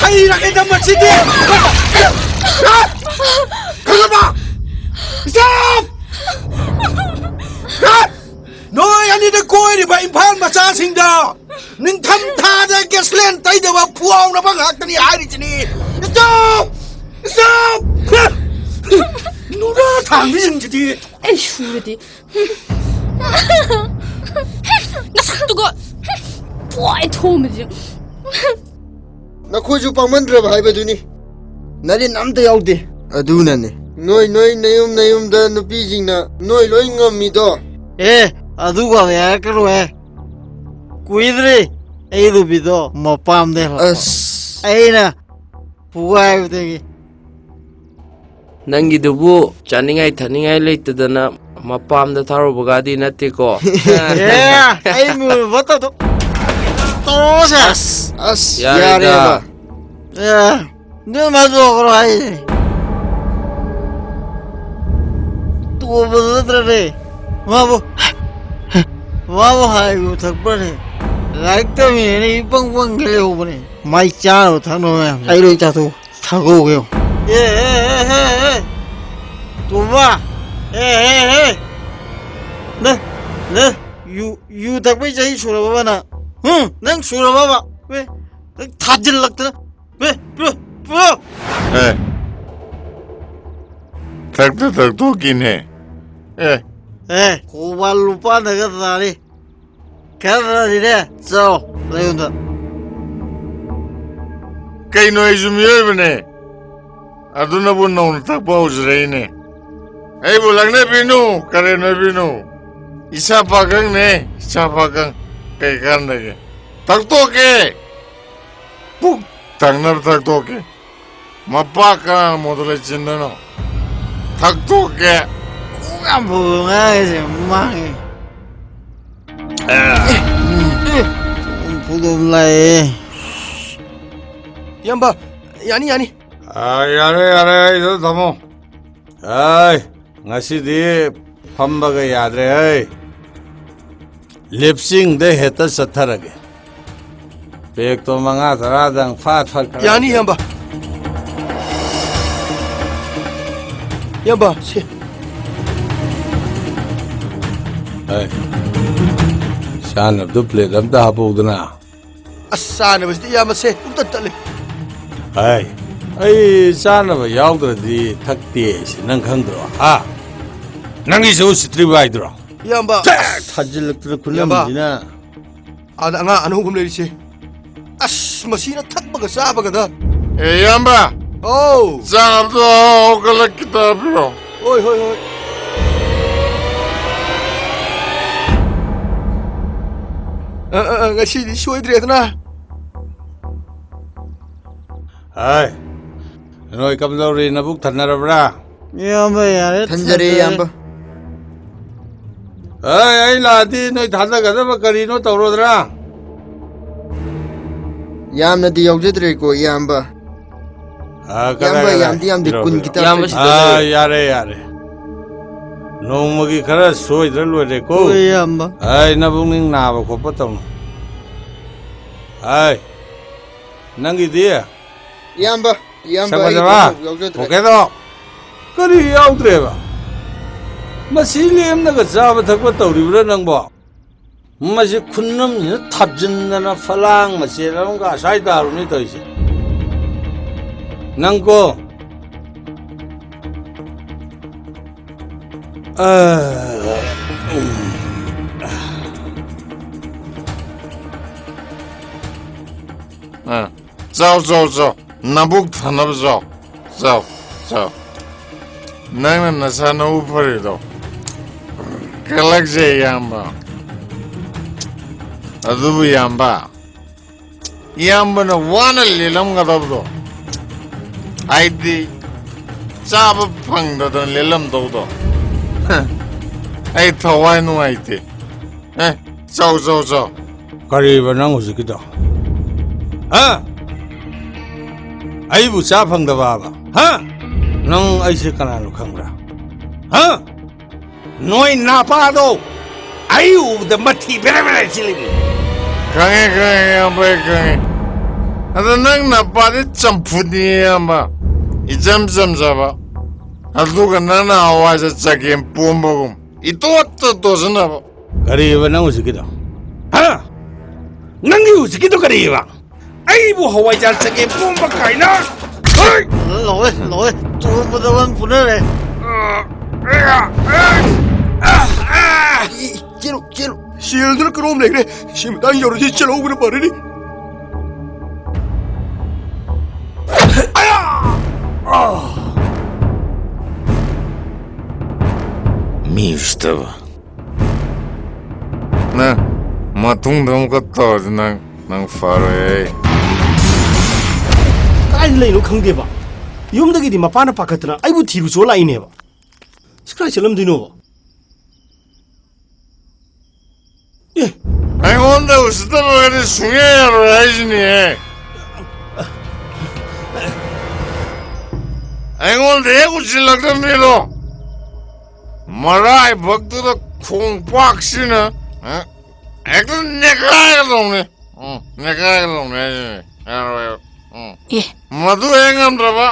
ꯍꯩꯔꯒꯦꯗ ꯃꯁꯤꯗꯤ꯫ ꯈꯪꯉꯕ? ꯏꯆꯥ! ꯅꯣꯏ ꯑꯅꯤꯗ ꯀꯣꯏꯔꯤꯕ ꯏꯝꯐꯥꯜ ꯃꯆꯥꯁꯤꯡꯗ ꯅꯤꯡꯊꯝ ꯊꯥꯗ ꯒꯦꯁꯂꯦꯟ ꯇꯩꯗꯕ ꯐꯨꯍꯥꯎꯅꯕ ꯉꯥꯛꯇꯅꯤ ꯍꯥꯏꯔꯤꯁꯤꯅꯤ꯫ Stop! Stop! ꯅꯨꯔꯥ ꯊꯥꯡꯕꯤꯁꯤꯡꯁꯤꯗꯤ꯫ ꯑꯩ ꯁꯨꯔꯗꯤ꯫ ꯅꯁꯛꯇꯨꯒ꯫ ꯄꯣꯏ ꯊꯣꯝꯕꯁꯤ꯫ ꯅꯈꯣꯏꯁꯨ ꯄꯥꯡꯃꯟꯗ꯭ꯔꯕ ꯍꯥꯏꯕꯗꯨꯅꯤ꯫ ꯅꯔꯦꯟ ꯑꯝꯇ ꯌꯥꯎꯗꯦ꯫ ꯑꯗꯨꯅꯅꯦ꯫ ꯅꯣꯏ, ꯅꯣꯏ ꯅꯌꯨꯝ ꯅꯌꯨꯝꯗ ꯅꯨꯄꯤꯁꯤꯡꯅ ꯅꯣꯏ ꯂꯣꯏ ꯉꯝꯃꯤꯗꯣ꯫ ꯑꯦ, ꯑꯗꯨꯒ ꯍꯥꯏꯔꯛꯀꯅꯨꯍꯦ꯫ ꯀꯨꯏꯗ꯭ꯔꯤ ꯑꯩ ꯅꯨꯄꯤꯗꯣ ꯃꯄꯥꯝꯗ ꯍꯦꯜꯂꯛꯄ꯫ ꯑꯁ꯫ ꯑꯩꯅ ꯐꯨꯒꯥꯏꯕꯗꯒꯤ꯫ ꯅꯪꯒꯤꯗꯨꯕꯨ ꯆꯥꯅꯤꯡꯉꯥꯏ ꯊꯛꯅꯤꯡꯉꯥꯏ ꯂꯩꯇꯗꯅ ꯃꯄꯥꯝꯗ ꯊꯥꯔꯨꯕꯒꯗꯤ ꯅꯠꯇꯦꯀꯣ? ꯑꯦ, ꯑꯩ ꯃꯤꯑꯣꯏꯕ ꯇꯧ-, ꯇꯧꯔꯣꯁꯦ꯫ ꯑꯁ, ꯑꯁ, ꯌꯥꯔꯦꯗ꯫ ꯌꯥꯔꯦꯕ꯫ ꯑꯦ, ꯅꯣꯏ ꯃꯥ ꯇꯣꯛꯈ꯭ꯔꯣ ꯍꯥꯏꯁꯦ꯫ ꯇꯣꯛꯄꯗꯨ ꯅꯠꯇ꯭ꯔꯅꯦ? ꯃꯥꯕꯨ, ꯃꯥꯕꯨ ꯍꯥꯏꯕꯨ ꯊꯛꯄ꯭ꯔꯅꯦ? ꯂꯥꯏꯔꯤꯛ ꯇꯝꯃꯤꯅꯦꯅ ꯏꯄꯪ ꯄꯪꯒ ꯂꯩꯍꯧꯕꯅꯦ꯫ ꯃꯥꯏ ꯆꯥꯅꯕ ꯊꯛꯅꯕ ꯃꯌꯥꯝꯁꯦ ꯑꯩ ꯂꯣꯏ ꯆꯥꯊꯣꯛ-, ꯊꯛꯍꯧꯒꯦ꯫ ꯑꯦ, ꯑꯦ, ꯑꯦ, ꯑꯦ, ꯑꯦ꯫ ꯇꯣꯝꯕ! ꯑꯦ, ꯑꯦ, ꯑꯦ꯫ ꯅꯪ, ꯅꯪ ꯌꯨ, ꯌꯨ ꯊꯛꯄꯩ ꯆꯍꯤ ꯁꯨꯔꯕꯕ ꯅꯪ? ꯍꯨꯝ? ꯅꯪ ꯁꯨꯔꯕꯕ? ꯑꯦ, ꯅꯪ ꯊꯥꯖꯤꯜꯂꯛꯇꯅ꯫ ꯑꯦ, ꯑꯦ, ꯑꯦ꯫ ꯑꯦ꯫ ꯊꯛꯇ ꯊꯛꯇꯣꯛꯀꯤꯅꯦ꯫ ꯑꯦ꯫ ꯑꯦ, ꯈꯣꯡꯕꯥꯜ ꯂꯨꯄꯥ ꯅꯒ ꯇꯥꯔꯤ꯫ ꯈꯔ ꯈꯔꯗꯤꯅꯦ, ꯆꯥꯎ, ꯅꯌꯨꯝꯗ꯫ ꯀꯩꯅꯣ, ꯑꯩꯁꯨ ꯃꯤꯑꯣꯏꯕꯅꯦ꯫ ꯑꯗꯨꯅꯕꯨ ꯅꯧꯅ ꯊꯛꯄ ꯍꯧꯖꯔꯛꯏꯅꯦ꯫ ꯑꯩꯕꯨ ꯂꯛꯅꯕꯤꯅꯨ, ꯀꯔꯦꯝꯅꯕꯤꯅꯨ꯫ ꯏꯁꯥ ꯄꯥꯈꯪꯅꯦ, ꯏꯁꯥ ꯄꯥꯈꯪ꯫ ꯀꯩ ꯀꯥꯟꯗꯒꯦ? ꯊꯛꯇꯣꯛꯀꯦ꯫ ꯄꯨꯛ ꯊꯟꯅꯕ ꯊꯛꯇꯣꯛꯀꯦ꯫ ꯃꯄꯥ ꯀꯅꯥꯅ ꯃꯣꯇꯣꯔ ꯂꯩꯆꯤꯟꯗꯣꯏꯅꯣ? ꯊꯛꯇꯣꯛꯀꯦ꯫ ꯀꯣꯛ ꯌꯥꯝ ꯐꯕ ꯉꯥꯡꯉꯤꯁꯦ ꯃꯥꯡꯉꯦ꯫ ꯑꯦ꯫ ꯐꯨꯗꯣꯝ ꯂꯥꯛꯑꯦ꯫ ꯏꯌꯥꯝꯕ, ꯌꯥꯅꯤ, ꯌꯥꯅꯤ꯫ ꯑꯥ, ꯌꯥꯔꯦ, ꯌꯥꯔꯦ, ꯑꯩꯗꯣ ꯊꯝꯃꯣ꯫ ꯑꯥꯏ, ꯉꯁꯤꯗꯤ ꯐꯝꯕꯒ ꯌꯥꯗ꯭ꯔꯦ, ꯍꯩ꯫ ꯂꯦꯞꯆꯤꯡꯗ ꯍꯦꯛꯇ ꯆꯠꯊꯔꯒꯦ꯫ ꯄꯦꯛꯇꯣ ꯃꯉꯥ ꯇꯔꯥꯗꯪ ꯐꯥꯠ ꯐꯥꯠ ꯈꯔ ꯌꯥꯅꯤ, ꯏꯌꯥꯝꯕ꯫ ꯏꯌꯥꯝꯕ, ꯁꯦ꯫ ꯍꯩ, ꯆꯥꯅꯕꯗꯣ ꯄ꯭ꯂꯦꯠ ꯑꯝꯇ ꯍꯥꯞꯄꯛꯎꯗꯅ꯫ ꯑꯁ, ꯆꯥꯅꯕꯁꯤꯗꯤ ꯏꯌꯥꯝꯕꯁꯦ ꯄꯨꯛꯇ ꯇꯠꯂꯦ꯫ ꯍꯥꯏ, ꯑꯩ ꯆꯥꯅꯕ ꯌꯥꯎꯗ꯭ꯔꯗꯤ ꯊꯛꯇꯦ ꯍꯥꯏꯁꯦ ꯅꯪ ꯈꯪꯗ꯭ꯔꯣ? ꯍꯥ? ꯅꯪꯒꯤꯁꯨ ꯎꯁꯤꯠꯇ꯭ꯔꯤꯕ ꯍꯥꯏꯗꯨꯔꯣ? ꯏꯌꯥꯝꯕ, ꯆꯦ! ꯑꯁ! ꯊꯥꯖꯤꯜꯂꯛꯇꯅ ꯏꯌꯥꯝꯕ꯫ ꯈꯨꯅꯝꯁꯤꯅ꯫ ꯑꯥꯗ ꯑꯉꯥꯡ ꯑꯅꯧꯕ ꯑꯃ ꯂꯩꯔꯤꯁꯦ꯫ ꯑꯁ, ꯃꯁꯤꯅ ꯊꯛꯄꯒ ꯆꯥꯕꯒꯗ꯫ ꯑꯦ, ꯏꯌꯥꯝꯕ! ꯑꯧ! ꯆꯥꯅꯕꯗꯣ ꯍꯧꯒꯠꯂꯛꯈꯤꯗ ꯄꯤꯔꯣ꯫ ꯍꯣꯏ, ꯍꯣꯏ, ꯍꯣꯏ꯫ ꯑ, ꯑ, ꯑ, ꯉꯁꯤꯗꯤ ꯁꯣꯏꯗ꯭ꯔꯦꯗꯅ꯫ ꯍꯥꯏ, ꯅꯣꯏ ꯀꯝꯗꯧꯔꯤ? ꯅꯕꯨꯛ ꯊꯟꯅꯔꯕ꯭ꯔꯥ? ꯏꯌꯥꯝꯕ, ꯌꯥꯔꯦ, ꯊꯟꯖꯔꯦ, ꯊꯟꯖꯔꯦ꯫ ꯏꯌꯥꯝꯕ꯫ ꯍꯥꯏ, ꯑꯩ ꯂꯥꯛꯑꯗꯤ ꯅꯣꯏ ꯊꯥꯗꯒꯗꯕ ꯀꯔꯤꯅꯣ ꯇꯧꯔꯣꯗ꯭ꯔꯥ? ꯌꯥꯝꯅꯗꯤ ꯌꯥꯎꯖꯗ꯭ꯔꯦꯀꯣ, ꯏꯌꯥꯝꯕ꯫ ꯑꯥ, ꯀꯗꯥꯏ, ꯏꯌꯥꯝꯕ, ꯀꯗꯥꯏ? ꯌꯥꯝꯗꯤ ꯌꯥꯝꯗꯦ, ꯄꯤꯔꯣ, ꯀꯨꯟ ꯄꯤꯔꯣ꯫ ꯈꯤꯇꯪ ꯏꯌꯥꯝꯕ ꯂꯩ꯫ ꯁꯤꯗ ꯑꯥ, ꯂꯩꯔꯦ꯫ ꯌꯥꯔꯦ, ꯌꯥꯔꯦ꯫ ꯅꯣꯡꯃꯒꯤ ꯈꯔ ꯁꯣꯏꯗ꯭ꯔ ꯂꯣꯏꯔꯦꯀꯣ꯫ ꯍꯣꯏ, ꯏꯌꯥꯝꯕ꯫ ꯑꯩ ꯅꯕꯨꯛꯅꯤꯡ ꯅꯥꯕ ꯈꯣꯠꯄ ꯇꯧꯅꯨ꯫ ꯑꯩ, ꯅꯪꯒꯤꯗꯤ? ꯏꯌꯥꯝꯕ, ꯏꯌꯥꯝꯕ, ꯁꯛ ꯑꯩꯒꯤꯗꯤ ꯐꯖꯕ? ꯑꯃꯐꯥꯎ ꯌꯥꯎꯖꯗ꯭ꯔꯦ꯫ ꯑꯣꯀꯦꯗꯣ? ꯀꯔꯤ ꯌꯥꯎꯗ꯭ꯔꯦꯕ? ꯃꯁꯤ ꯂꯦꯝꯅꯒ ꯆꯥꯕ ꯊꯛꯄ ꯇꯧꯔꯤꯕ꯭ꯔꯥ ꯅꯪꯕꯣ? ꯃꯁꯤ ꯈꯨꯟꯅꯝꯁꯤꯅ ꯊꯥꯞꯖꯤꯟꯗꯅ ꯐꯂꯥꯡ ꯃꯆꯦꯠ ꯑꯃꯒ ꯑꯁ꯭ꯋꯥꯏ ꯇꯥꯔꯨꯅꯤ ꯇꯧꯔꯤꯁꯦ꯫ ꯅꯪꯀꯣ꯫ ꯑ, ꯎꯝ꯫ ꯑ, ꯆꯥꯎ, ꯆꯥꯎ, ꯆꯥꯎ꯫ ꯅꯕꯨꯛ ꯊꯟꯅꯕ ꯆꯥꯎ꯫ ꯆꯥꯎ, ꯆꯥꯎ꯫ ꯅꯪꯅ ꯅꯁꯥ ꯅꯎ ꯐꯔꯤꯗꯣ ꯀꯜꯂꯛꯁꯦ, ꯏꯌꯥꯝꯕ꯫ ꯑꯗꯨꯕꯨ, ꯏꯌꯥꯝꯕ, ꯏꯌꯥꯝꯕꯅ ꯋꯥꯅ ꯂꯦꯜꯂꯝꯒꯗꯕꯗꯣ, ꯍꯥꯏꯗꯤ ꯆꯥꯕ ꯐꯪꯗꯗꯅ ꯂꯦꯜꯂꯝꯗꯧꯗꯣ, ꯑꯩ ꯊꯋꯥꯏ ꯅꯨꯡꯉꯥꯏꯇꯦ꯫ ꯑꯦ, ꯆꯥꯎ, ꯆꯥꯎ, ꯆꯥꯎ꯫ ꯀꯔꯤꯕ ꯅꯪ ꯍꯧꯖꯤꯛꯀꯤꯗꯣ? ꯍꯥ? ꯑꯩꯕꯨ ꯆꯥ ꯐꯪꯗꯕꯕ? ꯍꯥ? ꯅꯪ ꯑꯩꯁꯦ ꯀꯅꯥꯅꯣ ꯈꯪꯕ꯭ꯔꯥ? ꯍꯥ? ꯅꯣꯏ ꯅꯥꯄꯥꯗꯣ ꯑꯩ ꯎꯕꯗ ꯃꯊꯤ ꯕꯦꯔꯦ ꯕꯦꯔꯦ ꯆꯤꯜꯂꯤꯅꯤ꯫ ꯈꯪꯉꯦ, ꯈꯪꯉꯦ, ꯏꯌꯥꯝꯕ, ꯑꯩ ꯈꯪꯉꯦ꯫ ꯑꯗꯣ ꯅꯪ ꯅꯄꯥꯗꯤ ꯆꯝꯐꯨꯠꯅꯤ, ꯏꯌꯥꯝꯕ꯫ ꯏꯆꯝ ꯆꯝꯖꯕ꯫ ꯑꯗꯨꯒ ꯅꯪꯅ ꯍꯋꯥꯏꯁꯦ ꯆꯒꯦꯝ ꯄꯣꯝꯕꯒꯨꯝ ꯏꯇꯣꯠꯇ ꯇꯣꯠꯁꯤꯟꯅꯕ꯫ ꯀꯔꯤꯕ ꯅꯪ ꯍꯧꯖꯤꯛꯀꯤꯗꯣ? ꯍꯥ? ꯅꯪꯒꯤ ꯍꯧꯖꯤꯛꯀꯤꯗꯣ ꯀꯔꯤꯕ? ꯑꯩꯕꯨ ꯍꯋꯥꯏꯖꯥꯔ ꯆꯒꯦꯝ ꯄꯣꯝꯕ ꯀꯥꯏꯅ? ꯍꯩ! ꯂꯣꯏꯔꯦ, ꯂꯣꯏꯔꯦ꯫ ꯇꯣꯝꯕꯗ ꯋꯥ ꯐꯨꯅꯔꯦ꯫ ꯆꯦꯜꯂꯨ, ꯆꯦꯜꯂꯨ꯫ ꯁꯦꯜꯗꯨꯅ ꯀꯔꯣꯝ ꯂꯩꯈ꯭ꯔꯦ? ꯁꯤ ꯃꯇꯥꯡ ꯌꯧꯔꯗꯤ ꯆꯦꯜꯍꯧꯕꯅ ꯐꯔꯅꯤ꯫ ꯃꯤ ꯎꯁꯤꯠꯇꯕ꯫ ꯅꯪ ꯃꯇꯨꯡꯗ ꯑꯃꯨꯛꯀ ꯇꯧꯔꯗꯤ ꯅꯪ, ꯅꯪ ꯐꯔꯣꯏ꯫ ꯀꯗꯥꯏꯗ ꯂꯩꯅꯣ ꯈꯪꯗꯦꯕ꯫ ꯌꯨꯝꯗꯒꯤꯗꯤ ꯃꯄꯥꯅ ꯄꯥꯈꯠꯇꯅ ꯑꯩꯕꯨ ꯊꯤꯔꯨ ꯆꯣ ꯂꯥꯛꯏꯅꯦꯕ꯫ ꯁꯤ ꯀꯗꯥꯏ ꯆꯠꯂꯝꯗꯣꯏꯅꯣꯕ? ꯑꯦ꯫ ꯑꯩꯉꯣꯟꯗ ꯎꯁꯤꯠꯇꯕꯒꯗꯤ ꯁꯨꯡꯌꯥ ꯌꯥꯔꯣꯏ ꯍꯥꯏꯁꯤꯅꯦ꯫ ꯑꯩꯉꯣꯟꯗ ꯍꯦꯛ ꯎꯁꯤꯜꯂꯛꯇꯕ ꯃꯤꯗꯣ ꯃꯔꯥꯏꯕꯛꯇꯨꯗ ꯈꯣꯡꯄꯥꯛꯁꯤꯅ, ꯑ, ꯍꯦꯛꯇ ꯅꯦꯠꯈꯥꯏꯒꯗꯧꯅꯤ꯫ ꯎꯝ, ꯅꯦꯠꯈꯥꯏꯒꯗꯧꯅꯤ ꯍꯥꯏꯁꯤꯅꯦ꯫ ꯌꯥꯔꯣꯏꯕ꯫ ꯎꯝ꯫ ꯑꯦ꯫ ꯃꯗꯨ ꯍꯦꯛ ꯉꯝꯗ꯭ꯔꯕ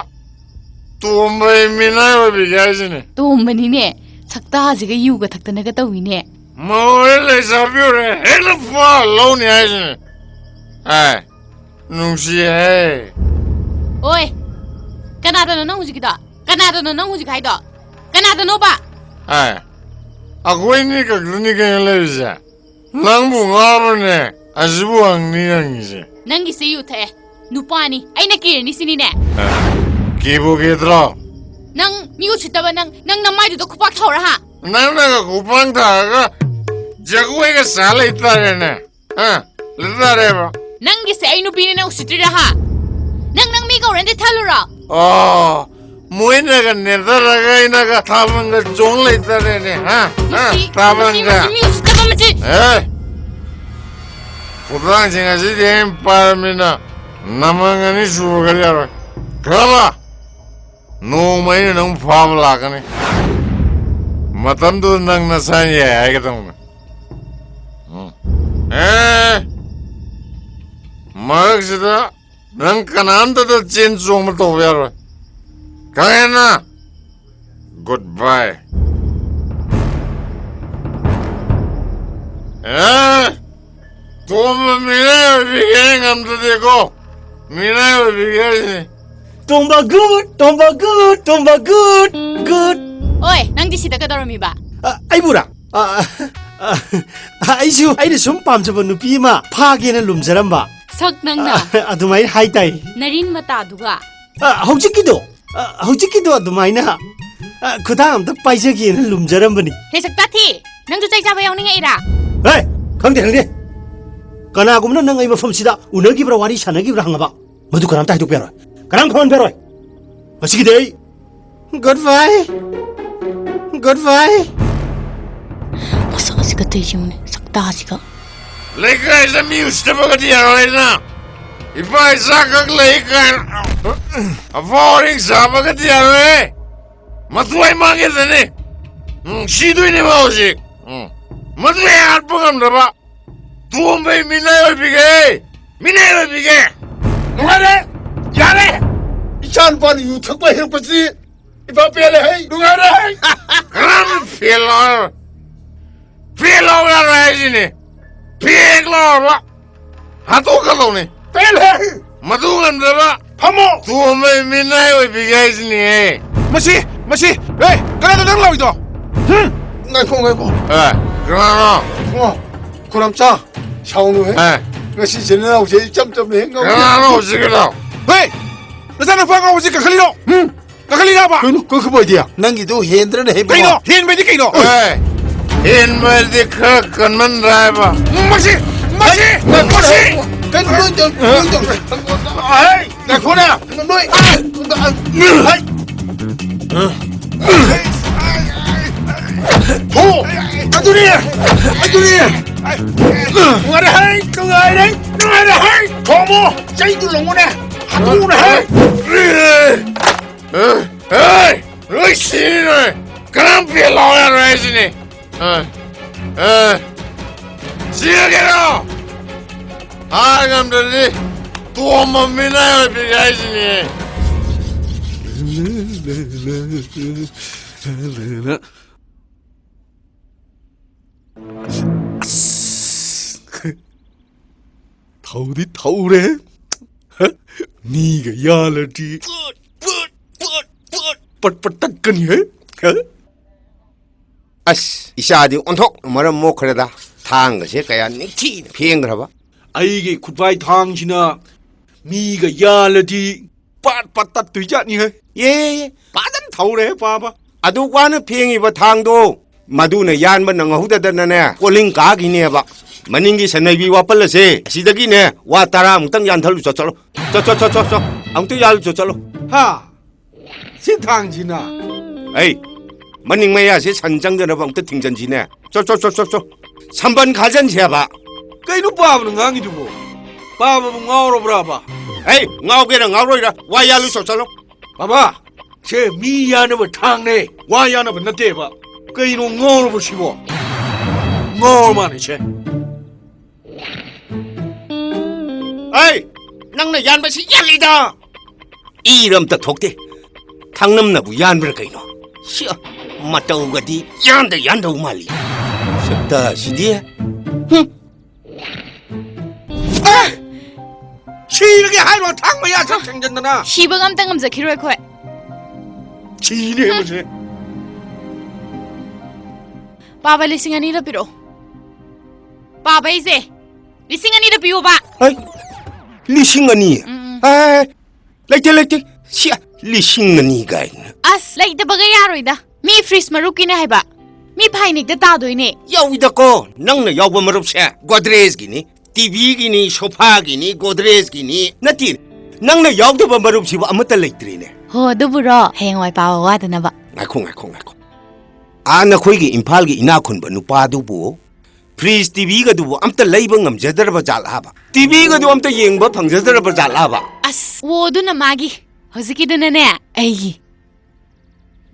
ꯇꯣꯝꯕ ꯑꯩ ꯃꯤꯅꯥꯏ ꯑꯣꯏꯕꯤꯒꯦ ꯍꯥꯏꯁꯤꯅꯦ꯫ ꯇꯣꯝꯕꯅꯤꯅꯦ꯫ ꯁꯛꯇꯥꯁꯤꯒ ꯌꯨꯒ ꯊꯛꯇꯅꯒ ꯇꯧꯏꯅꯦ꯫ ꯃꯧ ꯑꯣꯏꯔꯦ ꯂꯩꯁꯥꯕꯤ ꯑꯣꯏꯔꯦ ꯍꯦꯛꯇ ꯐꯥ ꯂꯧꯅꯤ ꯍꯥꯏꯁꯤꯅꯦ꯫ ꯑꯦ, ꯅꯨꯡꯁꯤꯍꯦ꯫ ꯑꯣꯏ, ꯀꯅꯥꯗꯅꯣ ꯅꯪ ꯍꯧꯖꯤꯛꯀꯤꯗꯣ? ꯀꯅꯥꯗꯅꯣ ꯅꯪ ꯍꯧꯖꯤꯛ ꯍꯥꯏꯗꯣ? ꯀꯅꯥꯗꯅꯣꯕ? ꯑꯦ, ꯑꯩꯈꯣꯏꯅꯤ ꯈꯛꯇꯅꯤ ꯀꯩꯅꯣ ꯂꯩꯔꯤꯁꯦ꯫ ꯅꯪꯕꯨ ꯉꯥꯎꯔꯅꯦ ꯑꯁꯤꯕꯨ ꯍꯪꯅꯤ ꯍꯪꯉꯤꯁꯦ꯫ ꯅꯪꯒꯤꯁꯦ ꯌꯨ ꯊꯛꯑꯦ꯫ ꯅꯨꯄꯥꯅꯤ꯫ ꯑꯩꯅ ꯀꯤꯔꯅꯤ ꯁꯤꯅꯤꯅꯦ꯫ ꯑꯦ, ꯀꯤꯕꯨ ꯀꯤꯗ꯭ꯔꯣ? ꯅꯪ ꯃꯤ ꯎꯁꯤꯠꯇꯕ ꯅꯪ, ꯅꯪ ꯅꯃꯥꯏꯗꯨꯗ ꯈꯨꯄꯥꯛ ꯊꯥꯎꯔ ꯍꯥ? ꯅꯪꯅꯒ ꯈꯨꯄꯥꯛ ꯊꯥꯔꯒ ꯖꯒꯣꯏꯒ ꯁꯥ ꯂꯩꯇꯥꯔꯦꯅꯦ꯫ ꯍꯥ? ꯂꯩꯇꯥꯔꯦꯕ꯫ ꯅꯪꯒꯤꯁꯦ ꯑꯩ ꯅꯨꯄꯤꯅꯦ ꯅꯪ ꯎꯁꯤꯠꯇ꯭ꯔꯤꯔꯥ ꯍꯥ? ꯅꯪ, ꯅꯪ ꯃꯤ ꯀꯧꯔꯦꯅ ꯊꯜꯂꯨꯔꯣ? ꯑꯣ, ꯃꯣꯏꯅꯒ ꯅꯦꯠꯊꯔꯒ ꯑꯩꯅꯒ ꯊꯥꯕꯜꯒ ꯆꯣꯡ ꯂꯩꯇꯥꯔꯦꯅꯦ, ꯍꯥ? ꯍꯥ? ꯃꯁꯤ, ꯊꯥꯕꯜꯒ꯫ ꯃꯁꯤ, ꯃꯁꯤ ꯃꯤ ꯎꯁꯤꯠꯇꯕ ꯃꯆꯤꯟ꯫ ꯑꯦ! ꯈꯨꯗꯥꯡꯁꯤꯡ ꯑꯁꯤꯗꯤ ꯑꯩꯅ ꯄꯥꯏꯔꯕꯅꯤꯅ ꯅꯃꯪ ꯑꯅꯤ ꯁꯨꯔꯒꯗꯤ ꯌꯥꯔꯣꯏ꯫ ꯈꯪꯉꯕ? ꯅꯣꯡꯃ ꯑꯩꯅ ꯅꯪ ꯐꯥꯕ ꯂꯥꯛꯀꯅꯤ꯫ ꯃꯇꯝꯗꯨꯗ ꯅꯪ ꯅꯁꯥꯅ ꯌꯥꯏ ꯍꯥꯏꯒꯗꯧꯅꯤ꯫ ꯎꯝ꯫ ꯑꯦ! ꯃꯔꯛꯁꯤꯗ ꯅꯪ ꯀꯅꯥꯝꯇꯗ ꯆꯦꯟ ꯆꯣꯡꯕ ꯇꯧꯕ ꯌꯥꯔꯣꯏ꯫ ꯈꯪꯉꯦꯅ? Goodbye꯫ ꯑꯦ? ꯇꯣꯝꯕ ꯃꯤꯅꯥꯏ ꯑꯣꯏꯕꯤꯒꯦ ꯉꯝꯗ꯭ꯔꯗꯤꯀꯣ, ꯃꯤꯅꯥꯏ ꯑꯣꯏꯕꯤꯒꯦ ꯍꯥꯏꯁꯤꯅꯤ꯫ ꯇꯣꯝꯕ good, ꯇꯣꯝꯕ good, ꯇꯣꯝꯕ good, good꯫ ꯑꯣꯏ, ꯅꯪꯗꯤ ꯁꯤꯗ ꯀꯩꯗꯧꯔꯝꯃꯤꯕ? ꯑ, ꯑꯩꯕꯨꯔꯥ? ꯑ, ꯑ, ꯑ, ꯑꯩꯁꯨ, ꯑꯩꯅ ꯁꯨꯝ ꯄꯥꯝꯖꯕ ꯅꯨꯄꯤ ꯑꯃ ꯐꯥꯒꯦꯅ ꯂꯨꯝꯖꯔꯝꯕ꯫ ꯁꯛ ꯅꯪꯅ? ꯑ, ꯑꯗꯨꯃꯥꯏꯅ ꯍꯥꯏ ꯇꯥꯏ꯫ ꯅꯔꯤꯟ ꯃꯇꯥꯗꯨꯒ? ꯑ, ꯍꯧꯖꯤꯛꯀꯤꯗꯣ, ꯑ, ꯍꯧꯖꯤꯛꯀꯤꯗꯣ ꯑꯗꯨꯃꯥꯏꯅ, ꯑ, ꯈꯨꯗꯥꯡ ꯑꯝꯇ ꯄꯥꯏꯖꯒꯦꯅ ꯂꯨꯝꯖꯔꯝꯕꯅꯤ꯫ ꯍꯦ, ꯁꯛꯇꯥ ꯊꯤ! ꯅꯪꯁꯨ ꯆꯩ ꯆꯥꯕ ꯌꯥꯎꯅꯤꯡꯉꯛꯏꯔꯥ? ꯍꯦ! ꯈꯪꯗꯦ, ꯈꯪꯗꯦ꯫ ꯀꯅꯥꯒꯨꯝꯕꯅ ꯅꯪ ꯑꯩ ꯃꯐꯝꯁꯤꯗ ꯎꯅꯈꯤꯕ꯭ꯔꯥ, ꯋꯥꯔꯤ ꯁꯥꯟꯅꯈꯤꯕ꯭ꯔꯥ ꯍꯪꯉꯕ? ꯃꯗꯨ ꯀꯅꯥꯝꯇ ꯍꯥꯏꯗꯣꯛꯄ ꯌꯥꯔꯣꯏ꯫ ꯀꯅꯥꯝ ꯈꯪꯍꯟꯕ ꯌꯥꯔꯣꯏ꯫ ꯉꯁꯤꯒꯤꯗꯤ ꯑꯩ goodbye꯫ Goodbye꯫ ꯃꯁꯛ ꯑꯁꯤꯒ ꯇꯧꯔꯤꯁꯤ ꯌꯦꯡꯉꯨꯅꯦ, ꯁꯛꯇꯥꯁꯤꯒ꯫ ꯂꯩꯀꯥꯏꯗ ꯃꯤ ꯎꯁꯤꯠꯇꯕꯒꯗꯤ ꯌꯥꯔꯣꯏꯅ꯫ ꯏꯄꯥ ꯏꯆꯥ ꯈꯛ ꯂꯩ ꯀꯥꯏꯅ ꯑꯐꯥꯎ ꯑꯔꯤꯡ ꯁꯥꯕꯒꯗꯤ ꯌꯥꯔꯣꯏꯍꯦ꯫ ꯃꯗꯨ ꯑꯩ ꯃꯥꯡꯉꯦꯗꯅꯦ꯫ ꯎꯝ, ꯁꯤꯗꯣꯏꯅꯦꯕ ꯍꯧꯖꯤꯛ꯫ ꯎꯝ꯫ ꯃꯗꯨ ꯑꯩ ꯍꯥꯠꯄ ꯉꯝꯗ꯭ꯔꯕ꯫ ꯇꯣꯝꯕꯩ ꯃꯤꯅꯥꯏ ꯑꯣꯏꯕꯤꯒꯦ꯫ ꯃꯤꯅꯥꯏ ꯑꯣꯏꯕꯤꯒꯦ꯫ ꯅꯨꯡꯉꯥꯏꯔꯦ꯫ ꯌꯥꯔꯦ꯫ ꯏꯆꯥ ꯅꯨꯄꯥꯅ ꯌꯨ ꯊꯛꯄ ꯍꯩꯔꯛꯄꯁꯤ ꯏꯄꯥ ꯄꯦꯜꯂꯦ ꯍꯩ꯫ ꯅꯨꯡꯉꯥꯏꯔꯦ ꯍꯩ꯫ ꯀꯔꯝ ꯐꯦꯜ ꯂꯧꯔ? ꯐꯦꯜ ꯂꯧꯔ ꯍꯥꯏꯁꯤꯅꯦ꯫ ꯐꯦꯜ ꯂꯧꯔꯕ꯫ ꯍꯥꯠꯇꯣꯛꯀꯗꯧꯅꯤ꯫ ꯄꯦꯜꯂꯦ꯫ ꯃꯗꯨ ꯉꯝꯗ꯭ꯔꯕ꯫ ꯐꯝꯃꯣ꯫ ꯇꯣꯝꯕꯩ ꯃꯤꯅꯥꯏ ꯑꯣꯏꯕꯤꯒꯦ ꯍꯥꯏꯁꯤꯅꯦ꯫ ꯃꯁꯤ, ꯃꯁꯤ, ꯑꯦ, ꯀꯅꯥꯅꯣ ꯅꯪ ꯂꯥꯎꯔꯤꯗꯣ? ꯍꯨꯝ? ꯉꯥꯏꯈꯣ, ꯉꯥꯏꯈꯣ꯫ ꯑꯦ, ꯀꯅꯥꯅꯣ? ꯉꯥꯏꯈꯣ꯫ ꯈꯨꯔꯝꯆꯥ, ꯁꯥꯎꯅꯨꯍꯦ꯫ ꯑꯦ꯫ ꯉꯁꯤ ꯏꯆꯤꯟ ꯏꯅꯥꯎꯁꯦ ꯏꯆꯝ ꯆꯝꯅ ꯍꯦꯛ ꯉꯥꯎꯖꯩ꯫ ꯀꯅꯥꯅꯣ ꯍꯧꯖꯤꯛꯀꯤꯗꯣ? ꯍꯦ! ꯅꯆꯥꯅꯨꯄꯥ ꯉꯥꯎꯕꯁꯤ ꯀꯟꯈꯠꯂꯤꯔꯣ? ꯍꯨꯝ? ꯀꯟꯈꯠꯂꯤꯔꯕ? ꯀꯩꯅꯣ, ꯀꯟꯈꯠꯄ ꯑꯣꯏꯗꯤ? ꯅꯪꯒꯤꯗꯨ ꯍꯦꯟꯗ꯭ꯔꯅ ꯍꯦꯟꯕ꯫ ꯀꯩꯅꯣ? ꯍꯦꯟꯕꯗꯤ ꯀꯩꯅꯣ? ꯑꯦ, ꯍꯦꯟꯕꯗꯤ ꯈꯔ ꯀꯟꯃꯟꯗ꯭ꯔꯥ ꯍꯥꯏꯕ? ꯃꯁꯤ! ꯃꯁꯤ! ꯉꯥꯏꯈꯣ, ꯃꯁꯤ! ꯉꯥꯏꯈꯣ꯫ ꯀꯩꯅꯣ, ꯅꯣꯏ ꯇꯧ-, ꯅꯣꯏ ꯇꯧ-, ꯍꯩ! ꯉꯥꯏꯈꯣꯅꯦ! ꯅꯣꯏ! ꯍꯩ! ꯍꯣ! ꯑꯗꯨꯅꯤ! ꯑꯗꯨꯅꯤ! ꯅꯨꯡꯉꯥꯏꯔꯦ ꯍꯩ! ꯅꯨꯡꯉꯥꯏꯔꯦ! ꯅꯨꯡꯉꯥꯏꯔꯦ ꯍꯩ! ꯊꯣꯡꯉꯣ! ꯆꯩꯗꯨ ꯂꯪꯉꯨꯅꯦ! ꯍꯥꯠꯇꯣꯛꯎꯅꯦꯍꯦ! ꯑꯦ, ꯑꯦ, ꯂꯣꯏ ꯁꯤꯔꯦ! ꯀꯅꯥꯝ ꯄꯦꯟ ꯂꯥꯎ ꯌꯥꯔꯣꯏ ꯍꯥꯏꯁꯤꯅꯦ! ꯑ, ꯑ, ꯁꯤꯔꯒꯦꯔꯣ? ꯍꯥꯏ ꯉꯝꯗ꯭ꯔꯗꯤ ꯇꯣꯝꯕ ꯃꯤꯅꯥꯏ ꯑꯣꯏꯕꯤꯒꯦ ꯍꯥꯏꯁꯤꯅꯦ! ꯑꯁ! ꯊꯧꯗꯤ ꯊꯧꯔꯦ꯫ ꯃꯤꯒ ꯌꯥꯜꯂꯗꯤ ꯄꯠ ꯄꯠ ꯇꯠꯀꯅꯤꯍꯦ꯫ ꯑꯁ, ꯏꯆꯥꯗꯤ ꯑꯣꯟꯊꯣꯛꯅ ꯃꯔꯝ ꯃꯣꯛꯈ꯭ꯔꯦꯗ꯫ ꯊꯥꯡꯒꯁꯦ ꯀꯌꯥ ꯅꯤꯡꯊꯤꯅ ꯐꯦꯡꯈ꯭ꯔꯕ꯫ ꯑꯩꯒꯤ ꯈꯨꯠꯄꯥꯏ ꯊꯥꯡꯁꯤꯅ ꯃꯤꯒ ꯌꯥꯜꯂꯗꯤ ꯄꯥꯠ ꯄꯥꯠ ꯇꯠꯇꯣꯏ ꯖꯥꯠꯅꯤꯍꯦ꯫ ꯌꯦ, ꯌꯦ, ꯌꯦ꯫ ꯐꯖꯅ ꯊꯧꯔꯦ ꯄꯥꯕ꯫ ꯑꯗꯨ ꯋꯥꯅ ꯐꯦꯡꯉꯤꯕ ꯊꯥꯡꯗꯣ ꯃꯗꯨꯅ ꯌꯥꯟꯕ ꯅꯪꯍꯧꯗꯗꯅꯅꯦ, ꯀꯣꯂꯤꯡ ꯀꯥꯈꯤꯅꯦꯕ꯫ ꯃꯅꯤꯡꯒꯤ ꯁꯟꯅꯩꯕꯤ ꯋꯥꯄꯜ ꯑꯁꯦ ꯑꯁꯤꯗꯒꯤꯅꯦ ꯋꯥ ꯇꯔꯥꯃꯨꯛꯇꯪ ꯌꯥꯟꯊꯠꯂꯨ ꯆꯣ, ꯆꯠꯂꯣ꯫ ꯆꯣ, ꯆꯣ, ꯆꯣ, ꯆꯣ, ꯆꯣ꯫ ꯑꯃꯨꯛꯇ ꯌꯥꯜꯂꯨ ꯆꯣ, ꯆꯠꯂꯣ꯫ ꯍꯥ? ꯁꯤ ꯊꯥꯡꯁꯤꯅ? ꯑꯩ, ꯃꯅꯤꯡ ꯃꯌꯥꯁꯦ ꯁꯟ ꯆꯪꯗꯅꯕ ꯑꯃꯨꯛꯇ ꯊꯤꯡꯖꯤꯟꯁꯤꯅꯦ꯫ ꯆꯣ, ꯆꯣ, ꯆꯣ, ꯆꯣ, ꯆꯣ꯫ ꯁꯝꯕꯟ ꯈꯥꯖꯤꯟꯁꯦꯕ꯫ ꯀꯩꯅꯣ ꯄꯥꯕꯅ ꯉꯥꯡꯉꯤꯗꯨꯕꯣ? ꯄꯥꯕꯕꯨ ꯉꯥꯎꯔꯕ꯭ꯔꯥꯕ? ꯑꯩ, ꯉꯥꯎꯒꯦꯔꯥ ꯉꯥꯎꯔꯣꯏꯔꯥ, ꯋꯥ ꯌꯥꯜꯂꯨ ꯆꯣ, ꯆꯠꯂꯣ꯫ ꯕꯥꯕꯥ, ꯁꯦ ꯃꯤ ꯌꯥꯟꯅꯕ ꯊꯥꯡꯅꯦ, ꯋꯥ ꯌꯥꯟꯅꯕ ꯅꯠꯇꯦꯕ꯫ ꯀꯩꯅꯣ ꯉꯥꯎꯔꯕ ꯁꯤꯕꯣ? ꯉꯥꯎꯔ ꯃꯥꯜꯂꯦ ꯁꯦ꯫ ꯑꯩ, ꯅꯪꯅ ꯌꯥꯟꯕꯁꯤ ꯌꯥꯜꯂꯤꯗ꯫ ꯏꯔ ꯑꯝꯇ ꯊꯣꯛꯇꯦ꯫ ꯊꯥꯡꯅꯝꯅꯕꯨ ꯌꯥꯟꯕ꯭ꯔꯥ ꯀꯩꯅꯣ? ꯁꯤ ꯃꯇꯧꯒꯗꯤ ꯌꯥꯟꯗ ꯌꯥꯟꯗꯧ ꯃꯥꯜꯂꯤ꯫ ꯁꯛꯇ ꯁꯤꯗꯤ꯫ ꯍꯨꯝ꯫ ꯑꯦ! ꯁꯤꯔꯒꯦ ꯍꯥꯏꯔꯣ ꯊꯥꯡ ꯃꯌꯥ ꯁꯛ ꯊꯦꯡꯖꯟꯗꯅ? ꯁꯤꯕꯒ ꯑꯝꯇ ꯉꯝꯖꯈꯤꯔꯣꯏ ꯑꯩꯈꯣꯏ꯫ ꯁꯤꯅꯦ ꯃꯁꯦ꯫ ꯄꯥꯕ ꯂꯤꯁꯤꯡ ꯑꯅꯤꯗ ꯄꯤꯔꯛꯑꯣ꯫ ꯄꯥꯕ ꯑꯩꯁꯦ ꯂꯤꯁꯤꯡ ꯑꯅꯤꯗ ꯄꯤꯌꯣꯕ꯫ ꯍꯩ, ꯂꯤꯁꯤꯡ ꯑꯅꯤ? ꯎꯝ, ꯎꯝ꯫ ꯑꯦ, ꯂꯩꯇꯦ, ꯂꯩꯇꯦ꯫ ꯁꯤ ꯂꯤꯁꯤꯡ ꯑꯅꯤ ꯀꯥꯏꯅ꯫ ꯑꯁ, ꯂꯩꯇꯕꯒ ꯌꯥꯔꯣꯏꯗ꯫ ꯃꯤ ꯐ꯭ꯔꯤꯖ ꯃꯔꯨꯞꯀꯤꯅꯦ ꯍꯥꯏꯕ꯫ ꯃꯤ ꯐꯥꯏꯅꯦꯛꯇ ꯇꯥꯗꯣꯏꯅꯦ꯫ ꯌꯥꯎꯏꯗꯀꯣ, ꯅꯪꯅ ꯌꯥꯎꯕ ꯃꯔꯨꯞꯁꯦ ꯒꯣꯗ꯭ꯔꯦꯖꯀꯤꯅꯤ, ꯇꯤꯚꯤꯒꯤꯅꯤ, ꯁꯣꯐꯥꯒꯤꯅꯤ, ꯒꯣꯗ꯭ꯔꯦꯖꯀꯤꯅꯤ꯫ ꯅꯠꯇꯦ, ꯅꯪꯅ ꯌꯥꯎꯗꯕ ꯃꯔꯨꯞꯁꯤꯕꯨ ꯑꯃꯠꯇ ꯂꯩꯇ꯭ꯔꯦꯅꯦ꯫ ꯍꯣ, ꯑꯗꯨꯕꯨꯔꯣ? ꯍꯌꯦꯡꯋꯥꯏ ꯄꯥꯕ ꯋꯥꯗꯅꯕ꯫ ꯉꯥꯏꯈꯣ, ꯉꯥꯏꯈꯣ, ꯉꯥꯏꯈꯣ꯫ ꯑꯥ, ꯅꯈꯣꯏꯒꯤ ꯏꯝꯐꯥꯜꯒꯤ ꯏꯅꯥꯛ ꯈꯨꯟꯕ ꯅꯨꯄꯥꯗꯨꯕꯨ ꯐ꯭ꯔꯤꯖ, ꯇꯤꯚꯤꯒꯗꯨꯕꯨ ꯑꯝꯇ ꯂꯩꯕ ꯉꯝꯖꯗ꯭ꯔꯕ ꯖꯥꯠꯂꯕ? ꯇꯤꯚꯤꯒꯗꯨ ꯑꯝꯇ ꯌꯦꯡꯕ ꯐꯪꯖꯗ꯭ꯔꯕ ꯖꯥꯠꯂꯕ? ꯑꯁ, ꯑꯣ, ꯑꯗꯨꯅ ꯃꯥꯒꯤ, ꯍꯧꯖꯤꯛꯀꯤꯗꯨꯅꯅꯦ ꯑꯩꯒꯤ꯫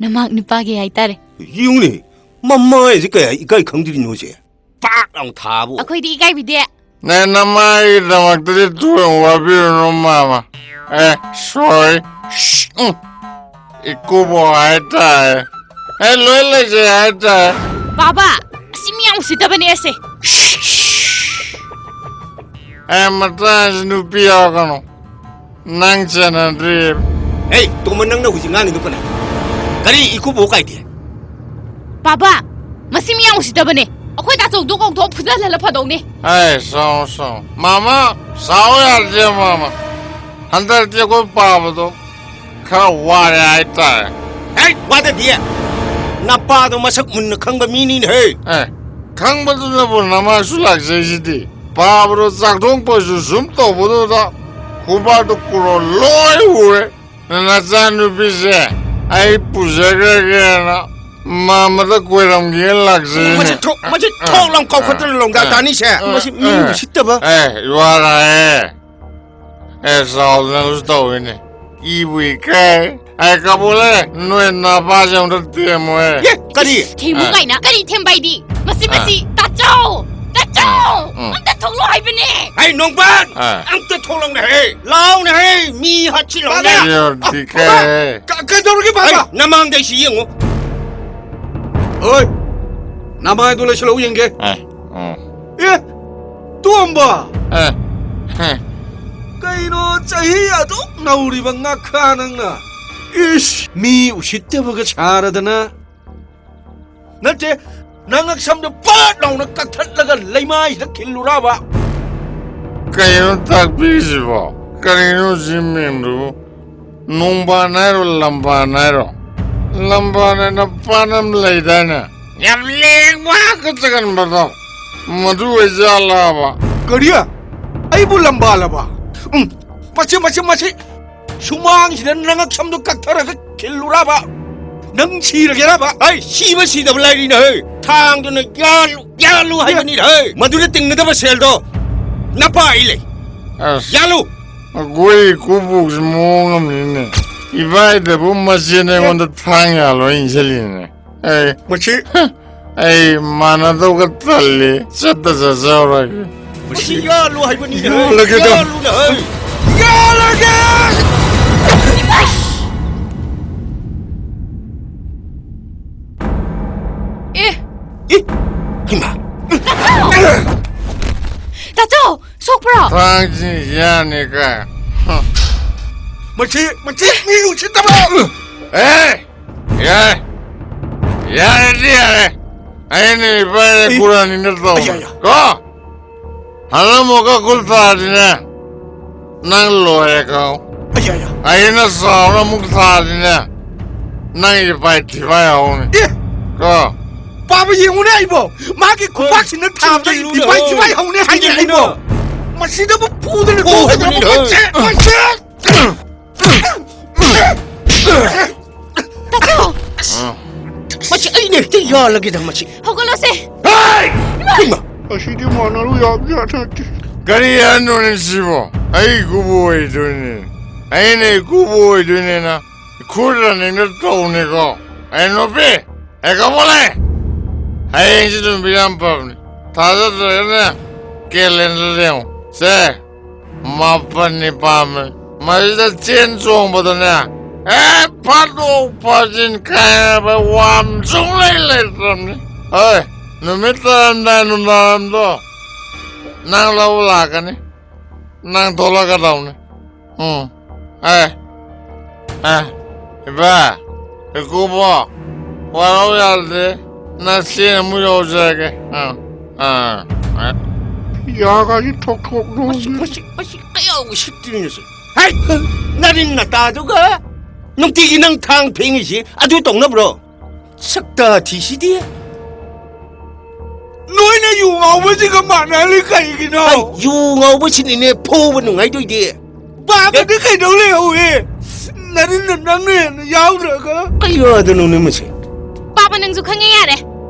ꯅꯃꯥꯛ ꯅꯨꯄꯥꯒꯤ ꯍꯥꯏꯇꯥꯔꯦ꯫ ꯌꯦꯡꯉꯨꯅꯦ, ꯃꯃꯥꯏꯁꯦ ꯀꯌꯥ ꯏꯀꯥꯏ ꯈꯪꯗ꯭ꯔꯤꯅꯣꯁꯦ꯫ ꯄꯥꯛ ꯂꯥꯎ ꯊꯥꯕꯨ꯫ ꯑꯩꯈꯣꯏꯗꯤ ꯏꯀꯥꯏꯕꯤꯗꯦ꯫ ꯅꯦ, ꯅꯃꯥꯏꯒꯤꯗꯃꯛꯇꯗꯤ ꯊꯣꯏꯅ ꯋꯥꯕꯤꯔꯨꯅꯨ, ꯃꯥꯃ꯫ ꯑꯦ, ꯁꯣꯔꯤ꯫ ꯁ꯭ꯍ, ꯎꯝ꯫ ꯏꯀꯨꯕꯣꯛ ꯍꯥꯏꯇꯥꯔꯦ꯫ ꯑꯦ, ꯂꯣꯏ ꯂꯩꯖꯩ ꯍꯥꯏꯇꯥꯔꯦ꯫ ꯕꯥꯕꯥ, ꯑꯁꯤ ꯃꯤ ꯌꯥꯝ ꯎꯁꯤꯠꯇꯕꯅꯦ ꯑꯁꯦ꯫ ꯁ꯭ꯍ, ꯁ꯭ꯍ꯫ ꯑꯦ, ꯃꯇꯥꯡꯁꯤ ꯅꯨꯄꯤ ꯌꯥꯎꯔꯛꯀꯅꯨ꯫ ꯅꯪ ꯆꯦꯟꯅꯗ꯭ꯔꯤ꯫ ꯑꯦ, ꯇꯣꯝꯕ, ꯅꯪꯅ ꯍꯧꯖꯤꯛ ꯉꯥꯡꯉꯤꯗꯣ ꯀꯅꯥ? ꯀꯔꯤ ꯏꯀꯨꯕꯣꯛ ꯀꯥꯏꯗꯦ? ꯕꯥꯕꯥ, ꯃꯁꯤ ꯃꯤ ꯌꯥꯝ ꯎꯁꯤꯠꯇꯕꯅꯦ꯫ ꯑꯩꯈꯣꯏ ꯇꯥꯆꯧꯗꯣ ꯀꯧꯊꯣꯛ ꯐꯨꯗꯍꯜꯂ ꯐꯗꯧꯅꯦ꯫ ꯑꯦ, ꯁꯥꯎ, ꯁꯥꯎ꯫ ꯃꯥꯃ, ꯁꯥꯎ ꯌꯥꯗꯦ, ꯃꯥꯃ꯫ ꯍꯟꯗꯛꯇꯤ ꯑꯩꯈꯣꯏ ꯄꯥꯕꯗꯣ ꯈꯔ ꯋꯥꯔꯦ ꯍꯥꯏꯇꯥꯔꯦ꯫ ꯍꯦ, ꯋꯥꯗꯗꯤ! ꯅꯄꯥꯗꯣ ꯃꯁꯛ ꯃꯨꯟꯅ ꯈꯪꯕ ꯃꯤꯅꯤꯅꯦꯍꯦ꯫ ꯑꯦ, ꯈꯪꯕꯗꯨꯅꯕꯨ ꯅꯃꯥꯁꯨ ꯂꯥꯛꯆꯩꯁꯤꯗꯤ꯫ ꯄꯥꯕꯗꯣ ꯆꯥꯛꯊꯣꯡ ꯄꯣꯠꯁꯨ ꯁꯨꯝ ꯇꯧꯕꯗꯨꯗ ꯈꯨꯕꯥꯛꯇꯣ ꯀꯨꯔꯣ ꯂꯣꯏ ꯎꯔꯦ꯫ ꯅꯆꯥꯅꯨꯄꯤꯁꯦ ꯑꯩ ꯄꯨꯖꯈ꯭ꯔꯒꯦꯅ ꯃꯥꯃꯗ ꯀꯣꯏꯔꯝꯒꯦꯅ ꯂꯥꯛꯆꯩꯅꯦ꯫ ꯃꯁꯤ ꯊꯣꯛ, ꯃꯁꯤ ꯊꯣꯛ ꯂꯥꯎ ꯀꯥꯎꯈꯠꯇꯅ ꯂꯣꯡꯗꯥ ꯇꯥꯅꯤꯁꯦ꯫ ꯃꯁꯤ ꯃꯤ ꯎꯁꯤꯠꯇꯕ꯫ ꯑꯦ, ꯌꯨ ꯑꯥꯔ ꯑꯥꯏ ꯑꯦ꯫ ꯑꯦ, ꯆꯥꯎꯗꯅꯁꯨ ꯇꯧꯋꯤꯅꯦ꯫ ꯏꯕꯨ ꯏꯀꯥꯏ꯫ ꯑꯦ, ꯀꯕꯣꯂꯦ, ꯅꯣꯏ ꯅꯄꯥꯁꯦ ꯑꯝꯇ ꯊꯦꯝꯃꯣꯍꯦ꯫ ꯑꯦ, ꯀꯔꯤ? ꯏꯁ, ꯊꯦꯝꯃꯨ ꯑ꯫ ꯀꯥꯏꯅ? ꯀꯔꯤ ꯊꯦꯝꯕ ꯍꯥꯏꯗꯤ? ꯃꯁꯤ, ꯑ꯫ ꯃꯁꯤ, ꯇꯥꯆꯧ! ꯇꯥꯆꯧ! ꯎꯝ, ꯎꯝ꯫ ꯑꯝꯇ ꯊꯣꯛꯂꯛꯑꯣ ꯍꯥꯏꯕꯅꯦ! ꯍꯩ, ꯅꯣꯡꯕꯥꯟ! ꯑ꯫ ꯑꯝꯇ ꯊꯣꯛꯂꯛꯅꯦ, ꯍꯩ! ꯂꯥꯎꯅꯦ, ꯍꯩ! ꯃꯤ ꯍꯥꯠꯁꯤꯜꯂꯛꯑꯣꯅꯦ! ꯕꯥꯕꯥ! ꯌꯣꯔꯗꯤꯀꯥꯏ꯫ ꯀ-, ꯀꯩꯗꯧꯔꯒꯦ, ꯕꯥꯕꯥ? ꯍꯩ, ꯅꯃꯥꯡꯗ ꯑꯩꯁꯤ ꯌꯦꯡꯉꯣ꯫ ꯍꯣꯏ, ꯅꯃꯥꯏꯗꯣ ꯂꯩꯁꯤꯜꯂꯛꯎ ꯌꯦꯡꯒꯦ꯫ ꯑ, ꯎꯝ꯫ ꯑꯦ, ꯇꯣꯝꯕ! ꯑꯦ, ꯍꯦ꯫ ꯀꯩꯅꯣ, ꯆꯍꯤ ꯑꯗꯨꯛ ꯅꯧꯔꯤꯕ ꯉꯥꯈꯥ ꯅꯪꯅ? ꯏꯁ, ꯃꯤ ꯎꯁꯤꯠꯇꯕꯒ ꯁꯥꯔꯗꯅ꯫ ꯅꯠꯇꯦ, ꯅꯉꯛ ꯁꯝꯗꯣ ꯄꯠ ꯂꯥꯎꯅ ꯀꯛꯊꯠꯂꯒ ꯂꯩꯃꯥꯏꯁꯤꯗ ꯈꯤꯜꯂꯨꯔꯕ? ꯀꯩꯅꯣ ꯇꯥꯛꯄꯤꯔꯤꯁꯤꯕꯣ? ꯀꯔꯤꯅꯣ ꯁꯤ ꯃꯤꯡꯗꯨꯕꯨ? ꯅꯣꯡꯕꯥꯟ ꯍꯥꯏꯔꯣ, ꯂꯝꯕꯥꯟ ꯍꯥꯏꯔꯣ? ꯂꯝꯕꯥꯟ ꯍꯥꯏꯅ ꯄꯥꯠ ꯑꯃ ꯂꯩꯗꯥꯏꯅꯦ? ꯌꯥꯝ ꯂꯦꯡꯕ ꯍꯥꯀꯠ ꯆꯒꯟꯕꯗꯣ꯫ ꯃꯗꯨ ꯑꯣꯏꯖꯥꯠꯂꯕ? ꯀꯔꯤ? ꯑꯩꯕꯨ ꯂꯝꯕꯥꯜꯂꯕ? ꯎꯝ, ꯃꯁꯤ, ꯃꯁꯤ, ꯃꯁꯤ! ꯁꯨꯃꯥꯡꯁꯤꯗ ꯅꯉꯛ ꯁꯝꯗꯣ ꯀꯛꯊꯔꯒ ꯈꯤꯜꯂꯨꯔꯕ? ꯅꯪ ꯁꯤꯔꯒꯦꯔꯕ? ꯑꯩ ꯁꯤꯕ ꯁꯤꯗꯕ ꯂꯥꯏꯔꯤꯅꯦ, ꯍꯦ! ꯊꯥꯡꯗꯨꯅ ꯌꯥꯜꯂꯨ, ꯌꯥꯜꯂꯨ ꯍꯥꯏꯕꯅꯤ꯫ ꯍꯦ! ꯃꯗꯨꯗ ꯇꯤꯡꯒꯗꯕ ꯁꯦꯜꯗꯣ ꯅꯄꯥ ꯑꯩ ꯂꯩ꯫ ꯑꯁ, ꯌꯥꯜꯂꯨ! ꯑꯩꯈꯣꯏ ꯏꯀꯨꯕꯣꯛꯁꯦ ꯃꯑꯣꯡ ꯑꯃꯅꯤꯅꯦ꯫ ꯏꯕꯥꯏꯗꯕꯨ ꯃꯆꯦꯅ ꯑꯩꯉꯣꯟꯗ ꯊꯥꯡ ꯌꯥꯜꯂꯣ ꯏꯟꯁꯤꯜꯂꯤꯅꯦ꯫ ꯑꯩ, ꯃꯁꯤ, ꯑꯩ ꯃꯥꯟꯅꯗꯧꯒ ꯇꯜꯂꯤ꯫ ꯆꯠꯇ ꯆꯠꯆꯧꯔꯒꯦ꯫ ꯃꯁꯤ ꯌꯥꯜꯂꯨ ꯍꯥꯏꯕꯅꯤ꯫ ꯌꯥꯜꯂꯒꯦꯗ꯫ ꯌꯥꯜꯂꯨꯅ ꯍꯥꯏ꯫ ꯌꯥꯜꯂꯒꯦ! ꯑꯦ, ꯏ, ꯏꯃꯥ! ꯇꯥꯆꯧ! ꯁꯣꯛꯄ꯭ꯔꯣ? ꯊꯥꯡꯁꯤ ꯌꯥꯅꯤ ꯀꯥꯏ꯫ ꯃꯁꯤ, ꯃꯁꯤ ꯃꯤ ꯎꯁꯤꯠꯇꯕ! ꯑꯦ! ꯌꯥꯔꯦ! ꯌꯥꯔꯦꯗꯤ ꯌꯥꯔꯦ! ꯑꯩꯅ ꯏꯕꯥꯏꯗ ꯑꯩ- ꯈꯨꯔꯥꯅꯤꯅ ꯇꯧꯕ꯫ ꯑꯌꯥ, ꯑꯌꯥ꯫ ꯀꯣ? ꯍꯜꯂꯝꯃꯣꯒ ꯈꯨꯜ ꯊꯥꯔꯗꯤꯅꯦ, ꯅꯪ ꯂꯣꯏꯔꯦ ꯈꯪꯉꯣ꯫ ꯑꯌꯥ, ꯑꯌꯥ꯫ ꯑꯩꯅ ꯆꯥꯎꯅ ꯑꯃꯨꯛ ꯊꯥꯔꯗꯤꯅꯦ, ꯅꯪ ꯏꯄꯥꯏ ꯊꯤꯄꯥꯏ ꯍꯧꯅꯤ꯫ ꯑꯦ! ꯀꯣ? ꯄꯥꯕ ꯌꯦꯡꯉꯨꯅꯦ ꯑꯩꯕꯣ! ꯃꯥꯒꯤ ꯈꯨꯕꯥꯛꯁꯤꯅ ꯊꯥꯕꯗ ꯊꯤꯜꯂꯨꯅ ꯊꯤꯄꯥꯏ ꯊꯤꯄꯥꯏ ꯍꯧꯅꯦ ꯍꯥꯏꯅꯦ ꯑꯩꯕꯣ! ꯃꯁꯤꯗꯕꯨ ꯐꯨꯗꯅ ꯐꯨ ꯇꯣꯛꯑꯣ ꯍꯥꯏꯕꯅꯤꯅ꯫ ꯃꯁꯤ! ꯃꯁꯤ! ꯇꯥꯆꯧ! ꯃꯁꯤ ꯑꯩꯅ ꯍꯦꯛꯇ ꯌꯥꯜꯂꯒꯦꯗ ꯃꯁꯤ! ꯍꯧꯒꯠꯂꯣꯁꯦ! ꯏꯃꯥ! ꯑꯁꯤꯗꯤ ꯃꯥꯟꯅꯔꯨ ꯌꯥꯕ ꯖꯥꯠ ꯅꯠꯇꯦ꯫ ꯀꯔꯤ ꯍꯥꯏꯅꯣꯅꯦ ꯁꯤꯕꯣ? ꯑꯩ ꯏꯀꯨꯕꯣꯛ ꯑꯣꯏꯗꯣꯏꯅꯦ꯫ ꯑꯩꯅ ꯏꯀꯨꯕꯣꯛ ꯑꯣꯏꯗꯣꯏꯅꯦꯅ ꯈꯨꯔꯥꯅꯤꯅ ꯇꯧꯅꯤꯀꯣ꯫ ꯑꯩ ꯅꯨꯄꯤ! ꯑꯦ, ꯀꯃꯣꯂꯦ! ꯍꯌꯦꯡꯁꯤ ꯅꯨꯃꯤꯠ ꯌꯥꯝ ꯐꯕꯅꯤ꯫ ꯊꯥꯖꯗ꯭ꯔꯒꯅꯦ, ꯀꯦꯂꯦꯟꯗꯔꯗ ꯌꯦꯡꯉꯨ꯫ ꯁꯦ, ꯃꯥꯄꯟꯅꯤ ꯄꯥꯝꯃꯦ꯫ ꯃꯁꯤꯗ ꯆꯦꯟ ꯆꯣꯡꯕꯗꯅꯦ, ꯑꯦ, ꯐꯥꯗꯣꯛ ꯐꯥꯖꯤꯟ ꯀꯥꯏꯅꯕ ꯋꯥ ꯑꯃ ꯁꯨꯡꯂꯩ ꯂꯩꯇ꯭ꯔꯕꯅꯤ꯫ ꯍꯣꯏ, ꯅꯨꯃꯤꯠ ꯇꯥꯔꯝꯗꯥꯏ ꯅꯨꯡꯗꯥꯡꯋꯥꯏꯔꯝꯗꯣ ꯅꯪ ꯂꯧꯕ ꯂꯥꯛꯀꯅꯤ꯫ ꯅꯪ ꯊꯣꯛꯂꯛꯀꯗꯧꯅꯤ꯫ ꯎꯝ꯫ ꯑꯦ꯫ ꯑꯦ꯫ ꯏꯕꯥ꯫ ꯏꯀꯨꯕꯣꯛ꯫ ꯋꯥꯔꯧ ꯌꯥꯗꯦ꯫ ꯅꯆꯦ ꯑꯃꯨꯛ ꯌꯧꯖꯔꯒꯦ꯫ ꯑꯥ꯫ ꯑꯥ꯫ ꯑꯦ꯫ ꯌꯥꯒꯥꯁꯤ ꯊꯣꯛ ꯊꯣꯛ ꯃꯁꯤ, ꯅꯣꯡꯁꯤ꯫ ꯃꯁꯤ, ꯃꯁꯤ ꯀꯌꯥ ꯎꯁꯤꯠꯇ꯭ꯔꯤꯅꯣ ꯁꯤ? ꯍꯩ! ꯅꯔꯤꯟ ꯅꯇꯥꯗꯨꯒ ꯅꯨꯡꯇꯤꯒꯤ ꯅꯪ ꯊꯥꯡ ꯐꯦꯡꯉꯤꯁꯤ ꯑꯗꯨ ꯇꯧꯅꯕ꯭ꯔꯣ? ꯁꯛꯇꯥ ꯊꯤꯁꯤꯗꯤ꯫ ꯅꯣꯏꯅ ꯌꯨ ꯉꯥꯎꯕꯁꯤꯒ ꯃꯥꯟꯅꯍꯜꯂꯤ ꯀꯩꯒꯤꯅꯣ? ꯍꯩ, ꯌꯨ ꯉꯥꯎꯕꯁꯤꯅꯤꯅꯦ ꯐꯨꯕ ꯅꯨꯡꯉꯥꯏꯗꯣꯏꯗꯤ꯫ ꯄꯥꯕꯗꯤ ꯀꯩꯗꯧ ꯂꯩꯍꯧꯏ? ꯅꯔꯤꯟꯗ ꯅꯪꯅ ꯍꯦꯟꯅ ꯌꯥꯎꯗ꯭ꯔꯒ꯫ ꯀꯩ ꯌꯥꯗꯅꯣꯅꯦ ꯃꯁꯤ? ꯄꯥꯕ, ꯅꯪꯁꯨ ꯈꯪꯉꯦ, ꯌꯥꯔꯦ꯫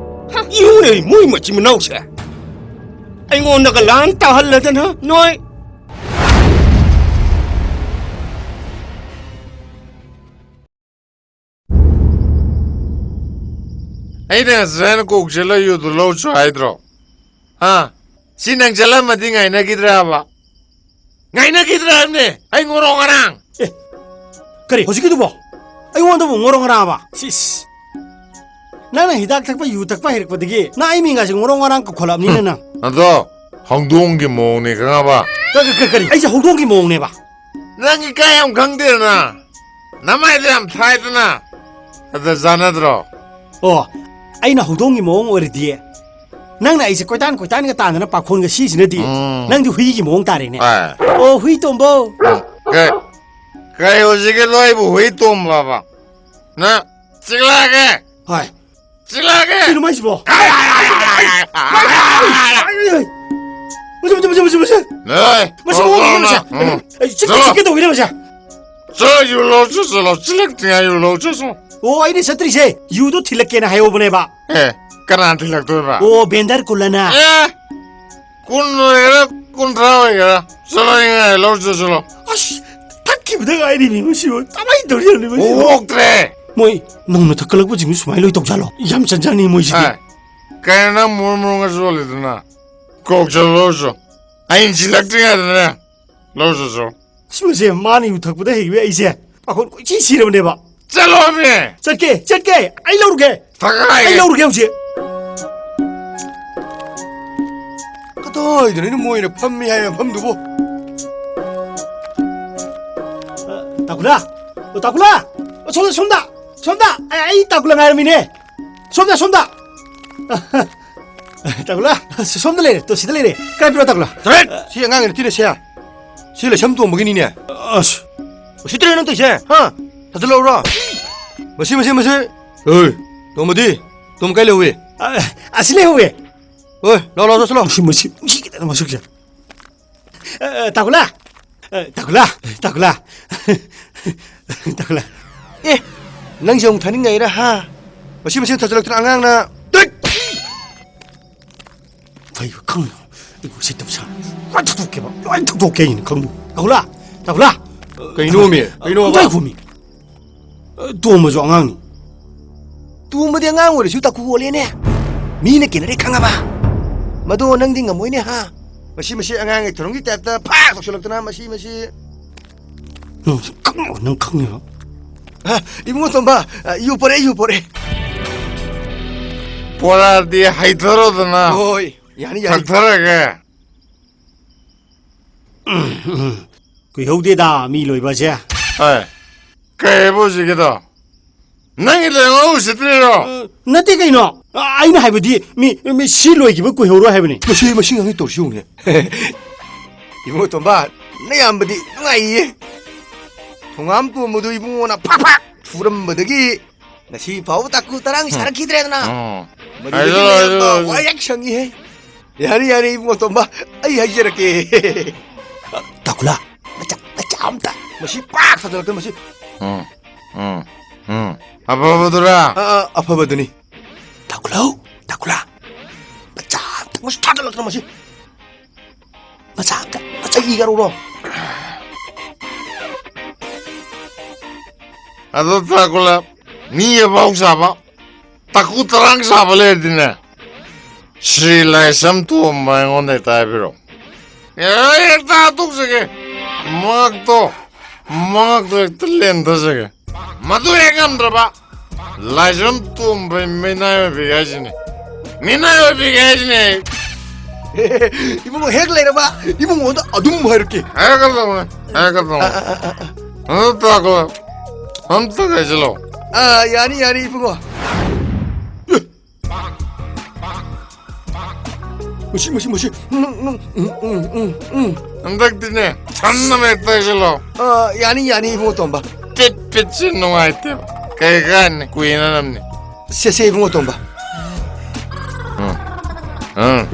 ꯌꯦꯡꯉꯨꯅꯦ, ꯃꯣꯏ ꯃꯆꯤꯟ ꯃꯅꯥꯎꯁꯦ ꯑꯩꯉꯣꯟꯗꯒ ꯂꯥꯟ ꯇꯥꯍꯜꯂꯗꯅ ꯅꯣꯏ꯫ ꯑꯩꯅ ꯉꯁꯥꯏꯅ ꯀꯣꯛ ꯆꯦꯜꯂ ꯌꯨꯗꯨ ꯂꯧꯁꯨ ꯍꯥꯏꯗ꯭ꯔꯣ? ꯍꯥ? ꯁꯤ ꯅꯪ ꯆꯠꯂꯝꯃꯗꯤ ꯉꯥꯏꯅꯈꯤꯗ꯭ꯔꯕ? ꯉꯥꯏꯅꯈꯤꯗ꯭ꯔꯕꯅꯦ ꯑꯩ ꯉꯣꯔꯣꯛ ꯉꯔꯥꯡ꯫ ꯑꯦ, ꯀꯔꯤ? ꯍꯧꯖꯤꯛꯀꯤꯗꯨꯕꯣ? ꯑꯩꯉꯣꯟꯗꯕꯨ ꯉꯣꯔꯣꯛ ꯉꯔꯥꯡꯕ? ꯁꯤꯁ! ꯅꯪꯅ ꯍꯤꯗꯥꯛ ꯊꯛꯄ, ꯌꯨ ꯊꯛꯄ ꯍꯩꯔꯛꯄꯗꯒꯤ ꯅꯪ ꯑꯩ ꯃꯤꯡꯒꯥꯁꯦ ꯉꯣꯔꯣꯛ ꯉꯔꯥꯡ ꯀꯧꯈꯠꯂꯕꯅꯤꯅꯦ ꯅꯪ꯫ ꯑꯗꯣ ꯍꯧꯗꯣꯡꯒꯤ ꯃꯑꯣꯡꯅꯦ ꯈꯪꯉꯕ? ꯀ-, ꯀ-, ꯀ-, ꯀꯔꯤ? ꯑꯩꯁꯦ ꯍꯧꯗꯣꯡꯒꯤ ꯃꯑꯣꯡꯅꯦꯕ? ꯅꯪ ꯏꯀꯥꯏ ꯌꯥꯝ ꯈꯪꯗꯦꯗꯅ꯫ ꯅꯃꯥꯏꯗꯣ ꯌꯥꯝ ꯊꯥꯏꯗꯅ꯫ ꯑꯗ ꯆꯥꯟꯅꯗ꯭ꯔꯣ? ꯑꯣ, ꯑꯩꯅ ꯍꯧꯗꯣꯡꯒꯤ ꯃꯑꯣꯡ ꯑꯣꯏꯔꯗꯤ ꯅꯪꯅ ꯑꯩꯁꯦ ꯀꯣꯏꯇꯥꯟ ꯀꯣꯏꯇꯥꯟꯒ ꯇꯥꯟꯗꯅ ꯄꯥꯈꯣꯟꯒ ꯁꯤꯁꯤꯅꯗꯤ ꯎꯝ꯫ ꯅꯪꯗꯤ ꯍꯨꯏꯒꯤ ꯃꯑꯣꯡ ꯇꯥꯔꯦꯅꯦ꯫ ꯑꯦ꯫ ꯑꯣ, ꯍꯨꯏ ꯇꯣꯝꯕꯧ꯫ ꯀꯩ, ꯀꯩ ꯍꯧꯖꯤꯛꯀꯤ ꯂꯣꯏꯕꯨ ꯍꯨꯏ ꯇꯣꯝꯕꯕ? ꯅ ꯆꯤꯛꯂꯛꯑꯒꯦ꯫ ꯍꯣꯏ꯫ ꯆꯤꯛꯂꯛꯑꯒꯦ꯫ ꯀꯩꯅꯣ ꯃꯥꯏꯁꯤꯕꯣ? ꯑꯥꯏ, ꯑꯥꯏ, ꯑꯥꯏ, ꯑꯥꯏ, ꯑꯥꯏ, ꯑꯥꯏ, ꯑꯥꯏ, ꯑꯥꯏ, ꯑꯥꯏ, ꯑꯥꯏ꯫ ꯃꯁꯤ, ꯃꯁꯤ, ꯃꯁꯤ, ꯃꯁꯤ, ꯃꯁꯤ, ꯃꯁꯤ꯫ ꯅꯣꯏ, ꯃꯁꯤ ꯃꯑꯣꯡ ꯅꯣꯏ, ꯃꯁꯤ꯫ ꯅꯣꯏ꯫ ꯑꯩ ꯆꯤꯛꯀꯦ, ꯆꯠꯂꯣ꯫ ꯆꯤꯛꯀꯦ ꯇꯧꯋꯤꯅꯦ ꯃꯁꯤ꯫ ꯆꯠꯂꯣ, ꯌꯨ ꯂꯧ ꯆꯠꯁꯤꯜꯂꯣ, ꯆꯤꯜꯂꯛꯇ꯭ꯔꯤꯉꯩ ꯌꯨ ꯂꯧ ꯆꯠꯁꯤꯜꯂꯣ꯫ ꯑꯣ, ꯑꯩꯅ ꯆꯠꯇ꯭ꯔꯤꯁꯦ, ꯌꯨꯗꯣ ꯊꯤꯜꯂꯛꯀꯦꯅ ꯍꯥꯏꯍꯧꯕꯅꯦꯕ꯫ ꯑꯦ, ꯀꯅꯥ ꯊꯤꯜꯂꯛꯇꯣꯏꯕ? ꯑꯣ, ꯚꯦꯟꯗꯔ ꯀꯨꯂꯅ꯫ ꯑꯦ, ꯀꯨꯟ ꯑꯣꯏꯒꯦꯔꯥ, ꯀꯨꯟꯊ꯭ꯔꯥ ꯑꯣꯏꯒꯦꯔꯥ, ꯆꯠꯂꯣ, ꯑꯩ ꯉꯥꯏ ꯂꯧ ꯆꯠꯁꯤꯜꯂꯣ꯫ ꯑꯁ, ꯊꯛꯈꯤꯕꯗ ꯉꯥꯏꯔꯤꯅꯤ ꯃꯁꯤꯕꯨ꯫ ꯀꯃꯥꯏꯅ ꯇꯧꯔꯤꯅꯣ ꯃꯁꯤꯕꯨ? ꯑꯣꯛꯇ꯭ꯔꯦ꯫ ꯃꯣꯏ ꯅꯧꯅ ꯊꯛꯀꯠꯂꯛꯄꯁꯤꯡꯗꯨ ꯁꯨꯃꯥꯏꯅ ꯂꯣꯏ ꯇꯧꯖꯥꯠꯂꯣ? ꯌꯥꯝ ꯆꯟꯖꯥꯅꯤ ꯃꯣꯏꯁꯤꯗꯤ꯫ ꯑꯦ, ꯀꯩꯅꯣ ꯅꯪ ꯃꯨꯔꯨ ꯃꯨꯔꯨꯒ ꯆꯣꯜꯂꯤꯗꯨꯅ? ꯀꯣꯛ ꯆꯠꯂꯣ ꯂꯧ ꯆꯠꯁꯤꯜꯂꯣ꯫ ꯑꯩꯅ ꯆꯤꯜꯂꯛꯇ꯭ꯔꯤꯉꯩꯗꯅꯦ, ꯂꯧ ꯆꯠꯁꯤꯜꯂꯣ꯫ ꯑꯁ, ꯃꯁꯦ ꯃꯥꯅ ꯌꯨ ꯊꯛꯄꯗ ꯍꯩꯈꯤꯕ ꯑꯩꯁꯦ ꯄꯥꯈꯣꯟ ꯀꯣꯏꯁꯤ ꯁꯤꯔꯕꯅꯦꯕ꯫ ꯆꯠꯂꯣꯃꯤ! ꯆꯠꯀꯦ, ꯆꯠꯀꯦ! ꯑꯩ ꯂꯧꯔꯨꯒꯦ! ꯊꯛꯀꯥꯏꯒꯦ! ꯑꯩ ꯂꯧꯔꯨꯒꯦ ꯍꯧꯖꯤꯛ! ꯀꯗꯥꯏꯗꯅꯣ ꯃꯣꯏꯅ ꯐꯝꯃꯤ ꯍꯥꯏ ꯃꯐꯝꯗꯨꯕꯨ? ꯑ, ꯇꯥꯀꯨꯂꯥ! ꯑꯣ, ꯇꯥꯀꯨꯂꯥ! ꯑꯣ, ꯁꯣꯝꯗ, ꯁꯣꯝꯗ! ꯁꯣꯝꯗ! ꯑꯩ, ꯑꯩ ꯇꯥꯀꯨꯂꯥ ꯉꯥꯏꯔꯝꯃꯤꯅꯦ! ꯁꯣꯝꯗ, ꯁꯣꯝꯗ! ꯇꯥꯀꯨꯂꯥ! ꯁꯣꯝꯗ ꯂꯩꯔꯦ, ꯇꯣ, ꯁꯤꯗ ꯂꯩꯔꯦ! ꯀꯥꯏ ꯄꯤꯔꯣ, ꯇꯥꯀꯨꯂꯥ? ꯆꯠꯂꯣꯍꯦ! ꯁꯤ ꯑꯉꯥꯡꯒꯤ ꯅꯠꯇꯦꯅꯦ, ꯁꯦ! ꯁꯤ ꯂꯩꯁꯝ ꯇꯣꯝꯕꯒꯤꯅꯤꯅꯦ꯫ ꯑꯁ! ꯎꯁꯤꯠꯇ꯭ꯔꯦ ꯅꯪ ꯇꯧꯏꯁꯦ, ꯍꯥ? ꯊꯥꯖꯤꯜꯂꯛꯎꯔꯣ? ꯃꯁꯤ, ꯃꯁꯤ, ꯃꯁꯤ! ꯍꯣꯏ! ꯇꯣꯝꯕꯗꯤ? ꯇꯣꯝꯕ ꯀꯥꯏ ꯂꯩꯍꯧꯏ? ꯑ, ꯑꯁꯤ ꯂꯩꯍꯧꯋꯦ꯫ ꯍꯣꯏ, ꯂꯥꯎ, ꯂꯥꯎ, ꯆꯠꯁꯤꯜꯂꯣ꯫ ꯃꯁꯤ, ꯃꯁꯤ, ꯃꯁꯤ ꯈꯤꯇꯪ ꯃꯁꯛꯁꯦ꯫ ꯑ, ꯇꯥꯀꯨꯂꯥ! ꯑ, ꯇꯥꯀꯨꯂꯥ! ꯇꯥꯀꯨꯂꯥ! ꯇꯥꯀꯨꯂꯥ! ꯑꯦ! ꯅꯪꯁꯦ ꯑꯃꯨꯛ ꯊꯥꯅꯤꯡꯉꯛꯏꯔꯥ, ꯍꯥ? ꯃꯁꯤ, ꯃꯁꯤ ꯊꯥꯖꯤꯜꯂꯛꯇꯅ ꯑꯉꯥꯡꯅ꯫ ꯇꯨꯠ! ꯐꯩꯕ ꯈꯪꯅ ꯑꯩꯕꯨ ꯎꯁꯤꯠꯇꯕ ꯁꯥ꯫ ꯂꯣꯏ ꯊꯥꯗꯣꯛꯀꯦꯕ, ꯂꯣꯏ ꯊꯥꯗꯣꯛꯀꯦ ꯑꯩꯅ ꯈꯪꯅ꯫ ꯇꯧꯂꯥ, ꯇꯧꯂꯥ꯫ ꯀꯩꯅꯣꯃꯤ? ꯀꯩꯅꯣꯕ? ꯇꯥꯏꯈꯨꯝꯃꯤ꯫ ꯇꯣꯝꯕꯁꯨ ꯑꯉꯥꯡꯅꯤ꯫ ꯇꯣꯝꯕꯗꯤ ꯑꯉꯥꯡ ꯑꯣꯏꯔꯁꯨ ꯇꯥꯀꯨ ꯑꯣꯜꯂꯦꯅꯦ꯫ ꯃꯤꯅ ꯀꯦꯅꯔꯦ ꯈꯪꯉꯕ? ꯃꯗꯣ ꯅꯪꯗꯤ ꯉꯝꯃꯣꯏꯅꯦ ꯍꯥ? ꯃꯁꯤ, ꯃꯁꯤ ꯑꯉꯥꯡꯒꯤ ꯊꯧꯔꯝꯒꯤ ꯇꯥꯏꯞꯇ ꯐꯥꯛ ꯇꯧꯁꯤꯜꯂꯛꯇꯅ ꯃꯁꯤ, ꯃꯁꯤ꯫ ꯅꯪ ꯈꯪꯉꯣ, ꯅꯪ ꯈꯪꯉꯦꯕ꯫ ꯍꯥ, ꯏꯕꯨꯡꯉꯣ ꯇꯣꯝꯕ, ꯑ, ꯌꯨ ꯄꯣꯔꯛꯑꯦ, ꯌꯨ ꯄꯣꯔꯛꯑꯦ꯫ ꯄꯣꯔꯛꯑꯗꯤ ꯍꯩꯊꯔꯣꯗꯅ꯫ ꯍꯣꯏ, ꯌꯥꯅꯤ, ꯌꯥꯅꯤ꯫ ꯊꯛꯊꯔꯒꯦ꯫ ꯀꯨꯏꯍꯧꯗꯦꯗ ꯃꯤ ꯂꯣꯏꯕꯁꯦ꯫ ꯑꯦ, ꯀꯩ ꯍꯥꯏꯕ ꯍꯧꯖꯤꯛꯀꯤꯗꯣ? ꯅꯪꯒꯤ ꯂꯩꯉꯥꯛ ꯎꯁꯤꯠꯇ꯭ꯔꯤꯔꯣ? ꯑ, ꯅꯠꯇꯦ ꯀꯩꯅꯣ꯫ ꯑ, ꯑꯩꯅ ꯍꯥꯏꯕꯗꯤ ꯃꯤ, ꯃꯤ ꯁꯤ ꯂꯣꯏꯈꯤꯕ ꯀꯨꯏꯍꯧꯔꯣꯏ ꯍꯥꯏꯕꯅꯤ꯫ ꯃꯁꯤ, ꯃꯁꯤ ꯉꯥꯡꯉꯤ ꯇꯧꯔꯤꯁꯤ ꯌꯦꯡꯉꯨꯅꯦ꯫ ꯏꯕꯨꯡꯉꯣ ꯇꯣꯝꯕ, ꯅꯌꯥꯝꯕꯗꯤ ꯅꯨꯡꯉꯥꯏꯌꯦ꯫ ꯊꯣꯉꯥꯝ ꯇꯣꯝꯕꯗꯨ ꯏꯕꯨꯡꯉꯣꯅ ꯐꯥꯛ ꯐꯥꯛ ꯐꯨꯔꯝꯕꯗꯒꯤ ꯉꯁꯤ ꯐꯥꯎꯕ ꯇꯥꯀꯨ ꯇꯔꯥꯡ ꯁꯥꯔꯛꯈꯤꯗ꯭ꯔꯦꯗꯅ꯫ ꯎꯝ꯫ ꯃꯗꯨꯗꯒꯤ ꯍꯥꯏꯖꯜꯂꯣ, ꯅꯌꯥꯝꯕ ꯍꯥꯏꯖꯜꯂꯣ, ꯍꯥꯏꯖꯜꯂꯣ꯫ ꯋꯥ ꯌꯥꯝ ꯁꯪꯉꯤꯍꯦ꯫ ꯌꯥꯔꯦ, ꯌꯥꯔꯦ, ꯏꯕꯨꯡꯉꯣ ꯇꯣꯝꯕ, ꯑꯩ ꯍꯥꯏꯖꯔꯛꯀꯦ꯫ ꯇꯥꯀꯨꯂꯥ, ꯃꯆꯥ, ꯃꯆꯥ ꯑꯝꯇ꯫ ꯃꯁꯤ ꯄꯥꯛ ꯊꯥꯖꯤꯜꯂꯛꯇꯅ ꯃꯁꯤ꯫ ꯎꯝ, ꯎꯝ, ꯎꯝ꯫ ꯑꯐꯕꯗꯨꯔꯥ? ꯑ, ꯑ, ꯑꯐꯕꯗꯨꯅꯤ꯫ ꯇꯥꯀꯨꯂꯥꯎ, ꯇꯥꯀꯨꯂꯥ꯫ ꯃꯆꯥ ꯑꯝꯇ꯫ ꯃꯁꯤ ꯊꯥꯖꯤꯜꯂꯛꯇꯅ ꯃꯁꯤ꯫ ꯃꯆꯥ ꯑꯝꯇ, ꯃꯆꯥ ꯏ ꯀꯥꯔꯛꯎꯔꯣ? ꯑꯗꯣ ꯇꯥꯀꯨꯂꯥ, ꯃꯤ ꯑꯐꯥꯎ ꯁꯥꯕ, ꯇꯥꯀꯨ ꯇꯔꯥꯡ ꯁꯥꯕ ꯂꯩꯔꯗꯤꯅꯦ, ꯁ꯭ꯔꯤ ꯂꯥꯏꯁ꯭ꯔꯝ ꯇꯣꯝꯕ ꯑꯩꯉꯣꯟꯗ ꯍꯦꯛꯇ ꯍꯥꯏꯕꯤꯔꯛꯑꯣ꯫ ꯑꯦ, ꯑꯩ ꯍꯦꯛꯇ ꯍꯥꯠꯇꯣꯛꯆꯒꯦ꯫ ꯃꯉꯛꯇꯣ, ꯃꯉꯛꯇꯣ ꯍꯦꯛꯇ ꯂꯦꯟꯊꯖꯒꯦ꯫ ꯃꯗꯨ ꯍꯦꯛ ꯉꯝꯗ꯭ꯔꯕ, ꯂꯥꯏꯖ꯭ꯔꯝ ꯇꯣꯝꯕꯩ ꯃꯤꯅꯥꯏ ꯑꯣꯏꯕꯤꯒꯦ ꯍꯥꯏꯁꯤꯅꯦ꯫ ꯃꯤꯅꯥꯏ ꯑꯣꯏꯕꯤꯒꯦ ꯍꯥꯏꯁꯤꯅꯦ꯫ ꯏꯕꯨꯡꯉꯣ ꯍꯦꯛ ꯂꯩꯔꯕ, ꯏꯕꯨꯡꯉꯣꯗ ꯑꯗꯨꯝ ꯍꯥꯏꯔꯛꯀꯦ꯫ ꯍꯥꯏꯔꯛꯀꯗꯧꯅꯦ, ꯍꯥꯏꯔꯛꯀꯗꯧꯅꯦ꯫ ꯑ, ꯑ, ꯑ, ꯑ, ꯑ꯫ ꯑꯗꯨ ꯇꯥꯛꯂꯣ꯫ ꯑꯝꯇ ꯍꯥꯏꯖꯤꯜꯂꯣ꯫ ꯑ, ꯌꯥꯅꯤ, ꯌꯥꯅꯤ, ꯏꯕꯨꯡꯉꯣ꯫ ꯃꯁꯤ, ꯃꯁꯤ, ꯃꯁꯤ꯫ ꯎꯝ, ꯎꯝ, ꯎꯝ, ꯎꯝ, ꯎꯝ, ꯎꯝ, ꯎꯝ꯫ ꯍꯟꯗꯛꯇꯤꯅꯦ, ꯁꯝꯅ ꯍꯦꯛꯇ ꯍꯥꯏꯖꯤꯜꯂꯣ꯫ ꯑ, ꯌꯥꯅꯤ, ꯌꯥꯅꯤ, ꯏꯕꯨꯡꯉꯣ ꯇꯣꯝꯕ꯫ ꯄꯤꯠ, ꯄꯤꯠꯁꯤ ꯅꯨꯡꯉꯥꯏꯇꯦꯕ꯫ ꯀꯩ ꯀꯥꯟꯅꯤ, ꯀꯨꯏꯅ ꯅꯝꯅꯤ꯫ ꯁꯦ, ꯁꯦ, ꯏꯕꯨꯡꯉꯣ ꯇꯣꯝꯕ꯫ ꯎꯝ꯫ ꯎꯝ꯫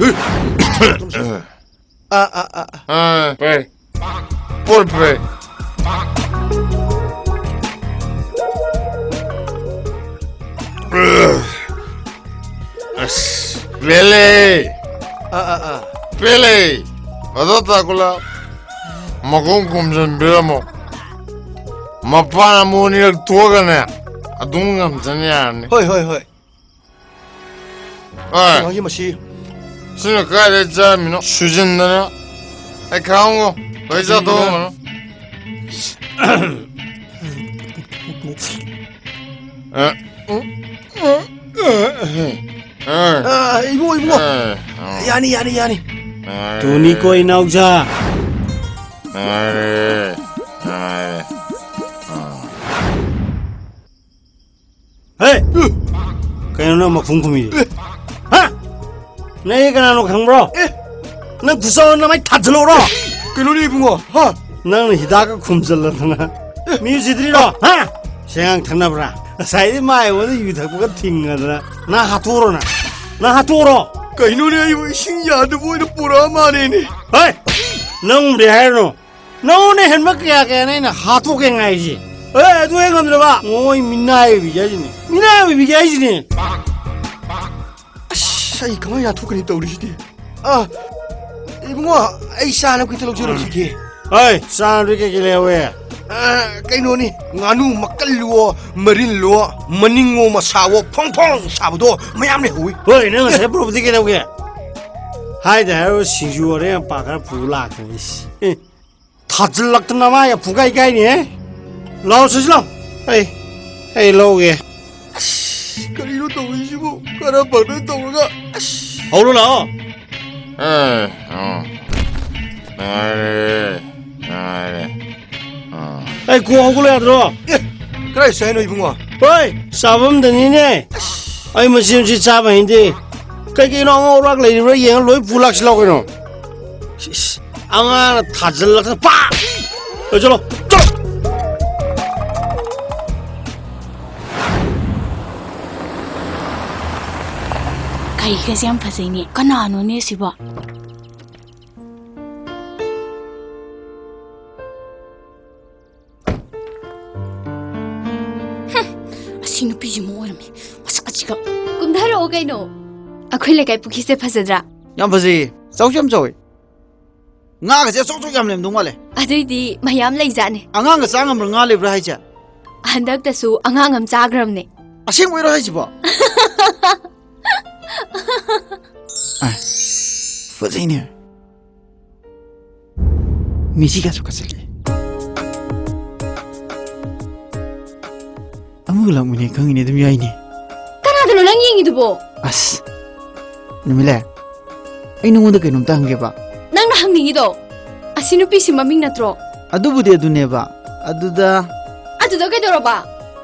ꯑ, ꯑ, ꯑ, ꯑ꯫ ꯑ, ꯄꯩ꯫ ꯄꯣꯠ ꯄꯩ꯫ ꯑꯁ, ꯂꯦꯂꯦ꯫ ꯑꯥ, ꯑꯥ, ꯑꯥ꯫ ꯄꯦꯜꯂꯦ꯫ ꯑꯗꯣ ꯇꯥꯀꯨꯂꯥ, ꯃꯈꯣꯡ ꯈꯨꯝꯖꯤꯟꯕꯤꯔꯝꯃꯣ꯫ ꯃꯄꯥꯟ ꯑꯃꯨꯛ ꯑꯅꯤꯔꯛ ꯊꯣꯛꯑꯒꯅꯦ, ꯑꯗꯨꯝ ꯉꯝꯖꯅꯤ ꯌꯥꯔꯅꯤ꯫ ꯍꯣꯏ, ꯍꯣꯏ, ꯍꯣꯏ꯫ ꯍꯣꯏ꯫ ꯀꯩꯅꯣꯒꯤ ꯃꯁꯤ꯫ ꯁꯤꯅ ꯀꯥꯏꯗꯩ ꯆꯥꯔꯝꯃꯤꯅꯣ? ꯁꯨꯖꯤꯟꯗꯅ꯫ ꯑꯩ ꯈꯪꯉꯣ꯫ ꯂꯣꯏ ꯆꯥꯊꯣꯛꯑꯝꯃꯅꯨ꯫ ꯑ, ꯑ, ꯑ, ꯑ, ꯑ, ꯑ, ꯑ, ꯏꯕꯨꯡꯉꯣ, ꯏꯕꯨꯡꯉꯣ꯫ ꯑ, ꯑ꯫ ꯌꯥꯅꯤ, ꯌꯥꯅꯤ, ꯌꯥꯅꯤ꯫ ꯇꯨꯅꯤꯀꯣ ꯏꯅꯥꯎꯖꯥ꯫ ꯑ, ꯑ, ꯑ꯫ ꯍꯦ! ꯀꯩꯅꯣ ꯅꯪ ꯃꯈꯨꯝ ꯈꯨꯝꯃꯤꯗꯤ? ꯍꯥ? ꯅꯪ ꯑꯩ ꯀꯅꯥꯅꯣ ꯈꯪꯕ꯭ꯔꯣ? ꯑꯦ! ꯅꯪ ꯈꯨꯠꯁꯥꯎ ꯅꯃꯥꯏ ꯊꯥꯖꯤꯜꯂꯛꯎꯔꯣ? ꯀꯩꯅꯣꯅꯦ ꯏꯕꯨꯡꯉꯣ? ꯍꯥ? ꯅꯪꯅ ꯍꯤꯗꯥꯛꯀ ꯈꯨꯝꯖꯤꯜꯂꯗꯅ ꯃꯤ ꯎꯁꯤꯠꯇ꯭ꯔꯤꯔꯣ? ꯍꯥ? ꯁꯦꯡꯉꯥꯡ ꯊꯛꯅꯕ꯭ꯔꯥ? ꯉꯁꯥꯏꯗꯤ ꯃꯥ ꯑꯩꯉꯣꯟꯗ ꯌꯨ ꯊꯛꯄꯒ ꯊꯤꯡꯉꯗꯅ ꯅꯪ ꯍꯥꯠꯇꯣꯛꯎꯔꯣ ꯅꯪ? ꯅꯪ ꯍꯥꯠꯇꯣꯛꯎꯔꯣ? ꯀꯩꯅꯣꯅꯦ ꯑꯩꯕꯨ ꯏꯁꯤꯡ ꯌꯥꯗꯕ ꯑꯣꯏꯅ ꯄꯨꯔꯛꯑ ꯃꯥꯜꯂꯦꯅꯦ꯫ ꯍꯣꯏ! ꯅꯪꯕꯨꯗꯤ ꯍꯥꯏꯔꯨꯅꯨ꯫ ꯅꯉꯣꯟꯗ ꯍꯦꯟꯕ ꯀꯌꯥ ꯀꯌꯥꯅ ꯑꯩꯅ ꯍꯥꯠꯇꯣꯛꯀꯦ ꯉꯥꯏꯔꯤꯁꯦ꯫ ꯑꯦ, ꯑꯗꯨ ꯍꯦꯛ ꯉꯝꯗ꯭ꯔꯕ ꯃꯣꯏ ꯃꯤꯅꯥꯏ ꯑꯣꯏꯕꯤꯒꯦ ꯍꯥꯏꯁꯤꯅꯦ꯫ ꯃꯤꯅꯥꯏ ꯑꯣꯏꯕꯤꯒꯦ ꯍꯥꯏꯁꯤꯅꯦ꯫ ꯑꯁ, ꯑꯩ ꯀꯃꯥꯏꯅ ꯌꯥꯊꯣꯛꯀꯅꯤ ꯇꯧꯔꯤꯁꯤꯗꯤ? ꯑ, ꯏꯕꯨꯡꯉꯣ, ꯑꯩ ꯆꯥꯅꯕ ꯈꯤꯇ ꯂꯧꯖꯔꯨꯈꯤꯒꯦ꯫ ꯍꯣꯏ, ꯆꯥꯅꯕꯗꯤ ꯀꯩꯀꯩ ꯂꯩꯍꯧꯋꯦ? ꯑ, ꯀꯩꯅꯣꯅꯤ, ꯉꯥꯅꯨ ꯃꯀꯜꯂꯨꯑꯣ, ꯃꯔꯤꯜꯂꯨꯑꯣ, ꯃꯅꯤꯡꯉꯣ ꯃꯁꯥꯋꯣ, ꯐꯣꯡ ꯐꯣꯡ ꯁꯥꯕꯗꯣ ꯃꯌꯥꯝ ꯂꯩꯍꯧꯋꯤ꯫ ꯍꯣꯏ, ꯅꯪ ꯉꯁꯥꯏ ꯄꯨꯔꯛꯄꯗꯤ ꯀꯩꯗꯧꯒꯦ? ꯍꯥꯏꯗ ꯍꯥꯏꯔꯣ, ꯁꯤꯡꯖꯨ ꯑꯔꯦꯝ ꯑꯄꯥ ꯈꯔ ꯄꯨ ꯂꯥꯛꯀꯅꯤ꯫ ꯏꯁ꯫ ꯊꯥꯖꯤꯜꯂꯛꯇꯅ ꯃꯥ ꯌꯥꯝ ꯄꯨꯡꯀꯥꯏ ꯀꯥꯏꯅꯤꯍꯦ꯫ ꯂꯥꯛꯑꯣ, ꯁꯤꯁꯤ ꯂꯥꯛꯑꯣ꯫ ꯑꯩ, ꯑꯩ ꯂꯧꯒꯦ꯫ ꯑꯁ, ꯀꯔꯤꯅꯣ ꯇꯧꯔꯤꯁꯤꯕꯨ? ꯈꯔ ꯐꯖꯅ ꯇꯧꯔꯒ, ꯑꯁ꯫ ꯍꯧꯔꯣ ꯂꯥꯛꯑꯣ꯫ ꯑꯦ, ꯑꯣ꯫ ꯅꯨꯡꯉꯥꯏꯔꯦ, ꯅꯨꯡꯉꯥꯏꯔꯦ꯫ ꯑꯥ꯫ ꯑꯩ ꯀꯣꯛ ꯍꯧꯒꯠꯂꯣ ꯌꯥꯗ꯭ꯔꯣ? ꯑꯦ, ꯀꯗꯥꯏ ꯆꯠ ꯍꯥꯏꯅꯣ ꯏꯕꯨꯡꯉꯣ? ꯍꯣꯏ, ꯆꯥꯐꯝꯗꯅꯤꯅꯦ꯫ ꯑꯩ ꯃꯆꯦ ꯃꯆꯦ ꯆꯥꯕ ꯍꯩꯅꯗꯦ꯫ ꯀꯩ ꯀꯩꯅꯣ ꯑꯉꯧ ꯑꯔꯥꯛ ꯂꯩꯔꯤꯕ꯭ꯔꯥ ꯌꯦꯡꯉ ꯂꯣꯏ ꯄꯨ ꯂꯥꯛꯁꯤ ꯂꯥꯎ ꯀꯩꯅꯣ꯫ ꯏꯁ, ꯑꯉꯥꯡꯅ ꯊꯥꯖꯤꯜꯂꯛꯇꯅ ꯄꯥ! ꯑꯦ, ꯆꯠꯂꯣ, ꯆꯠꯂꯣ! ꯀꯩꯒꯁꯦ ꯌꯥꯝ ꯐꯖꯩꯅꯦ꯫ ꯀꯅꯥꯅꯣꯅꯦ ꯁꯤꯕꯣ? ꯍꯨꯝ, ꯑꯁꯤ ꯅꯨꯄꯤꯁꯤꯃ ꯑꯣꯏꯔꯝꯃꯦ꯫ ꯃꯁꯛ ꯑꯁꯤꯒ꯫ ꯀꯨꯝꯊꯔꯛꯑꯣ ꯀꯩꯅꯣ꯫ ꯑꯩꯈꯣꯏ ꯂꯩꯀꯥꯏ ꯄꯨꯈ꯭ꯔꯤꯁꯦ ꯐꯖꯗ꯭ꯔꯥ? ꯌꯥꯝ ꯐꯖꯩꯌꯦ, ꯆꯥꯎꯁꯨ ꯌꯥꯝ ꯆꯥꯎꯋꯦ꯫ ꯉꯥꯒꯁꯦ ꯑꯆꯧ ꯑꯆꯧ ꯌꯥꯝ ꯂꯩꯔꯝꯗꯧ ꯃꯥꯜꯂꯦ꯫ ꯑꯗꯨꯏꯗꯤ ꯃꯌꯥꯝ ꯂꯩꯖꯥꯠꯅꯦ꯫ ꯑꯉꯥꯡꯒ ꯆꯥ ꯉꯝꯕ꯭ꯔꯥ ꯉꯥ ꯂꯩꯕ꯭ꯔꯥ ꯍꯥꯏꯁꯦ? ꯍꯟꯗꯛꯇꯁꯨ ꯑꯉꯥꯡ ꯑꯃ ꯆꯥꯈ꯭ꯔꯕꯅꯦ꯫ ꯑꯁꯦꯡꯕꯩꯔꯣ ꯍꯥꯏꯁꯤꯕꯣ? ꯑ, ꯐꯖꯩꯅꯦ꯫ ꯃꯤꯁꯤꯒꯁꯨ ꯀꯠꯁꯤꯜꯂꯦ꯫ ꯑꯃꯒ ꯂꯥꯛꯃꯤꯟꯅꯩ ꯈꯪꯉꯤꯅꯦ, ꯑꯗꯨꯝ ꯌꯥꯏꯅꯦ꯫ ꯀꯅꯥꯗꯅꯣ ꯅꯪ ꯌꯦꯡꯉꯤꯗꯨꯕꯣ? ꯑꯁ, ꯅꯨꯃꯤꯠꯂꯩ, ꯑꯩ ꯅꯉꯣꯟꯗ ꯀꯩꯅꯣꯝꯇ ꯍꯪꯒꯦꯕ꯫ ꯅꯪꯅ ꯍꯪꯅꯤꯡꯉꯤꯗꯣ ꯑꯁꯤ ꯅꯨꯄꯤꯁꯤ ꯃꯃꯤꯡ ꯅꯠꯇ꯭ꯔꯣ? ꯑꯗꯨꯕꯨꯗꯤ ꯑꯗꯨꯅꯦꯕ, ꯑꯗꯨꯗ ꯑꯗꯨꯗ ꯀꯩꯗꯧꯔꯕ?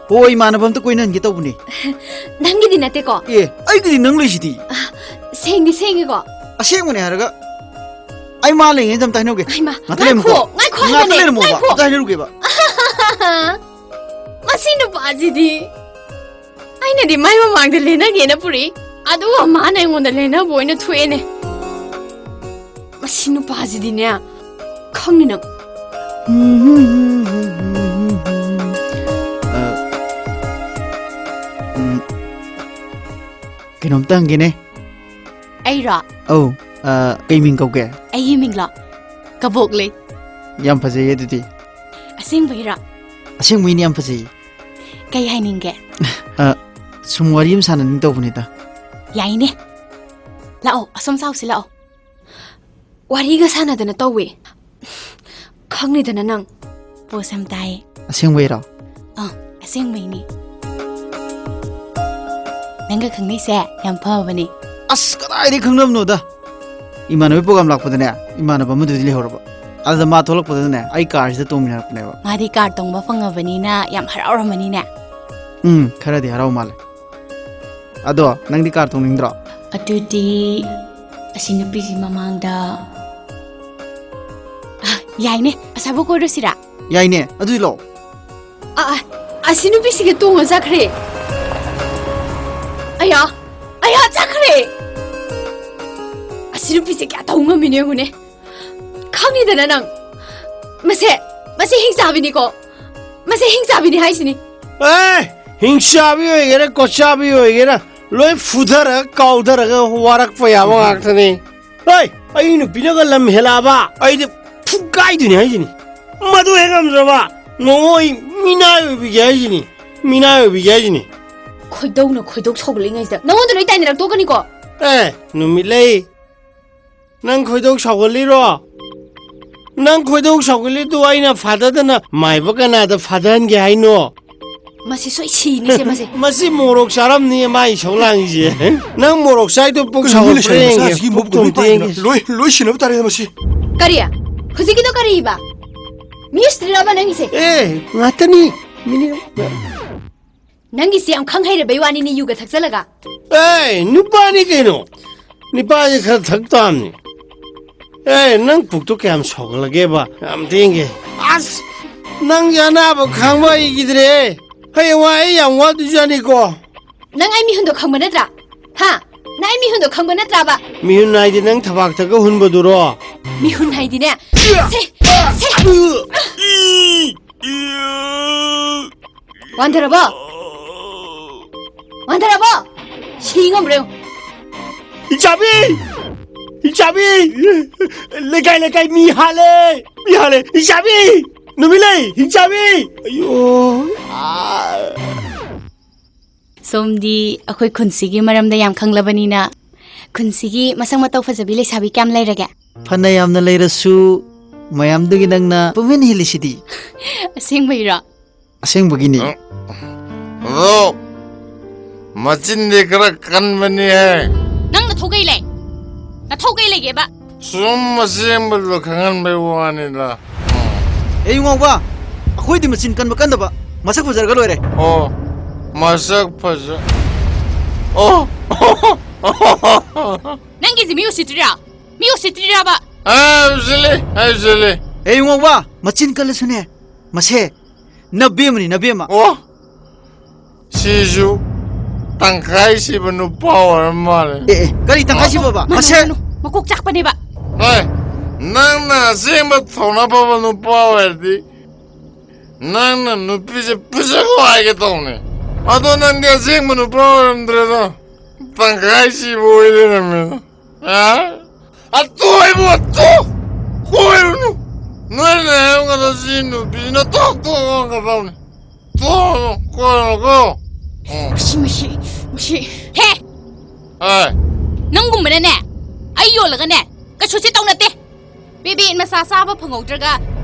ꯍꯣ, ꯏꯃꯥꯟꯅꯕ ꯑꯝꯇ ꯀꯣꯏꯅꯍꯟꯒꯦ ꯇꯧꯕꯅꯦ꯫ ꯅꯪꯒꯤꯗꯤ ꯅꯠꯇꯦꯀꯣ? ꯑꯦ, ꯑꯩꯒꯤꯗꯤ ꯅꯪ ꯂꯩꯁꯤꯗꯤ꯫ ꯁꯦꯡꯗꯤ ꯁꯦꯡꯉꯤꯀꯣ? ꯑꯁꯦꯡꯕꯅꯦ ꯍꯥꯏꯔꯒ꯫ ꯑꯩ ꯃꯥ ꯂꯩꯉꯩꯗ ꯑꯝꯇ ꯍꯥꯏꯅꯧꯒꯦ꯫ ꯍꯩꯃꯥ, ꯉꯥꯛꯇ ꯂꯩꯔꯝꯃꯨꯀꯣ꯫ ꯉꯥꯏꯈꯣ, ꯉꯥꯏꯈꯣ ꯉꯥꯛꯇ ꯍꯥꯏꯕꯅꯦ, ꯂꯩꯔꯝꯃꯣꯕ, ꯉꯥꯏꯈꯣ꯫ ꯑꯝꯇ ꯍꯥꯏꯅꯔꯨꯒꯦꯕ꯫ ꯃꯁꯤ ꯅꯨꯄꯥꯁꯤꯗꯤ꯫ ꯑꯩꯅꯗꯤ ꯃꯥꯏ ꯃꯃꯥꯡꯗ ꯂꯦꯟꯅꯒꯦꯅ ꯄꯨꯔꯛꯏ, ꯑꯗꯨꯒ ꯃꯥꯅ ꯑꯩꯉꯣꯟꯗ ꯂꯦꯟꯅꯕ ꯑꯣꯏꯅ ꯊꯣꯛꯑꯦꯅꯦ꯫ ꯃꯁꯤ ꯅꯨꯄꯥꯁꯤꯗꯤꯅꯦ, ꯈꯪꯅꯤ ꯅꯪ꯫ ꯑ, ꯎꯝ, ꯀꯩꯅꯣꯝꯇ ꯍꯪꯒꯦꯅꯦ꯫ ꯑꯩꯔꯣ? ꯑꯧ, ꯑ, ꯀꯩ ꯃꯤꯡ ꯀꯧꯒꯦ? ꯑꯩꯒꯤ ꯃꯤꯡꯂꯣ? ꯀꯕꯣꯛꯂꯩ꯫ ꯌꯥꯝ ꯐꯖꯩꯌꯦ ꯑꯗꯨꯗꯤ꯫ ꯑꯁꯦꯡꯕꯩꯔꯣ? ꯑꯁꯦꯡꯕꯩꯅꯦ, ꯌꯥꯝ ꯐꯖꯩꯌꯦ꯫ ꯀꯩ ꯍꯥꯏꯅꯤꯡꯒꯦ? ꯑ, ꯁꯨꯝ ꯋꯥꯔꯤ ꯑꯃ ꯁꯥꯟꯅꯅꯤꯡ ꯇꯧꯕꯅꯤꯗ꯫ ꯌꯥꯏꯅꯦ꯫ ꯂꯥꯛꯑꯣ, ꯑꯁꯣꯝ ꯆꯥꯎꯁꯤ ꯂꯥꯛꯑꯣ꯫ ꯋꯥꯔꯤꯒ ꯁꯥꯟꯅꯗꯅ ꯇꯧꯋꯦ꯫ ꯈꯪꯅꯤꯗꯅ ꯅꯪ꯫ ꯄꯣꯁ ꯌꯥꯝ ꯇꯥꯏꯌꯦ꯫ ꯑꯁꯦꯡꯕꯩꯔꯣ? ꯑꯥ, ꯑꯁꯦꯡꯕꯩꯅꯦ꯫ ꯅꯪꯒ ꯈꯪꯅꯩꯁꯦ ꯌꯥꯝ ꯐꯕꯅꯦ꯫ ꯑꯁ, ꯀꯗꯥꯏꯗꯒꯤ ꯈꯪꯅꯕꯅꯣꯗ? ꯏꯃꯥꯟꯅꯕꯒꯤ ꯄ꯭ꯔꯣꯒ꯭ꯔꯥꯝ ꯂꯥꯛꯄꯗꯅꯦ, ꯏꯃꯥꯟꯅꯕ ꯑꯃꯗꯨꯗꯤ ꯂꯩꯍꯧꯔꯕ꯫ ꯑꯗꯨꯗ ꯃꯥ ꯊꯣꯛꯂꯛꯄꯗꯅꯦ, ꯑꯩ ꯀꯥꯔꯁꯤꯗ ꯇꯣꯡꯃꯤꯟꯅꯔꯛꯄꯅꯦꯕ꯫ ꯃꯥꯗꯤ ꯀꯥꯔ ꯇꯣꯡꯕ ꯐꯪꯉꯕꯅꯤꯅ ꯌꯥꯝ ꯍꯔꯥꯎꯔꯝꯃꯅꯤꯅꯦ꯫ ꯎꯝ, ꯈꯔꯗꯤ ꯍꯔꯥꯎ ꯃꯥꯜꯂꯦ꯫ ꯑꯗꯣ ꯅꯪꯗꯤ ꯀꯥꯔ ꯇꯣꯡꯅꯤꯡꯗ꯭ꯔꯣ? ꯑꯗꯨꯗꯤ ꯑꯁꯤ ꯅꯨꯄꯤꯁꯤ ꯃꯃꯥꯡꯗ, ꯑ, ꯌꯥꯏꯅꯦ, ꯑꯁꯥꯏꯕꯧ ꯀꯣꯏꯔꯨꯁꯤꯔꯥ? ꯌꯥꯏꯅꯦ, ꯑꯗꯨꯗꯤ ꯂꯥꯛꯑꯣ꯫ ꯑ, ꯑ, ꯑꯁꯤ ꯅꯨꯄꯤꯁꯤꯒ ꯇꯣꯡꯉ ꯆꯠꯈ꯭ꯔꯦ꯫ ꯑꯌꯥ, ꯑꯌꯥ, ꯆꯠꯈ꯭ꯔꯦ꯫ ꯑꯁꯤ ꯅꯨꯄꯤꯁꯦ ꯀꯌꯥ ꯇꯧ ꯉꯝꯃꯤꯅꯣ ꯌꯦꯡꯉꯨꯅꯦ꯫ ꯈꯪꯉꯤꯗꯅ ꯅꯪ꯫ ꯃꯁꯦ, ꯃꯁꯦ ꯍꯤꯡꯆꯥꯕꯤꯅꯤꯀꯣ꯫ ꯃꯁꯦ ꯍꯤꯡꯆꯥꯕꯤꯅꯤ ꯍꯥꯏꯁꯤꯅꯤ꯫ ꯑꯦ, ꯍꯤꯡꯆꯥꯕꯤ ꯑꯣꯏꯒꯦꯔꯥ, ꯀꯣꯠꯆꯥꯕꯤ ꯑꯣꯏꯒꯦꯔꯥ, ꯂꯣꯏ ꯐꯨꯊꯔꯒ ꯀꯥꯎꯊꯔꯒ ꯋꯥꯔꯛꯄ ꯌꯥꯕ ꯉꯥꯛꯇꯅꯤ꯫ ꯍꯣꯏ, ꯑꯩ ꯅꯨꯄꯤꯅꯒ ꯂꯝ ꯍꯦꯜꯂꯛꯑꯕ ꯑꯩꯗꯤ ꯐꯨꯒꯥꯏꯗꯣꯏꯅꯤ ꯍꯥꯏꯁꯤꯅꯤ꯫ ꯃꯗꯨ ꯍꯦꯛ ꯉꯝꯗ꯭ꯔꯕ ꯅꯣꯡꯃꯣꯏ ꯃꯤꯅꯥꯏ ꯑꯣꯏꯕꯤꯒꯦ ꯍꯥꯏꯁꯤꯅꯤ꯫ ꯃꯤꯅꯥꯏ ꯑꯣꯏꯕꯤꯒꯦ ꯍꯥꯏꯁꯤꯅꯤ꯫ ꯈꯣꯏꯗꯧꯅ ꯈꯣꯏꯗꯧ ꯁꯧꯒꯠꯂꯛꯏꯉꯩꯁꯤꯗ ꯅꯉꯣꯟꯗ ꯂꯣꯏ ꯇꯥꯏꯅꯔꯛꯇꯣꯛꯀꯅꯤꯀꯣ꯫ ꯑꯦ, ꯅꯨꯃꯤꯠꯂꯩ, ꯅꯪ ꯈꯣꯏꯗꯧ ꯁꯥꯎꯒꯠꯂꯤꯔꯣ? ꯅꯪ ꯈꯣꯏꯗꯧ ꯁꯥꯎꯒꯠꯂꯤꯗꯨ ꯑꯩꯅ ꯐꯥꯗꯗꯅ ꯃꯥꯏꯕ ꯀꯅꯥꯗ ꯐꯥꯗꯍꯟꯒꯦ ꯍꯥꯏꯅꯣ? ꯃꯁꯤ ꯁꯣꯏ ꯁꯤꯅꯤꯁꯦ ꯃꯁꯦ꯫ ꯃꯁꯤ ꯃꯣꯔꯣꯛ ꯆꯥꯔꯝꯅꯤ, ꯃꯥꯏ ꯏꯁꯧ ꯂꯥꯡꯉꯤꯁꯦ꯫ ꯅꯪ ꯃꯣꯔꯣꯛ ꯆꯥꯏꯗꯣ ꯄꯨꯛ ꯀꯩꯅꯣ ꯁꯥꯎꯒꯠꯄ꯭ꯔꯥ ꯂꯩꯁꯥꯕꯤ ꯌꯦꯡꯒꯦ, ꯃꯆꯥꯁꯤꯒꯤ ꯄꯨꯛ ꯃꯕꯨꯛꯇꯣ ꯇꯨꯝꯗꯦ ꯂꯨꯄꯥ ꯌꯦꯡꯒꯦ꯫ ꯂꯣꯏ, ꯂꯣꯏ ꯁꯤꯟꯅꯕ ꯇꯥꯔꯦ ꯃꯁꯤ꯫ ꯀꯔꯤ? ꯍꯧꯖꯤꯛꯀꯤꯗꯣ ꯀꯔꯤꯕ? ꯃꯤ ꯎꯁꯤꯠꯇ꯭ꯔꯤꯔꯕ ꯅꯪꯒꯤꯁꯦ? ꯑꯦ, ꯉꯥꯛꯇꯅꯤ꯫ ꯃꯤꯅꯤꯠ ꯅꯪꯒꯤꯁꯦ ꯌꯥꯝ ꯈꯪ ꯍꯩꯔꯕꯩ ꯋꯥꯅꯤꯅꯦ, ꯌꯨꯒ ꯊꯛꯆꯜꯂꯒ꯫ ꯑꯦ, ꯅꯨꯄꯥꯅꯤ ꯀꯩꯅꯣ꯫ ꯅꯨꯄꯥꯁꯦ ꯈꯔ ꯊꯛ ꯇꯥꯕꯅꯤ꯫ ꯑꯦ, ꯅꯪ ꯄꯨꯛꯇꯣ ꯀꯌꯥꯝ ꯁꯥꯎꯒꯠꯂꯒꯦꯕ? ꯌꯥꯝ ꯊꯦꯡꯒꯦ꯫ ꯑꯁ, ꯅꯪꯁꯦ ꯑꯅꯥꯕ ꯈꯥꯡꯕ ꯍꯩꯈꯤꯗ꯭ꯔꯦ꯫ ꯍꯌꯦꯡꯋꯥꯏ ꯑꯩ ꯌꯥꯝ ꯋꯥꯗꯣꯏꯖꯥꯠꯅꯤꯀꯣ꯫ ꯅꯪ ꯑꯩ ꯃꯤꯍꯨꯟꯗꯣ ꯈꯪꯕ ꯅꯠꯇ꯭ꯔꯥ? ꯍꯥ? ꯅꯪ ꯑꯩ ꯃꯤꯍꯨꯟꯗꯣ ꯈꯪꯕ ꯅꯠꯇ꯭ꯔꯥꯕ? ꯃꯤꯍꯨꯟ ꯍꯥꯏꯗꯤ ꯅꯪ ꯊꯕꯥꯛꯇꯒ ꯍꯨꯟꯕꯗꯨꯔꯣ? ꯃꯤꯍꯨꯟ ꯍꯥꯏꯗꯤꯅꯦ꯫ ꯁꯦ, ꯁꯦ꯫ ꯋꯥꯟꯊꯔꯕꯣ? ꯋꯥꯟꯊꯔꯕꯣ? ꯁꯤ ꯉꯝꯕ꯭ꯔꯥ ꯌꯦꯡꯉꯨ꯫ ꯍꯤꯡꯆꯥꯕꯤ! ꯍꯤꯡꯆꯥꯕꯤ! ꯂꯩꯀꯥꯏ ꯂꯩꯀꯥꯏ ꯃꯤ ꯍꯥꯠꯂꯦ! ꯃꯤ ꯍꯥꯠꯂꯦ! ꯍꯤꯡꯆꯥꯕꯤ! ꯅꯨꯃꯤꯠꯂꯩ! ꯍꯤꯡꯆꯥꯕꯤ! ꯑꯌꯣ! ꯑꯥ! ꯁꯣꯝꯗꯤ ꯑꯩꯈꯣꯏ ꯈꯨꯟꯁꯤꯒꯤ ꯃꯔꯝꯗ ꯌꯥꯝ ꯈꯪꯂꯕꯅꯤꯅ, ꯈꯨꯟꯁꯤꯒꯤ ꯃꯁꯛ ꯃꯇꯧ ꯐꯖꯕꯤ ꯂꯩꯁꯥꯕꯤ ꯀꯌꯥꯝ ꯂꯩꯔꯒꯦ? ꯐꯅ ꯌꯥꯝꯅ ꯂꯩꯔꯁꯨ, ꯃꯌꯥꯝꯗꯒꯤ ꯅꯪꯅ ꯄꯨꯝꯍꯦꯟ ꯍꯦꯜꯂꯤꯁꯤꯗꯤ꯫ ꯑꯁꯦꯡꯕꯩꯔꯣ? ꯑꯁꯦꯡꯕꯒꯤꯅꯤ꯫ ꯑꯗꯣ, ꯃꯆꯤꯟꯗꯤ ꯈꯔ ꯀꯟꯕꯅꯤꯍꯦ꯫ ꯅꯪ ꯅꯊꯧ ꯀꯩ ꯂꯩ? ꯅꯊꯧ ꯀꯩ ꯂꯩꯒꯦꯕ? ꯁꯨꯝ ꯑꯁꯦꯡꯕꯗꯣ ꯈꯪꯍꯟꯕꯩ ꯋꯥꯅꯤꯗ꯫ ꯑꯦ, ꯌꯨꯉꯥꯎꯕ, ꯑꯩꯈꯣꯏꯗꯤ ꯃꯆꯤꯟ ꯀꯟꯕ ꯀꯟꯗꯕ, ꯃꯁꯛ ꯐꯖꯔꯒ ꯂꯣꯏꯔꯦ꯫ ꯑꯣ, ꯃꯁꯛ ꯐꯖ-, ꯑꯣ꯫ ꯅꯪꯒꯤꯁꯤ ꯃꯤ ꯎꯁꯤꯠꯇ꯭ꯔꯤꯔꯥ? ꯃꯤ ꯎꯁꯤꯠꯇ꯭ꯔꯤꯔꯕ? ꯑꯦ, ꯎꯁꯤꯠꯂꯤ, ꯑꯦ, ꯎꯁꯤꯠꯂꯤ꯫ ꯑꯦ, ꯌꯨꯉꯥꯎꯕ, ꯃꯆꯤꯟ ꯀꯜꯂꯁꯨꯅꯦ, ꯃꯁꯦ ꯅꯕꯦꯝꯃꯅꯤ, ꯅꯕꯦꯝꯃ꯫ ꯑꯣ, ꯁꯤꯁꯨ ꯇꯪꯈꯥꯏ ꯁꯤꯕ ꯅꯨꯄꯥ ꯑꯣꯏꯔ ꯃꯥꯜꯂꯦ꯫ ꯑꯦ, ꯑꯦ, ꯀꯔꯤ ꯇꯪꯈꯥꯏ ꯁꯤꯕꯕ? ꯃꯥꯅꯨ, ꯃꯁꯦ ꯃꯥꯅꯨ, ꯃꯀꯣꯛ ꯆꯥꯛꯄꯅꯦꯕ꯫ ꯍꯣꯏ, ꯅꯪꯅ ꯑꯁꯦꯡꯕ ꯊꯧꯅꯥ ꯐꯕ ꯅꯨꯄꯥ ꯑꯣꯏꯔꯗꯤ ꯅꯪꯅ ꯅꯨꯄꯤꯁꯦ ꯄꯨꯖꯈꯣ ꯍꯥꯏꯒꯦ ꯇꯧꯅꯦ꯫ ꯑꯗꯣ ꯅꯪꯗꯤ ꯑꯁꯦꯡꯕ ꯅꯨꯄꯥ ꯑꯣꯏꯔꯝꯗ꯭ꯔꯦꯗꯣ, ꯇꯪꯈꯥꯏ ꯁꯤꯕ ꯑꯣꯏ ꯂꯩꯔꯝꯃꯦꯗꯣ꯫ ꯑ? ꯑꯇꯣꯏꯕ ꯑꯇꯣ! ꯀꯣꯏꯔꯨꯅꯨ! ꯅꯣꯏꯅ ꯑꯩꯉꯣꯟꯗ ꯁꯤ ꯅꯨꯄꯤꯁꯤꯅ ꯇꯣꯛ ꯇꯣꯛ ꯑꯣꯟꯒꯗꯕꯅꯤ꯫ ꯇꯣꯛ! ꯀꯣꯏꯔꯨꯅꯨꯀꯣ! ꯃꯁꯤ, ꯃꯁꯤ, ꯃꯁꯤ꯫ ꯍꯦ! ꯑꯦ! ꯅꯪꯒꯨꯝꯕꯅꯅꯦ, ꯑꯩ ꯌꯣꯜꯂꯒꯅꯦ, ꯀꯩꯁꯨꯁꯦ ꯇꯧꯅꯠꯇꯦ꯫ ꯕꯦꯕꯦ ꯃꯆꯥ ꯆꯥꯕ ꯐꯪꯍꯧꯗ꯭ꯔꯒ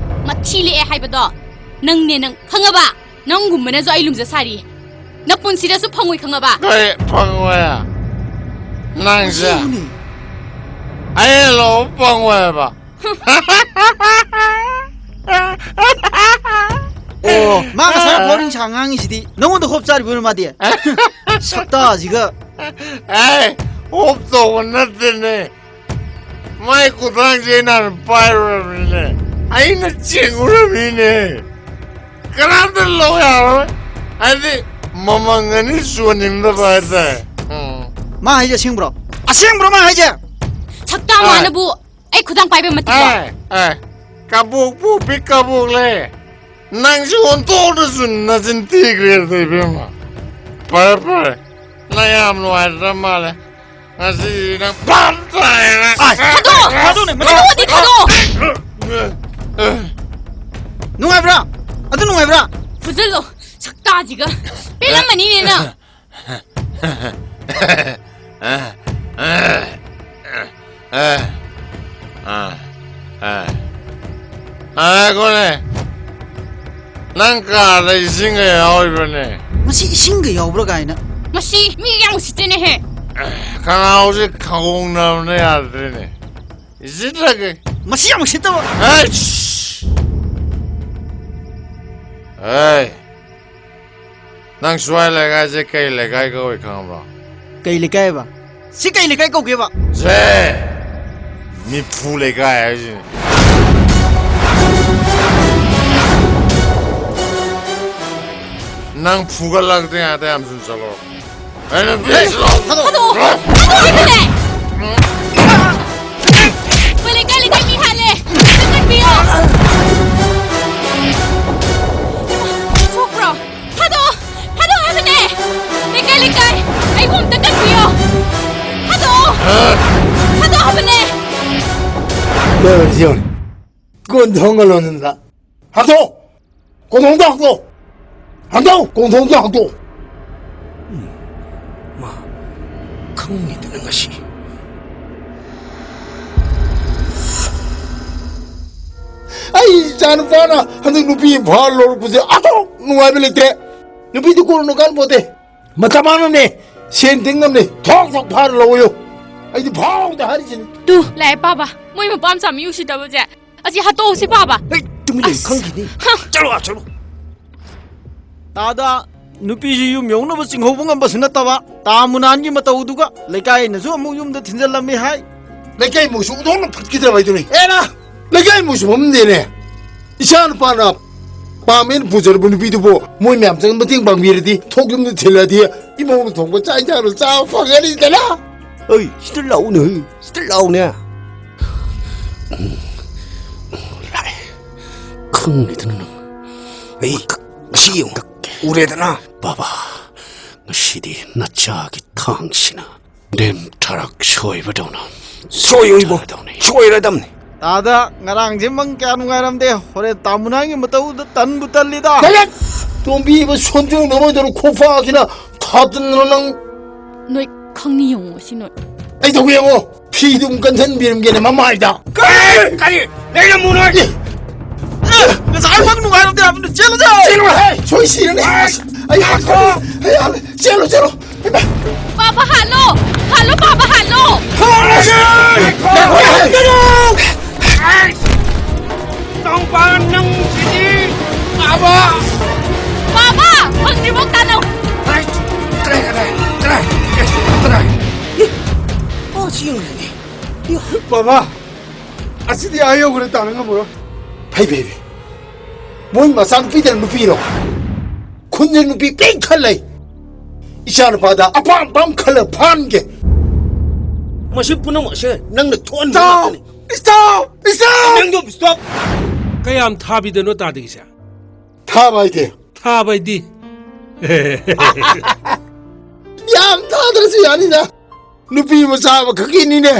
ꯃꯊꯤ ꯂꯦꯛꯑꯦ ꯍꯥꯏꯕꯗꯣ ꯅꯪꯅꯦ, ꯅꯪ ꯈꯪꯉꯕ? ꯅꯪꯒꯨꯝꯕꯅꯁꯨ ꯑꯩ ꯂꯨꯝꯖ ꯁꯥꯔꯤ꯫ ꯅꯄꯨꯟꯁꯤꯗꯁꯨ ꯐꯪꯉꯣꯏ, ꯈꯪꯉꯕ? ꯀꯔꯤ ꯐꯪꯉꯣꯏ? ꯅꯪꯁꯦ ꯑꯁꯦꯡꯕꯅꯤ꯫ ꯑꯩꯅ ꯂꯧꯕ ꯐꯪꯉꯣꯏ ꯍꯥꯏꯕ? ꯑꯣ, ꯃꯥ ꯉꯁꯥꯏ ꯐꯥꯎ ꯅꯤꯡꯁꯥ ꯉꯥꯡꯉꯤꯁꯤꯗꯤ ꯅꯉꯣꯟꯗ ꯍꯣꯞ ꯆꯥꯔꯤꯕ ꯑꯣꯏꯔ ꯃꯥꯗꯤ꯫ ꯁꯛꯇꯥꯁꯤꯒ꯫ ꯑꯦ, ꯍꯣꯞ ꯇꯧꯕ ꯅꯠꯇꯦꯅꯦ꯫ ꯃꯥꯏ ꯈꯨꯊꯥꯡꯁꯦ ꯑꯩꯅ ꯍꯥꯟꯅ ꯄꯥꯏꯔꯨꯔꯕꯅꯤꯅꯦ꯫ ꯑꯩꯅ ꯆꯤꯡꯉꯨꯔꯕꯅꯤꯅꯦ꯫ ꯀꯅꯥꯝꯇ ꯂꯧ ꯌꯥꯔꯣꯏ꯫ ꯍꯥꯏꯗꯤ ꯃꯃꯜ ꯑꯅꯤ ꯆꯣꯟꯅꯤꯡꯗꯕ ꯍꯥꯏꯇꯥꯔꯦ꯫ ꯎꯝ꯫ ꯃꯥ ꯍꯥꯏꯁꯦ ꯑꯁꯦꯡꯕ꯭ꯔꯣ? ꯑꯁꯦꯡꯕ꯭ꯔꯣ ꯃꯥ ꯍꯥꯏꯁꯦ? ꯁꯛꯇꯥ ꯑꯥ꯫ ꯃꯥꯅꯕꯨ ꯑꯩ ꯈꯨꯗꯥꯡ ꯄꯥꯏꯕ ꯃꯇꯤꯛ ꯂꯣ? ꯑꯥ, ꯑꯥ꯫ ꯀꯕꯣꯛ ꯄꯣꯛꯄꯤ ꯀꯕꯣꯛ ꯂꯩ꯫ ꯅꯪꯁꯨ ꯑꯣꯟꯊꯣꯛꯅꯁꯨ ꯅꯆꯤꯟ ꯊꯤꯈ꯭ꯔꯦꯗ, ꯏꯕꯦꯝꯃ꯫ ꯐꯔꯦ, ꯐꯔꯦ꯫ ꯅꯪ ꯌꯥꯝ ꯅꯨꯡꯉꯥꯏꯇ꯭ꯔ ꯃꯥꯜꯂꯦ꯫ ꯉꯁꯤꯗꯤ ꯅꯪ ꯐꯥꯝ ꯇꯥꯔꯦ ꯅꯪ꯫ ꯑꯥꯏ! ꯊꯥꯗꯣꯛꯑꯣ! ꯊꯥꯗꯣꯛꯑꯣꯅꯦ, ꯃꯗꯨ ꯊꯥꯗꯣꯛꯑꯣꯗꯤ ꯊꯥꯗꯣꯛꯑꯣ! ꯅꯨꯡꯉꯥꯏꯕ꯭ꯔꯥ? ꯑꯗꯨ ꯅꯨꯡꯉꯥꯏꯕ꯭ꯔꯥ? ꯐꯨꯖꯜꯂꯣ! ꯁꯛꯇꯥꯁꯤꯒ! ꯄꯦꯜꯂꯝꯃꯅꯤꯅꯦ ꯅꯪ! ꯑꯦ, ꯑꯦ, ꯑꯦ, ꯑꯦ, ꯑꯦ, ꯉꯥꯏꯈꯣꯅꯦ꯫ ꯅꯪ ꯀꯥꯗ ꯏꯁꯤꯡꯒ ꯌꯥꯎꯔꯤꯕ꯭ꯔꯅꯦ? ꯃꯁꯤ ꯏꯁꯤꯡꯒ ꯌꯥꯎꯕ꯭ꯔꯥ ꯀꯥꯏꯅ꯫ ꯃꯁꯤ ꯃꯤ ꯌꯥꯝ ꯎꯁꯤꯠꯇꯦꯅꯦꯍꯦ꯫ ꯈꯅꯥꯎꯁꯦ ꯈꯧꯅꯕꯅ ꯌꯥꯗ꯭ꯔꯦꯅꯦ꯫ ꯏꯁꯤꯠꯂꯒꯦ꯫ ꯃꯁꯤ ꯌꯥꯝ ꯎꯁꯤꯠꯇꯕ꯫ ꯑꯩꯁ! ꯑꯦ! ꯅꯪ ꯁ꯭ꯋꯥꯏ ꯂꯩꯀꯥꯏꯁꯦ ꯀꯩ ꯂꯩꯀꯥꯏ ꯀꯧꯏ ꯈꯪꯕ꯭ꯔꯣ? ꯀꯩ ꯂꯩꯀꯥꯏꯕ? ꯁꯤ ꯀꯩ ꯂꯩꯀꯥꯏ ꯀꯧꯒꯦꯕ? ꯁꯦ! ꯃꯤꯐꯨ ꯂꯩꯀꯥꯏ ꯍꯥꯏꯁꯤꯅꯤ꯫ ꯅꯪ ꯐꯨꯒꯠꯂꯛꯇ꯭ꯔꯤꯉꯩꯗ ꯌꯥꯝ ꯊꯨꯅ ꯆꯠꯂꯣ꯫ ꯑꯩꯅ ꯕꯤꯁ ꯂꯧ- ꯊꯥꯗꯣꯛꯑꯣ! ꯊꯥꯗꯣꯛꯑꯣ ꯍꯥꯏꯕꯅꯦ! ꯑꯩꯈꯣꯏ ꯂꯩꯀꯥꯏ ꯂꯩꯀꯥꯏ ꯃꯤ ꯍꯥꯠꯂꯦ! ꯆꯪꯍꯟꯕꯤꯌꯣ! ꯁꯣꯛꯄ꯭ꯔꯣ? ꯊꯥꯗꯣꯛꯑꯣ! ꯊꯥꯗꯣꯛꯑꯣ ꯍꯥꯏꯕꯅꯦ! ꯂꯩꯀꯥꯏ, ꯑꯩꯕꯨ ꯑꯝꯇ ꯀꯟꯕꯤꯌꯣ꯫ ꯊꯥꯗꯣꯛꯑꯣ꯫ ꯊꯥꯗꯣꯛꯑꯣ ꯍꯥꯏꯕꯅꯦ꯫ ꯀꯣꯟꯊꯣꯡꯒ ꯂꯣꯟꯁꯤꯟꯕ꯫ ꯍꯥꯡꯗꯣꯛ! ꯀꯣꯟꯊꯣꯡꯗꯣ ꯍꯥꯡꯗꯣꯛ! ꯍꯥꯡꯗꯣꯛ! ꯀꯣꯟꯊꯣꯡꯗꯣ ꯍꯥꯡꯗꯣꯛ! ꯎꯝ, ꯃꯥ ꯈꯪꯉꯤꯗꯅ ꯉꯁꯤ꯫ ꯑꯩ ꯏꯆꯥ ꯅꯨꯄꯥꯅ ꯍꯟꯗꯛ ꯅꯨꯄꯤ ꯏꯝꯐꯥꯜ ꯂꯧꯔꯛꯄꯁꯦ ꯑꯗꯨꯛ ꯅꯨꯡꯉꯥꯏꯕ ꯂꯩꯇ꯭ꯔꯦ꯫ ꯅꯨꯄꯤꯗꯤ ꯀꯣꯟꯅ ꯀꯥꯟꯄꯣꯠꯇꯦ꯫ ꯃꯇꯝ ꯃꯥꯡꯅꯕꯅꯦ, ꯁꯦꯟ ꯇꯤꯡꯅꯕꯅꯦ, ꯊꯣꯛ ꯊꯣꯛ ꯐꯥꯔ ꯂꯧꯋꯣꯌꯨ꯫ ꯑꯩꯗꯤ ꯐꯥꯎꯗ ꯍꯥꯏꯔꯤꯁꯤꯅꯤ꯫ ꯇꯨ, ꯂꯥꯛꯑꯦ ꯄꯥꯕ, ꯃꯣꯏ ꯃꯄꯥ ꯃꯆꯥ ꯃꯤ ꯎꯁꯤꯠꯇꯕꯁꯦ꯫ ꯑꯁꯤ ꯍꯥꯠꯇꯣꯛꯍꯧꯁꯤ ꯄꯥꯕ꯫ ꯍꯦꯛ ꯇꯨꯃꯤꯟ ꯂꯩꯌꯨ, ꯑꯁ! ꯈꯪꯈꯤꯅꯤ꯫ ꯍ! ꯆꯠꯂꯣ, ꯑꯥ, ꯆꯠꯂꯣ꯫ ꯇꯥꯗ, ꯅꯨꯄꯤꯁꯤ ꯌꯨꯝ ꯌꯧꯅꯕ ꯆꯤꯡꯍꯧꯕ ꯉꯝꯕꯁꯨ ꯅꯠꯇꯕ, ꯇꯥ ꯃꯨꯅꯥꯟꯒꯤ ꯃꯇꯧꯗꯨꯒ ꯂꯩꯀꯥꯏꯅꯁꯨ ꯑꯃꯨꯛ ꯌꯨꯝꯗ ꯊꯤꯟꯖꯜꯂꯝꯃꯤ ꯍꯥꯏ꯫ ꯂꯩꯀꯥꯏ ꯃꯣꯏꯁꯨ ꯎꯗꯧꯅ ꯐꯠꯈꯤꯗꯕ ꯍꯥꯏꯗꯨꯅꯤ꯫ ꯑꯦꯔꯥ! ꯂꯩꯀꯥꯏ ꯃꯣꯏꯁꯨ ꯐꯝꯗꯦꯅꯦ꯫ ꯏꯆꯥ ꯅꯨꯄꯥꯅ ꯄꯥꯝꯃꯦꯅ ꯄꯨꯖꯔꯕ ꯅꯨꯄꯤꯗꯨꯕꯨ ꯃꯣꯏ ꯃꯌꯥꯝ ꯆꯪ ꯃꯇꯦꯡ ꯄꯥꯡꯕꯤꯔꯗꯤ, ꯊꯣꯛ ꯌꯨꯝꯗ ꯊꯤꯜꯂꯗꯤ, ꯏꯃꯧꯅ ꯊꯣꯡꯕ ꯆꯥꯛ ꯏꯟꯖꯥꯡꯗꯣ ꯆꯥꯕ ꯐꯪꯒꯅꯤꯗꯅ꯫ ꯑꯩ, ꯁꯤꯗ ꯂꯥꯛꯎꯅꯦ, ꯁꯤꯗ ꯂꯥꯛꯎꯅꯦ꯫ ꯎꯝ, ꯂꯥꯛꯑꯦ꯫ ꯈꯪꯉꯤꯗꯅ ꯅꯪ꯫ ꯑꯩ, ꯁꯤ ꯌꯦꯡꯉꯨ꯫ ꯎꯔꯦꯗꯅ? ꯕꯥꯕꯥ, ꯉꯁꯤꯗꯤ ꯅꯆꯥꯒꯤ ꯊꯥꯡꯁꯤꯅ ꯅꯦꯝ ꯊꯔꯛ ꯁꯣꯏꯕꯗꯧꯅ ꯁꯣꯏꯔꯣꯏꯕꯣ꯫ ꯆꯥꯔꯗꯧꯅꯤ꯫ ꯁꯣꯏꯔꯗꯝꯅꯤ꯫ ꯇꯥꯗ, ꯉꯔꯥꯡꯁꯦ ꯃꯪ ꯀꯌꯥ ꯅꯨꯡꯉꯥꯏꯔꯝꯗꯦ꯫ ꯍꯣꯔꯦꯟ ꯇꯥꯃꯨꯅꯥꯒꯤ ꯃꯇꯧꯗ ꯇꯟꯕꯨ ꯇꯜꯂꯤꯗ꯫ ꯇꯣꯝꯕꯤꯕ ꯁꯣꯟꯖꯣꯡ ꯅꯃꯣꯏꯗꯧꯅ ꯈꯣꯡꯐꯥꯁꯤꯅ ꯊꯥꯗꯅ ꯅꯪ꯫ ꯅꯣꯏ ꯈꯪꯅꯤ ꯌꯦꯡꯉꯣ ꯁꯤ ꯅꯣꯏ꯫ ꯑꯩ ꯇꯧꯒꯦ ꯌꯦꯡꯉꯣ꯫ ꯐꯤꯗꯨꯝ ꯀꯟꯁꯤꯟꯕꯤꯔꯝꯒꯦꯅꯦ ꯃꯃꯥꯏꯗ꯫ ꯀꯔꯤ? ꯀꯔꯤ? ꯂꯩꯔꯝꯃꯨ ꯅꯣꯏ꯫ ꯑꯦ! ꯑꯦ! ꯉꯁꯥꯏ ꯃꯪ ꯅꯨꯡꯉꯥꯏꯔꯝꯗꯦ ꯍꯥꯏꯕꯗꯨ ꯆꯦꯜꯂꯨ ꯆꯦꯜꯂꯨ꯫ ꯆꯦꯜꯂꯨ ꯍꯦ! ꯁꯣꯏ ꯁꯤꯔꯅꯤ꯫ ꯑꯩ ꯍꯥꯠꯈ꯭ꯔꯅꯤ꯫ ꯑꯩ ꯍꯥꯠꯂꯦ꯫ ꯆꯦꯜꯂꯨ ꯆꯦꯜꯂꯨ꯫ ꯏꯃꯥ! ꯄꯥꯕ ꯍꯥꯠꯂꯣ! ꯍꯥꯠꯂꯣ ꯄꯥꯕ ꯍꯥꯠꯂꯣ! ꯅꯥꯎꯄꯥ ꯅꯪꯁꯤꯗꯤ! ꯄꯥꯕ! ꯄꯥꯕ! ꯐꯪꯗ꯭ꯔꯤꯐꯥꯎ ꯇꯥꯟꯅꯧ! ꯕꯥꯕꯥ! ꯑꯁꯤꯗꯤ ꯑꯥ ꯌꯧꯈ꯭ꯔꯦ, ꯇꯥꯟꯅ ꯉꯝꯃꯔꯣꯏ꯫ ꯐꯩ, ꯐꯩ, ꯐꯩ꯫ ꯃꯣꯏ ꯃꯆꯥꯅꯨꯄꯤꯗ ꯅꯨꯄꯤꯔꯣ? ꯈꯨꯟꯗ ꯅꯨꯄꯤ ꯄꯤꯛ ꯊꯜꯂꯦ꯫ ꯏꯆꯥ ꯅꯨꯄꯥꯗ ꯑꯄꯥꯝ ꯑꯄꯥꯝ ꯈꯜꯂ ꯐꯥꯍꯟꯒꯦ꯫ ꯃꯁꯤ ꯄꯨꯝꯅꯃꯛꯁꯦ ꯅꯪꯅ ꯊꯣꯛꯍꯟꯕ ꯏꯁꯇꯣꯞ! ꯉꯥꯛꯇꯅꯤ꯫ ꯏꯁꯇꯣꯞ! ꯏꯁꯇꯣꯞ! ꯅꯪꯗꯣ ꯏꯁꯇꯣꯞ! ꯀꯌꯥꯝ ꯊꯥꯕꯤꯗꯅꯣ ꯇꯥꯗꯒꯤꯁꯦ? ꯊꯥꯕ ꯍꯥꯏꯗꯤ? ꯊꯥꯕ ꯍꯥꯏꯗꯤ? ꯁꯤ ꯌꯥꯅꯤꯗ꯫ ꯅꯨꯄꯤ ꯃꯆꯥ ꯑꯃꯈꯛꯀꯤꯅꯤꯅꯦ꯫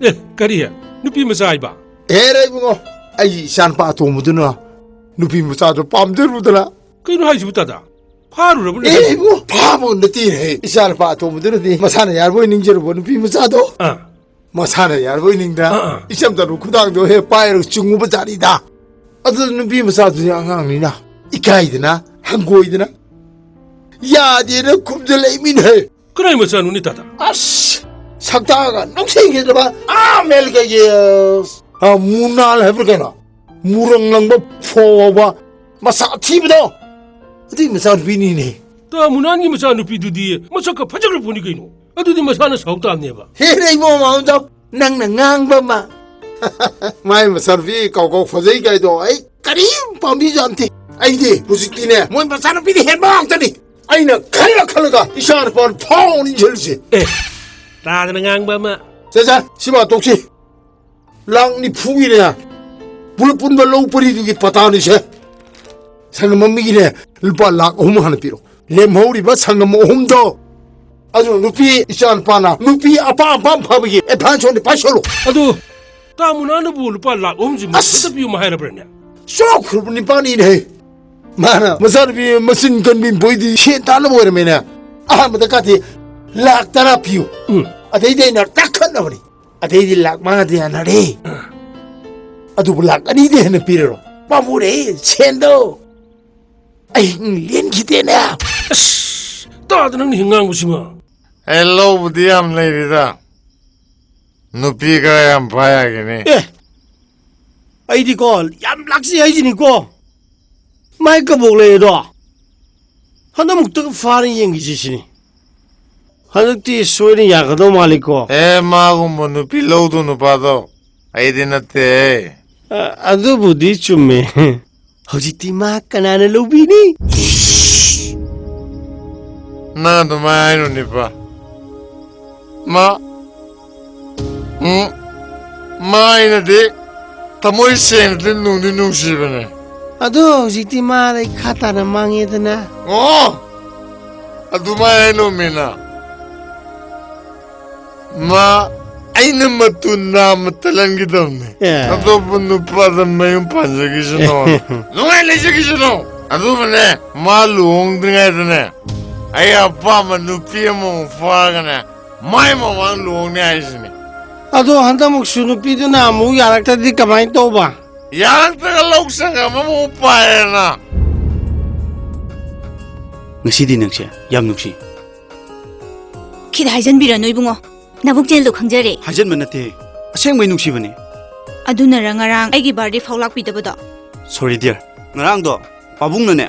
ꯑꯦ, ꯀꯔꯤ? ꯅꯨꯄꯤ ꯃꯆꯥ ꯍꯥꯏꯕ? ꯑꯦꯔꯦ ꯏꯕꯨꯡꯉꯣ, ꯑꯩ ꯏꯆꯥꯅꯨꯄꯥ ꯑꯇꯣꯝꯕꯗꯨꯅ ꯅꯨꯄꯤ ꯃꯆꯥꯗꯣ ꯄꯥꯝꯖꯔꯨꯗꯅ꯫ ꯀꯩꯅꯣ ꯍꯥꯏꯁꯤꯕꯨ, ꯇꯥꯗ? ꯐꯥꯔꯨꯔꯕꯅꯦ? ꯑꯦ ꯏꯕꯨꯡꯉꯣ, ꯐꯥꯕ ꯅꯠꯇꯦꯅꯦꯍꯦ꯫ ꯏꯆꯥꯅꯨꯄꯥ ꯑꯇꯣꯝꯕꯗꯨꯅꯗꯤ ꯃꯁꯥꯅ ꯌꯥꯔꯕꯣꯏ ꯅꯤꯡꯖꯔꯨꯕ ꯅꯨꯄꯤ ꯃꯆꯥꯗꯣ꯫ ꯑꯥ꯫ ꯃꯁꯥꯅ ꯌꯥꯔꯕꯣꯏ ꯅꯤꯡꯗ, ꯑꯥ, ꯑꯥ꯫ ꯏꯆꯝ ꯆꯝꯕ ꯈꯨꯗꯥꯡꯗꯣ ꯍꯦꯛ ꯄꯥꯏꯔꯒ ꯆꯨꯡꯉꯨꯕ ꯖꯥꯠꯅꯤꯗ꯫ ꯑꯗꯨ ꯅꯨꯄꯤ ꯃꯆꯥꯗꯨꯗꯤ ꯑꯉꯥꯡꯅꯤꯅ, ꯏꯀꯥꯏꯗꯅ, ꯍꯪꯒꯣꯏꯗꯅ, ꯌꯥꯗꯦꯅ ꯈꯨꯝꯖꯤꯜꯂꯛꯏꯃꯤꯅꯦꯍꯦ꯫ ꯀꯅꯥꯏ ꯃꯆꯥꯅꯣꯅꯦ, ꯇꯥꯗ? ꯑꯁ, ꯁꯛꯇꯥꯒ ꯅꯨꯡꯁꯤꯈꯤꯗ꯭ꯔꯕ, ꯑꯥ, ꯑꯃꯦꯔꯤꯀꯥꯒꯤ, ꯑ, ꯃꯨꯅꯥꯜ ꯍꯥꯏꯕ꯭ꯔꯥ ꯀꯩꯅꯣ? ꯃꯨꯔꯪ ꯂꯪꯕ ꯐꯣ ꯍꯧꯕ ꯃꯁꯛ ꯑꯊꯤꯕꯗꯣ, ꯑꯗꯨꯒꯤ ꯃꯆꯥꯅꯨꯄꯤꯅꯤꯅꯦ꯫ ꯇꯥ ꯃꯨꯅꯥꯟꯒꯤ ꯃꯆꯥꯅꯨꯄꯤꯗꯨꯗꯤ ꯃꯁꯛꯀ ꯐꯖꯈ꯭ꯔ ꯄꯣꯠꯅꯤ ꯀꯩꯅꯣ꯫ ꯑꯗꯨꯗꯤ ꯃꯁꯥꯅ ꯁꯥꯎ ꯇꯥꯕꯅꯦꯕ꯫ ꯍꯦꯔꯦ ꯏꯕꯣ ꯃꯥꯎꯖꯥꯎ, ꯅꯪꯅ ꯉꯥꯡꯕ ꯑꯃ꯫ ꯃꯥꯏ ꯃꯆꯥꯅꯨꯄꯤ ꯀꯥꯎ ꯀꯥꯎ ꯐꯖꯩ ꯀꯥꯏꯗꯣ ꯑꯩ ꯀꯔꯤꯝ ꯄꯥꯝꯕꯤꯖꯥꯠ ꯅꯠꯇꯦ꯫ ꯑꯩꯗꯤ ꯍꯧꯖꯤꯛꯇꯤꯅꯦ, ꯃꯣꯏ ꯃꯆꯥꯅꯨꯄꯤꯗꯤ ꯍꯦꯟꯕ ꯉꯥꯛꯇꯅꯤ꯫ ꯑꯩꯅ ꯈꯜꯂ ꯈꯜꯂꯒ ꯏꯆꯥ ꯅꯨꯄꯥ ꯐꯥꯎ ꯅꯤꯡꯁꯤꯜꯂꯤꯁꯦ꯫ ꯑꯦ, ꯇꯥꯗꯅ ꯉꯥꯡꯕ ꯑꯃ꯫ ꯆꯦ, ꯆꯦ, ꯁꯤꯃ ꯇꯣꯛꯁꯤ꯫ ꯂꯥꯛ ꯅꯤꯐꯨꯒꯤꯅꯦ꯫ ꯄꯨꯂꯞ ꯄꯨꯟꯕ ꯂꯧ ꯄꯔꯤꯗꯨꯒꯤ ꯄꯇꯥꯅꯤꯁꯦ꯫ ꯁꯪꯒꯝ ꯑꯃꯒꯤꯅꯦ, ꯂꯨꯄꯥ ꯂꯥꯛ ꯑꯍꯨꯝ ꯍꯥꯟꯅ ꯄꯤꯔꯣ꯫ ꯂꯦꯝꯍꯧꯔꯤꯕ ꯁꯪꯒꯝ ꯑꯍꯨꯝꯗꯣ, ꯑꯗꯨ ꯅꯨꯄꯤ ꯏꯆꯥ ꯅꯨꯄꯥꯅ ꯅꯨꯄꯤ ꯑꯄꯥꯝ ꯑꯄꯥꯝ ꯐꯕꯒꯤ advance ꯑꯣꯏꯅ ꯄꯥꯏꯁꯜꯂꯣ꯫ ꯑꯗꯨ ꯇꯥ ꯃꯨꯅꯥꯅꯕꯨ ꯂꯨꯄꯥ ꯂꯥꯛ ꯑꯍꯨꯝꯁꯤꯃꯨꯛ ꯑꯁ! ꯈꯛꯇ ꯄꯤꯌꯨ ꯍꯥꯏꯔꯕ꯭ꯔꯅꯦ? ꯆꯥꯎꯈ꯭ꯔꯕ ꯅꯤꯄꯥꯅꯤꯅꯦꯍꯦ꯫ ꯃꯥꯅ ꯃꯆꯥꯅꯨꯄꯤ ꯃꯆꯤꯟ ꯀꯟꯕꯤ ꯕꯣꯏꯗꯤ ꯁꯦꯟ ꯇꯥꯅꯕ ꯑꯣꯏꯔꯝꯃꯦꯅꯦ꯫ ꯑꯍꯥꯟꯕꯗ ꯀꯥꯇꯤ ꯂꯥꯛ ꯇꯔꯥ ꯄꯤꯌꯨ꯫ ꯎꯝ꯫ ꯑꯗꯩꯗꯤ ꯑꯩꯅ ꯇꯥꯈꯠꯅꯕꯅꯤ꯫ ꯑꯗꯩꯗꯤ ꯂꯥꯛ ꯃꯉꯥꯗꯤ ꯌꯥꯅꯔꯦ꯫ ꯑꯗꯨꯕꯨ ꯂꯥꯛ ꯑꯅꯤꯗꯤ ꯍꯦꯟꯅ ꯄꯤꯔꯔꯣ꯫ ꯄꯥꯝꯃꯨꯔꯦ ꯁꯦꯟꯗꯣ꯫ ꯑꯍꯤꯡ ꯂꯦꯟꯈꯤꯗꯦꯅꯦ꯫ ꯑꯁ, ꯇꯥꯗ ꯅꯪꯅ ꯍꯤꯡ ꯉꯥꯡꯕꯁꯤꯃ꯫ ꯑꯦ, ꯂꯧꯕꯨꯗꯤ ꯌꯥꯝ ꯂꯩꯔꯤꯗ꯫ ꯅꯨꯄꯤ ꯈꯔ ꯌꯥꯝ ꯐꯥ ꯌꯥꯒꯤꯅꯤ꯫ ꯑꯦ, ꯑꯩꯗꯤꯀꯣ, ꯌꯥꯝ ꯂꯥꯛꯆꯩ ꯍꯥꯏꯁꯤꯅꯤꯀꯣ꯫ ꯃꯥꯏ ꯀꯕꯣꯛ ꯂꯩ ꯑꯗꯣ꯫ ꯍꯟꯗꯛꯃꯨꯛꯇꯒ ꯐꯥꯔ ꯌꯦꯡꯈꯤꯁꯤ ꯁꯤꯅꯤ꯫ ꯍꯟꯗꯛꯇꯤ ꯁꯣꯏꯅ ꯌꯥꯒꯗꯧ ꯃꯥꯜꯂꯤꯀꯣ꯫ ꯑꯦ, ꯃꯥꯒꯨꯝꯕ ꯅꯨꯄꯤ ꯂꯧꯗꯣ ꯅꯨꯄꯥꯗꯣ ꯑꯩꯗꯤ ꯅꯠꯇꯦꯍꯦ꯫ ꯑ, ꯑꯗꯨꯕꯨꯗꯤ ꯆꯨꯝꯃꯦ꯫ ꯍꯧꯖꯤꯛꯇꯤ ꯃꯥ ꯀꯅꯥꯅ ꯂꯧꯕꯤꯅꯤ? ꯅꯪ ꯑꯗꯨꯃꯥꯏ ꯍꯥꯏꯅꯨ, ꯅꯤꯄꯥ꯫ ꯃꯥ, ꯎꯝ, ꯃꯥ ꯑꯩꯅꯗꯤ ꯊꯃꯣꯏ ꯁꯦꯡꯅꯗꯤ ꯅꯨꯡꯗꯤ ꯅꯨꯡꯁꯤꯕꯅꯦ꯫ ꯑꯗꯣ ꯍꯧꯖꯤꯛꯇꯤ ꯃꯥ ꯑꯩ ꯈꯥ ꯇꯥꯅ ꯃꯥꯡꯉꯦꯗꯅ꯫ ꯑꯣ! ꯑꯗꯨꯃꯥꯏ ꯍꯥꯏꯅꯣ, ꯃꯤꯅ꯫ ꯃꯥ ꯑꯩꯅ ꯃꯇꯨ ꯅꯥꯝꯃ ꯇꯠꯍꯟꯈꯤꯗꯕꯅꯦ꯫ ꯑꯦ꯫ ꯑꯇꯣꯞꯄ ꯅꯨꯄꯥꯗ ꯃꯌꯨꯝ ꯄꯥꯟꯖꯈꯤꯁꯅꯣ꯫ ꯅꯨꯡꯉꯥꯏ ꯂꯩꯖꯈꯤꯁꯅꯣ꯫ ꯑꯗꯨꯒꯅꯦ, ꯃꯥ ꯂꯨꯍꯣꯡꯗ꯭ꯔꯤꯉꯩꯗꯅꯦ, ꯑꯩ ꯑꯄꯥꯝꯕ ꯅꯨꯄꯤ ꯑꯃꯃꯨꯛ ꯐꯥꯔꯒꯅꯦ, ꯃꯥꯏ ꯃꯃꯥꯡ ꯂꯨꯍꯣꯡꯅꯤ ꯍꯥꯏꯁꯤꯅꯦ꯫ ꯑꯗꯣ ꯍꯟꯗꯛꯃꯨꯛꯁꯨ ꯅꯨꯄꯤꯗꯨꯅ ꯑꯃꯨꯛ ꯌꯥꯔꯛꯇ꯭ꯔꯗꯤ ꯀꯃꯥꯏꯅ ꯇꯧꯕ? ꯌꯥꯔꯛꯇ꯭ꯔꯒ ꯂꯧ ꯁꯪꯒꯝ ꯑꯃꯃꯨꯛ ꯄꯥꯏꯔꯦꯅ꯫ ꯉꯁꯤꯗꯤ ꯅꯪꯁꯦ ꯌꯥꯝ ꯅꯨꯡꯁꯤ꯫ ꯈꯤꯠ ꯍꯥꯏꯖꯟꯕꯤꯔꯅꯨ ꯏꯕꯨꯡꯉꯣ꯫ ꯅꯕꯨꯛ ꯆꯦꯜꯗꯣ ꯈꯪꯖꯔꯦ꯫ ꯍꯥꯏꯖꯟꯕ ꯅꯠꯇꯦ, ꯑꯁꯦꯡꯕꯩ ꯅꯨꯡꯁꯤꯕꯅꯦ꯫ ꯑꯗꯨꯅꯔ ꯉꯔꯥꯡ ꯑꯩꯒꯤ ꯕꯥꯔꯗꯦ ꯐꯥꯎ ꯂꯥꯛꯄꯤꯗꯕꯗꯣ? Sorry dear, ꯉꯔꯥꯡꯗꯣ ꯄꯥꯕꯨꯡꯅꯅꯦ,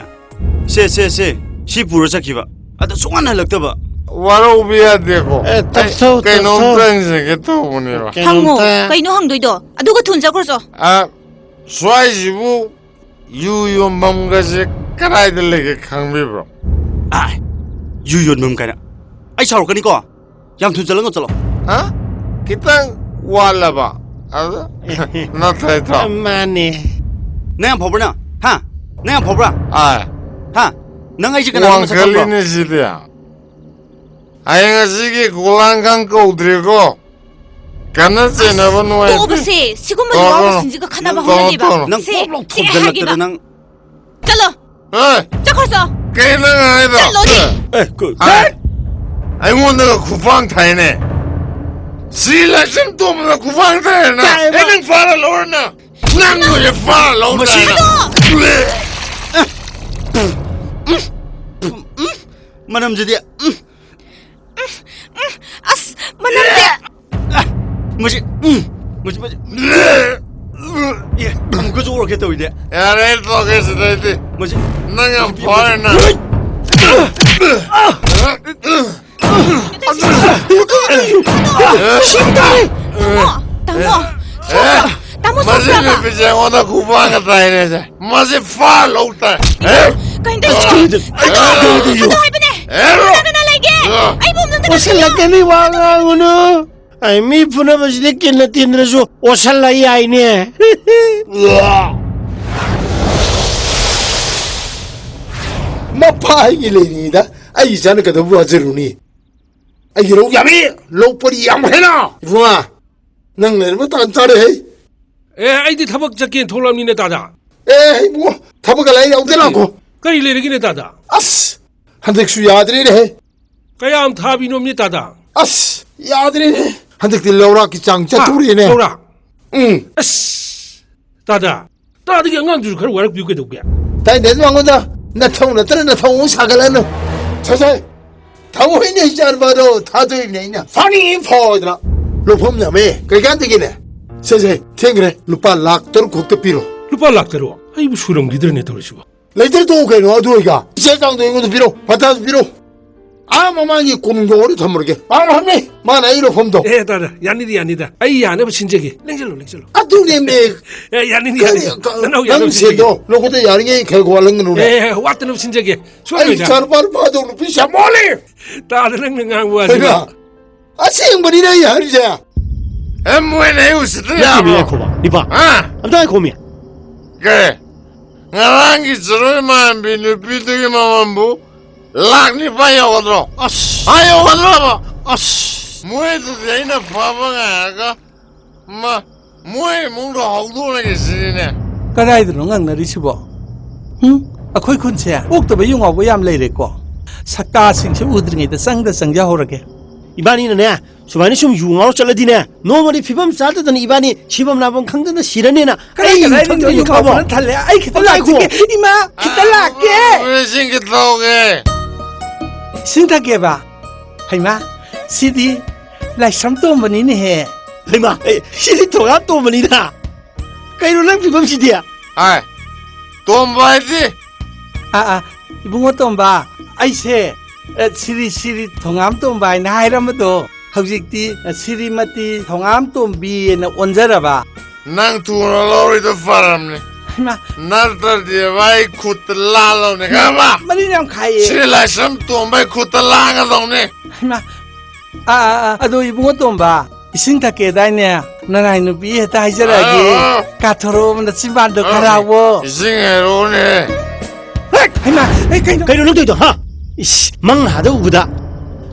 "ꯁꯦ, ꯁꯦ, ꯁꯦ, ꯁꯤ ꯄꯨꯔ ꯆꯠꯈꯤꯕ꯫ ꯑꯗ ꯁꯨꯡꯍꯟ ꯍꯜꯂꯛꯇꯕ꯫" ꯋꯥꯔꯧꯕ ꯌꯥꯗꯦꯀꯣ꯫ ꯑꯦ, ꯇꯞꯊꯧ, ꯑꯩ ꯀꯩꯅꯣꯝꯇ ꯇꯞꯊꯧ꯫ ꯍꯪꯖꯒꯦ ꯇꯧꯕꯅꯦꯕ꯫ ꯍꯪꯉꯣ, ꯀꯩꯅꯣꯝꯇ꯫ ꯀꯩꯅꯣ ꯍꯪꯗꯣꯏꯗꯣ? ꯑꯗꯨꯒ ꯊꯨꯅ ꯆꯠꯈ꯭ꯔꯣꯆꯣ꯫ ꯑ, ꯁ꯭ꯋꯥꯏꯁꯤꯕꯨ ꯌꯨ ꯌꯣꯟꯐꯝꯒꯁꯦ ꯀꯗꯥꯏꯗ ꯂꯩꯒꯦ ꯈꯪꯕꯤꯕ꯭ꯔꯣ? ꯑꯥꯏ, ꯌꯨ ꯌꯣꯟꯐꯝ ꯀꯥꯏꯅ꯫ ꯑꯩ ꯁꯥꯎꯔꯛꯀꯅꯤꯀꯣ꯫ ꯌꯥꯝ ꯊꯨꯅ ꯆꯠꯂꯒ ꯆꯠꯂꯣ꯫ ꯍꯥ? ꯈꯤꯇꯪ ꯋꯥꯠꯂꯕ? ꯑꯗꯨ ꯅꯠꯇ꯭ꯔꯦ ꯏꯇꯥꯎ꯫ ꯃꯥꯅꯦ꯫ ꯅꯪ ꯌꯥꯝ ꯐꯥꯎꯕ꯭ꯔꯥ ꯅꯪ? ꯍꯥ? ꯅꯪ ꯌꯥꯝ ꯐꯥꯎꯕ꯭ꯔꯥ? ꯑꯥꯏ꯫ ꯍꯥ? ꯅꯪ ꯑꯩꯁꯦ ꯀꯅꯥꯅꯣ ꯃꯁꯛ ꯈꯪꯕ꯭ꯔꯣ? ꯋꯥꯡꯈꯠꯂꯤꯅꯦ ꯁꯤꯗꯤ꯫ ꯍꯌꯦꯡ ꯑꯁꯤꯒꯤ ꯈꯨꯂꯥꯡꯈꯥꯡ ꯀꯧꯗ꯭ꯔꯦꯀꯣ꯫ ꯀꯟꯅ ꯆꯩꯅꯕ ꯅꯨꯡꯉꯥꯏꯇꯦ꯫ ꯇꯣꯛꯑꯣꯕꯁꯦ, ꯁꯤꯒꯨꯝꯕ ꯇꯣꯛꯑꯣ, ꯂꯨꯋꯥ ꯇꯣꯛꯑꯣ꯫ ꯋꯥꯁꯤꯡꯁꯤꯒ ꯈꯟꯅꯕ ꯇꯣꯛꯑꯣ, ꯍꯧꯅꯗꯦꯕ꯫ ꯇꯣꯛꯑꯣ꯫ ꯅꯪ ꯁꯦ, ꯄꯣꯞ ꯂꯥꯎ ꯁꯦ, ꯑꯩ ꯊꯣꯝꯖꯤꯜꯂꯛꯇꯅ ꯍꯥꯏꯒꯦꯕ꯫ ꯅꯪ꯫ ꯆꯠꯂꯣ꯫ ꯑꯦ! ꯆꯠꯈ꯭ꯔꯣꯆꯣ꯫ ꯀꯩ ꯅꯪ ꯍꯥꯏꯗꯣ? ꯆꯠꯂꯣꯅꯦ꯫ ꯑꯦ, ꯀ-, ꯍꯥꯏ! ꯑꯩꯉꯣꯟꯗꯒ ꯈꯨꯄꯥꯡ ꯊꯥꯏꯅꯦ꯫ ꯁꯤ ꯂꯥꯏꯁ꯭ꯔꯝ ꯇꯣꯝꯕꯗ ꯈꯨꯄꯥꯡ ꯊꯥꯏꯅ꯫ ꯇꯥꯏꯕ꯫ ꯑꯦ, ꯅꯪ ꯐꯥꯔ ꯂꯧꯔꯅ꯫ ꯅꯪ ꯑꯣꯏꯅ ꯐꯥꯔ ꯂꯧꯔꯅ꯫ ꯃꯁꯤ ꯑꯗꯣ! ꯃꯅꯝꯁꯤꯗꯤ, ꯎꯝ꯫ ꯑꯁ, ꯃꯅꯝꯗꯤ꯫ ꯃꯁꯤ, ꯎꯝ, ꯃꯁꯤ, ꯃꯁꯤ꯫ ꯑꯦ, ꯑꯃꯨꯛꯀꯁꯨ ꯑꯣꯔꯛꯀꯦ ꯇꯧꯋꯤꯅꯦ꯫ ꯌꯥꯔꯦ, ꯑꯩ ꯇꯣꯛꯑꯒꯦ ꯁꯤꯗꯩꯗꯤ꯫ ꯃꯁꯤ꯫ ꯅꯪ ꯌꯥꯝ ꯐꯥꯔꯦ, ꯅꯪ꯫ ꯁꯤꯕ ꯇꯥꯔꯦ꯫ ꯇꯥꯃꯣ, ꯇꯥꯃꯣ, ꯁꯣꯛꯄ꯭ꯔꯣ? ꯇꯥꯃꯣ, ꯃꯁꯤ ꯁꯣꯛꯄ꯭ꯔꯕ? ꯅꯨꯄꯤꯁꯦ ꯑꯩꯉꯣꯟꯗ ꯈꯨꯄꯥꯛꯒ ꯇꯥꯏꯅꯦꯁꯦ꯫ ꯃꯁꯤ ꯐꯥꯔ ꯂꯧ ꯇꯥꯏ꯫ ꯍꯦ? ꯀꯩꯅꯣ ꯇꯧꯔꯤꯁꯤꯕꯣ? ꯀꯩꯅꯣ ꯇꯧꯔꯤꯁꯤꯕꯣ? ꯀꯩꯅꯣ ꯍꯥꯏꯕꯅꯦ? ꯍꯦꯔꯣ! ꯀꯅꯥ ꯀꯅꯥ ꯂꯩꯒꯦ? ꯑ꯫ ꯑꯩ ꯕꯣꯝꯗ ꯑꯝꯇ ꯀꯩꯁꯤꯜꯂꯛꯀꯅꯤ, ꯋꯥ ꯉꯥꯡꯉꯨꯅꯨ꯫ ꯑꯩ ꯃꯤ ꯐꯨꯅꯕꯁꯤꯗꯤ ꯀꯤꯟꯅ ꯊꯤꯟꯗ꯭ꯔꯁꯨ ꯑꯣꯠꯁꯜꯂ ꯌꯥꯏꯅꯦ꯫ ꯃꯄꯥ ꯑꯩꯒꯤ ꯂꯩꯔꯤꯉꯩꯗ ꯑꯩ ꯏꯆꯥꯅ ꯀꯩꯗꯧꯕ ꯋꯥꯖꯔꯨꯅꯤ? ꯑꯩꯒꯤ ꯂꯧ ꯌꯥꯝꯃꯤ, ꯂꯧ ꯄꯔꯤ ꯌꯥꯝ ꯍꯦꯟꯅ꯫ ꯏꯕꯨꯡꯉꯣ, ꯅꯪ ꯂꯩꯔꯝꯕ ꯇꯥꯟ ꯆꯥꯔꯦ ꯍꯦ꯫ ꯑꯦ, ꯑꯩꯗꯤ ꯊꯕꯛ ꯆꯠꯀꯦꯅ ꯊꯣꯛꯂꯛꯑꯕꯅꯤꯅꯦ, ꯇꯥꯗ꯫ ꯑꯦ, ꯏꯕꯨꯡꯉꯣ, ꯊꯕꯛꯀ ꯂꯩꯔꯦ, ꯑꯃꯨꯛꯇ ꯂꯥꯛꯈꯣ꯫ ꯀꯔꯤ ꯂꯩꯔꯒꯦꯅꯦ, ꯇꯥꯗ? ꯑꯁ, ꯍꯟꯗꯛꯁꯨ ꯌꯥꯗ꯭ꯔꯦꯅꯦꯍꯦ꯫ ꯀꯌꯥꯝ ꯊꯥꯕꯤꯅꯣꯝꯅꯦ, ꯇꯥꯗ? ꯑꯁ, ꯌꯥꯗ꯭ꯔꯦꯅꯦ꯫ ꯍꯟꯗꯛꯇꯤ ꯂꯧꯔꯥꯛꯀꯤ ꯆꯥꯡ ꯍꯥ, ꯆꯠꯊꯣꯔꯛꯑꯦꯅꯦ꯫ ꯂꯧꯔꯥꯛ? ꯎꯝ꯫ ꯑꯁ, ꯇꯥꯗ, ꯇꯥꯗꯒꯤ ꯑꯉꯥꯡꯗꯨꯁꯨ ꯈꯔ ꯋꯥꯔꯛꯄꯤꯌꯨ ꯀꯩꯗꯧꯒꯦ? ꯇꯥꯏꯅꯦ, ꯃꯉꯣꯟꯗ ꯅꯊꯧ ꯅꯠꯇꯅ ꯅꯊꯧ ꯑꯃꯨꯛ ꯁꯥꯒꯠꯂꯅꯨ꯫ ꯁꯦ, ꯁꯦ, ꯊꯃꯣꯏꯅꯦ ꯏꯆꯥꯅꯨꯄꯥꯗꯣ, ꯊꯥꯗꯣꯛꯏꯕꯅꯦ ꯑꯩꯅ꯫ ꯐꯥꯅꯤ ꯐꯥꯎꯗꯅ꯫ ꯂꯧꯐꯝ ꯌꯥꯝꯃꯦ, ꯀꯩꯀꯥꯟꯗꯒꯤꯅꯦ? ꯁꯦ, ꯁꯦ, ꯊꯦꯡꯈ꯭ꯔꯦ, ꯂꯨꯄꯥ ꯂꯥꯛ ꯇꯔꯨꯛ ꯈꯛꯇ ꯄꯤꯔꯣ꯫ ꯂꯨꯄꯥ ꯂꯥꯛ ꯇꯔꯨꯛ? ꯑꯩꯕꯨ ꯁꯨꯔꯝꯈꯤꯗ꯭ꯔꯅꯦ ꯇꯧꯔꯤꯁꯤꯕꯣ? ꯂꯩꯇ꯭ꯔ ꯇꯣꯛꯎ ꯀꯩꯅꯣ, ꯑꯗꯨ ꯑꯣꯏꯒ꯫ ꯏꯆꯦ ꯆꯥꯡꯗꯣ ꯑꯩꯉꯣꯟꯗ ꯄꯤꯔꯣ, ꯄꯇꯥꯁꯨ ꯄꯤꯔꯣ꯫ ꯑꯥ, ꯃꯃꯥꯡꯒꯤ ꯀꯣꯅꯨꯡꯗ ꯋꯥꯔꯤ ꯊꯝꯃꯨꯔꯒꯦ꯫ ꯃꯥꯅ ꯍꯥꯞꯅꯤ, ꯃꯥꯅ ꯑꯩ ꯂꯧꯐꯝꯗꯣ꯫ ꯑꯦ, ꯇꯥꯗ, ꯌꯥꯅꯤꯗ, ꯌꯥꯅꯤꯗ꯫ ꯑꯩ ꯌꯥꯅꯕ ꯁꯤꯟꯖꯒꯦ꯫ ꯂꯦꯡꯁꯜꯂꯣ, ꯂꯦꯡꯁꯜꯂꯣ꯫ ꯑꯗꯨꯅꯦꯃꯦ꯫ ꯑꯦ, ꯌꯥꯅꯤꯗ, ꯀꯔꯤ, ꯌꯥꯅꯤꯗ꯫ ꯀ-, ꯅꯅꯥꯎ ꯅꯪ ꯌꯥꯅꯕ ꯁꯦꯟꯗꯣ ꯁꯤꯟꯖꯒꯦ꯫ ꯂꯧꯈꯠꯇ ꯌꯥꯔꯤꯉꯩ ꯈꯔ ꯋꯥꯠꯍꯟꯒꯅꯨꯅꯦ꯫ ꯑꯦ, ꯋꯥꯠꯇꯅꯕ ꯁꯤꯟꯖꯒꯦ꯫ ꯑꯩ ꯁꯣꯏꯔꯣꯏꯗ꯫ ꯏꯆꯥ ꯅꯨꯄꯥ ꯅꯨꯄꯥꯗꯣ ꯅꯨꯄꯤ ꯌꯥꯝ ꯃꯣꯜꯂꯤ꯫ ꯇꯥꯗ, ꯅꯪꯅ ꯉꯥꯡꯕ ꯋꯥꯁꯤꯅ꯫ ꯍꯩꯃꯥ, ꯑꯁꯦꯡꯕꯅꯤꯅꯦ ꯑꯩ ꯍꯥꯏꯔꯤꯁꯦ꯫ ꯑꯦ, ꯃꯣꯏꯅ ꯑꯩ ꯎꯁꯤꯠꯇ ꯅꯠꯇꯦꯃꯤ, ꯌꯥꯕ꯭ꯔꯣ? ꯉꯥꯏꯈꯣꯕ, ꯅꯤꯄꯥ꯫ ꯍꯥ? ꯑꯝꯇ ꯉꯥꯏꯈꯣꯃꯤ꯫ ꯀꯩ? ꯉꯔꯥꯡꯒꯤ ꯆꯔꯣꯏ ꯃꯥꯟꯕꯤ ꯅꯨꯄꯤꯗꯨꯒꯤ ꯃꯃꯜꯕꯨ ꯂꯥꯛ ꯅꯤꯄꯥꯟ ꯌꯧꯒꯗ꯭ꯔꯣ? ꯑꯁ! ꯍꯥ, ꯌꯧꯒꯗ꯭ꯔꯣꯕ? ꯑꯁ! ꯃꯣꯏꯗꯨꯗꯤ ꯑꯩꯅ ꯐꯕ ꯉꯥꯏꯔꯒ, ꯃ-, ꯃꯣꯏ ꯏꯃꯨꯡꯗꯣ ꯍꯧꯗꯣꯛꯅꯒꯦ ꯁꯤꯅꯤꯅꯦ꯫ ꯀꯗꯥꯏꯗꯅꯣ ꯉꯪꯅꯔꯤꯁꯤꯕꯣ? ꯍꯨꯝ? ꯑꯩꯈꯣꯏ ꯈꯨꯟꯁꯦ ꯑꯣꯛꯇꯕ ꯌꯨꯡꯉꯥꯎꯕ ꯌꯥꯝ ꯂꯩꯔꯦꯀꯣ꯫ ꯁꯛꯇꯥꯁꯤꯡꯁꯦ ꯎꯗ꯭ꯔꯤꯉꯩꯗ ꯆꯪꯗ ꯆꯪꯖꯍꯧꯔꯒꯦ꯫ ꯏꯕꯥꯅꯤꯅꯅꯦ, ꯁꯨꯃꯥꯏꯅ ꯁꯨꯝ ꯌꯨ ꯉꯥꯎꯔ ꯆꯠꯂꯗꯤꯅꯦ, ꯅꯣꯡꯃꯗꯤ ꯐꯤꯕꯝ ꯆꯥꯗꯗꯅ ꯏꯕꯥꯅꯤ ꯁꯤꯐꯝ ꯅꯥꯐꯝ ꯈꯪꯗꯅ ꯁꯤꯔꯅꯤꯅ꯫ ꯀꯗꯥꯏ, ꯑꯩ ꯀꯗꯥꯏꯗꯅꯣ ꯊꯛꯇ꯭ꯔꯗꯤ ꯌꯨ ꯉꯥꯎꯕꯅ ꯐꯕ꯫ ꯊꯜꯂꯦ? ꯑꯩ ꯈꯤꯇ ꯑꯩ ꯂꯥꯛꯈꯤꯒꯦ꯫ ꯏꯃꯥ, ꯈꯤꯇ ꯂꯥꯛꯀꯦ꯫ ꯏꯁꯤꯡ ꯈꯤꯇ ꯂꯧꯒꯦ꯫ ꯏꯁꯤꯡ ꯊꯛꯀꯦꯕ? ꯍꯩꯃꯥ, ꯁꯤꯗꯤ ꯂꯥꯏꯁ꯭ꯔꯝ ꯇꯣꯝꯕꯅꯤꯅꯦꯍꯦ꯫ ꯍꯩꯃꯥ, ꯑꯦ, ꯁꯤꯗꯤ ꯊꯣꯉꯥꯝ ꯇꯣꯝꯕꯅꯤꯅ꯫ ꯀꯩꯅꯣ ꯅꯪ ꯐꯤꯕꯝꯁꯤꯗꯤ? ꯍꯥꯏ, ꯇꯣꯝꯕ ꯍꯥꯏꯗꯤ? ꯑꯥ, ꯑꯥ, ꯏꯕꯨꯡꯉꯣ ꯇꯣꯝꯕ, ꯑꯩꯁꯦ, ꯑꯦ, ꯁꯤꯔꯤ ꯁꯤꯔꯤ ꯊꯣꯉꯥꯝ ꯇꯣꯝꯕ ꯍꯥꯏꯅ ꯍꯥꯏꯔꯝꯕꯗꯣ ꯍꯧꯖꯤꯛꯇꯤ, ꯑꯦ, ꯁꯤꯔꯤꯃꯇꯤ ꯊꯣꯉꯥꯝ ꯇꯣꯝꯕꯤ ꯍꯥꯏꯅ ꯑꯣꯟꯖꯔꯕ? ꯅꯪ ꯊꯨꯅ ꯂꯧꯔꯤꯗꯣ ꯐꯔꯝꯅꯦ꯫ ꯍꯩꯃꯥ꯫ ꯅꯠꯇ꯭ꯔꯗꯤ ꯑꯩ ꯈꯨꯠꯇ ꯂꯥꯜꯂꯧꯅꯦ, ꯈꯪꯉꯕ? ꯃꯔꯤꯟ ꯌꯥꯝ ꯈꯥꯏꯌꯦ꯫ ꯁꯤꯔꯤ ꯂꯥꯏꯁ꯭ꯔꯝ ꯇꯣꯝꯕꯩ ꯈꯨꯠꯇ ꯂꯥꯡꯒꯗꯧꯅꯦ꯫ ꯍꯩꯃꯥ꯫ ꯑꯥ, ꯑꯥ, ꯑꯥ, ꯑꯗꯣ ꯏꯕꯨꯡꯉꯣ ꯇꯣꯝꯕ, ꯏꯁꯤꯡ ꯊꯛꯀꯦꯗꯥꯏꯅꯦ? ꯅꯅꯥꯏ ꯅꯨꯄꯤ ꯍꯦꯛꯇ ꯍꯥꯏꯖꯔꯛꯑꯒꯦ꯫ ꯑꯥ, ꯑꯥ꯫ ꯀꯥꯊꯣꯔꯛꯑꯣ, ꯅꯆꯤꯟꯕꯥꯟꯗꯣ ꯑꯥ, ꯈꯔ ꯍꯥꯎꯋꯣ꯫ ꯏꯁꯤꯡ ꯍꯩꯔꯛꯑꯣꯅꯦ꯫ ꯍꯦꯛ! ꯍꯩꯃꯥ, ꯑꯩ ꯀꯩꯅꯣ? ꯀꯩꯅꯣ ꯅꯪ ꯇꯧꯔꯤꯗꯣ, ꯍꯥ? ꯏꯁ, ꯃꯪ ꯍꯥꯗ ꯎꯕꯗ꯫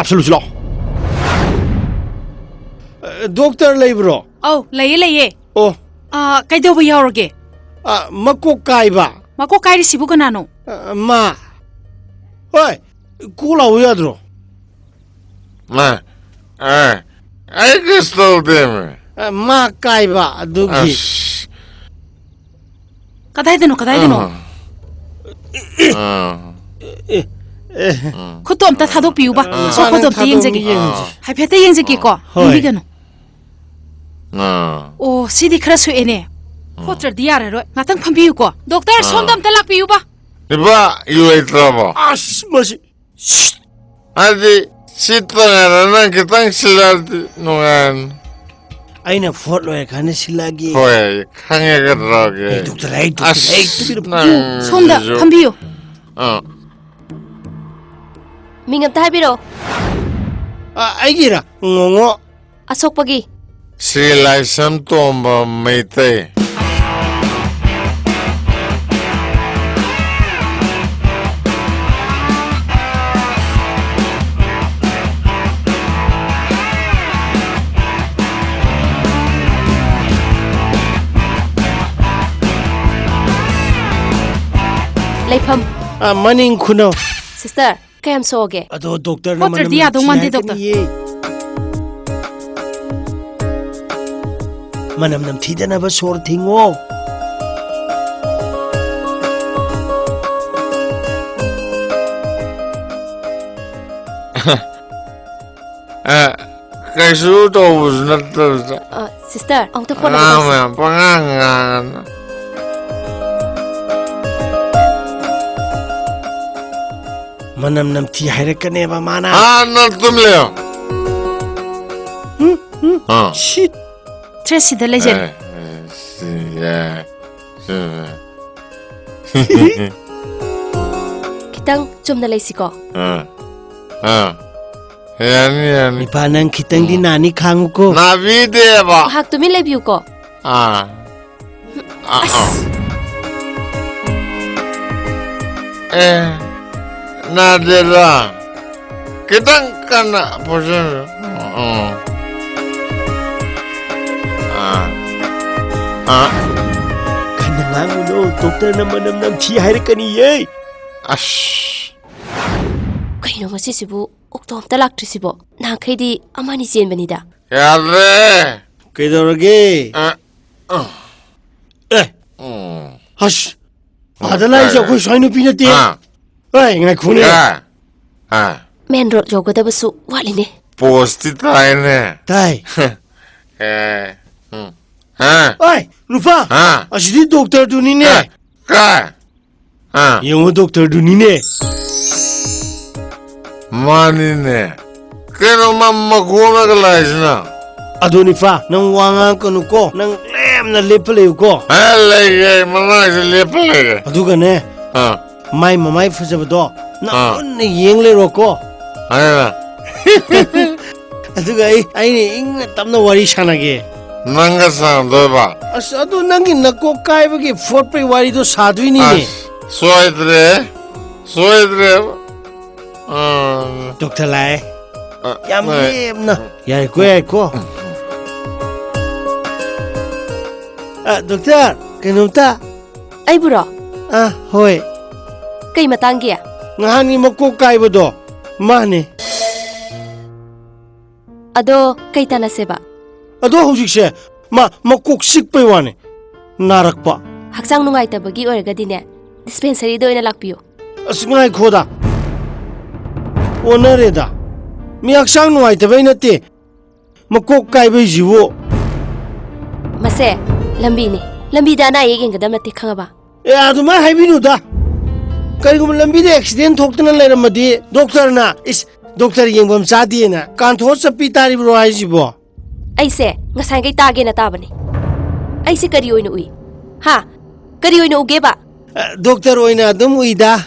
ꯀꯥꯞꯁꯜꯂꯨꯁꯤ ꯂꯥꯛꯑꯣ꯫ ꯑ, ꯗꯣꯛꯇꯔ ꯂꯩꯕ꯭ꯔꯣ? ꯑꯧ, ꯂꯩꯌꯦ, ꯂꯩꯌꯦ꯫ ꯑꯣ꯫ ꯑ, ꯀꯩꯗꯧꯕ ꯌꯥꯎꯔꯒꯦ? ꯑ, ꯃꯀꯣꯛ ꯀꯥꯏꯕ꯫ ꯃꯀꯣꯛ ꯀꯥꯏꯔꯤꯁꯤꯕꯨ ꯀꯅꯥꯅꯣ? ꯑ, ꯃꯥ꯫ ꯍꯣꯏ, ꯀꯣꯛ ꯂꯥꯎ ꯌꯥꯗ꯭ꯔꯣ? ꯃꯥ, ꯑ, ꯑꯩ ꯀꯩꯁꯨ ꯇꯧꯗꯦꯃꯦ꯫ ꯑ, ꯃꯥ ꯀꯥꯏꯕ ꯑꯗꯨꯒꯤ꯫ ꯑꯁ꯫ ꯀꯗꯥꯏꯗꯅꯣ, ꯀꯗꯥꯏꯗꯅꯣ? ꯑ꯫ ꯑ꯫ ꯑꯦ, ꯑꯦ꯫ ꯎꯝ꯫ ꯈꯨꯠꯇꯣ ꯑꯝꯇ ꯊꯥꯗꯣꯛꯄꯤꯌꯨꯕ꯫ ꯑ꯫ ꯑꯁꯣꯛꯄꯗꯣ ꯑꯝꯇ ꯊꯥꯗꯣꯛꯑꯝꯒꯦ, ꯌꯦꯡꯖꯒꯦ꯫ ꯌꯦꯡꯉꯨꯁꯤ꯫ ꯍꯥꯏꯐꯦꯠꯇ ꯌꯦꯡꯖꯒꯦꯀꯣ꯫ ꯍꯣꯏ꯫ ꯌꯦꯡꯕꯤꯒꯅꯨ꯫ ꯑ꯫ ꯑꯣ, ꯁꯤꯗꯤ ꯈꯔ ꯁꯣꯛꯑꯦꯅꯦ꯫ ꯎꯝ꯫ ꯐꯣꯠꯇ꯭ꯔꯗꯤ ꯌꯥꯔꯔꯣꯏ꯫ ꯉꯥꯛꯇꯪ ꯐꯝꯕꯤꯌꯨꯀꯣ꯫ ꯗꯣꯛꯇꯔ, ꯑ꯫ ꯁꯣꯝꯗ ꯑꯝꯇ ꯂꯥꯛꯄꯤꯌꯨꯕ꯫ ꯏꯄꯥ, ꯌꯨ ꯂꯩꯇ꯭ꯔꯕꯣ? ꯑꯁ, ꯃꯁꯤ꯫ ꯍꯥꯏꯗꯤ, ꯁꯤ ꯇꯣꯉꯥꯟꯅ ꯅꯪ ꯈꯤꯇꯪ ꯁꯤꯜꯂꯛꯑꯗꯤ ꯅꯨꯡꯉꯥꯏꯔꯅꯤ꯫ ꯑꯩꯅ ꯐꯣꯠ ꯂꯣꯏꯔꯀꯥꯟꯗ ꯁꯤꯜꯂꯛꯑꯒꯦ꯫ ꯍꯣꯏ, ꯈꯪꯉꯦ ꯀꯩꯗꯧꯔꯒꯦ꯫ ꯑꯩ ꯗꯣꯛꯇꯔ, ꯑꯩ ꯗꯣꯛꯇꯔ, ꯑꯁ, ꯑꯩ ꯇꯨꯃꯤꯟꯅ ꯐꯝꯕꯤꯌꯨ꯫ ꯅꯪꯁꯤꯁꯨ꯫ ꯁꯣꯝꯗ ꯐꯝꯕꯤꯌꯨ꯫ ꯑꯥ꯫ ꯃꯤꯡ ꯑꯝꯇ ꯍꯥꯏꯕꯤꯔꯛꯑꯣ꯫ ꯑ, ꯑꯩꯒꯤꯔ? ꯉꯣꯉꯣ꯫ ꯑꯁꯣꯛꯄꯒꯤ꯫ ꯁ꯭ꯔꯤ ꯂꯥꯏꯁ꯭ꯔꯝ ꯇꯣꯝꯕ ꯃꯩꯇꯩ꯫ ꯂꯩꯐꯝ꯫ ꯑ, ꯃꯅꯤꯡ ꯈꯨꯅꯧ꯫ ꯁꯤꯁꯇꯔ, ꯀꯌꯥꯝ ꯁꯣꯛꯑꯒꯦ? ꯑꯗꯣ ꯗꯣꯛꯇꯔꯅ ꯍꯣꯠꯇ꯭ꯔꯗꯤ ꯃꯅꯝ ꯌꯥꯗꯧ ꯅꯝꯊꯤ ꯃꯥꯟꯗꯦ, ꯗꯣꯛꯇꯔ꯫ ꯍꯥꯏꯔꯛꯀꯅꯤꯌꯦ꯫ ꯃꯅꯝ ꯅꯝꯊꯤꯗꯅꯕ ꯁꯣꯔ ꯊꯤꯡꯉꯣ꯫ ꯑ, ꯀꯩꯁꯨ ꯇꯧꯕꯁꯨ ꯅꯠꯇꯕꯗ꯫ ꯑ, ꯁꯤꯁꯇꯔ, ꯑꯃꯨꯛꯇ ꯐꯣꯟ ꯑꯃ ꯑꯉꯥꯡ ꯇꯧꯁꯤ꯫ ꯃꯌꯥꯝ ꯄꯉꯥꯡ ꯉꯥꯡꯉꯅ꯫ ꯃꯅꯝ ꯅꯝꯊꯤ ꯍꯥꯏꯔꯛꯀꯅꯦꯕ ꯃꯥꯅ꯫ ꯑꯥ, ꯅꯪ ꯇꯨꯝ ꯂꯩꯌꯣ꯫ ꯍꯨꯝ, ꯍꯨꯝ, ꯑꯥ꯫ ꯁꯤꯠ꯫ ꯇ꯭ꯔꯦꯁ ꯁꯤꯗ ꯂꯩꯖꯔꯦ꯫ ꯑꯦ, ꯑꯦ, ꯁꯤ, ꯑꯦ, ꯁꯤ, ꯑꯦ꯫ ꯈꯤꯇꯪ ꯆꯨꯝꯅ ꯂꯩꯁꯤꯀꯣ꯫ ꯑꯥ, ꯑꯥ꯫ ꯌꯥꯅꯤ, ꯌꯥꯅꯤ꯫ ꯏꯄꯥ, ꯅꯪ ꯈꯤꯇꯪꯗꯤ ꯎꯝ꯫ ꯅꯥꯅꯤ, ꯈꯥꯡꯉꯨꯀꯣ꯫ ꯅꯥꯕꯤꯗꯦꯕ꯫ ꯉꯥꯏꯍꯥꯛ ꯇꯨꯃꯤꯟ ꯂꯩꯕꯤꯌꯨꯀꯣ꯫ ꯑꯥ꯫ ꯑꯥ, ꯑꯥ꯫ ꯑꯁ! ꯑꯦ, ꯅꯥꯗꯦꯗ꯫ ꯈꯤꯇꯪ ꯀꯟꯅ ꯄꯣꯠꯁꯤꯟꯕꯤꯌꯨ꯫ ꯎꯝ꯫ ꯑꯥ꯫ ꯑꯥ꯫ ꯀꯟꯅ ꯉꯥꯡꯉꯨꯅꯨ, ꯗꯣꯛꯇꯔꯅ ꯃꯅꯝ ꯅꯝꯊꯤ ꯍꯥꯏꯔꯛꯀꯅꯤꯌꯦ꯫ ꯑꯁ! ꯀꯩꯅꯣ ꯉꯁꯤꯁꯤꯕꯨ ꯑꯣꯛꯇꯣ ꯑꯝꯇ ꯂꯥꯛꯇ꯭ꯔꯤꯁꯤꯕꯣ? ꯅꯍꯥꯟꯈꯩꯗꯤ ꯑꯃꯅꯤ ꯆꯦꯟꯕꯅꯤꯗ꯫ ꯌꯥꯗ꯭ꯔꯦ꯫ ꯀꯩꯗꯧꯔꯒꯦ? ꯑ, ꯑ꯫ ꯑꯦ! ꯎꯝ꯫ ꯍꯁ! ꯑꯥꯗ ꯂꯥꯛꯏꯁꯦ ꯑꯩꯈꯣꯏ ꯁ꯭ꯋꯥꯏ ꯅꯨꯄꯤ ꯅꯠꯇꯦ꯫ ꯑ꯫ ꯑꯦ, ꯉꯥꯏꯈꯣꯅꯦ꯫ ꯑ꯫ ꯑ꯫ ꯃꯦꯟ ꯔꯣꯗ ꯌꯧꯒꯗꯕꯁꯨ ꯋꯥꯠꯂꯤꯅꯦ꯫ ꯄꯣꯁꯇꯤ ꯇꯥꯏꯅꯦ꯫ ꯇꯥꯏ꯫ ꯑꯦ꯫ ꯎꯝ꯫ ꯍꯥ? ꯑꯣꯏ, ꯅꯨꯄꯥ! ꯍꯥ? ꯑꯁꯤꯗꯤ ꯗꯣꯛꯇꯔꯗꯨꯅꯤꯅꯦ꯫ ꯀꯥꯏ? ꯀꯥꯏ? ꯑꯥ꯫ ꯌꯦꯡꯉꯨ, ꯗꯣꯛꯇꯔꯗꯨꯅꯤꯅꯦ꯫ ꯃꯥꯅꯤꯅꯦ꯫ ꯀꯩꯅꯣ ꯃꯥ ꯃꯈꯣꯡꯅꯒ ꯂꯥꯛꯏꯁꯤꯅ? ꯑꯗꯨꯅꯤ ꯄꯥ, ꯅꯪ ꯋꯥ ꯉꯥꯡꯉꯛꯀꯅꯨꯀꯣ꯫ ꯅꯪ ꯂꯦꯝꯅ ꯂꯦꯞꯄ ꯂꯩꯌꯨꯀꯣ꯫ ꯑꯦ, ꯂꯩꯒꯦ, ꯑꯩ ꯃꯃꯥꯡꯁꯤꯗ ꯂꯦꯞꯄ ꯂꯩꯒꯦ꯫ ꯑꯗꯨꯒꯅꯦ, ꯑꯥ꯫ ꯃꯥꯏ ꯃꯃꯥꯏ ꯐꯖꯕꯗꯣ ꯅꯪ ꯑꯥ꯫ ꯃꯨꯟꯅ ꯌꯦꯡ ꯂꯩꯔꯣꯀꯣ꯫ ꯑꯗꯨꯅ ꯑꯗꯨꯒ ꯑꯩ ꯑꯩꯅ ꯏꯪꯅ ꯇꯞꯅ ꯋꯥꯔꯤ ꯁꯥꯟꯅꯒꯦ꯫ ꯅꯪꯒ ꯁꯥꯟꯅꯗꯣꯏꯕ? ꯑꯁ, ꯑꯗꯨ ꯅꯪꯒꯤ ꯅꯀꯣꯛ ꯀꯥꯏꯕꯒꯤ ꯐꯣꯠꯄꯩ ꯋꯥꯔꯤꯗꯣ ꯁꯥꯗꯣꯏꯅꯤꯅꯦ꯫ ꯑꯁ, ꯁꯣꯏꯗ꯭ꯔꯦ, ꯁꯣꯏꯗ꯭ꯔꯦ꯫ ꯑꯥ꯫ ꯗꯣꯛꯇꯔ ꯂꯥꯛꯑꯦ꯫ ꯑ, ꯌꯥꯝ ꯍꯣꯏ꯫ ꯂꯦꯝꯅ꯫ ꯌꯥꯏꯀꯣ, ꯌꯥꯏꯀꯣ꯫ ꯑ, ꯗꯣꯛꯇꯔ, ꯀꯩꯅꯣꯝꯇ꯫ ꯑꯩꯕꯨꯔꯣ? ꯑ, ꯍꯣꯏ꯫ ꯀꯩ ꯃꯇꯥꯡꯒꯤ? ꯉꯍꯥꯟꯒꯤ ꯃꯀꯣꯛ ꯀꯥꯏꯕꯗꯣ, ꯃꯥꯅꯦ꯫ ꯑꯗꯣ ꯀꯩ ꯇꯥꯟꯅꯁꯦꯕ? ꯑꯗꯣ ꯍꯧꯖꯤꯛꯁꯦ ꯃꯥ ꯃꯀꯣꯛ ꯆꯤꯛꯄꯩ ꯋꯥꯅꯦ, ꯅꯥꯔꯛꯄ꯫ ꯍꯛꯆꯥꯡ ꯅꯨꯡꯉꯥꯏꯇꯕꯒꯤ ꯑꯣꯏꯔꯒꯗꯤꯅꯦ, ꯗꯤꯁꯄꯦꯟꯁꯔꯤꯗ ꯑꯣꯏꯅ ꯂꯥꯛꯄꯤꯌꯨ꯫ ꯑꯁ, ꯉꯥꯏꯈꯣꯗ, ꯑꯣꯟꯅꯔꯦꯗ꯫ ꯃꯤ ꯍꯛꯆꯥꯡ ꯅꯨꯡꯉꯥꯏꯇꯕꯩ ꯅꯠꯇꯦ, ꯃꯀꯣꯛ ꯀꯥꯏꯕꯩꯁꯤꯕꯨ꯫ ꯃꯁꯦ ꯂꯝꯕꯤꯅꯤ, ꯂꯝꯕꯤꯗ ꯑꯅꯥ ꯑꯌꯦꯛ ꯌꯦꯡꯒꯗꯕ ꯅꯠꯇꯦ, ꯈꯪꯉꯕ? ꯑꯦ, ꯑꯗꯨꯃꯥꯏꯅ ꯍꯥꯏꯕꯤꯅꯨꯗ꯫ ꯀꯔꯤꯒꯨꯝꯕ ꯂꯝꯕꯤꯗ ꯑꯦꯛꯁꯤꯗꯦꯟ ꯊꯣꯛꯇꯅ ꯂꯩꯔꯝꯃꯗꯤ ꯗꯣꯛꯇꯔꯅ, "ꯏꯁ, ꯗꯣꯛꯇꯔ ꯌꯦꯡꯐꯝ ꯆꯥꯗꯦꯅ ꯀꯥꯟꯊꯣꯛꯑ ꯆꯠꯄꯤ ꯇꯥꯔꯤꯕ꯭ꯔꯣ ꯍꯥꯏꯁꯤꯕꯣ?" ꯑꯩꯁꯦ ꯉꯁꯥꯏꯈꯩ ꯇꯥꯒꯦꯅ ꯇꯥꯕꯅꯤ꯫ ꯑꯩꯁꯦ ꯀꯔꯤ ꯑꯣꯏꯅ ꯎꯏ? ꯍꯥ? ꯀꯔꯤ ꯑꯣꯏꯅ ꯎꯒꯦꯕ? ꯑ, ꯗꯣꯛꯇꯔ ꯑꯣꯏꯅ ꯑꯗꯨꯝ ꯎꯏꯗ꯫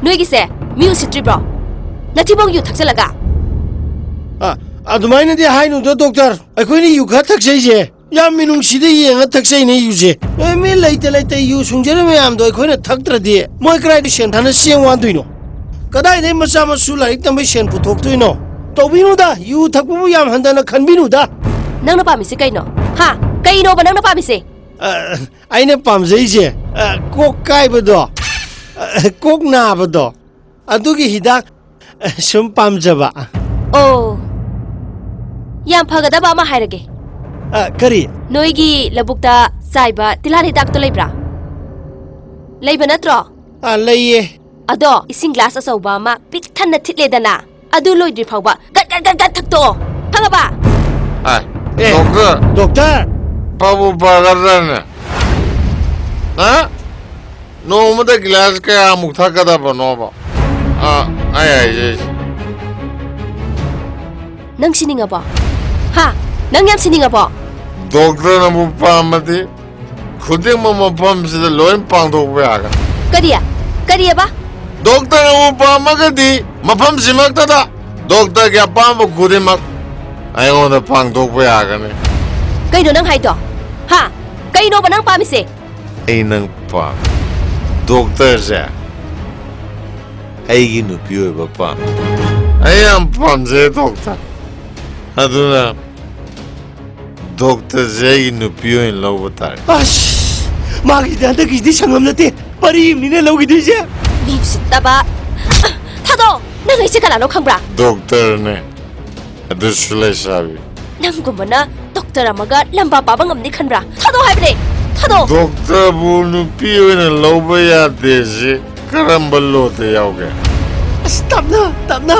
ꯅꯣꯏꯒꯤꯁꯦ ꯃꯤ ꯎꯁꯤꯠꯇ꯭ꯔꯤꯕ꯭ꯔꯣ? ꯅꯊꯤꯕꯣꯡ ꯌꯨ ꯊꯛꯆꯜꯂꯒ? ꯑ, ꯑꯗꯨꯃꯥꯏꯅꯗꯤ ꯍꯥꯏꯅꯨꯗ, ꯗꯣꯛꯇꯔ꯫ ꯑꯩꯈꯣꯏꯅ ꯌꯨ ꯈꯔ ꯊꯛꯆꯩꯁꯦ ꯌꯥꯝ ꯃꯤꯅꯨꯡꯁꯤꯗ ꯌꯦꯡꯉ ꯊꯛꯆꯩꯅꯦ ꯌꯨꯁꯦ꯫ ꯑꯦ, ꯃꯤ ꯂꯩꯇ ꯂꯩꯇ ꯌꯨ ꯁꯨꯡꯖꯔꯤ ꯃꯌꯥꯝꯗꯣ ꯑꯩꯈꯣꯏꯅ ꯊꯛꯇ꯭ꯔꯗꯤ ꯃꯣꯏ ꯀꯗꯥꯏꯗ ꯁꯦꯟ ꯊꯥꯅ ꯆꯦꯡ ꯋꯥꯟꯗꯣꯏꯅꯣ? ꯀꯗꯥꯏꯗꯩ ꯃꯆꯥ ꯃꯁꯨ ꯂꯥꯏꯔꯤꯛ ꯇꯝꯕꯩ ꯁꯦꯟ ꯄꯨꯊꯣꯛꯇꯣꯏꯅꯣ? ꯇꯧꯕꯤꯅꯨꯗ, ꯌꯨ ꯊꯛꯄꯕꯨ ꯌꯥꯝ ꯍꯟꯊꯅ ꯈꯟꯕꯤꯅꯨꯗ꯫ ꯅꯪꯅ ꯄꯥꯝꯃꯤꯁꯦ ꯀꯩꯅꯣ? ꯍꯥ? ꯀꯩꯅꯣꯕ ꯅꯪꯅ ꯄꯥꯝꯃꯤꯁꯦ? ꯑ, ꯑꯩꯅ ꯄꯥꯝꯖꯩꯁꯦ, ꯑ, ꯀꯣꯛ ꯀꯥꯏꯕꯗꯣ, ꯑ, ꯀꯣꯛ ꯅꯥꯕꯗꯣ, ꯑꯗꯨꯒꯤ ꯍꯤꯗꯥꯛ, ꯑ, ꯁꯨꯝ ꯄꯥꯝꯖꯕ꯫ ꯑꯣ, ꯌꯥꯝ ꯐꯒꯗꯕ ꯑꯃ ꯍꯥꯏꯔꯒꯦ꯫ ꯑ, ꯀꯔꯤ? ꯅꯣꯏꯒꯤ ꯂꯧꯕꯨꯛꯇ ꯆꯥꯏꯕ ꯇꯤꯜꯍꯥꯠ ꯍꯤꯗꯥꯛꯇꯣ ꯂꯩꯕ꯭ꯔꯥ? ꯂꯩꯕ ꯅꯠꯇ꯭ꯔꯣ? ꯑ, ꯂꯩꯌꯦ꯫ ꯑꯗꯣ ꯏꯁꯤꯡ ꯒ꯭ꯂꯥꯁ ꯑꯆꯧꯕ ꯑꯃ ꯄꯤꯛ ꯊꯟꯅ ꯊꯤꯠꯂꯦꯗꯅ, ꯑꯗꯨ ꯂꯣꯏꯗ꯭ꯔꯤ ꯐꯥꯎꯕ ꯒꯠ ꯒꯠ ꯒꯠ ꯒꯠ ꯊꯛꯇꯣꯛꯑꯣ꯫ ꯈꯪꯉꯕ? ꯑꯥꯏ, ꯑꯦ, ꯗꯣꯛꯇꯔ꯫ ꯗꯣꯛꯇꯔ! ꯐꯕꯨ ꯐꯒꯗ꯭ꯔꯅꯦ? ꯍꯥ? ꯅꯣꯡꯃꯗ ꯒꯤꯂꯥꯁ ꯀꯌꯥꯃꯨꯛ ꯊꯛꯀꯗꯕꯅꯣꯕ? ꯑꯥ, ꯑꯩ ꯍꯥꯏꯖꯩꯁꯦ꯫ ꯅꯪ ꯁꯤꯅꯤꯡꯉꯕꯣ? ꯍꯥ? ꯅꯪ ꯌꯥꯝ ꯁꯤꯅꯤꯡꯉꯕꯣ? ꯗꯣꯛꯇꯔꯅꯕꯨ ꯄꯥꯝꯃꯗꯤ ꯈꯨꯗꯤꯡꯃꯛ ꯃꯐꯝꯁꯤꯗ ꯂꯣꯏ ꯄꯥꯡꯊꯣꯛꯄ ꯌꯥꯒꯅꯤ꯫ ꯀꯔꯤ? ꯀꯔꯤꯑꯕ? ꯗꯣꯛꯇꯔꯅꯕꯨ ꯄꯥꯝꯃꯒꯗꯤ ꯃꯐꯝꯁꯤꯃꯛꯇꯗ ꯗꯣꯛꯇꯔꯒꯤ ꯑꯄꯥꯝꯕ ꯈꯨꯗꯤꯡꯃꯛ ꯑꯩꯉꯣꯟꯗ ꯄꯥꯡꯊꯣꯛꯄ ꯌꯥꯒꯅꯤ꯫ ꯀꯩꯅꯣ ꯅꯪ ꯍꯥꯏꯗꯣ? ꯍꯥ? ꯀꯩꯅꯣꯕ ꯅꯪ ꯄꯥꯝꯃꯤꯁꯦ? ꯑꯩ ꯅꯪ ꯄꯥꯝꯃꯤ꯫ ꯗꯣꯛꯇꯔꯁꯦ ꯑꯩꯒꯤ ꯅꯨꯄꯤ ꯑꯣꯏꯕ ꯄꯥꯝꯃꯤ꯫ ꯑꯩ ꯌꯥꯝ ꯄꯥꯝꯖꯩ ꯗꯣꯛꯇꯔ꯫ ꯑꯗꯨꯅ ꯗꯣꯛꯇꯔꯁꯦ ꯑꯩꯒꯤ ꯅꯨꯄꯤ ꯑꯣꯏꯅ ꯂꯧꯕ ꯇꯥꯔꯦ꯫ ꯑꯁ, ꯃꯥꯒꯤꯗꯤ ꯍꯟꯗꯛꯀꯤꯁꯤꯗꯤ ꯁꯪꯉꯝ ꯅꯠꯇꯦ, ꯄꯔꯤ ꯑꯃꯅꯤꯅꯦ ꯂꯧꯈꯤꯗꯣꯏꯁꯦ꯫ ꯃꯤ ꯎꯁꯤꯠꯇꯕ꯫ ꯊꯥꯗꯣ! ꯅꯪ ꯑꯩꯁꯦ ꯀꯅꯥꯅꯣ ꯈꯪꯕ꯭ꯔꯥ? ꯗꯣꯛꯇꯔꯅꯦ, ꯑꯗꯨꯁꯨ ꯂꯩꯁꯥꯕꯤ꯫ ꯅꯪꯒꯨꯝꯕꯅ ꯗꯣꯛꯇꯔ ꯑꯃꯒ ꯂꯝꯕꯥ ꯄꯥꯕ ꯉꯝꯅꯤ ꯈꯟꯕ꯭ꯔꯥ? ꯊꯥꯗꯣ ꯍꯥꯏꯕꯅꯦ! ꯊꯥꯗꯣ! ꯗꯣꯛꯇꯔꯕꯨ ꯅꯨꯄꯤ ꯑꯣꯏꯅ ꯂꯧꯕ ꯌꯥꯗꯦ ꯁꯤ ꯀꯔꯝꯕ ꯂꯣꯗ ꯌꯥꯎꯒꯦ? ꯑꯁ, ꯇꯞꯅ ꯇꯞꯅ,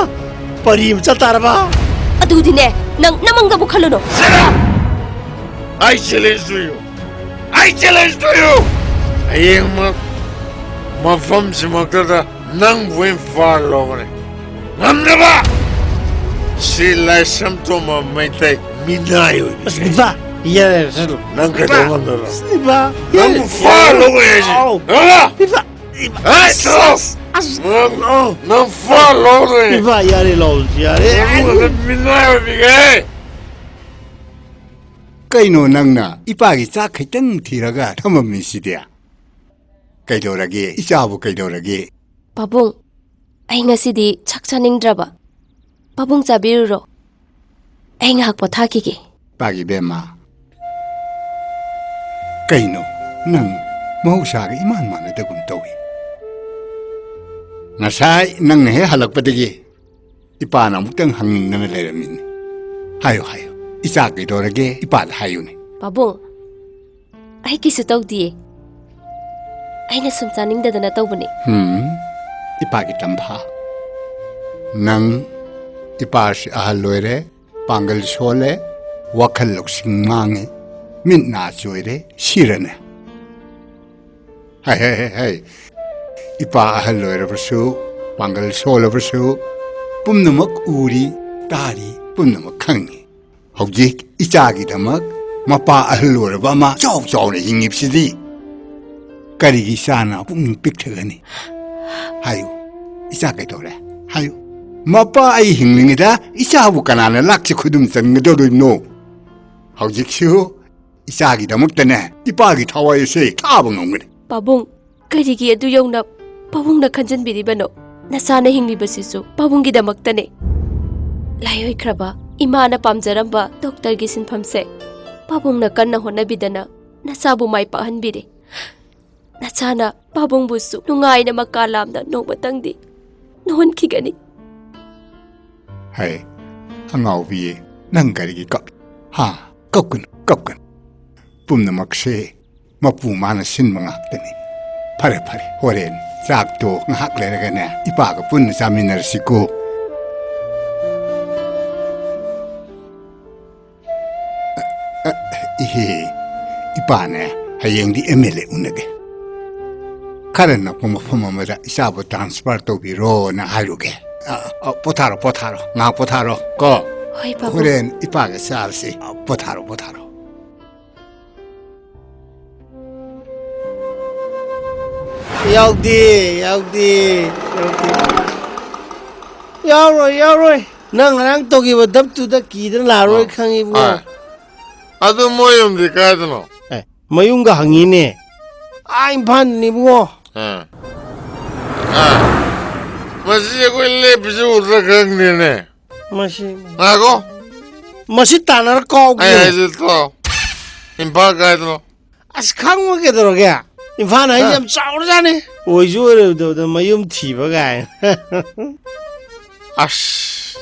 ꯄꯔꯤ ꯑꯃ ꯆꯠ ꯇꯥꯔꯕ? ꯑꯗꯨꯗꯤꯅꯦ, ꯅꯪ ꯅꯃꯪꯗꯕꯨ ꯈꯜꯂꯨꯅꯨ꯫ I challenge to you. I challenge to you. ꯍꯌꯦꯡꯃꯛ ꯃꯐꯝꯁꯤꯃꯛꯇꯗ ꯅꯪꯕꯨ ꯑꯩꯅ ꯐꯥꯔ ꯂꯧꯒꯅꯤ꯫ ꯉꯝꯗ꯭ꯔꯕ? ꯁꯤ ꯂꯥꯏꯁ꯭ꯔꯝ ꯇꯣꯝꯕ ꯃꯩꯇꯩ ꯃꯤꯅꯥꯏ ꯑꯣꯏꯕ꯫ ꯑꯁ, ꯏꯄꯥ, ꯌꯥꯔꯦ, ꯆꯠꯂꯣ꯫ ꯅꯪ ꯀꯩꯗꯧ ꯉꯝꯗꯣꯏꯅꯣ? ꯏꯄꯥ, ꯅꯪꯕꯨ ꯐꯥꯔ ꯂꯧꯒꯅꯤ ꯍꯥꯏꯁꯤ꯫ ꯑꯥꯎ꯫ ꯉꯝꯃꯕ? ꯏꯄꯥ, ꯏꯄꯥ, ꯍꯦ, ꯆꯠꯂꯣ꯫ ꯑꯁ, ꯅꯪ, ꯑꯥꯎ꯫ ꯅꯪ ꯐꯥꯔ ꯂꯧꯒꯅꯤ꯫ ꯏꯄꯥ, ꯌꯥꯔꯦ, ꯂꯧ, ꯌꯥꯔꯦ꯫ ꯅꯪꯕꯨ ꯃꯤꯅꯥꯏ ꯑꯣꯏꯕꯤꯒꯦ꯫ ꯀꯩꯅꯣ ꯅꯪꯅ ꯏꯄꯥꯒꯤ ꯆꯥꯛ ꯈꯤꯇꯪ ꯊꯤꯔꯒ ꯊꯝꯃꯝꯃꯤꯁꯤꯗꯤ? ꯀꯩꯗꯧꯔꯒꯦ? ꯏꯆꯥꯕꯨ ꯀꯩꯗꯧꯔꯒꯦ? ꯄꯥꯕꯨꯡ, ꯑꯩ ꯉꯁꯤꯗꯤ ꯆꯥꯛ ꯆꯥꯅꯤꯡꯗ꯭ꯔꯕ꯫ ꯄꯥꯕꯨꯡ ꯆꯥꯕꯤꯔꯨꯔꯣ꯫ ꯑꯩ ꯉꯥꯏꯍꯥꯛ ꯄꯣꯊꯥꯈꯤꯒꯦ꯫ ꯄꯥꯒꯤ ꯕꯦꯝꯃ, ꯀꯩꯅꯣ ꯅꯪ ꯃꯍꯧꯁꯥꯒ ꯏꯃꯥꯟ ꯃꯥꯟꯅꯗꯒꯨꯝ ꯇꯧꯏ? ꯉꯁꯥꯏ ꯅꯪꯅ ꯍꯦꯛ ꯍꯜꯂꯛꯄꯗꯒꯤ ꯏꯄꯥꯅ ꯑꯃꯨꯛꯇꯪ ꯍꯪꯅꯤꯡꯗꯅ ꯂꯩꯔꯝꯃꯤꯅꯤ꯫ ꯍꯥꯏꯌꯨ, ꯍꯥꯏꯌꯨ, ꯏꯆꯥ ꯀꯩꯗꯧꯔꯒꯦ? ꯏꯄꯥꯗ ꯍꯥꯏꯌꯨꯅꯦ꯫ ꯄꯥꯕꯨꯡ, ꯑꯩ ꯀꯩꯁꯨ ꯇꯧꯗꯤꯌꯦ꯫ ꯑꯩꯅ ꯁꯨꯝ ꯆꯥꯅꯤꯡꯗꯗꯅ ꯇꯧꯕꯅꯦ꯫ ꯍꯝ, ꯏꯄꯥꯒꯤ ꯇꯝꯐꯥ꯫ ꯅꯪ ꯏꯄꯥꯁꯤ ꯑꯍꯜ ꯑꯣꯏꯔꯦ, ꯄꯥꯡꯒꯜ ꯁꯣꯜꯂꯦ, ꯋꯥꯈꯜ ꯂꯧꯁꯤꯡ ꯃꯥꯡꯉꯦ, ꯃꯤꯠ ꯅꯥ ꯆꯣꯏꯔꯦ, ꯁꯤꯔꯅꯦ꯫ ꯍꯩ, ꯍꯩ, ꯍꯩ, ꯍꯩ꯫ ꯏꯄꯥ ꯑꯍꯜ ꯑꯣꯏꯔꯕꯁꯨ, ꯄꯥꯡꯒꯜ ꯁꯣꯜꯂꯕꯁꯨ, ꯄꯨꯝꯅꯃꯛ ꯎꯔꯤ, ꯇꯥꯔꯤ, ꯄꯨꯝꯅꯃꯛ ꯈꯪꯉꯤ꯫ ꯍꯧꯖꯤꯛ ꯏꯆꯥꯒꯤꯗꯃꯛ ꯃꯄꯥ ꯑꯍꯜ ꯑꯣꯏꯔꯕ ꯑꯃ ꯆꯥꯎ ꯆꯥꯎꯅ ꯍꯤꯡꯉꯤꯕꯁꯤꯗꯤ ꯀꯔꯤꯒꯤ ꯏꯆꯥꯅ ꯄꯨꯛꯅꯤꯡ ꯄꯤꯛꯊꯒꯅꯤ? ꯍꯥꯏꯌꯨ, ꯏꯆꯥ ꯀꯩꯗꯧꯔꯦ? ꯍꯥꯏꯌꯨ꯫ ꯃꯄꯥ ꯑꯩ ꯍꯤꯡꯂꯤꯉꯩꯗ ꯏꯆꯥꯕꯨ ꯀꯅꯥꯅ ꯂꯥꯛꯁꯤ ꯈꯨꯗꯨꯝ ꯆꯟꯒꯗꯧꯔꯤꯕꯅꯣ? ꯍꯧꯖꯤꯛꯁꯨ ꯏꯆꯥꯒꯤꯗꯃꯛꯇꯅꯦ ꯏꯄꯥꯒꯤ ꯊꯋꯥꯏ ꯑꯁꯦ ꯊꯥꯕ ꯉꯝꯒꯅꯤ꯫ ꯄꯥꯕꯨꯡ, ꯀꯔꯤꯒꯤ ꯑꯗꯨ ꯌꯧꯅ ꯄꯥꯕꯨꯡꯅ ꯈꯟꯖꯟꯕꯤꯔꯤꯕꯅꯣ? ꯅꯆꯥꯅ ꯍꯤꯡꯂꯤꯕꯁꯤꯁꯨ ꯄꯥꯕꯨꯡꯒꯤꯗꯃꯛꯇꯅꯦ꯫ ꯂꯥꯏꯑꯣꯏꯈ꯭ꯔꯕ ꯏꯃꯥꯅ ꯄꯥꯝꯖꯔꯝꯕ ꯗꯣꯛꯇꯔꯒꯤ ꯁꯤꯟꯐꯝꯁꯦ ꯄꯥꯕꯨꯡꯅ ꯀꯟꯅ ꯍꯣꯠꯅꯕꯤꯗꯅ ꯅꯆꯥꯕꯨ ꯃꯥꯏ ꯄꯥꯛꯍꯟꯕꯤꯔꯦ꯫ ꯅꯆꯥꯅ ꯄꯥꯕꯨꯡꯕꯨꯁꯨ ꯅꯨꯡꯉꯥꯏꯅ ꯃꯀꯥ ꯂꯥꯝꯅ ꯅꯣꯡꯃꯇꯪꯗꯤ ꯅꯣꯟꯈꯤꯒꯅꯤ꯫ ꯍꯩ, ꯑꯉꯥꯎꯕꯤ, ꯅꯪ ꯀꯔꯤꯒꯤ ꯀꯞ-, ꯍꯥ? ꯀꯞꯀꯅꯨ, ꯀꯞꯀꯅꯨ꯫ ꯄꯨꯝꯅꯃꯛꯁꯦ ꯃꯄꯨ ꯃꯥꯅ ꯁꯤꯟꯕ ꯉꯥꯛꯇꯅꯤ꯫ ꯐꯔꯦ, ꯐꯔꯦ, ꯍꯣꯔꯦꯟ ꯆꯥꯛꯇꯣ ꯉꯥꯏꯍꯥꯛ ꯂꯩꯔꯒꯅꯦ ꯏꯄꯥꯒ ꯄꯨꯟꯅ ꯆꯥꯃꯤꯟꯅꯔꯁꯤꯀꯣ꯫ ꯑ, ꯏꯍꯦ, ꯏꯄꯥꯅꯦ ꯍꯌꯦꯡꯗꯤ ꯑꯦꯝ ꯑꯦꯜ ꯑꯦ ꯎꯅꯒꯦ꯫ ꯈꯔ ꯅꯛꯄ ꯃꯐꯝ ꯑꯃꯗ ꯏꯆꯥꯕꯨ ꯇ꯭ꯔꯥꯟꯁꯐꯔ ꯇꯧꯕꯤꯔꯣꯅ ꯍꯥꯏꯔꯨꯒꯦ꯫ ꯑ, ꯑ, ꯄꯣꯊꯥꯔꯣ, ꯄꯣꯊꯥꯔꯣ, ꯉꯥꯏꯍꯥꯛ ꯄꯣꯊꯥꯔꯣ ꯀꯣ꯫ ꯍꯣꯏ, ꯄꯥꯕꯨꯡ꯫ ꯍꯣꯔꯦꯟ ꯏꯄꯥꯒ ꯆꯥꯔꯁꯤ꯫ ꯑ, ꯄꯣꯊꯥꯔꯣ, ꯄꯣꯊꯥꯔꯣ꯫ ꯌꯥꯎꯗꯦ, ꯌꯥꯎꯗꯦ, ꯌꯥꯎꯗꯦ꯫ ꯌꯥꯎꯔꯣꯏ, ꯌꯥꯎꯔꯣꯏ꯫ ꯅꯪ ꯉꯔꯥꯡ ꯇꯧꯈꯤꯕ ꯗꯞꯇꯨꯗ ꯀꯤꯗꯅ ꯂꯥꯛꯑꯔꯣꯏ ꯑ, ꯈꯪꯉꯤ, ꯏꯕꯨꯡꯉꯣ꯫ ꯑ꯫ ꯑꯗꯨ ꯃꯣꯏ ꯌꯨꯝꯗꯤ ꯀꯥꯏꯗꯅꯣ? ꯑꯦ, ꯃꯌꯨꯝꯒ ꯍꯪꯉꯤꯅꯦ꯫ ꯑꯥ, ꯏꯝꯐꯥꯜꯗꯅꯤ, ꯏꯕꯨꯡꯉꯣ꯫ ꯑ꯫ ꯑ꯫ ꯃꯁꯤ ꯑꯩꯈꯣꯏ ꯂꯦꯞꯄꯤꯁꯤ ꯎꯗ꯭ꯔꯥ ꯈꯪꯗꯦꯅꯦ꯫ ꯃꯁꯤ ꯉꯥꯏꯈꯣ꯫ ꯃꯁꯤ ꯇꯥꯟꯅꯔ ꯀꯥꯎꯒꯦ꯫ ꯑꯩ ꯍꯥꯏꯁꯦ ꯇꯥꯎ꯫ ꯏꯝꯐꯥꯜ ꯀꯥꯏꯗꯅꯣ? ꯑꯁ, ꯈꯪꯕ ꯀꯩꯗꯧꯔꯒꯦ? ꯏꯝꯐꯥꯜ ꯍꯥꯏꯁꯦ ꯍꯥ? ꯌꯥꯝ ꯆꯥꯎꯔꯖꯥꯠꯅꯤ꯫ ꯑꯣꯏꯁꯨ ꯑꯣꯏꯔꯣꯏꯗꯕꯗ ꯃꯌꯨꯝ ꯊꯤꯕ ꯀꯥꯏꯅ꯫ ꯑꯁ꯫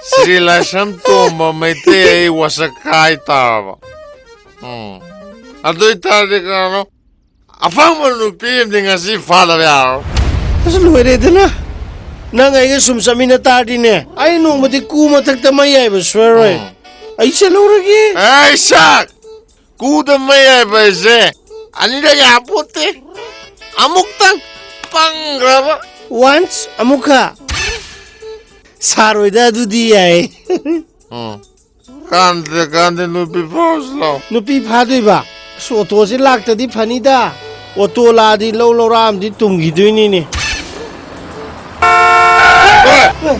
ꯁ꯭ꯔꯤ ꯂꯥꯏꯁ꯭ꯔꯝ ꯇꯣꯝꯕ ꯃꯩꯇꯩ ꯑꯩ ꯋꯥꯁꯛ ꯀꯥꯏ ꯇꯥꯔꯕ? ꯎꯝ꯫ ꯑꯗꯨ ꯑꯣꯏꯇꯥꯔꯗꯤ ꯀꯅꯥꯅꯣ? ꯑꯐꯪꯕ ꯅꯨꯄꯤ ꯑꯃꯗꯤ ꯉꯁꯤ ꯐꯥꯗꯕ ꯌꯥꯔꯣꯏ꯫ ꯑꯁ, ꯂꯣꯏꯔꯦꯗꯅ꯫ ꯅꯪ ꯑꯩꯒ ꯁꯨꯝ ꯆꯠꯃꯤꯟꯅ ꯇꯥꯔꯗꯤꯅꯦ, ꯑꯩ ꯅꯣꯡꯃꯗꯤ ꯀꯨ ꯃꯊꯛꯇ ꯃꯩ ꯌꯥꯏꯕ ꯁꯣꯏꯔꯔꯣꯏ꯫ ꯎꯝ꯫ ꯑꯩ ꯆꯠꯍꯧꯔꯒꯦ꯫ ꯑꯩ ꯁꯛ! ꯀꯨꯗ ꯃꯩ ꯌꯥꯏꯕ ꯍꯥꯏꯁꯦ ꯑꯅꯤꯔꯛ ꯌꯥꯄꯣꯠꯇꯦ꯫ ꯑꯃꯨꯛꯇꯪ ꯄꯪꯈ꯭ꯔꯕ꯫ Once ꯑꯃꯨꯛꯀ꯫ ꯁꯥꯔꯣꯏꯗ ꯑꯗꯨꯗꯤ ꯌꯥꯏ꯫ ꯎꯝ꯫ ꯀꯥꯟꯗꯦ, ꯀꯥꯟꯗꯦ, ꯅꯨꯄꯤ ꯐꯥꯔꯨꯁꯤ ꯂꯥꯎ꯫ ꯅꯨꯄꯤ ꯐꯥꯗꯣꯏꯕ? ꯑꯁ, ꯑꯣꯇꯣꯁꯦ ꯂꯥꯛꯇꯗꯤ ꯐꯅꯤꯗ꯫ ꯑꯣꯇꯣ ꯂꯥꯛꯑꯗꯤ ꯂꯧ ꯂꯧꯔꯛꯑꯝꯗꯤ ꯇꯨꯝꯈꯤꯗꯣꯏꯅꯤꯅꯦ꯫ ꯑꯦ, ꯑ꯫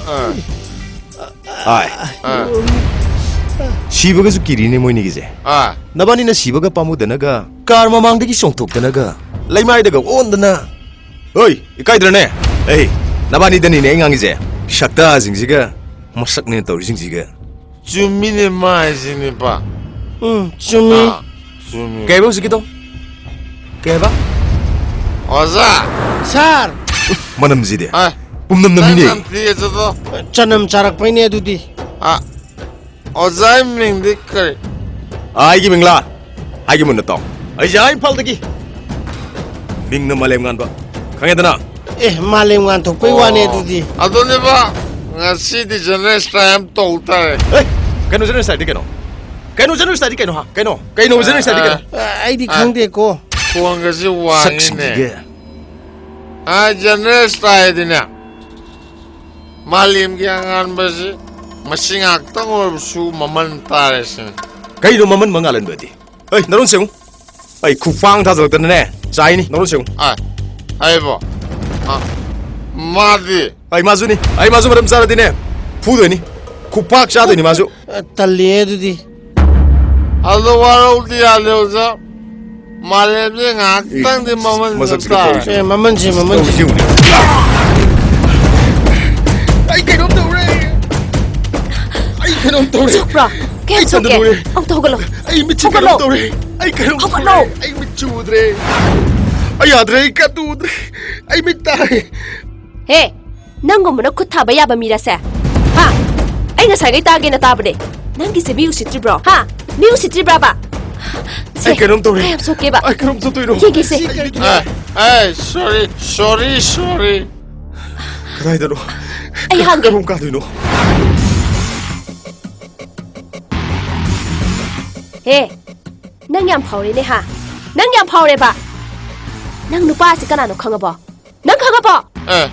ꯑ꯫ ꯑꯥꯏ꯫ ꯑ꯫ ꯁꯤꯕꯒꯁꯨ ꯀꯤꯔꯤꯅꯦ ꯃꯣꯏꯅꯤꯒꯤꯁꯦ꯫ ꯑ꯫ ꯅꯕꯥꯅꯤꯅ ꯁꯤꯕꯒ ꯄꯥꯝꯃꯨꯗꯅꯒ, ꯀꯥꯔ ꯃꯃꯥꯡꯗꯒꯤ ꯆꯣꯡꯊꯣꯛꯇꯅꯒ, ꯂꯩꯃꯥꯏꯗꯒ ꯑꯣꯟꯗꯅ꯫ ꯍꯣꯏ, ꯏꯀꯥꯏꯗ꯭ꯔꯅꯦ? ꯑꯩ, ꯅꯕꯥꯅꯤꯗꯅꯤꯅꯦ ꯑꯩ ꯉꯥꯡꯉꯤꯁꯦ꯫ ꯁꯛꯇꯥꯁꯤꯡꯁꯤꯒ, ꯃꯁꯛꯅꯦ ꯇꯧꯔꯤꯁꯤꯡꯁꯤꯒ꯫ ꯆꯨꯝꯃꯤꯅꯦ ꯃꯥ ꯍꯥꯏꯁꯤꯅꯦꯕ꯫ ꯎꯝ, ꯆꯨꯝꯃꯤ꯫ ꯑꯥ, ꯆꯨꯝꯃꯤ꯫ ꯀꯩꯕ ꯍꯧꯖꯤꯛꯀꯤꯗꯣ? ꯀꯩꯕ? ꯑꯣꯖꯥ! ꯁꯥꯔ! ꯃꯅꯝꯁꯤꯗꯤ꯫ ꯑꯥ, ꯄꯨꯝꯅꯝ ꯅꯝꯃꯤꯅꯦ꯫ ꯅꯪ ꯅꯝꯊꯤꯒꯦ ꯆꯠꯂꯣ꯫ ꯆꯅꯝ ꯆꯥꯔꯛꯄꯩꯅꯦ ꯑꯗꯨꯗꯤ꯫ ꯑꯥ, ꯑꯣꯖꯥ ꯃꯤꯡꯗꯤ ꯀꯔꯤ? ꯑꯥ, ꯑꯩꯒꯤ ꯃꯤꯡꯂꯥ? ꯍꯥꯏꯒꯦ ꯃꯨꯟꯅ ꯇꯥꯎ꯫ ꯑꯩꯁꯦ ꯑꯥ ꯏꯝꯐꯥꯜꯗꯒꯤ꯫ ꯃꯤꯡꯅ ꯃꯥꯂꯦꯝ ꯉꯥꯟꯕ꯫ ꯈꯪꯉꯦꯗꯅ? ꯑꯦ, ꯃꯥꯂꯦꯝ ꯉꯥꯟꯊꯣꯛꯄꯩ ꯋꯥꯅꯦ ꯑꯣ, ꯑꯗꯨꯗꯤ꯫ ꯑꯗꯨꯅꯦꯕ, ꯉꯁꯤꯗꯤ ꯖꯦꯅꯔꯦꯜ ꯁ꯭ꯇ꯭ꯔꯥꯏꯛ ꯑꯃ ꯇꯧ ꯇꯥꯔꯦ꯫ ꯑꯦ, ꯀꯩꯅꯣ ꯖꯦꯅꯔꯦꯜ ꯁ꯭ꯇ꯭ꯔꯥꯏꯛꯇꯤ ꯀꯩꯅꯣ? ꯀꯩꯅꯣ ꯖꯦꯅꯔꯦꯜ ꯁ꯭ꯇ꯭ꯔꯥꯏꯛꯇꯤ ꯀꯩꯅꯣ, ꯍꯥ? ꯀꯩꯅꯣ? ꯀꯩꯅꯣ ꯖꯦꯅꯔꯦꯜ ꯁ꯭ꯇ꯭ꯔꯥꯏꯛꯇꯤ ꯀꯩꯅꯣ? ꯑ, ꯑꯩꯗꯤ ꯑ, ꯈꯪꯗꯦꯀꯣ꯫ ꯈꯣꯟꯒꯁꯦ ꯋꯥꯡꯉꯤꯅꯦ꯫ ꯁꯛꯁꯤꯡꯁꯤꯒ꯫ ꯑ, ꯖꯦꯅꯔꯦꯜ ꯁ꯭ꯇ꯭ꯔꯥꯏꯛ ꯍꯥꯏꯗꯤꯅꯦ, ꯃꯥꯂꯦꯝꯒꯤ ꯑꯉꯥꯟꯕꯁꯤ ꯃꯁꯤ ꯉꯥꯛꯇꯪ ꯑꯣꯏꯔꯕꯁꯨ ꯃꯃꯜ ꯇꯥꯔꯦ ꯁꯤꯅꯤ꯫ ꯀꯩꯅꯣ ꯃꯃꯟ ꯃꯉꯥꯜꯍꯟꯕꯗꯤ? ꯑꯩ ꯅꯔꯣꯟ ꯁꯦꯡꯉꯨ꯫ ꯑꯩ ꯈꯨꯄꯥꯡ ꯊꯥꯖꯤꯜꯂꯛꯇꯅꯅꯦ ꯆꯥꯏꯅꯤ, ꯅꯔꯣꯟ ꯁꯦꯡꯉꯨ꯫ ꯑ, ꯑꯩꯕꯣ? ꯑ, ꯃꯥꯗꯤ? ꯑꯩ ꯃꯥꯁꯨꯅꯤ, ꯑꯩ ꯃꯥꯁꯨ ꯃꯔꯝ ꯆꯥꯔꯗꯤꯅꯦ ꯐꯨꯗꯣꯏꯅꯤ, ꯈꯨꯄꯥꯛ ꯆꯥꯗꯣꯏꯅꯤ ꯃꯥꯁꯨ꯫ ꯑ, ꯇꯜꯂꯤꯍꯦ ꯑꯗꯨꯗꯤ꯫ ꯑꯗꯣ ꯋꯥꯔꯧꯗꯤ ꯌꯥꯗꯦ ꯑꯣꯖꯥ꯫ ꯃꯥꯂꯦꯝꯁꯦ ꯉꯥꯏꯍꯥꯛꯇꯪꯗꯤ ꯃꯃꯜ ꯃꯁꯛꯁꯤꯒ ꯇꯥꯔꯦ꯫ ꯇꯧꯔꯤꯁꯦ꯫ ꯑꯦ, ꯃꯃꯜꯁꯦ, ꯃꯃꯜꯁꯦ꯫ ꯇꯧꯔꯤꯁꯦ ꯌꯦꯡꯉꯨꯅꯦ꯫ ꯑꯩ ꯀꯩꯅꯣꯝ ꯇꯧꯔꯦ꯫ ꯑꯩ ꯀꯩꯅꯣꯝ ꯇꯧꯔꯦ꯫ ꯁꯣꯛꯄ꯭ꯔꯣ? ꯀꯩ ꯑꯩ ꯇꯟꯗ ꯁꯣꯛꯀꯦ? ꯂꯣꯏꯔꯦ꯫ ꯑꯝꯇ ꯍꯧꯒꯠꯂꯣ꯫ ꯑꯩ ꯃꯤꯠꯁꯦ ꯍꯧꯒꯠꯂꯣ꯫ ꯀꯩꯅꯣꯝ ꯇꯧꯔꯦ꯫ ꯑꯩ ꯀꯩꯅꯣꯝ ꯍꯧꯒꯠꯂꯣ꯫ ꯇꯧꯔꯦ꯫ ꯑꯩ ꯃꯤꯠꯁꯦ ꯎꯗ꯭ꯔꯦ꯫ ꯑꯩ ꯌꯥꯗ꯭ꯔꯦ꯫ ꯑꯩ ꯀꯩꯝꯇ ꯎꯗ꯭ꯔꯦ꯫ ꯑꯩ ꯃꯤꯠ ꯇꯥꯔꯦ꯫ ꯍꯦ, ꯅꯪꯒꯨꯝꯕꯅ ꯈꯨꯠ ꯊꯥꯕ ꯌꯥꯕ ꯃꯤꯔꯁꯦ? ꯍꯥ? ꯑꯩ ꯉꯁꯥꯏꯈꯩ ꯇꯥꯒꯦꯅ ꯇꯥꯕꯅꯦ꯫ ꯅꯪꯒꯤꯁꯦ ꯃꯤ ꯎꯁꯤꯠꯇ꯭ꯔꯤꯕ꯭ꯔꯣ? ꯍꯥ? ꯃꯤ ꯎꯁꯤꯠꯇ꯭ꯔꯤꯕ꯭ꯔꯕ? ꯁꯦ, ꯑꯩ ꯀꯩꯅꯣꯝ ꯇꯧꯔꯦ꯫ ꯀꯌꯥꯝ ꯁꯣꯛꯀꯦꯕ? ꯑꯩ ꯀꯩꯅꯣꯝ ꯆꯠꯇꯣꯏꯅꯣ? ꯌꯦꯡꯒꯦꯁꯦ꯫ ꯑꯦ, ꯑꯦ, sorry, sorry, sorry꯫ ꯀꯗꯥꯏꯗꯅꯣ? ꯑꯩ ꯍꯥꯡꯒꯦ꯫ ꯀꯔꯣꯝ ꯀꯥꯗꯣꯏꯅꯣ? ꯍꯦ, ꯅꯪ ꯌꯥꯝ ꯐꯥꯎꯔꯦꯅꯦ ꯍꯥ? ꯅꯪ ꯌꯥꯝ ꯐꯥꯎꯔꯦꯕ꯫ ꯅꯪ ꯅꯨꯄꯥꯁꯤ ꯀꯅꯥꯅꯣ ꯈꯪꯉꯕꯣ? ꯅꯪ ꯈꯪꯉꯕꯣ? ꯑꯦ,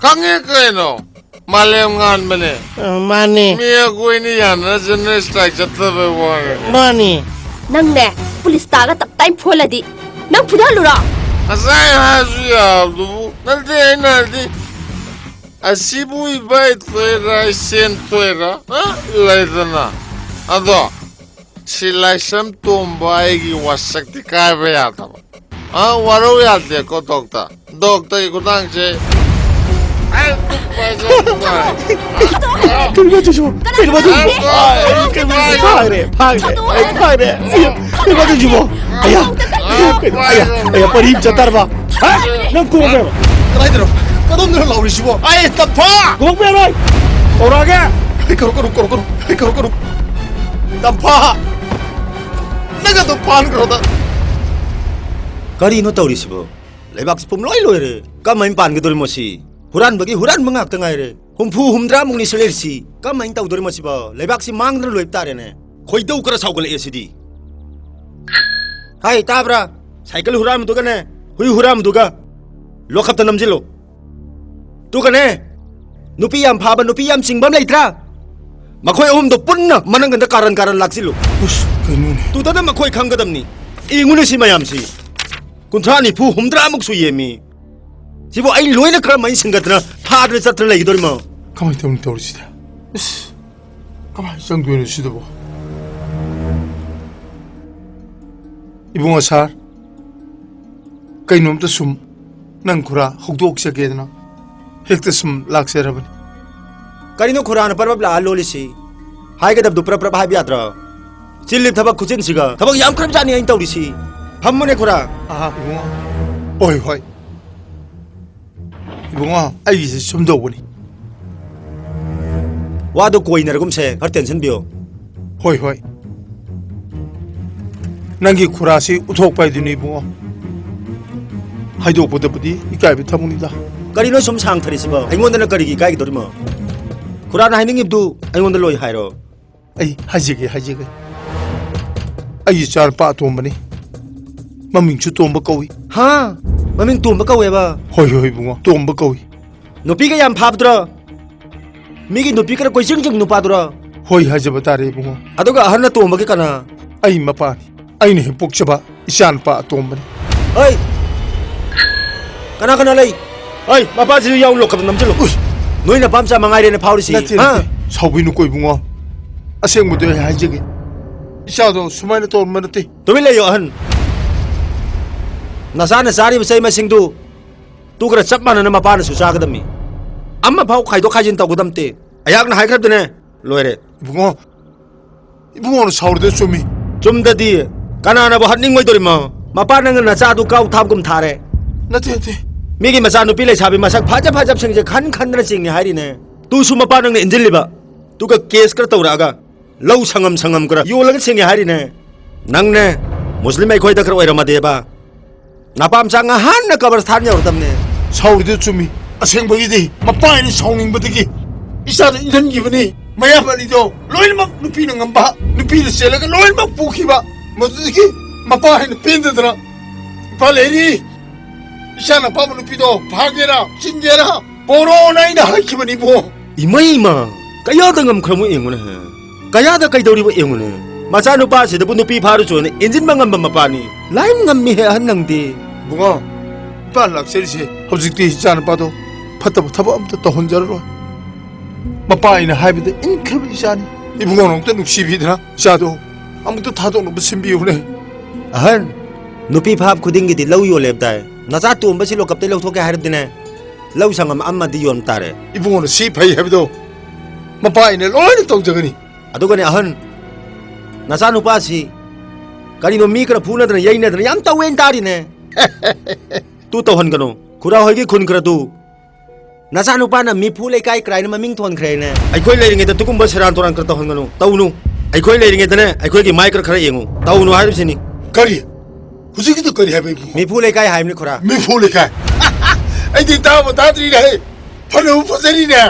ꯈꯪꯉꯦ ꯀꯩꯅꯣ꯫ ꯃꯥꯂꯦꯝ ꯉꯥꯟꯕꯅꯦ꯫ ꯑ, ꯃꯥꯅꯦ꯫ ꯃꯤ ꯑꯩꯈꯣꯏꯅꯤ ꯌꯥꯅꯔ ꯖꯦꯅꯔꯦꯜ ꯁ꯭ꯇ꯭ꯔꯥꯏꯛ ꯆꯠꯇꯕꯩ ꯋꯥꯅꯤ꯫ ꯃꯥꯅꯦ꯫ ꯅꯪꯅꯦ, ꯄꯨꯂꯤꯁ ꯇꯥꯒ ꯇꯞ ꯇꯥꯏ ꯐꯣꯜꯂꯗꯤ ꯅꯪ ꯐꯨꯗꯍꯜꯂꯨꯔꯣ? ꯉꯁꯥꯏ ꯍꯥꯏꯁꯨ ꯌꯥꯕꯗꯨꯕꯨ꯫ ꯅꯠꯇꯦ, ꯑꯩꯅ ꯍꯥꯏꯗꯤ, ꯑꯁꯤꯕꯨ ꯏꯕꯥꯏ ꯊꯣꯏꯔ, ꯏꯁꯦꯟ ꯊꯣꯏꯔ, ꯑ? ꯂꯩꯗꯅ꯫ ꯑꯗꯣ, ꯁꯤ ꯂꯥꯏꯁ꯭ꯔꯝ ꯇꯣꯝꯕ ꯑꯩꯒꯤ ꯋꯥꯁꯛꯇꯤ ꯀꯥꯏꯕ ꯌꯥꯗꯕ꯫ ꯑ, ꯋꯥꯔꯧ ꯌꯥꯗꯦꯀꯣ, ꯗꯣꯛꯇꯔ꯫ ꯗꯣꯛꯇꯔꯒꯤ ꯈꯨꯊꯥꯡꯁꯦ꯫ ꯑꯩ ꯑꯗꯨꯝ ꯄꯥꯏꯖꯕ ꯅꯨꯡꯉꯥꯏ꯫ ꯀꯩꯅꯣ ꯇꯧꯁꯤꯕꯣ? ꯀꯩꯅꯣ ꯇꯧꯁꯤꯕꯣ? ꯑꯩ ꯀꯩꯅꯣ ꯐꯥꯈ꯭ꯔꯦ, ꯐꯥꯈ꯭ꯔꯦ, ꯑꯩ ꯐꯥꯈ꯭ꯔꯦ꯫ ꯀꯩꯅꯣ ꯇꯧꯁꯤꯕꯣ? ꯑꯌꯥ, ꯑꯌꯥ, ꯑꯌꯥ, ꯄꯔꯤ ꯑꯃ ꯆꯠꯇꯥꯔꯕ? ꯍꯥ? ꯅꯪ ꯀꯣꯛ ꯀꯩꯅꯣ? ꯀꯗꯥꯏꯗꯅꯣ? ꯀꯗꯣꯝꯗꯅꯣ ꯂꯥꯎꯔꯤꯁꯤꯕꯣ? ꯑꯩ ꯇꯝꯐꯥ! ꯀꯣꯛ ꯄꯦꯔꯣꯏ! ꯇꯧꯔꯛꯑꯒꯦ! ꯑꯩ ꯀꯧꯔꯛꯀꯅꯨ, ꯀꯧꯔꯛꯀꯅꯨ, ꯑꯩ ꯀꯧꯔꯛꯀꯅꯨ꯫ ꯇꯝꯐꯥ! ꯅꯪ ꯑꯗꯨꯝ ꯐꯥꯍꯟꯈ꯭ꯔꯣꯗ꯫ ꯀꯔꯤꯅꯣ ꯇꯧꯔꯤꯁꯤꯕꯣ? ꯂꯩꯕꯥꯛꯁꯤ ꯄꯨꯝꯂꯣꯏ ꯂꯣꯏꯔꯦ꯫ ꯀꯃꯥꯏꯅ ꯄꯥꯟꯒꯗꯧꯔꯤꯃꯣ ꯁꯤ? ꯍꯨꯔꯥꯟꯕꯒꯤ ꯍꯨꯔꯥꯟꯕ ꯉꯥꯛꯇ ꯉꯥꯏꯔꯦ꯫ ꯍꯨꯝꯐꯨ ꯍꯨꯝꯗ꯭ꯔꯥꯃꯨꯛꯅꯤꯁꯦ ꯂꯩꯔꯤꯁꯤ꯫ ꯀꯃꯥꯏꯅ ꯇꯧꯗꯣꯔꯤꯃꯣ ꯁꯤꯕꯣ? ꯂꯩꯕꯥꯛꯁꯤ ꯃꯥꯡꯗꯅ ꯂꯣꯏꯕ ꯇꯥꯔꯦꯅꯦ꯫ ꯈꯣꯏꯗꯧ ꯈꯔ ꯁꯥꯎꯒꯠꯂꯛꯑꯦ ꯁꯤꯗꯤ꯫ ꯍꯥꯏ, ꯇꯥꯕ꯭ꯔꯥ? ꯁꯥꯏꯀꯜ ꯍꯨꯔꯥꯟꯕꯗꯨꯒꯅꯦ, ꯍꯨꯏ ꯍꯨꯔꯥꯟꯕꯗꯨꯒ ꯂꯣꯀꯞꯇ ꯅꯝꯁꯤꯜꯂꯣ꯫ ꯑꯗꯨꯒꯅꯦ, ꯅꯨꯄꯤ ꯌꯥꯝ ꯐꯥꯕ, ꯅꯨꯄꯤ ꯌꯥꯝ ꯆꯤꯡꯕ ꯑꯃ ꯂꯩꯇ꯭ꯔꯥ? ꯃꯈꯣꯏ ꯑꯍꯨꯝꯗꯣ ꯄꯨꯟꯅ ꯃꯅꯪꯒꯟꯗ ꯀꯥꯔꯟ ꯀꯥꯔꯟ ꯂꯥꯛꯁꯤꯜꯂꯨ꯫ ꯎꯁ, ꯀꯩꯅꯣꯅꯦ? ꯑꯗꯨꯗꯅ ꯃꯈꯣꯏ ꯈꯪꯒꯗꯕꯅꯤ꯫ ꯌꯦꯡꯉꯨꯅꯦ ꯁꯤ ꯃꯌꯥꯝꯁꯤ꯫ ꯀꯨꯟꯊ꯭ꯔꯥ, ꯅꯤꯐꯨ, ꯍꯨꯝꯗ꯭ꯔꯥꯃꯨꯛ ꯁꯨꯏꯌꯦꯃꯤ꯫ ꯁꯤꯕꯨ ꯑꯩ ꯂꯣꯏꯅ ꯀꯔꯝꯍꯥꯏꯅ ꯁꯤꯡꯒꯠꯇꯅ ꯐꯥꯗꯅ ꯆꯠꯇꯅ ꯂꯩꯒꯗꯧꯔꯤꯃꯣ? ꯀꯃꯥꯏꯅ ꯇꯧꯅꯤ ꯇꯧꯔꯤꯁꯤꯗ? ꯏꯁ! ꯀꯃꯥꯏꯅ ꯆꯪꯗꯣꯏꯅꯣ ꯁꯤꯗꯕꯣ? ꯏꯕꯨꯡꯉꯣ ꯁꯥꯔ, ꯀꯩꯅꯣꯝꯇ ꯁꯨꯝ ꯅꯪ ꯈꯨꯔꯥ ꯍꯧꯗꯣꯛꯆꯒꯦꯗꯅ ꯍꯦꯛꯇ ꯁꯨꯝ ꯂꯥꯛꯆꯔꯕꯅꯤ꯫ ꯀꯔꯤꯅꯣ ꯈꯨꯔꯥꯅ ꯄꯔꯞ ꯂꯥꯛꯑ ꯂꯣꯜꯂꯤꯁꯤ? ꯍꯥꯏꯒꯗꯕꯗꯨ ꯄꯔꯞ ꯄꯔꯞ ꯍꯥꯏꯕ ꯌꯥꯗ꯭ꯔꯣ? ꯆꯤꯜꯂꯤ ꯊꯕꯛ ꯈꯨꯆꯤꯟꯁꯤꯒ꯫ ꯊꯕꯛ ꯌꯥꯝꯈ꯭ꯔꯕꯖꯥꯠꯅꯤ ꯑꯩꯅ ꯇꯧꯔꯤꯁꯤ꯫ ꯐꯝꯃꯨꯅꯦ ꯈꯨꯔꯥ꯫ ꯑꯍꯥ, ꯏꯕꯨꯡꯉꯣ꯫ ꯍꯣꯏ, ꯍꯣꯏ꯫ ꯏꯕꯨꯡꯉꯣ, ꯑꯩꯒꯤꯁꯦ ꯁꯨꯝ ꯇꯧꯕꯅꯤ꯫ ꯋꯥꯗꯣ ꯀꯣꯏꯅꯔꯒꯨꯝꯁꯦ, ꯈꯔ ꯇꯦꯟꯁꯟꯕꯤꯌꯣ꯫ ꯍꯣꯏ, ꯍꯣꯏ꯫ ꯅꯪꯒꯤ ꯈꯨꯔꯥꯁꯤ ꯎꯠꯊꯣꯛꯄ ꯍꯥꯏꯗꯨꯅꯤ, ꯏꯕꯨꯡꯉꯣ꯫ ꯍꯥꯏꯗꯣꯛꯄꯗꯕꯨꯗꯤ ꯏꯀꯥꯏꯕ ꯊꯃꯨꯡꯅꯤꯗ꯫ ꯀꯔꯤꯅꯣ ꯁꯨꯝ ꯁꯥꯡꯊꯔꯤꯁꯤꯕꯣ? ꯑꯩꯉꯣꯟꯗꯅ ꯀꯔꯤꯒꯤ ꯏꯀꯥꯏꯒꯗꯧꯔꯤꯃꯣ? ꯈꯨꯔꯥꯅ ꯍꯥꯏꯅꯤꯡꯉꯤꯕꯗꯨ ꯑꯩꯉꯣꯟꯗ ꯂꯣꯏ ꯍꯥꯏꯔꯣ꯫ ꯑꯩ ꯍꯥꯏꯖꯒꯦ, ꯍꯥꯏꯖꯒꯦ꯫ ꯑꯩꯒꯤ ꯏꯆꯥꯅꯨꯄꯥ ꯑꯇꯣꯝꯕꯅꯤ꯫ ꯃꯃꯤꯡꯁꯨ ꯇꯣꯝꯕ ꯀꯧꯏ꯫ ꯍꯥ? ꯃꯃꯤꯡ ꯇꯣꯝꯕ ꯀꯧꯋꯦꯕ? ꯍꯣꯏ, ꯍꯣꯏ, ꯏꯕꯨꯡꯉꯣ, ꯇꯣꯝꯕ ꯀꯧꯏ꯫ ꯅꯨꯄꯤꯒ ꯌꯥꯝ ꯐꯥꯕꯗꯨꯔꯣ? ꯃꯤꯒꯤ ꯅꯨꯄꯤ ꯈꯔ ꯀꯣꯏꯆꯤꯡ ꯆꯤꯡ ꯅꯨꯄꯥꯗꯨꯔꯣ? ꯍꯣꯏ ꯍꯥꯏꯖꯕ ꯇꯥꯔꯦ, ꯏꯕꯨꯡꯉꯣ꯫ ꯑꯗꯨꯒ ꯑꯍꯟ ꯑꯇꯣꯝꯕꯒꯤ ꯀꯅꯥ? ꯑꯩ ꯃꯄꯥꯅꯤ꯫ ꯑꯩꯅ ꯍꯦꯛ ꯄꯣꯛꯆꯕ ꯏꯆꯥ ꯅꯨꯄꯥ ꯑꯇꯣꯝꯕꯅꯤ꯫ ꯍꯩ! ꯀꯅꯥ ꯀꯅꯥ ꯂꯩ? ꯍꯩ, ꯃꯄꯥꯁꯤꯁꯨ ꯌꯥꯎ, ꯂꯣꯛꯀꯞ ꯅꯝꯁꯤꯜꯂꯨ꯫ ꯎꯏ! ꯅꯣꯏ ꯅꯄꯥꯝꯆꯥ ꯃꯉꯥꯏꯔꯦꯅꯦ ꯐꯥꯎꯔꯤꯁꯤ, ꯅꯠꯇꯦ, ꯍꯥ? ꯅꯠꯇꯦ꯫ ꯁꯥꯎꯕꯤꯅꯨꯀꯣ ꯏꯕꯨꯡꯉꯣ꯫ ꯑꯁꯦꯡꯕꯗꯣ ꯑꯩ ꯍꯥꯏꯖꯒꯦ꯫ ꯏꯆꯥꯗꯣ ꯁꯨꯃꯥꯏꯅ ꯇꯧꯔꯝꯕ ꯅꯠꯇꯦ꯫ ꯇꯨꯃꯤꯟ ꯂꯩꯌꯣ, ꯑꯍꯟ꯫ ꯅꯆꯥꯅ ꯆꯥꯔꯤꯕ ꯆꯩ ꯃꯁꯤꯡꯗꯨ ꯇꯨꯒꯔ ꯆꯞ ꯃꯥꯟꯅꯅ ꯃꯄꯥꯅꯁꯨ ꯆꯥꯒꯗꯕꯅꯤ꯫ ꯑꯃ ꯐꯥꯎ ꯈꯥꯏꯗꯣꯛ ꯈꯥꯏꯖꯤꯟ ꯇꯧꯒꯗꯕ ꯅꯠꯇꯦ꯫ ꯑꯩꯍꯥꯛꯅ ꯍꯥꯏꯈ꯭ꯔꯕꯗꯨꯅꯦ, ꯂꯣꯏꯔꯦ꯫ ꯏꯕꯨꯡꯉꯣ, ꯏꯕꯨꯡꯉꯣꯅ ꯁꯥꯎꯔꯤꯗꯣ ꯆꯨꯝꯃꯤ꯫ ꯆꯨꯝꯗꯗꯤ ꯀꯅꯥꯅꯕꯨ ꯍꯥꯠꯅꯤꯡꯉꯣꯏꯗꯧꯔꯤꯃꯣ? ꯃꯄꯥ ꯅꯪꯅ ꯅꯆꯥꯗꯨ ꯀꯥꯎ ꯊꯥꯕꯒꯨꯝ ꯊꯥꯔꯦ꯫ ꯅꯠꯇꯦ, ꯅꯠꯇꯦ꯫ ꯃꯤꯒꯤ ꯃꯆꯥꯅꯨꯄꯤ ꯂꯩꯁꯥꯕꯤ ꯃꯁꯛ ꯐꯖ ꯐꯖꯕꯁꯤꯡꯁꯦ ꯈꯟ ꯈꯟꯗꯅ ꯆꯤꯡꯉꯦ ꯍꯥꯏꯔꯤꯅꯦ꯫ ꯇꯨꯁꯨ ꯃꯄꯥ ꯅꯪꯅ ꯏꯟꯖꯤꯜꯂꯤꯕ꯫ ꯇꯨꯒ ꯀꯦꯁ ꯈꯔ ꯇꯧꯔꯛꯑꯒ ꯂꯧ ꯁꯪꯉꯝ ꯁꯪꯉꯝ ꯈꯔ ꯌꯣꯜꯂꯒ ꯆꯤꯡꯉꯦ ꯍꯥꯏꯔꯤꯅꯦ꯫ ꯅꯪꯅꯦ ꯃꯨꯁꯂꯤꯝ ꯑꯩꯈꯣꯏꯗ ꯈꯔ ꯑꯣꯏꯔꯝꯃꯗꯦꯕ꯫ ꯅꯄꯥꯝꯆꯥ ꯉꯍꯥꯟꯅ ꯀꯕꯔꯁꯊꯥꯟ ꯌꯧꯔꯗꯕꯅꯦ꯫ ꯁꯥꯎꯔꯤꯗꯨ ꯆꯨꯝꯃꯤ꯫ ꯑꯁꯦꯡꯕꯒꯤꯗꯤ ꯃꯄꯥ ꯍꯥꯏꯅ ꯁꯥꯎꯅꯤꯡꯕꯗꯒꯤ ꯏꯆꯥꯗ ꯏꯟꯍꯟꯈꯤꯕꯅꯤ꯫ ꯃꯌꯥꯝ ꯑꯅꯤꯗꯣ ꯂꯣꯏꯅꯃꯛ ꯅꯨꯄꯤꯅ ꯉꯝꯕ, ꯅꯨꯄꯤꯗ ꯆꯦꯜꯂꯒ ꯂꯣꯏꯅꯃꯛ ꯄꯨꯈꯤꯕ꯫ ꯃꯗꯨꯗꯒꯤ ꯃꯄꯥ ꯍꯥꯏꯅ ꯄꯦꯟꯗꯗꯅ, "ꯏꯄꯥ ꯂꯩꯔꯤ, ꯏꯆꯥꯅ ꯑꯄꯥꯝꯕ ꯅꯨꯄꯤꯗꯣ ꯐꯥꯒꯦꯔꯥ, ꯆꯤꯟꯒꯦꯔꯥ, ꯄꯣꯔꯣꯅ ꯑꯩꯅ ꯍꯥꯏꯈꯤꯕꯅꯤꯕꯣ꯫" ꯏꯃꯩꯃ! ꯀꯌꯥꯗ ꯉꯝꯈ꯭ꯔꯃꯣ ꯌꯦꯡꯉꯨꯅꯦ꯫ ꯀꯌꯥꯗ ꯀꯩꯗꯧꯔꯤꯕ ꯌꯦꯡꯉꯨꯅꯦ꯫ ꯃꯆꯥꯅꯨꯄꯥꯁꯤꯗꯕꯨ ꯅꯨꯄꯤ ꯐꯥꯔꯨꯆꯣꯅ ꯏꯟꯖꯤꯟꯕ ꯉꯝꯕ ꯃꯄꯥꯅꯤ꯫ ꯂꯥꯏ ꯉꯝꯃꯤꯍꯦ ꯑꯍꯟ ꯅꯪꯗꯤ꯫ ꯏꯕꯨꯡꯉꯣ, ꯏꯄꯥ ꯂꯥꯛꯆꯔꯤꯁꯦ ꯍꯧꯖꯤꯛꯇꯤ ꯏꯆꯥꯅꯨꯄꯥꯗꯣ ꯐꯠꯇꯕ ꯊꯕꯛ ꯑꯝꯇ ꯇꯧꯍꯟꯖꯔꯔꯣꯏ꯫ ꯃꯄꯥ ꯑꯩꯅ ꯍꯥꯏꯕꯗ ꯏꯟꯈ꯭ꯔꯕ ꯏꯆꯥꯅꯤ꯫ ꯏꯕꯨꯡꯉꯣ ꯑꯃꯨꯛꯇ ꯅꯨꯡꯁꯤꯕꯤꯗꯅ ꯏꯆꯥꯗꯣ ꯑꯃꯨꯛꯇ ꯊꯥꯗꯣꯛꯅꯕ ꯁꯤꯟꯕꯤꯌꯨꯅꯦ꯫ ꯑꯍꯟ, ꯅꯨꯄꯤ ꯐꯥꯕ ꯈꯨꯗꯤꯡꯒꯤꯗꯤ ꯂꯧ ꯌꯣꯜꯂꯦꯕ ꯇꯥꯏ꯫ ꯅꯆꯥ ꯇꯣꯝꯕꯁꯤ ꯂꯣꯀꯞꯇꯩ ꯂꯧꯊꯣꯛꯀꯦ ꯍꯥꯏꯔꯕꯗꯤꯅꯦ, ꯂꯧ ꯁꯪꯉꯝ ꯑꯃꯗꯤ ꯌꯣꯟ ꯇꯥꯔꯦ꯫ ꯏꯕꯨꯡꯉꯣꯅ ꯁꯤ ꯐꯩ ꯍꯥꯏꯕꯗꯣ ꯃꯄꯥ ꯑꯩꯅ ꯂꯣꯏꯅ ꯇꯧꯖꯒꯅꯤ꯫ ꯑꯗꯨꯒꯅꯦ ꯑꯍꯟ, ꯅꯆꯥꯅꯨꯄꯥꯁꯤ ꯀꯔꯤꯅꯣ ꯃꯤ ꯈꯔ ꯐꯨꯅꯗꯅ ꯌꯩꯅꯗꯅ ꯌꯥꯝ ꯇꯧꯋꯦꯅ ꯇꯥꯔꯤꯅꯦ꯫ ꯇꯨ ꯇꯧꯍꯟꯒꯅꯨ꯫ ꯈꯨꯔꯥ ꯍꯣꯏꯒꯤ ꯈꯨꯟ ꯈꯔꯗꯨ ꯅꯆꯥꯅꯨꯄꯥꯅ ꯃꯤꯐꯨ ꯂꯩꯀꯥꯏ ꯀ꯭ꯔꯥꯏꯅ ꯃꯃꯤꯡ ꯊꯣꯟꯈ꯭ꯔꯦꯅꯦ꯫ ꯑꯩꯈꯣꯏ ꯂꯩꯔꯤꯉꯩꯗ ꯇꯨꯒꯨꯝꯕ ꯁꯦꯔꯥꯟ ꯇꯨꯔꯥꯟ ꯈꯔ ꯇꯧꯍꯟꯒꯅꯨ꯫ ꯇꯧꯅꯨ꯫ ꯑꯩꯈꯣꯏ ꯂꯩꯔꯤꯉꯩꯗꯅꯦ ꯑꯩꯈꯣꯏꯒꯤ ꯃꯥꯏ ꯈꯔ ꯈꯔ ꯌꯦꯡꯉꯨ꯫ ꯇꯧꯅꯨ ꯍꯥꯏꯔꯤꯕꯁꯤꯅꯤ꯫ ꯀꯔꯤ? ꯍꯧꯖꯤꯛꯀꯤꯗꯨ ꯀꯔꯤ ꯍꯥꯏꯕ ꯏꯕꯨꯡꯉꯣ? ꯃꯤꯐꯨ ꯂꯩꯀꯥꯏ ꯍꯥꯏꯕꯅꯤ ꯈꯨꯔꯥ꯫ ꯃꯤꯐꯨ ꯂꯩꯀꯥꯏ? ꯑꯩꯗꯤ ꯇꯥꯕ ꯇꯥꯗ꯭ꯔꯤꯅꯦ꯫ ꯐꯅꯕꯨ ꯐꯖꯔꯤꯅꯦ꯫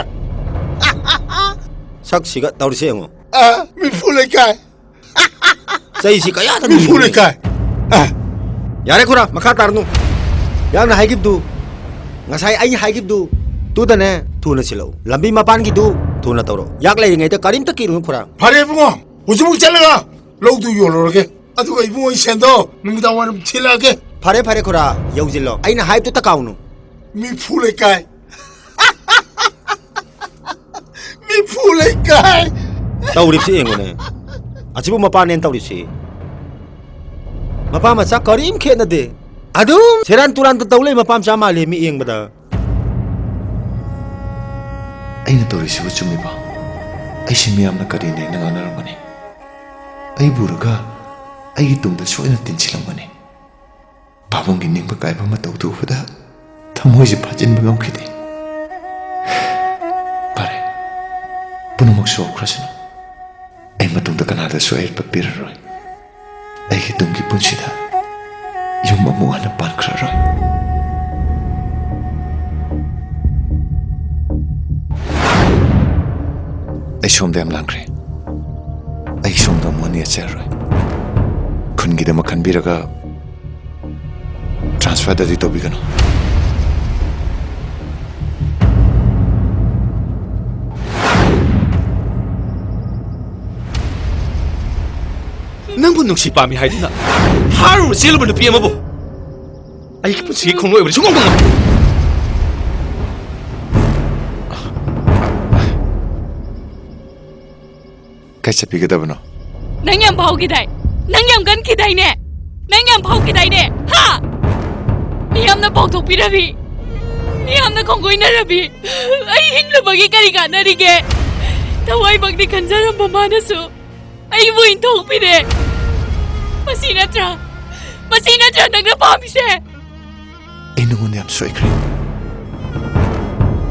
ꯁꯛꯁꯤꯒ ꯇꯧꯔꯤꯁꯦ ꯌꯦꯡꯉꯣ꯫ ꯑ, ꯃꯤꯐꯨ ꯂꯩꯀꯥꯏ꯫ ꯆꯩꯁꯤ ꯀꯌꯥꯗ ꯃꯤꯐꯨ ꯅꯤꯡꯕ? ꯂꯩꯀꯥꯏ꯫ ꯑ꯫ ꯌꯥꯔꯦ ꯈꯨꯔꯥ, ꯃꯈꯥ ꯇꯥꯔꯅꯨ꯫ ꯌꯥꯝꯅ ꯍꯥꯏꯈꯤꯕꯗꯨ, ꯉꯁꯥꯏ ꯑꯩ ꯍꯥꯏꯈꯤꯕꯗꯨ, ꯇꯨꯗꯅꯦ ꯊꯨꯅ ꯁꯤꯜꯂꯛꯎ꯫ ꯂꯝꯕꯤ ꯃꯄꯥꯟꯒꯤꯗꯨ ꯊꯨꯅ ꯇꯧꯔꯛꯎ꯫ ꯌꯥꯛ ꯂꯩꯔꯤꯉꯩꯗ ꯀꯔꯤꯝꯇ ꯀꯤꯔꯨꯅꯨ ꯈꯨꯔꯥ꯫ ꯐꯔꯦ ꯏꯕꯨꯡꯉꯣ, ꯍꯧꯖꯤꯛꯃꯛ ꯆꯠꯂꯒ ꯂꯧꯗꯨ ꯌꯣꯜꯂꯨꯔꯒꯦ꯫ ꯑꯗꯨꯒ ꯏꯕꯨꯡꯉꯣꯒꯤ ꯁꯦꯟꯗꯣ ꯅꯨꯃꯤꯗꯥꯡ ꯋꯥꯏꯔꯝ ꯊꯤꯜꯂꯛꯑꯒꯦ꯫ ꯐꯔꯦ, ꯐꯔꯦ, ꯈꯨꯔꯥ, ꯌꯧꯁꯤꯜꯂꯣ꯫ ꯑꯩꯅ ꯍꯥꯏꯕꯗꯨ ꯇꯀꯥꯎꯅꯨ꯫ ꯃꯤꯐꯨ ꯂꯩꯀꯥꯏ꯫ ꯃꯤꯐꯨ ꯂꯩꯀꯥꯏ꯫ ꯇꯧꯔꯤꯕꯁꯤ ꯌꯦꯡꯉꯨꯅꯦ꯫ ꯑꯁꯤꯕꯨ ꯃꯄꯥꯅꯦꯅ ꯇꯧꯔꯤꯁꯤ꯫ ꯃꯄꯥ ꯃꯆꯥ ꯀꯔꯤꯝ ꯈꯦꯠꯅꯗꯦ꯫ ꯑꯗꯨꯝ ꯁꯦꯔꯥꯟ ꯇꯨꯔꯥꯟꯗ ꯇꯧ ꯂꯩ, ꯃꯄꯥ ꯃꯆꯥ ꯃꯥꯜꯂꯤ ꯃꯤ ꯌꯦꯡꯕꯗ꯫ ꯑꯩꯅ ꯇꯧꯔꯤꯁꯤꯕꯨ ꯆꯨꯝꯃꯤꯕ? ꯑꯩꯁꯤ ꯃꯤꯌꯥꯝꯅ ꯀꯔꯤꯅꯦꯅ ꯉꯥꯡꯅꯔꯝꯒꯅꯤ? ꯑꯩꯕꯨ ꯎꯔꯒ ꯑꯩꯒꯤ ꯇꯨꯡꯗ ꯁꯣꯏꯗꯅ ꯇꯤꯟꯁꯤꯜꯂꯝꯒꯅꯤ꯫ ꯄꯥꯕꯨꯡꯒꯤ ꯅꯤꯡꯕ ꯀꯥꯏꯕ ꯃꯇꯧꯗꯨ ꯎꯕꯗ ꯊꯃꯣꯏꯁꯦ ꯐꯥꯖꯤꯟꯕ ꯉꯝꯈꯤꯗꯦ꯫ ꯐꯔꯦ, ꯄꯨꯝꯅꯃꯛ ꯁꯣꯛꯈ꯭ꯔꯁꯅꯨ꯫ ꯑꯩ ꯃꯇꯨꯡꯗ ꯀꯅꯥꯗꯁꯨ ꯑꯌꯦꯠꯄ ꯄꯤꯔꯔꯣꯏ꯫ ꯑꯩꯒꯤ ꯇꯨꯡꯒꯤ ꯄꯨꯟꯁꯤꯗ ꯌꯨꯝ ꯑꯃꯨꯛ ꯍꯟꯅ ꯄꯥꯟꯈ꯭ꯔꯔꯣꯏ꯫ ꯑꯩ ꯁꯣꯝꯗ ꯌꯥꯝ ꯂꯥꯡꯈ꯭ꯔꯦ꯫ ꯑꯩ ꯁꯣꯝꯗ ꯑꯃꯨꯛ ꯍꯟꯅ ꯌꯦꯠꯆꯔꯔꯣꯏ꯫ ꯈꯨꯟꯒꯤꯗꯃꯛ ꯈꯟꯕꯤꯔꯒ transferꯗꯗꯤ ꯇꯧꯕꯤꯒꯅꯨ꯫ ꯅꯪꯕꯨ ꯅꯨꯡꯁꯤ ꯄꯥꯝꯃꯤ ꯍꯥꯏꯗꯨꯅ ꯍꯥꯔꯨꯔ ꯆꯦꯜꯂꯨꯕ ꯅꯨꯄꯤ ꯑꯃꯕꯨ ꯑꯩꯒꯤ ꯄꯨꯟꯁꯤꯒꯤ ꯈꯣꯡꯂꯣꯏ ꯑꯣꯏꯕꯗ ꯁꯨꯡꯉꯝ ꯉꯝꯃꯣꯏ꯫ ꯀꯥꯏ ꯆꯠꯄꯤꯒꯗꯕꯅꯣ? ꯅꯪ ꯌꯥꯝ ꯐꯥꯎꯈꯤꯗꯥꯏ? ꯅꯪ ꯌꯥꯝ ꯀꯟꯈꯤꯗꯥꯏꯅꯦ? ꯅꯪ ꯌꯥꯝ ꯐꯥꯎꯈꯤꯗꯥꯏꯅꯦ? ꯍꯥ? ꯃꯤꯌꯥꯝꯅ ꯄꯥꯎꯊꯣꯛꯄꯤꯔꯕꯤ, ꯃꯤꯌꯥꯝꯅ ꯈꯣꯡꯒꯣꯏꯅꯔꯕꯤ, ꯑꯩ ꯍꯤꯡꯂꯨꯕꯒꯤ ꯀꯔꯤ ꯀꯥꯟꯅꯔꯤꯒꯦ? ꯊꯋꯥꯏꯃꯛꯅꯤ ꯈꯟꯖꯔꯝꯕ ꯃꯥꯅꯁꯨ ꯑꯩꯕꯨ ꯏꯟꯊꯣꯛꯄꯤꯔꯦ꯫ ꯃꯁꯤ ꯅꯠꯇ꯭ꯔꯥ, ꯃꯁꯤ ꯅꯠꯇ꯭ꯔꯥ ꯅꯪꯅ ꯄꯥꯝꯃꯤꯁꯦ? ꯑꯩ ꯅꯉꯣꯟꯗ ꯌꯥꯝ ꯁꯣꯏꯈ꯭ꯔꯦ꯫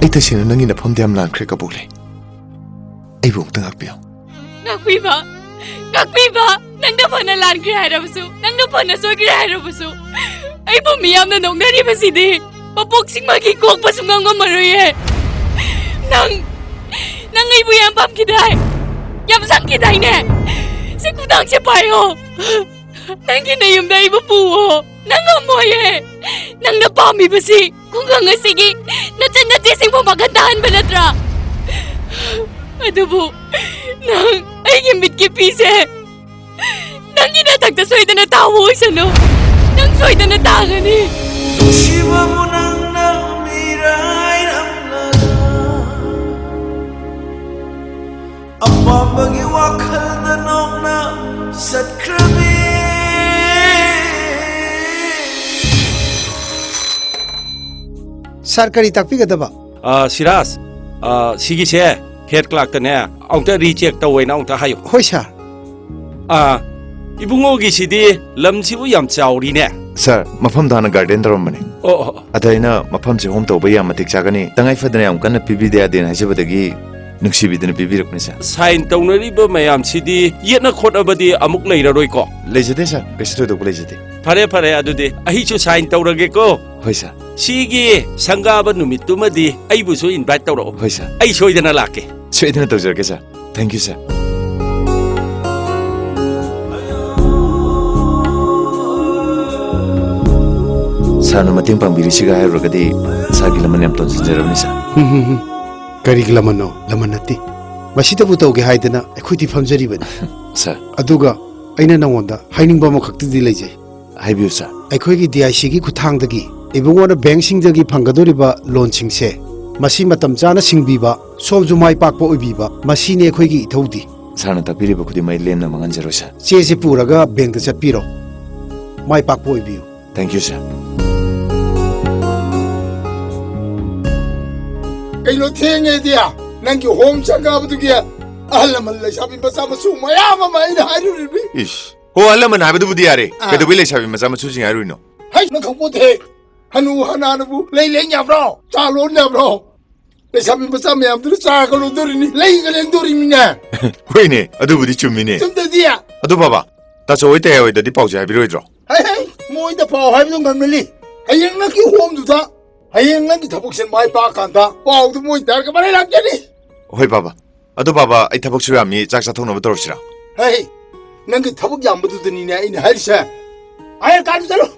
ꯑꯩ ꯇꯁꯦꯡꯅ ꯅꯪꯒꯤ ꯅꯐꯝꯗ ꯌꯥꯝ ꯂꯥꯟꯈ꯭ꯔꯦ, ꯀꯕꯣꯛꯂꯩ꯫ ꯑꯩꯕꯨ ꯑꯃꯨꯛꯇ ꯉꯥꯛꯄꯤꯌꯨ꯫ ꯉꯥꯛꯄꯤꯕ, ꯉꯥꯛꯄꯤꯕ, ꯅꯪꯅ ꯐꯅ ꯂꯥꯟꯈ꯭ꯔꯦ ꯍꯥꯏꯔꯕꯁꯨ, ꯅꯪꯅ ꯐꯅ ꯁꯣꯏꯈ꯭ꯔꯦ ꯍꯥꯏꯔꯕꯁꯨ, ꯑꯩꯕꯨ ꯃꯤꯌꯥꯝꯅ ꯅꯣꯛꯅꯔꯤꯕꯁꯤꯗꯤ ꯃꯄꯣꯛꯁꯤꯡꯃꯒꯤ ꯀꯣꯛꯄꯁꯨ ꯉꯝꯃꯔꯣꯏꯌꯦ꯫ ꯅꯪ, ꯅꯪ ꯑꯩꯕꯨ ꯌꯥꯝ ꯄꯥꯝꯈꯤꯗꯥꯏ? ꯌꯥꯝ ꯁꯪꯈꯤꯗꯥꯏꯅꯦ? ꯁꯤ ꯈꯨꯗꯥꯡꯁꯦ ꯄꯥꯏꯌꯣ꯫ ꯅꯪꯒꯤ ꯅꯌꯨꯝꯗ ꯑꯩꯕꯨ ꯄꯨꯋꯣ꯫ ꯅꯪ ꯉꯝꯃꯣꯏꯌꯦ꯫ ꯅꯪꯅ ꯄꯥꯝꯃꯤꯕꯁꯤ ꯈꯨꯡꯒꯪ ꯑꯁꯤꯒꯤ ꯅꯆꯟ ꯅꯆꯦꯁꯤꯡꯕꯨ ꯃꯈꯟ ꯇꯥꯍꯟꯕ ꯅꯠꯇ꯭ꯔꯥ? ꯑꯗꯨꯕꯨ ꯅꯪ ꯑꯩꯒꯤ ꯃꯤꯠꯀꯤ ꯄꯤꯁꯦ ꯅꯪꯒꯤ ꯅꯊꯧ ꯃꯊꯛꯇ ꯁꯣꯏꯗꯅ ꯇꯥꯕ ꯑꯣꯏꯁꯅꯨ꯫ ꯅꯪ ꯁꯣꯏꯗꯅ ꯇꯥꯒꯅꯤ꯫ ꯅꯨꯡꯁꯤꯕꯕꯨ ꯅꯪꯅ ꯃꯤꯔꯥꯏꯔꯝꯂꯒ, ꯑꯄꯥꯝꯕꯒꯤ ꯋꯥꯈꯜꯗ ꯅꯣꯛꯅ ꯆꯠꯈ꯭ꯔꯕꯤ꯫ ꯁꯥꯔ, ꯀꯔꯤ ꯇꯥꯛꯄꯤꯒꯗꯕ? ꯑ, ꯁꯤꯔꯥꯖ, ꯑ, ꯁꯤꯒꯤꯁꯦ ꯍꯦꯗ ꯀ꯭ꯂꯥꯔꯛꯇꯅꯦ ꯑꯃꯨꯛꯇ ꯔꯤꯆꯦꯛ ꯇꯧꯋꯦꯅ ꯑꯃꯨꯛꯇ ꯍꯥꯏꯌꯨ꯫ ꯍꯣꯏ, ꯁꯥꯔ꯫ ꯑ, ꯏꯕꯨꯡꯉꯣꯒꯤꯁꯤꯗꯤ ꯂꯝꯁꯤꯕꯨ ꯌꯥꯝ ꯆꯥꯎꯔꯤꯅꯦ꯫ ꯁꯥꯔ, ꯃꯐꯝꯗꯣ ꯍꯥꯟꯅ ꯒꯥꯔꯗꯦꯟ ꯇꯧꯔꯝꯕꯅꯦ꯫ ꯑꯣ, ꯑꯣ, ꯑꯣ꯫ ꯑꯗ ꯑꯩꯅ ꯃꯐꯝꯁꯦ ꯍꯣꯝ ꯇꯧꯕ ꯌꯥꯝ ꯃꯇꯤꯛ ꯆꯥꯒꯅꯤ, ꯇꯉꯥꯏ ꯐꯗꯅ ꯌꯥꯝ ꯀꯟꯅ ꯄꯤꯕꯤꯗ ꯌꯥꯗꯦꯅ ꯍꯥꯏꯖꯕꯗꯒꯤ ꯅꯨꯡꯁꯤꯕꯤꯗꯅ ꯄꯤꯕꯤꯔꯛꯄꯅꯤ, ꯁꯥꯔ꯫ ꯁꯥꯏꯟ ꯇꯧꯅꯔꯤꯕ ꯃꯌꯥꯝꯁꯤꯗꯤ ꯌꯦꯠꯅ ꯈꯣꯠꯅꯕꯗꯤ ꯑꯃꯨꯛ ꯂꯩꯔꯔꯣꯏꯀꯣ? ꯂꯩꯖꯗꯦ, ꯁꯥꯔ꯫ ꯀꯩꯁꯨ ꯊꯣꯏꯗꯣꯛꯄ ꯂꯩꯖꯗꯦ꯫ ꯐꯔꯦ, ꯐꯔꯦ, ꯑꯗꯨꯗꯤ ꯑꯩꯁꯨ ꯁꯥꯏꯟ ꯇꯧꯔꯒꯦꯀꯣ꯫ ꯍꯣꯏ, ꯁꯥꯔ꯫ ꯁꯤꯒꯤ ꯁꯪꯒꯥꯕ ꯅꯨꯃꯤꯠꯇꯨꯃꯗꯤ ꯑꯩꯕꯨꯁꯨ ꯏꯟꯚꯥꯏꯠ ꯇꯧꯔꯛꯑꯣ꯫ ꯍꯣꯏ, ꯁꯥꯔ꯫ ꯑꯩ ꯁꯣꯏꯗꯅ ꯂꯥꯛꯀꯦ꯫ ꯁꯣꯏꯗꯅ ꯇꯧꯖꯔꯛꯀꯦ, ꯁꯥꯔ꯫ Thank you, ꯁꯥꯔ꯫ ꯁꯥꯔꯅ ꯃꯇꯦꯡ ꯄꯥꯡꯕꯤꯔꯤꯁꯤꯒ ꯍꯥꯏꯔꯨꯔꯒꯗꯤ ꯁꯥꯔꯒꯤ ꯂꯃꯟ ꯌꯥꯝ ꯇꯣꯟꯖꯤꯟꯖꯔꯕꯅꯤ, ꯁꯥꯔ꯫ ꯍꯨꯝ, ꯍꯨꯝ, ꯍꯨꯝ꯫ ꯀꯔꯤꯒꯤ ꯂꯃꯟꯅꯣ? ꯂꯃꯟ ꯅꯠꯇꯦ꯫ ꯃꯁꯤꯗꯕꯨ ꯇꯧꯒꯦ ꯍꯥꯏꯗꯅ ꯑꯩꯈꯣꯏꯗꯤ ꯐꯝꯖꯔꯤꯕꯅꯤ꯫ ꯁꯥꯔ꯫ ꯑꯗꯨꯒ ꯑꯩꯅ ꯅꯉꯣꯟꯗ ꯍꯥꯏꯅꯤꯡꯕ ꯑꯃꯈꯛꯇꯗꯤ ꯂꯩꯖꯩ꯫ ꯍꯥꯏꯕꯤꯌꯨ, ꯁꯥꯔ꯫ ꯑꯩꯈꯣꯏꯒꯤ ꯗꯤ ꯑꯥꯏ ꯁꯤꯒꯤ ꯈꯨꯠꯊꯥꯡꯗꯒꯤ ꯏꯕꯨꯡꯉꯣꯅ ꯕꯦꯡꯁꯤꯡꯗꯒꯤ ꯐꯪꯒꯗꯧꯔꯤꯕ ꯂꯣꯟꯁꯤꯡꯁꯦ, ꯃꯁꯤ ꯃꯇꯝ ꯆꯥꯅ ꯁꯤꯡꯕꯤꯕ, ꯁꯣꯝꯁꯨ ꯃꯥꯏ ꯄꯥꯛꯄ ꯑꯣꯏꯕꯤꯕ, ꯃꯁꯤꯅꯤ ꯑꯩꯈꯣꯏꯒꯤ ꯏꯊꯧꯗꯤ꯫ ꯁꯥꯔꯅ ꯇꯥꯛꯄꯤꯔꯤꯕ ꯈꯨꯗꯤꯡꯃꯛ ꯑꯩ ꯂꯦꯝꯅ ꯃꯥꯡꯍꯟꯖꯔꯣꯏ, ꯁꯥꯔ꯫ ꯆꯦꯁꯤ ꯄꯨꯔꯒ ꯕꯦꯡꯗ ꯆꯠꯄꯤꯔꯣ꯫ ꯃꯥꯏ ꯄꯥꯛꯄ ꯑꯣꯏꯕꯤꯌꯨ꯫ Thank you, sir꯫ ꯀꯩꯅꯣ ꯊꯦꯡꯉꯦꯗꯤ? ꯅꯪꯒꯤ ꯍꯣꯝ ꯁꯪꯒꯥꯕꯗꯨꯒꯤ ꯑꯍꯜ ꯂꯃꯟ ꯂꯩꯁꯥꯕꯤ ꯃꯆꯥ ꯃꯁꯨ ꯃꯌꯥꯝ ꯑꯃ ꯑꯩꯅ ꯍꯥꯏꯔꯨꯔꯤꯕꯅꯤ꯫ ꯏꯁ꯫ ꯍꯣ, ꯑꯍꯜ ꯂꯃꯟ ꯍꯥꯏꯕꯗꯨꯕꯨꯗꯤ ꯌꯥꯔꯦ꯫ ꯑꯥ꯫ ꯀꯩꯗꯧꯕꯩ ꯂꯩꯁꯥꯕꯤ ꯃꯆꯥ ꯃꯁꯨꯁꯤꯡ ꯍꯥꯏꯔꯨꯏꯅꯣ? ꯍꯩ, ꯅꯪ ꯈꯪꯄꯣꯠꯇꯦꯍꯦ꯫ ꯍꯅꯨ ꯍꯅꯥꯅꯕꯨ ꯂꯩ ꯂꯦꯡ ꯌꯥꯕ꯭ꯔꯣ? ꯆꯥ ꯂꯣꯟ ꯌꯥꯕ꯭ꯔꯣ? ꯂꯩꯁꯥꯕꯤ ꯃꯆꯥ ꯃꯌꯥꯝꯗꯨꯅ ꯆꯥꯒ ꯂꯣꯟꯗꯣꯔꯤꯅꯤ, ꯂꯩꯒ ꯂꯦꯡꯗꯣꯔꯤꯃꯤꯅꯦ꯫ ꯍꯣꯏꯅꯦ, ꯑꯗꯨꯕꯨꯗꯤ ꯆꯨꯝꯃꯤꯅꯦ꯫ ꯆꯨꯝꯗꯗꯤ? ꯑꯗꯣ ꯕꯥꯕꯥ, ꯇꯥꯆꯧ ꯍꯣꯏ ꯇꯌꯥꯏ ꯍꯣꯏꯗꯗꯤ ꯄꯥꯎꯁꯦ ꯍꯥꯏꯕꯤꯔꯣꯏꯗ꯭ꯔꯣ? ꯍꯩ, ꯍꯩ, ꯃꯣꯏꯗ ꯄꯥꯎ ꯍꯥꯏꯕꯗꯣ ꯉꯝꯃꯅꯤ꯫ ꯍꯌꯦꯡ ꯅꯪꯒꯤ ꯍꯣꯝꯗꯨꯗ, ꯍꯌꯦꯡ ꯅꯪꯒꯤ ꯊꯕꯛꯁꯦ ꯃꯥꯏ ꯄꯥꯛꯑꯀꯥꯟꯗ ꯄꯥꯎꯗꯨ ꯃꯣꯏ ꯇꯥꯔꯒ ꯃꯔꯩ ꯂꯥꯛꯆꯅꯤ꯫ ꯍꯣꯏ ꯕꯥꯕꯥ꯫ ꯑꯗꯣ ꯕꯥꯕꯥ, ꯑꯩ ꯊꯕꯛ ꯁꯨ ꯌꯥꯝꯃꯤ, ꯆꯥꯛ ꯆꯥꯊꯣꯛꯅꯕ ꯇꯧꯔꯁꯤꯔꯥ? ꯍꯩ, ꯅꯪꯒꯤ ꯊꯕꯛ ꯌꯥꯝꯕꯗꯨꯗꯅꯤꯅꯦ ꯑꯩꯅ ꯍꯥꯏꯔꯤꯁꯦ꯫ ꯑꯩ ꯀꯥꯟꯗ ꯆꯠꯂꯣ꯫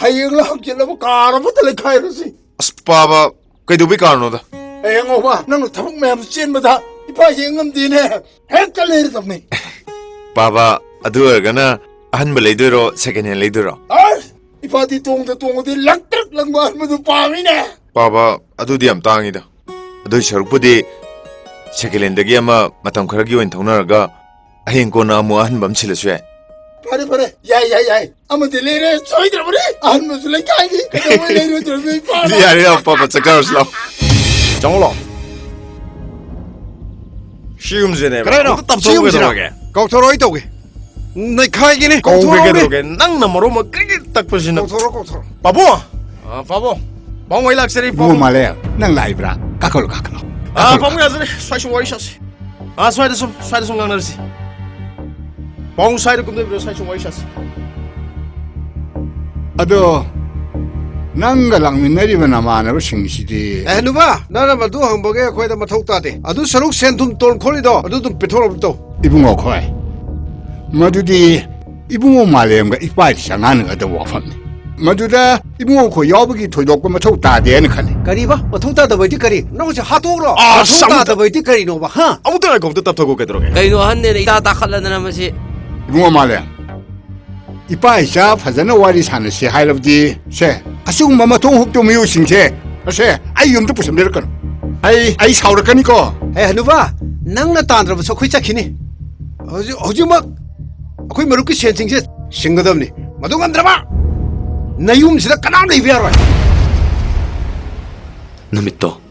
ꯍꯌꯦꯡꯂ ꯍꯪꯆꯤꯠꯂ ꯑꯃ ꯀꯥꯔ ꯑꯃꯇ ꯂꯩꯈꯥꯏꯔꯁꯤ꯫ ꯑꯁ ꯕꯥꯕꯥ, ꯀꯩꯗꯧꯕꯩ ꯀꯥꯔꯅꯣꯗ? ꯍꯌꯦꯡ ꯉꯧꯕ, ꯅꯪꯅ ꯊꯕꯛ ꯃꯌꯥꯝ ꯆꯦꯟꯕꯗ ꯏꯄꯥ ꯌꯦꯡ ꯉꯝꯗꯦꯅꯦ꯫ ꯍꯦꯛꯇ ꯂꯩꯔꯗꯕꯅꯤ꯫ ꯕꯥꯕꯥ, ꯑꯗꯨ ꯑꯣꯏꯔꯒꯅ ꯑꯍꯟꯕ ꯂꯩꯗꯣꯏꯔꯣ, ꯁꯦꯀꯦꯟ ꯍꯦꯟ ꯂꯩꯗꯣꯏꯔꯣ? ꯑꯁ! ꯏꯐꯥꯗꯤ ꯇꯣꯡꯗ ꯇꯣꯡꯉꯗꯤ ꯂꯪ ꯇꯔꯨꯛ ꯂꯪꯕ ꯑꯍꯟꯕꯗꯨ ꯄꯥꯝꯃꯤꯅꯦ꯫ ꯄꯥꯕ, ꯑꯗꯨꯗꯤ ꯌꯥꯝ ꯇꯥꯡꯉꯤꯗ꯫ ꯑꯗꯨꯏ ꯁꯔꯨꯛꯄꯨꯗꯤ ꯁꯦꯀꯦꯟ ꯍꯦꯟꯗꯒꯤ ꯑꯃ ꯃꯇꯝ ꯈꯔꯒꯤ ꯑꯣꯏꯅ ꯊꯧꯅꯔꯒ ꯑꯍꯤꯡ ꯀꯣꯟꯅ ꯑꯃꯨꯛ ꯑꯍꯟꯕ ꯑꯃ ꯁꯤꯜꯂꯁꯨ ꯌꯥꯏ꯫ ꯐꯔꯦ, ꯐꯔꯦ, ꯌꯥꯏ, ꯌꯥꯏ, ꯌꯥꯏ꯫ ꯑꯃꯗꯤ ꯂꯩꯔꯦ, ꯁꯣꯏꯗ꯭ꯔꯕꯅꯤ꯫ ꯑꯍꯟꯕꯁꯨ ꯂꯩꯀꯥꯏꯒꯤ ꯀꯩꯗꯧꯕꯩ ꯂꯩꯔꯣꯏꯗ꯭ꯔꯕꯅꯤ? ꯏꯄꯥꯅ ꯌꯥꯔꯦ, ꯌꯥꯝ ꯄꯥꯄ ꯆꯠꯈ꯭ꯔꯁꯤ ꯂꯥꯎ꯫ ꯆꯪꯉꯣ ꯂꯥꯎ꯫ ꯁꯤ ꯌꯨꯝꯁꯤꯅꯦꯕ꯫ ꯀꯗꯥꯏꯅꯣ? ꯑꯝꯇ ꯇꯞꯊꯣꯛꯎ ꯁꯤ ꯌꯨꯝꯁꯤꯔꯣ? ꯀꯩꯗꯧꯔꯒꯦ? ꯀꯧꯊꯣꯔꯛꯑꯣ, ꯑꯩ ꯇꯧꯒꯦ꯫ ꯅꯩꯈꯥꯏꯒꯦꯅꯦ, ꯀꯧꯒꯦ ꯀꯧꯊꯣꯔꯛꯑꯣꯅꯦ꯫ ꯀꯩꯗꯧꯔꯒꯦ? ꯅꯪꯅ ꯃꯔꯣꯟ ꯑꯃ ꯀ꯭ꯔꯤꯛ ꯀ꯭ꯔꯤꯛ ꯇꯛꯄꯁꯤꯅ꯫ ꯀꯧꯊꯣꯔꯛꯑꯣ, ꯀꯧꯊꯣꯔꯛꯑꯣ꯫ ꯄꯥꯕꯨꯡ! ꯑꯥ, ꯄꯥꯕꯨꯡ! ꯃꯥꯡꯑꯣꯏ ꯂꯥꯛꯆꯔꯤ, ꯏꯕꯨꯡꯉꯣ ꯄꯥꯕꯨꯡ꯫ ꯃꯥꯂꯦ, ꯅꯪ ꯂꯥꯛꯏꯕ꯭ꯔꯥ? ꯀꯥꯈꯠꯂꯣ, ꯀꯥꯈꯠꯂꯣ꯫ ꯑꯥ, ꯀꯥꯈꯠꯂꯣ, ꯄꯥꯕꯨꯡ ꯀꯥꯈꯠꯂꯣ꯫ ꯌꯥꯖꯔꯦ꯫ ꯁ꯭ꯋꯥꯏ ꯁꯨꯝ ꯋꯥꯔꯤ ꯁꯥꯁꯤ꯫ ꯑꯥ, ꯁ꯭ꯋꯥꯏꯗ ꯁꯨꯝ, ꯁ꯭ꯋꯥꯏꯗ ꯁꯨꯝ ꯉꯥꯡꯅꯔꯁꯤ꯫ ꯄꯥꯕꯨꯡ ꯁ꯭ꯋꯥꯏꯗ ꯀꯨꯝꯗꯕꯤꯔꯣ, ꯁ꯭ꯋꯥꯏ ꯁꯨꯝ ꯋꯥꯔꯤ ꯁꯥꯁꯤ꯫ ꯑꯗꯣ, ꯅꯪꯒ ꯂꯥꯛꯃꯤꯟꯅꯔꯤꯕ ꯅꯃꯥꯟꯅꯕꯁꯤꯡꯁꯤꯗꯤ? ꯑꯦ, ꯅꯨꯄꯥ, ꯅꯪꯅ ꯃꯗꯨ ꯍꯪꯕꯒꯤ ꯑꯩꯈꯣꯏꯗ ꯃꯊꯧ ꯇꯥꯗꯦ꯫ ꯑꯗꯨ ꯁꯔꯨꯛ ꯁꯦꯟ ꯊꯨꯝ ꯇꯣꯟ ꯈꯣꯠꯂꯤꯗꯣ, ꯑꯗꯨ ꯑꯗꯨꯝ ꯄꯤꯊꯣꯔꯛꯄ ꯇꯧ꯫ ꯏꯕꯨꯡꯉꯣ ꯈꯣꯏ, ꯃꯗꯨꯗꯤ ꯏꯕꯨꯡꯉꯣ ꯃꯥꯂꯦꯝꯒ ꯏꯄꯥ ꯏꯆꯥ ꯉꯥꯡꯅꯒꯗꯕ ꯋꯥꯐꯝꯅꯤ꯫ ꯃꯗꯨꯗ ꯏꯕꯨꯡꯉꯣ ꯈꯣꯏ ꯌꯥꯎꯕꯒꯤ ꯊꯣꯏꯗꯣꯛꯄ ꯃꯊꯧ ꯇꯥꯗꯦꯅ ꯈꯜꯂꯤ꯫ ꯀꯔꯤꯕ? ꯃꯊꯧ ꯇꯥꯗꯕ ꯍꯥꯏꯗꯤ ꯀꯔꯤ? ꯅꯪ ꯍꯧꯖꯤꯛ ꯍꯥꯠꯇꯣꯛꯎꯔꯣ? ꯑꯥ, ꯃꯊꯧ ꯁꯝ- ꯇꯥꯗꯕ ꯍꯥꯏꯗꯤ ꯀꯔꯤꯅꯣꯕ, ꯍꯥ? ꯑꯃꯨꯛꯇ ꯉꯥꯏꯈꯣ, ꯑꯃꯨꯛꯇ ꯇꯞꯊꯈꯣ, ꯀꯩꯗꯧꯔꯒꯦ? ꯀꯩꯅꯣ, ꯑꯍꯟꯅꯦꯅ ꯏꯇꯥ ꯇꯥꯈꯠꯂꯗꯅ ꯃꯁꯤ꯫ ꯏꯕꯨꯡꯉꯣ ꯃꯥꯂꯦꯝ, ꯏꯄꯥ ꯏꯆꯥ ꯐꯖꯅ ꯋꯥꯔꯤ ꯁꯥꯟꯅꯁꯤ ꯍꯥꯏꯔꯕꯗꯤ, ꯁꯦ, ꯑꯁꯤꯒꯨꯝꯕ ꯃꯊꯣꯡ ꯍꯨꯛꯇꯕ ꯃꯤꯑꯣꯏꯁꯤꯡꯁꯦ, ꯑꯁꯦ, ꯑꯩ ꯌꯨꯝꯗ ꯄꯨꯁꯟꯕꯤꯔꯛꯀꯅꯨ꯫ ꯑꯩ, ꯑꯩ ꯁꯥꯎꯔꯛꯀꯅꯤꯀꯣ꯫ ꯑꯦ, ꯍꯅꯨꯕ, ꯅꯪꯅ ꯇꯥꯟꯗ꯭ꯔꯕꯁꯨ ꯑꯩꯈꯣꯏ ꯆꯠꯈꯤꯅꯤ꯫ ꯍꯧꯖꯤꯛ, ꯍꯧꯖꯤꯛꯃꯛ ꯑꯩꯈꯣꯏ ꯃꯔꯨꯞꯀꯤ ꯁꯦꯟꯁꯤꯡꯁꯦ ꯁꯤꯡꯒꯗꯕꯅꯤ꯫ ꯃꯗꯨ ꯉꯝꯗ꯭ꯔꯕ, ꯅꯌꯨꯝꯁꯤꯗ ꯀꯅꯥꯝ ꯂꯩꯕ ꯌꯥꯔꯣꯏ꯫ ꯅꯨꯃꯤꯠꯇꯣ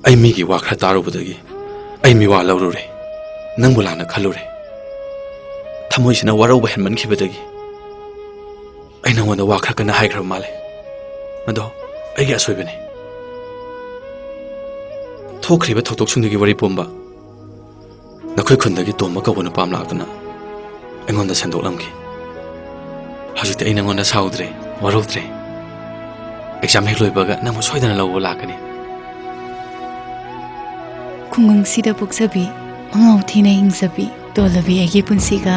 ꯑꯩ ꯃꯤꯒꯤ ꯋꯥ ꯈꯔ ꯇꯥꯔꯨꯕꯗꯒꯤ ꯑꯩ ꯃꯤꯋꯥ ꯂꯧꯔꯨꯔꯦ꯫ ꯅꯪꯕꯨ ꯂꯥꯟꯅ ꯈꯜꯂꯨꯔꯦ꯫ ꯊꯃꯣꯏꯁꯤꯅ ꯋꯥꯔꯧꯕ ꯍꯦꯟꯃꯟꯈꯤꯕꯗꯒꯤ ꯑꯩ ꯅꯉꯣꯟꯗ ꯋꯥ ꯈꯔ ꯀꯟꯅ ꯍꯥꯏꯈ꯭ꯔꯕ ꯃꯥꯜꯂꯦ꯫ ꯃꯗꯣ ꯑꯩꯒꯤ ꯑꯁꯣꯏꯕꯅꯤ꯫ ꯊꯣꯛꯈ꯭ꯔꯤꯕ ꯊꯧꯗꯣꯛꯁꯤꯡꯗꯨꯒꯤ ꯋꯥꯔꯤ ꯄꯨꯝꯕ ꯅꯈꯣꯏ ꯈꯨꯟꯗꯒꯤ ꯇꯣꯝꯕ ꯀꯧꯕ ꯅꯨꯄꯥ ꯑꯃ ꯂꯥꯛꯇꯨꯅ ꯑꯩꯉꯣꯟꯗ ꯁꯟꯗꯣꯛꯂꯝꯈꯤ꯫ ꯍꯧꯖꯤꯛꯇꯤ ꯑꯩ ꯅꯉꯣꯟꯗ ꯁꯥꯎꯗ꯭ꯔꯦ, ꯋꯥꯔꯧꯗ꯭ꯔꯦ꯫ ꯑꯦꯛꯖꯥꯝ ꯍꯦꯛ ꯂꯣꯏꯕꯒ ꯅꯪꯕꯨ ꯁꯣꯏꯗꯅ ꯂꯧꯕ ꯂꯥꯛꯀꯅꯤ꯫ ꯈꯨꯡꯒꯪꯁꯤꯗ ꯄꯣꯛꯆꯕꯤ, ꯃꯉꯥꯎ ꯊꯤꯅ ꯍꯤꯡꯖꯕꯤ ꯇꯣꯜꯂꯕꯤ ꯑꯩꯒꯤ ꯄꯨꯟꯁꯤꯒ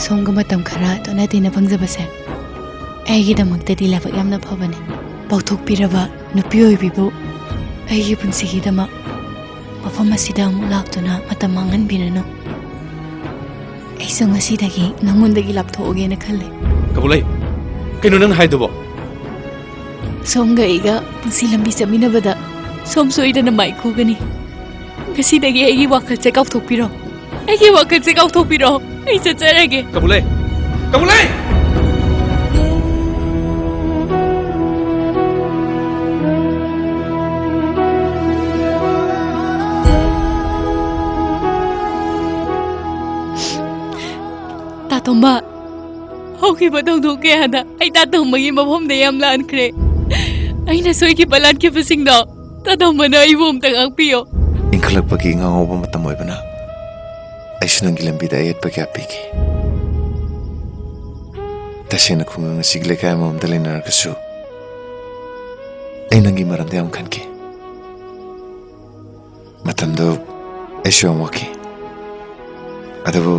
ꯁꯣꯝꯒ ꯃꯇꯝ ꯈꯔ ꯇꯣꯠꯅ ꯇꯤꯟꯅ ꯐꯪꯖꯕꯁꯦ ꯑꯩꯒꯤꯗꯃꯛꯇꯗꯤ ꯂꯥꯏꯕꯛ ꯌꯥꯝꯅ ꯐꯕꯅꯦ꯫ ꯄꯥꯎꯊꯣꯛꯄꯤꯔꯕ ꯅꯨꯄꯤ ꯑꯣꯏꯕꯤꯕꯨ ꯑꯩꯒꯤ ꯄꯨꯟꯁꯤꯒꯤꯗꯃꯛ ꯃꯐꯝ ꯑꯁꯤꯗ ꯑꯃꯨꯛ ꯂꯥꯛꯇꯨꯅ ꯃꯇꯝ ꯃꯥꯡꯍꯟꯕꯤꯔꯅꯨ꯫ ꯑꯩꯁꯨ ꯉꯁꯤꯗꯒꯤ ꯅꯉꯣꯟꯗꯒꯤ ꯂꯥꯞꯊꯣꯛꯑꯒꯦꯅ ꯈꯜꯂꯦ꯫ ꯀꯕꯨꯂꯩ, ꯀꯩꯅꯣ ꯅꯪ ꯍꯥꯏꯗꯨꯕꯣ? ꯁꯣꯝꯒ ꯑꯩꯒ ꯄꯨꯟꯁꯤ ꯂꯝꯕꯤ ꯆꯠꯃꯤꯟꯅꯕꯗ ꯁꯣꯝ ꯁꯣꯏꯗꯅ ꯃꯥꯏꯈꯨꯒꯅꯤ꯫ ꯉꯁꯤꯗꯒꯤ ꯑꯩꯒꯤ ꯋꯥꯈꯜꯁꯦ ꯀꯥꯎꯊꯣꯛꯄꯤꯔꯣ꯫ ꯑꯩꯒꯤ ꯋꯥꯈꯜꯁꯦ ꯀꯥꯎꯊꯣꯛꯄꯤꯔꯣ꯫ ꯑꯩ ꯆꯠꯆꯔꯒꯦ꯫ ꯀꯕꯨꯂꯩ! ꯀꯕꯨꯂꯩ! ꯇꯥꯇꯣꯝꯕ, ꯍꯧꯈꯤꯕ ꯊꯧꯗꯣꯛ ꯀꯌꯥꯗ ꯑꯩ ꯇꯥꯇꯣꯝꯕꯒꯤ ꯃꯐꯝꯗ ꯌꯥꯝ ꯂꯥꯟꯈ꯭ꯔꯦ꯫ ꯑꯩꯅ ꯁꯣꯏꯈꯤꯕ ꯂꯥꯟꯈꯤꯕꯁꯤꯡꯗꯣ ꯇꯥꯇꯣꯝꯕꯅ ꯑꯩꯕꯨ ꯑꯝꯇ ꯉꯥꯛꯄꯤꯌꯣ꯫ ꯏꯟꯈꯠꯂꯛꯄꯒꯤ ꯏꯉꯥꯎ ꯉꯥꯎꯕ ꯃꯇꯝ ꯑꯣꯏꯕꯅ ꯑꯩꯁꯨ ꯅꯪꯒꯤ ꯂꯝꯕꯤꯗ ꯑꯌꯦꯠꯄ ꯀꯌꯥ ꯄꯤꯈꯤ꯫ ꯇꯁꯦꯡꯅ ꯈꯨꯡꯒꯪ ꯑꯁꯤꯒꯤ ꯂꯩꯀꯥꯏ ꯑꯃꯃꯝꯗ ꯂꯩꯅꯔꯒꯁꯨ ꯑꯩ ꯅꯪꯒꯤ ꯃꯔꯝꯗ ꯌꯥꯝ ꯈꯟꯈꯤ꯫ ꯃꯇꯝꯗꯨ ꯑꯩꯁꯨ ꯌꯥꯝ ꯋꯥꯈꯤ꯫ ꯑꯗꯨꯕꯨ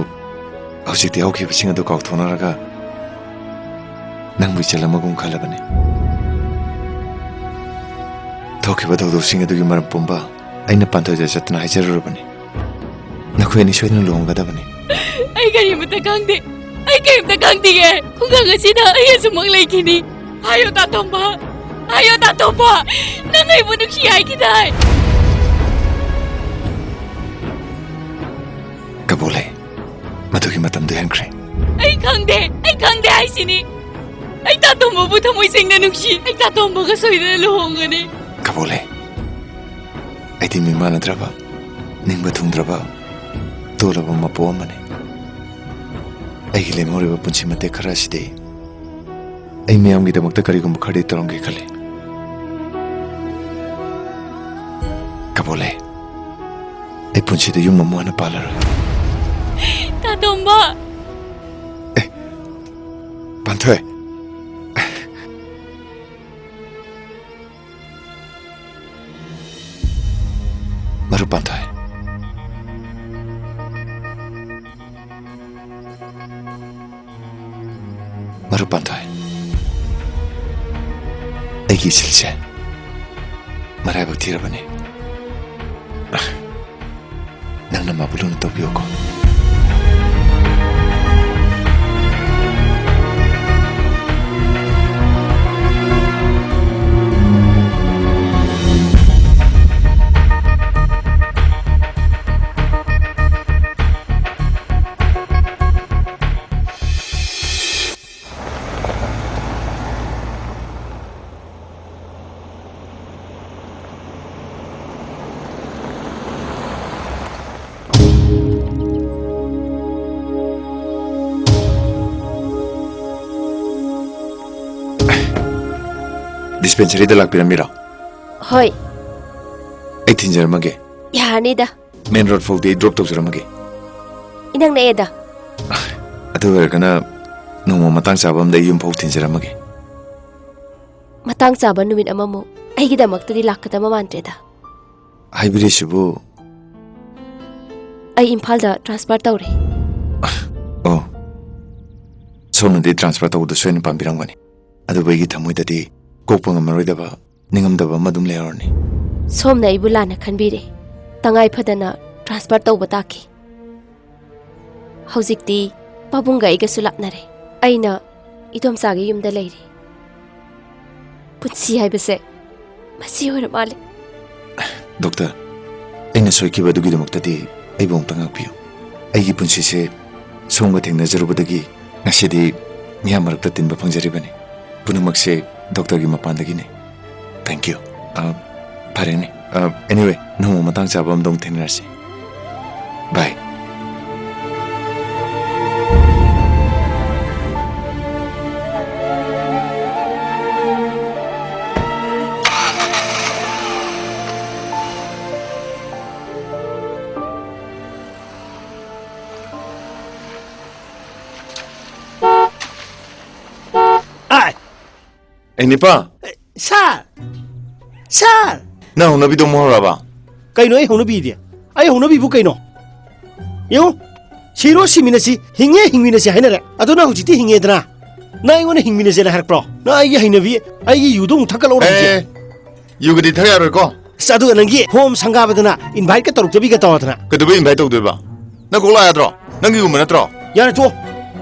ꯍꯧꯖꯤꯛꯇꯤ ꯍꯧꯈꯤꯕꯁꯤꯡ ꯑꯗꯨ ꯀꯥꯎꯊꯣꯛꯅꯔꯒ ꯅꯪꯕꯨ ꯏꯆꯜ ꯑꯃꯒꯨꯝ ꯈꯜꯂꯕꯅꯤ꯫ ꯊꯣꯛꯈꯤꯕ ꯊꯧꯗꯣꯛꯁꯤꯡ ꯑꯗꯨꯒꯤ ꯃꯔꯝ ꯄꯨꯝꯕ ꯑꯩꯅ ꯄꯥꯟꯊꯣꯏꯗ ꯆꯠꯇꯨꯅ ꯍꯥꯏꯖꯔꯨꯔꯕꯅꯤ꯫ ꯅꯈꯣꯏ ꯑꯅꯤ ꯁꯣꯏꯗꯅ ꯂꯨꯍꯣꯡꯒꯗꯕꯅꯤ꯫ ꯑꯩ ꯀꯔꯤꯃꯇ ꯈꯪꯗꯦ꯫ ꯑꯩ ꯀꯔꯤꯃꯇ ꯈꯪꯗꯤꯌꯦ꯫ ꯈꯨꯡꯒꯪ ꯑꯁꯤꯗ ꯑꯩ ꯑꯁꯨꯃꯛ ꯂꯩꯈꯤꯅꯤ꯫ ꯍꯥꯏꯌꯣ ꯇꯥꯇꯣꯝꯕ꯫ ꯍꯥꯏꯌꯣ ꯇꯥꯇꯣꯝꯕ꯫ ꯅꯪ ꯑꯩꯕꯨ ꯅꯨꯡꯁꯤ ꯍꯥꯏꯈꯤꯗꯥꯏ? ꯀꯕꯣꯂꯩ, ꯃꯗꯨꯒꯤ ꯃꯇꯝꯗꯨ ꯍꯦꯟꯈ꯭ꯔꯦ꯫ ꯑꯩ ꯈꯪꯗꯦ꯫ ꯑꯩ ꯈꯪꯗꯦ ꯍꯥꯏꯁꯤꯅꯤ꯫ ꯑꯩ ꯇꯥꯇꯣꯝꯕꯕꯨ ꯊꯃꯣꯏ ꯁꯦꯡꯅ ꯅꯨꯡꯁꯤ꯫ ꯑꯩ ꯇꯥꯇꯣꯝꯕꯒ ꯁꯣꯏꯗꯅ ꯂꯨꯍꯣꯡꯒꯅꯤ꯫ ꯀꯕꯣꯂꯩ, ꯑꯩꯗꯤ ꯃꯤꯃꯥꯟꯅꯗ꯭ꯔꯕ, ꯅꯤꯡꯕ ꯊꯨꯡꯗ꯭ꯔꯕ, ꯇꯣꯜꯂꯕ ꯃꯄꯣ ꯑꯃꯅꯤ꯫ ꯑꯩꯒꯤ ꯂꯦꯝꯍꯧꯔꯤꯕ ꯄꯨꯟꯁꯤ ꯃꯇꯦꯛ ꯈꯔ ꯑꯁꯤꯗꯤ ꯑꯩ ꯃꯤꯌꯥꯝꯒꯤꯗꯃꯛꯇ ꯀꯔꯤꯒꯨꯝꯕ ꯈꯔꯗꯤ ꯇꯧꯔꯝꯒꯦ ꯈꯜꯂꯤ꯫ ꯀꯕꯣꯂꯩ, ꯑꯩ ꯄꯨꯟꯁꯤꯗ ꯌꯨꯝ ꯑꯃꯨꯛ ꯍꯟꯅ ꯄꯥꯜꯂꯔꯣꯏ꯫ ꯇꯥꯇꯣꯝꯕ! ꯑꯦ, ꯄꯥꯟꯊꯣꯏ! ꯃꯔꯨꯞ ꯄꯥꯟꯊꯣꯏ꯫ ꯃꯔꯨꯞ ꯄꯥꯟꯊꯣꯏ, ꯑꯩꯒꯤ ꯏꯆꯜꯁꯦ ꯃꯔꯥꯏꯕꯛ ꯊꯤꯔꯕꯅꯤ꯫ ꯅꯪꯅ ꯃꯥꯕꯨ ꯂꯨꯅ ꯇꯧꯕꯤꯌꯨꯀꯣ꯫ ꯗꯤꯁꯄꯦꯟꯁꯔꯤꯗ ꯂꯥꯛꯄꯤꯔꯝꯃꯤꯔꯣ? ꯍꯣꯏ꯫ ꯑꯩ ꯊꯤꯟꯖꯔꯝꯃꯒꯦ꯫ ꯌꯥꯔꯅꯤꯗ꯫ ꯃꯦꯟ ꯔꯣꯗ ꯐꯥꯎꯗꯤ ꯑꯩ ꯗ꯭ꯔꯣꯞ ꯇꯧꯖꯔꯝꯃꯒꯦ꯫ ꯏꯅꯛ ꯅꯛꯑꯦꯗ꯫ ꯑꯗꯨ ꯑꯣꯏꯔꯒꯅ ꯅꯣꯡꯃ ꯃꯇꯥꯡ ꯆꯥꯕ ꯑꯃꯗ ꯑꯩ ꯌꯨꯝ ꯐꯥꯎ ꯊꯤꯟꯖꯔꯝꯃꯒꯦ꯫ ꯃꯇꯥꯡ ꯆꯥꯕ ꯅꯨꯃꯤꯠ ꯑꯃꯃꯨꯛ ꯑꯩꯒꯤꯗꯃꯛꯇꯗꯤ ꯂꯥꯛꯀꯗꯕ ꯃꯥꯟꯗ꯭ꯔꯦꯗ꯫ ꯍꯥꯏꯕꯤꯔꯤꯁꯤꯕꯨ? ꯑꯩ ꯏꯝꯐꯥꯜꯗ ꯇ꯭ꯔꯥꯟꯁꯐꯔ ꯇꯧꯔꯦ꯫ ꯑꯣ, ꯁꯣꯝꯅꯗꯤ ꯇ꯭ꯔꯥꯟꯁꯐꯔ ꯇꯧꯕꯗ ꯁꯣꯏꯅ ꯄꯥꯝꯕꯤꯔꯝꯒꯅꯤ, ꯑꯗꯨꯕꯨ ꯑꯩꯒꯤ ꯊꯃꯣꯏꯗꯗꯤ ꯀꯣꯛꯄ ꯉꯝꯃꯔꯣꯏꯗꯕ ꯅꯤꯡꯉꯝꯗꯕ ꯑꯃ ꯑꯗꯨꯝ ꯂꯩꯍꯧꯔꯅꯤ꯫ ꯁꯣꯝꯅ ꯑꯩꯕꯨ ꯂꯥꯟꯅ ꯈꯟꯕꯤꯔꯦ꯫ ꯇꯉꯥꯏ ꯐꯗꯅ ꯇ꯭ꯔꯥꯟꯁꯐꯔ ꯇꯧꯕ ꯇꯥꯈꯤ꯫ ꯍꯧꯖꯤꯛꯇꯤ ꯄꯥꯕꯨꯡꯒ ꯑꯩꯒꯁꯨ ꯂꯥꯞꯅꯔꯦ꯫ ꯑꯩꯅ ꯏꯗꯣꯝꯆꯥꯒꯤ ꯌꯨꯝꯗ ꯂꯩꯔꯦ꯫ ꯄꯨꯟꯁꯤ ꯍꯥꯏꯕꯁꯦ ꯃꯁꯤ ꯑꯣꯏꯔ ꯃꯥꯜꯂꯦ꯫ ꯗꯣꯛꯇꯔ, ꯑꯩꯅ ꯁꯣꯏꯈꯤꯕ ꯑꯗꯨꯒꯤꯗꯃꯛꯇꯗꯤ ꯑꯩꯕꯨ ꯑꯃꯨꯛꯇ ꯉꯥꯛꯄꯤꯌꯨ꯫ ꯑꯩꯒꯤ ꯄꯨꯟꯁꯤꯁꯦ ꯁꯣꯝꯒ ꯊꯦꯡꯅꯖꯔꯨꯕꯗꯒꯤ ꯉꯁꯤꯗꯤ ꯃꯤꯌꯥꯝ ꯃꯔꯛꯇ ꯇꯤꯟꯕ ꯐꯪꯖꯔꯤꯕꯅꯤ꯫ ꯄꯨꯝꯅꯃꯛꯁꯦ ꯗꯣꯛꯇꯔꯒꯤ ꯃꯄꯥꯟꯗꯒꯤꯅꯤ꯫ Thank you꯫ ꯑ, ꯐꯔꯦꯅꯦ꯫ ꯑ, anyway, ꯅꯣꯡꯃ ꯃꯇꯥꯡ ꯆꯥꯕ ꯑꯃꯗ ꯑꯃꯨꯛ ꯊꯦꯡꯅꯔꯁꯤ꯫ Bye꯫ ꯑꯥꯏ! ꯑꯦ, ꯅꯤꯄꯥ! ꯑꯦ, ꯁꯥꯔ! ꯁꯥꯔ! ꯅꯪ ꯍꯧꯅꯕꯤꯗꯣ ꯑꯃꯨꯛ ꯍꯧꯔꯛꯑꯕ? ꯀꯩꯅꯣ ꯑꯩ ꯍꯧꯅꯕꯤꯗꯤ? ꯑꯩ ꯍꯧꯅꯕꯤꯕꯨ ꯀꯩꯅꯣ? ꯌꯦꯡꯉꯨ, ꯁꯤꯔꯣ ꯁꯤꯃꯤꯟꯅꯁꯤ, ꯍꯤꯡꯉꯦ ꯍꯤꯡꯃꯤꯟꯅꯁꯤ ꯍꯥꯏꯅꯔꯦ꯫ ꯑꯗꯣ ꯅꯪ ꯍꯧꯖꯤꯛꯇꯤ ꯍꯤꯡꯉꯦꯗꯅ꯫ ꯅꯪ ꯑꯩꯉꯣꯟꯗ ꯍꯤꯡꯃꯤꯟꯅꯁꯦꯅ ꯍꯥꯏꯔꯛꯄ꯭ꯔꯣ? ꯅꯪ ꯑꯩꯒꯤ ꯍꯩꯅꯕꯤ, ꯑꯩꯒꯤ ꯌꯨꯗꯣ ꯑꯃꯨꯛ ꯊꯛꯀꯠꯂꯛꯎꯔꯣ ꯍꯧꯖꯤꯛ? ꯑꯦ, ꯌꯨꯒꯗꯤ ꯊꯛ ꯌꯥꯔꯣꯏꯀꯣ꯫ ꯑꯁ, ꯑꯗꯨꯒ ꯅꯪꯒꯤ ꯍꯣꯝ ꯁꯪꯒꯥꯕꯗꯅ ꯏꯟꯚꯥꯏꯠꯀ ꯇꯧꯔꯛꯇꯕꯤꯒ ꯇꯧꯔꯗꯅ꯫ ꯀꯩꯗꯧꯕꯩ ꯏꯟꯚꯥꯏꯠ ꯇꯧꯗꯣꯏꯕ? ꯅꯪ ꯀꯣꯛ ꯂꯥꯛ ꯌꯥꯗ꯭ꯔꯣ? ꯅꯪꯒꯤꯒꯨꯝꯕ ꯅꯠꯇ꯭ꯔꯣ? ꯌꯥꯔꯦ, ꯇꯣꯛꯑꯣ꯫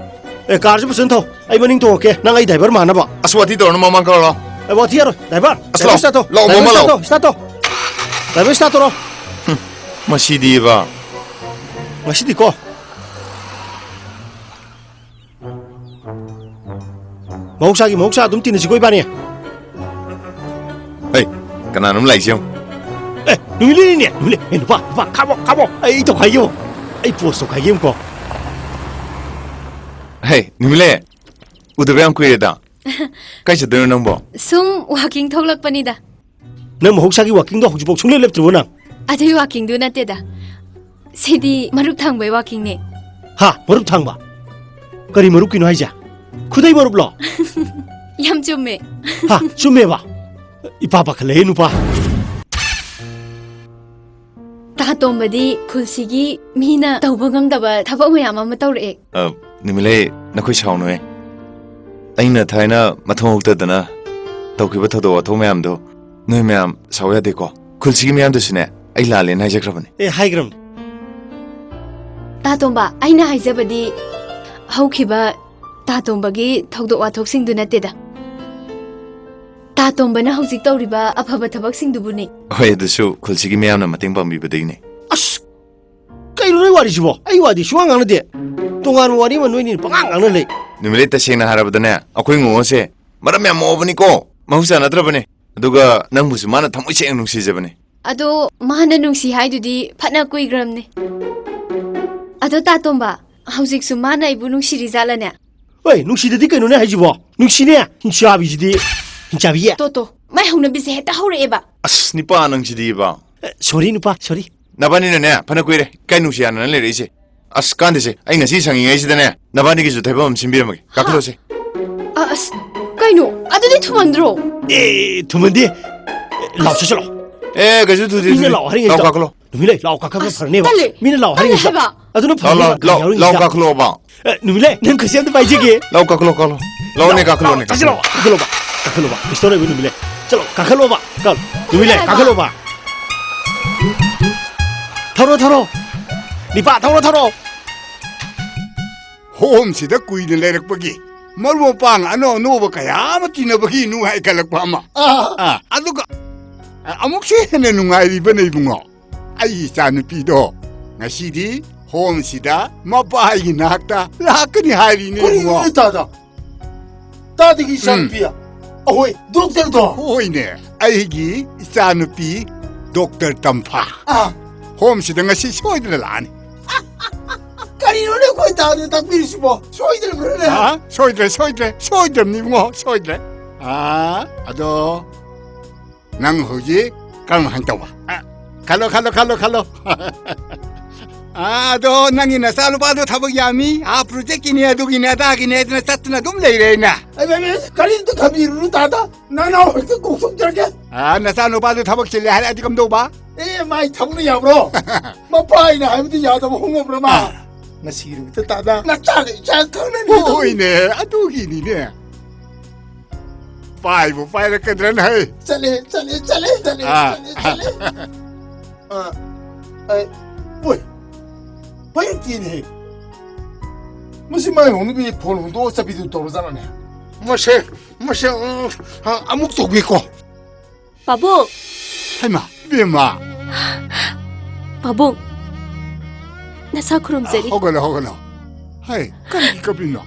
ꯑꯦ, ꯀꯥꯔꯁꯦ ꯐꯖꯅ ꯊꯧ꯫ ꯑꯩ ꯃꯅꯤꯡ ꯇꯣꯡꯉꯛꯀꯦ, ꯅꯪ ꯑꯩ ꯗ꯭ꯔꯥꯏꯚꯔ ꯃꯥꯟꯅꯕ꯫ ꯑꯁ, ꯋꯥꯊꯤ ꯇꯧꯔꯅꯨ, ꯃꯃꯥꯡ ꯀꯥꯔꯣ ꯂꯥꯎ꯫ ꯑꯦ, ꯋꯥꯊꯤ ꯌꯥꯔꯣꯏ, ꯗ꯭ꯔꯥꯏꯚꯔ꯫ ꯑꯁ, ꯗ꯭ꯔꯥꯏꯚꯔ, ꯂꯥꯎ, ꯁ꯭ꯇꯥꯔꯠ ꯇꯧ꯫ ꯂꯥꯎ, ꯗ꯭ꯔꯥꯏꯚꯔ, ꯃꯃꯥ, ꯁ꯭ꯇꯥꯔꯠ ꯂꯥꯎ꯫ ꯇꯧ, ꯁ꯭ꯇꯥꯔꯠ ꯇꯧ꯫ ꯗ꯭ꯔꯥꯏꯚꯔ, ꯁ꯭ꯇꯥꯔꯠ ꯇꯧꯔꯣ꯫ ꯍꯨꯝ, ꯃꯁꯤꯗꯤꯕ꯫ ꯉꯁꯤꯗꯤꯀꯣ꯫ ꯃꯍꯧꯁꯥꯒꯤ ꯃꯍꯧꯁꯥ ꯑꯗꯨꯝ ꯇꯤꯟꯅꯁꯤꯀꯣ ꯏꯕꯥꯅꯤ꯫ ꯍꯩ, ꯀꯅꯥꯅꯣꯝ ꯂꯥꯛꯏꯁꯦ ꯌꯦꯡꯉꯨ꯫ ꯑꯦ, ꯅꯨꯃꯤꯠꯂꯩꯅꯤꯅꯦ, ꯅꯨꯃꯤꯠꯂꯩ꯫ ꯑꯦ, ꯅꯨꯄꯥ, ꯅꯨꯄꯥ, ꯈꯥꯝꯃꯣ, ꯈꯥꯝꯃꯣ꯫ ꯑꯩ ꯇꯧꯈꯥꯏꯒꯦ ꯌꯦꯡꯉꯨ꯫ ꯑꯩ ꯄꯣꯁ ꯇꯧꯈꯥꯏꯒꯦ ꯌꯦꯡꯉꯨꯀꯣ꯫ ꯍꯩ, ꯅꯨꯃꯤꯠꯂꯩ, ꯎꯗꯕ ꯌꯥꯝ ꯀꯨꯏꯔꯦꯗ꯫ ꯀꯥꯏ ꯆꯠꯇꯣꯏꯅꯣ ꯅꯪꯕꯣ? ꯁꯨꯝ ꯋꯥꯀꯤꯡ ꯊꯣꯛꯂꯛꯄꯅꯤꯗ꯫ ꯅꯪ ꯃꯍꯧꯁꯥꯒꯤ ꯋꯥꯀꯤꯡꯗꯣ ꯍꯧꯖꯤꯛꯐꯥꯎ ꯁꯨꯡꯂꯦꯞ ꯂꯦꯞꯇ꯭ꯔꯤꯕꯣ ꯅꯪ? ꯑꯗꯨꯏ ꯋꯥꯀꯤꯡꯗꯨ ꯅꯠꯇꯦꯗ꯫ ꯁꯤꯗꯤ ꯃꯔꯨꯞ ꯊꯥꯡꯕꯩ ꯋꯥꯀꯤꯡꯅꯦ꯫ ꯍꯥ? ꯃꯔꯨꯞ ꯊꯥꯡꯕ? ꯀꯔꯤ ꯃꯔꯨꯞꯀꯤꯅꯣ ꯍꯥꯏꯁꯦ? ꯈꯨꯗꯩ ꯃꯔꯨꯞꯂꯣ? ꯌꯥꯝ ꯆꯨꯝꯃꯦ꯫ ꯍꯥ? ꯆꯨꯝꯃꯦꯕ? ꯏꯄꯥ ꯄꯥꯈꯠꯂꯛꯑꯦ, ꯅꯨꯄꯥ꯫ ꯇꯥ ꯇꯣꯝꯕꯗꯤ ꯈꯨꯜꯁꯤꯒꯤ ꯃꯤꯅ ꯇꯧꯕ ꯉꯝꯗꯕ ꯊꯕꯛ ꯃꯌꯥꯝ ꯑꯃ ꯇꯧꯔꯛꯑꯦ꯫ ꯑ, ꯅꯨꯃꯤꯠꯂꯩ, ꯅꯈꯣꯏ ꯁꯥꯎꯅꯨꯍꯦ꯫ ꯑꯩꯅ ꯊꯥꯏꯅ ꯃꯊꯣꯡ ꯍꯨꯛꯇꯗꯅ ꯇꯧꯈꯤꯕ ꯊꯧꯗꯣꯛ ꯋꯥꯊꯣꯛ ꯃꯌꯥꯝꯗꯣ ꯅꯣꯏ ꯃꯌꯥꯝ ꯁꯥꯎ ꯌꯥꯗꯦꯀꯣ꯫ ꯈꯨꯜꯁꯤꯒꯤ ꯃꯤꯌꯥꯝꯗꯁꯨꯅꯦ, ꯑꯩ ꯂꯥꯜꯂꯦꯅ ꯍꯥꯏꯖꯈ꯭ꯔꯕꯅꯦ꯫ ꯑꯦ, ꯍꯥꯏꯈ꯭ꯔꯕꯅꯦ꯫ ꯇꯥ ꯇꯣꯝꯕ, ꯑꯩꯅ ꯍꯥꯏꯖꯕꯗꯤ ꯍꯧꯈꯤꯕ ꯇꯥ ꯇꯣꯝꯕꯒꯤ ꯊꯧꯗꯣꯛ ꯋꯥꯊꯣꯛꯁꯤꯡꯗꯨ ꯅꯠꯇꯦꯗ꯫ ꯇꯥ ꯇꯣꯝꯕꯅ ꯍꯧꯖꯤꯛ ꯇꯧꯔꯤꯕ ꯑꯐꯕ ꯊꯕꯛꯁꯤꯡꯗꯨꯕꯨꯅꯤ꯫ ꯍꯣꯏ, ꯑꯗꯨꯁꯨ ꯈꯨꯜꯁꯤꯒꯤ ꯃꯤꯌꯥꯝꯅ ꯃꯇꯦꯡ ꯄꯥꯡꯕꯤꯕꯗꯒꯤꯅꯦ꯫ ꯑꯁ! ꯀꯩꯅꯣ ꯅꯣꯏ ꯋꯥꯔꯤꯁꯤꯕꯣ? ꯑꯩ ꯋꯥꯗꯤ ꯁꯨꯡꯉꯥꯡ ꯉꯥꯡꯅꯗꯦ꯫ ꯇꯣꯉꯥꯟꯕ ꯋꯥꯔꯤ ꯑꯃ ꯅꯣꯏꯅꯤꯅ ꯄꯉꯥꯡ ꯉꯥꯡꯅ ꯂꯩ꯫ ꯅꯨꯃꯤꯠꯂꯩ, ꯇꯁꯦꯡꯅ ꯍꯥꯏꯔꯕꯗꯅꯦ, ꯑꯩꯈꯣꯏ ꯉꯣꯉꯣꯁꯦ ꯃꯔꯝ ꯌꯥꯝ ꯃꯣꯛꯑꯕꯅꯤꯀꯣ꯫ ꯃꯍꯧꯁꯥ ꯅꯠꯇ꯭ꯔꯕꯅꯦ꯫ ꯑꯗꯨꯒ ꯅꯪꯕꯨꯁꯨ ꯃꯥꯅ ꯊꯃꯣꯏ ꯁꯦꯡꯅ ꯅꯨꯡꯁꯤꯖꯕꯅꯦ꯫ ꯑꯗꯣ ꯃꯥꯅ ꯅꯨꯡꯁꯤ ꯍꯥꯏꯗꯨꯗꯤ ꯐꯅ ꯀꯨꯏꯈ꯭ꯔꯕꯅꯦ꯫ ꯑꯗꯣ ꯇꯥ ꯇꯣꯝꯕ, ꯍꯧꯖꯤꯛꯁꯨ ꯃꯥꯅ ꯑꯩꯕꯨ ꯅꯨꯡꯁꯤꯔꯤꯖꯥꯠꯂꯅꯦ? ꯍꯣꯏ, ꯅꯨꯡꯁꯤꯗꯗꯤ ꯀꯩꯅꯣꯅꯦ ꯍꯥꯏꯁꯤꯕꯣ? ꯅꯨꯡꯁꯤꯅꯦ, ꯍꯤꯡꯆꯥꯕꯤꯁꯤꯗꯤ꯫ ꯍꯤꯡꯆꯥꯕꯤ꯫ ꯇꯣ, ꯇꯣ, ꯃꯥꯏ ꯍꯧꯅꯕꯤꯁꯦ ꯍꯦꯛꯇ ꯍꯧꯔꯛꯑꯦꯕ꯫ ꯑꯁ, ꯅꯤꯄꯥ ꯅꯪꯁꯤꯗꯤꯕ꯫ ꯑꯦ, sorry ꯅꯨꯄꯥ, sorry꯫ ꯅꯕꯥꯅꯤꯅꯅꯦ, ꯐꯅ ꯀꯨꯏꯔꯦ ꯏꯀꯥꯏ ꯅꯨꯡꯁꯤ ꯌꯥꯅꯅ ꯂꯩꯔꯛꯏꯁꯦ꯫ ꯑꯁ, ꯀꯥꯟꯗꯦꯁꯦ, ꯑꯩ ꯉꯁꯤ ꯁꯪꯉꯤꯉꯩꯁꯤꯗꯅꯦ, ꯅꯕꯥꯅꯤꯒꯤꯁꯨ ꯊꯩꯕꯝ ꯑꯃ ꯁꯤꯟꯕꯤꯔꯝꯃꯒꯦ꯫ ꯀꯥꯈꯠꯂꯣꯁꯦ꯫ ꯑ, ꯑꯁ, ꯀꯩꯅꯣ? ꯑꯗꯨꯗꯤ ꯊꯨꯃꯟꯗ꯭ꯔꯣ? ꯑꯦ, ꯊꯨꯃꯟꯗꯦ꯫ ꯂꯥꯎ, ꯆꯠꯁꯤꯜꯂꯣ꯫ ꯑꯦ, ꯀꯩꯁꯨ ꯊꯨꯗꯦ, ꯃꯤꯅ ꯊꯨꯗꯦ꯫ ꯂꯥꯎ ꯍꯥꯏꯔꯤꯉꯩꯁꯤꯗ꯫ ꯂꯥꯎ, ꯀꯥꯈꯠꯂꯣ꯫ ꯅꯨꯃꯤꯠꯂꯩ, ꯂꯥꯎ, ꯀꯥꯈꯠꯄ ꯑꯁ, ꯐꯔꯅꯦꯕ꯫ ꯇꯜꯂꯦ꯫ ꯃꯤꯅ ꯂꯥꯎ ꯇꯜꯂꯦ ꯍꯥꯏꯔꯤꯉꯩꯁꯤꯗ꯫ ꯍꯥꯏꯕ꯫ ꯑꯗꯨꯅ ꯂꯥꯎ, ꯐꯔꯅꯦꯕ꯫ ꯂꯥꯎ, ꯂꯥꯎ, ꯌꯥꯎꯔꯤꯉꯩꯁꯤꯗ꯫ ꯂꯥꯎ, ꯀꯥꯈꯠꯂꯣꯕ꯫ ꯑꯦ, ꯅꯨꯃꯤꯠꯂꯩ, ꯅꯪ ꯀꯩꯁꯦ ꯑꯝꯇ ꯄꯥꯏꯖꯒꯦ꯫ ꯂꯥꯎ, ꯀꯥꯈꯠꯂꯣ, ꯀꯥꯈꯠꯂꯣ꯫ ꯂꯥꯎꯅꯦ, ꯂꯥꯎ, ꯀꯥꯈꯠꯂꯣꯅꯦ, ꯂꯥꯎ, ꯆꯠꯁꯤꯜꯂꯣ, ꯀꯥꯈꯠꯂꯣ꯫ ꯀꯥꯈꯠꯂꯣꯕ, ꯀꯥꯈꯠꯂꯣꯕ꯫ ꯀꯩꯁꯨ ꯇꯧꯔꯣꯏꯕ, ꯅꯨꯃꯤꯠꯂꯩ꯫ ꯆꯠꯂꯣ, ꯀꯥꯈꯠꯂꯣꯕ꯫ ꯀꯥꯈꯠꯂꯣ꯫ ꯅꯨꯃꯤꯠꯂꯩ, ꯍꯥꯏꯕ꯫ ꯀꯥꯈꯠꯂꯣꯕ꯫ ꯊꯧꯔꯣ, ꯊꯧꯔꯣ꯫ ꯅꯤꯄꯥ, ꯊꯧꯔꯣ, ꯊꯧꯔꯣ꯫ ꯍꯣꯝꯁꯤꯗ ꯀꯨꯏꯅ ꯂꯩꯔꯛꯄꯒꯤ ꯃꯔꯨꯞ ꯃꯄꯥꯡ ꯑꯅꯧ ꯑꯅꯧꯕ ꯀꯌꯥ ꯑꯃ ꯇꯤꯟꯅꯕꯒꯤ ꯅꯨꯡꯉꯥꯏꯈꯠꯂꯛꯄ ꯑꯃ꯫ ꯑꯥ꯫ ꯑꯥ, ꯑꯗꯨꯒ, ꯑ, ꯑꯃꯨꯛꯁꯨ ꯍꯦꯟꯅ ꯅꯨꯡꯉꯥꯏꯔꯤꯕꯅꯦ, ꯏꯕꯨꯡꯉꯣ꯫ ꯑꯩꯒꯤ ꯏꯆꯥ ꯅꯨꯄꯤꯗꯣ ꯉꯁꯤꯗꯤ ꯍꯣꯝꯁꯤꯗ ꯃꯄꯥꯒꯤ ꯅꯥꯛꯇ ꯂꯥꯛꯀꯅꯤ ꯍꯥꯏꯔꯤꯅꯦ, ꯀꯔꯤꯅꯣꯅꯦ, ꯏꯕꯨꯡꯉꯣ? ꯇꯥꯗ? ꯇꯥꯗꯒꯤ ꯏꯆꯥ ꯎꯝ꯫ ꯅꯨꯄꯤ? ꯑꯍꯣꯏ, ꯗꯣꯛꯇꯔꯗꯣ? ꯍꯣꯏꯅꯦ, ꯑꯩꯒꯤ ꯏꯆꯥ ꯅꯨꯄꯤ ꯗꯣꯛꯇꯔ ꯇꯝꯐꯥ꯫ ꯑꯥ꯫ ꯍꯣꯝꯁꯤꯗ ꯉꯁꯤ ꯁꯣꯏꯗꯅ ꯂꯥꯛꯑꯅꯤ꯫ ꯀꯩꯅꯣꯅꯦ ꯑꯩꯈꯣꯏ ꯇꯥꯗ ꯇꯥꯛꯄꯤꯔꯤꯁꯤꯕꯣ? ꯁꯣꯏꯗ꯭ꯔꯕ꯭ꯔꯥꯅꯦ? ꯑꯥ, ꯁꯣꯏꯗ꯭ꯔꯦ, ꯁꯣꯏꯗ꯭ꯔꯦ, ꯁꯣꯏꯗ꯭ꯔꯕꯅꯤ ꯏꯕꯨꯡꯉꯣ, ꯁꯣꯏꯗ꯭ꯔꯦ꯫ ꯑꯥ, ꯑꯗꯣ ꯅꯪ ꯍꯧꯖꯤꯛ ꯀꯔꯝ ꯍꯥꯏꯅ ꯇꯧꯕ? ꯑ, ꯈꯜꯂꯣ, ꯈꯜꯂꯣ, ꯈꯜꯂꯣ, ꯈꯜꯂꯣ꯫ ꯑꯥ, ꯑꯗꯣ ꯅꯪꯒꯤ ꯅꯆꯥꯅꯨꯄꯥꯗꯣ ꯊꯕꯛ ꯌꯥꯝꯃꯤ, ꯑꯥ, ꯄ꯭ꯔꯣꯖꯦꯛꯀꯤꯅꯤ, ꯑꯗꯨꯒꯤꯅꯤ, ꯑꯗꯥꯒꯤꯅꯤ ꯍꯥꯏꯗꯅ ꯆꯠꯇꯅ ꯑꯗꯨꯝ ꯂꯩꯔꯦ ꯑꯩꯅ꯫ ꯑꯩ, ꯑꯩ, ꯑꯩ, ꯀꯔꯤꯝꯇ ꯈꯟꯕꯤꯔꯨꯅꯨ ꯇꯥꯗ꯫ ꯅꯅꯥꯎ ꯍꯦꯛꯇ ꯀꯣꯛꯊꯣꯛꯆꯔꯒꯦ꯫ ꯑꯥ, ꯅꯆꯥꯅꯨꯄꯥꯗꯣ ꯊꯕꯛ ꯆꯤꯜꯂꯦ ꯍꯥꯏꯔꯛꯑꯗꯤ ꯀꯝꯗꯧꯕ? ꯑꯦ, ꯃꯥꯏ ꯊꯕꯛꯅ ꯌꯥꯕ꯭ꯔꯣ? ꯃꯄꯥ ꯑꯩꯅ ꯍꯥꯏꯕꯗꯤ ꯌꯥꯗꯕ ꯍꯧꯅꯕ꯭ꯔꯥ ꯃꯥ? ꯑꯥ꯫ ꯉꯁꯤꯒꯤ ꯅꯨꯃꯤꯠꯇ ꯇꯥꯗ ꯅꯆꯥꯒ ꯏꯆꯥ ꯈꯪꯅꯅꯤ꯫ ꯍꯣꯏꯅꯦ, ꯑꯗꯨꯒꯤꯅꯤꯅꯦ꯫ ꯄꯥꯏꯕꯨ ꯄꯥꯏꯔꯛꯀꯗ꯭ꯔꯅ ꯍꯩ꯫ ꯆꯠꯂꯦ, ꯆꯠꯂꯦ, ꯆꯠꯂꯦ, ꯆꯠꯂꯦ, ꯑꯥ꯫ ꯆꯠꯂꯦ, ꯆꯠꯂꯦ꯫ ꯑꯥ, ꯑꯩ, ꯑꯣꯏ, ꯄꯥꯏꯔꯛꯇꯦꯅꯦꯍꯦ꯫ ꯃꯁꯤ ꯃꯥꯏ ꯍꯧꯅꯕꯤ ꯐꯣꯟ ꯍꯨꯟꯗꯣꯛꯑ ꯆꯠꯄꯤꯗꯨ ꯇꯧꯔꯖꯥꯠꯂꯅꯦ? ꯃꯁꯦ, ꯃꯁꯦ, ꯎꯝ, ꯑ, ꯑꯃꯨꯛ ꯇꯧꯒꯦꯀꯣ꯫ ꯄꯥꯕꯨꯡ! ꯍꯩꯃꯥ, ꯏꯕꯦꯝꯃ! ꯄꯥꯕꯨꯡ, ꯅꯁꯥ ꯈꯨꯔꯨꯝꯖꯔꯤ꯫ ꯍꯧꯒꯠꯂꯣ, ꯍꯧꯒꯠꯂꯣ꯫ ꯍꯩ, ꯀꯔꯤꯒꯤ ꯀꯞꯄꯤꯅꯣ?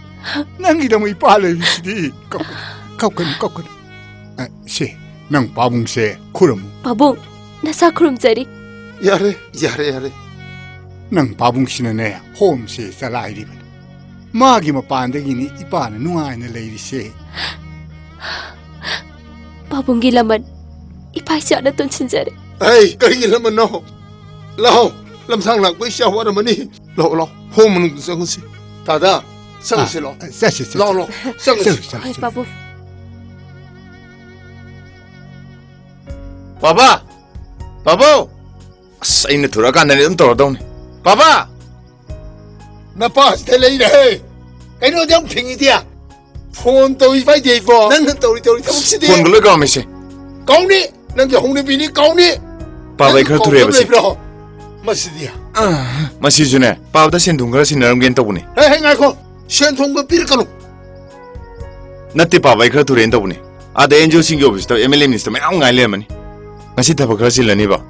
ꯅꯪꯒꯤꯗꯃꯛ ꯏꯄꯥ ꯂꯩꯔꯤꯁꯤꯗꯤ꯫ ꯀꯞꯀꯅꯨ, ꯀꯞꯀꯅꯨ, ꯀꯞꯀꯅꯨ꯫ ꯑ, ꯁꯦ, ꯅꯪ ꯄꯥꯕꯨꯡꯁꯦ ꯈꯨꯔꯨꯝꯃꯨ꯫ ꯄꯥꯕꯨꯡ, ꯅꯁꯥ ꯈꯨꯔꯨꯝꯖꯔꯤ꯫ ꯌꯥꯔꯦ, ꯌꯥꯔꯦ, ꯌꯥꯔꯦ꯫ ꯅꯪ ꯄꯥꯕꯨꯡꯁꯤꯅꯅꯦ, ꯍꯣꯝꯁꯦ ꯆꯂꯥꯏꯔꯤꯕꯅꯤ꯫ ꯃꯥꯒꯤ ꯃꯄꯥꯟꯗꯒꯤꯅꯤ ꯏꯄꯥꯅ ꯅꯨꯡꯉꯥꯏꯅ ꯂꯩꯔꯤꯁꯦ꯫ ꯄꯥꯕꯨꯡꯒꯤ ꯂꯃꯟ ꯏꯄꯥ ꯏꯆꯥꯅ ꯇꯣꯟꯁꯤꯟꯖꯔꯦ꯫ ꯑꯩ ꯀꯔꯤꯒꯤ ꯂꯃꯟꯅꯣ? ꯂꯥꯛꯑꯣ, ꯂꯝꯁꯥꯡ ꯂꯥꯛꯄ ꯏꯆꯥ ꯋꯥꯔꯝꯃꯅꯤ꯫ ꯂꯥꯛꯑꯣ, ꯂꯥꯛꯑꯣ, ꯍꯣꯝ ꯃꯅꯨꯡꯗ ꯆꯪꯉꯨꯁꯤ꯫ ꯇꯥꯗ, ꯆꯪꯉꯨꯁꯤ, ꯑꯥ, ꯂꯥꯛꯑꯣ꯫ ꯆꯠꯁꯤ, ꯆꯠꯁꯤ꯫ ꯂꯥꯛꯑꯣ, ꯂꯥꯛꯑꯣ, ꯆꯪꯉꯨꯁꯤ꯫ ꯆꯠꯁꯤ, ꯆꯠꯁꯤ, ꯍꯣꯏ, ꯆꯠꯁꯤ꯫ ꯄꯥꯕꯨꯡ꯫ ꯄꯥꯕꯥ! ꯄꯥꯕꯨꯡ! ꯑꯁ, ꯑꯩꯅ ꯊꯨꯔꯛꯑꯀꯥꯟꯗꯅꯦ ꯑꯗꯨꯝ ꯇꯧꯔꯗꯧꯅꯤ꯫ ꯄꯥꯕꯥ! ꯅꯄꯥꯁꯤꯗ ꯂꯩꯔꯦꯍꯦ꯫ ꯀꯩꯅꯣ ꯑꯗꯨꯛ ꯌꯥꯝ ꯐꯤꯡꯉꯤꯗꯤ? ꯐꯣꯟ ꯇꯧꯏ ꯄꯥꯏꯗꯦ ꯏꯕꯣ꯫ ꯅꯪꯅ ꯇꯧꯔꯤ ꯇꯧꯔꯤ ꯊꯕꯛꯁꯤꯗꯤ꯫ ꯐꯣꯟꯒ ꯂꯣꯏ ꯀꯥꯎꯔꯝꯃꯤꯁꯦ꯫ ꯀꯥꯎꯅꯤ꯫ ꯅꯪꯒꯤ ꯍꯧꯅꯕꯤꯅꯤ ꯀꯥꯎꯅꯤ꯫ ꯄꯥꯕ, ꯑꯩ ꯅꯪ ꯈꯔ ꯀꯥꯎꯗꯕ ꯊꯨꯔꯦꯕ ꯁꯤ꯫ ꯂꯩꯕ꯭ꯔꯣ? ꯃꯁꯤꯗꯤ꯫ ꯑꯥ, ꯃꯁꯤꯁꯨꯅꯦ, ꯄꯥꯕꯗ ꯁꯦꯟ ꯊꯨꯝ ꯈꯔ ꯁꯤꯟꯅꯔꯝꯒꯦꯅ ꯇꯧꯕꯅꯦ꯫ ꯍꯦ, ꯍꯦ, ꯉꯥꯏꯈꯣ꯫ ꯁꯦꯟ ꯊꯨꯝꯒ ꯄꯤꯔꯛꯀꯅꯨ꯫ ꯅꯠꯇꯦ ꯄꯥꯕ, ꯑꯩ ꯈꯔ ꯊꯨꯔꯦꯅ ꯇꯧꯕꯅꯦ꯫ ꯑꯥꯗ ꯑꯦꯟ ꯖꯤ ꯑꯣꯁꯤꯡꯒꯤ ꯑꯣꯐꯤꯁꯇ ꯑꯦꯝ ꯑꯦꯜ ꯑꯦ ꯃꯤꯅꯤꯁꯇꯔ ꯃꯌꯥꯝ ꯉꯥꯏ ꯂꯩꯔꯝꯃꯅꯤ꯫ ꯉꯁꯤ ꯊꯕꯛ ꯈꯔ ꯆꯤꯜꯂꯅꯤꯕ꯫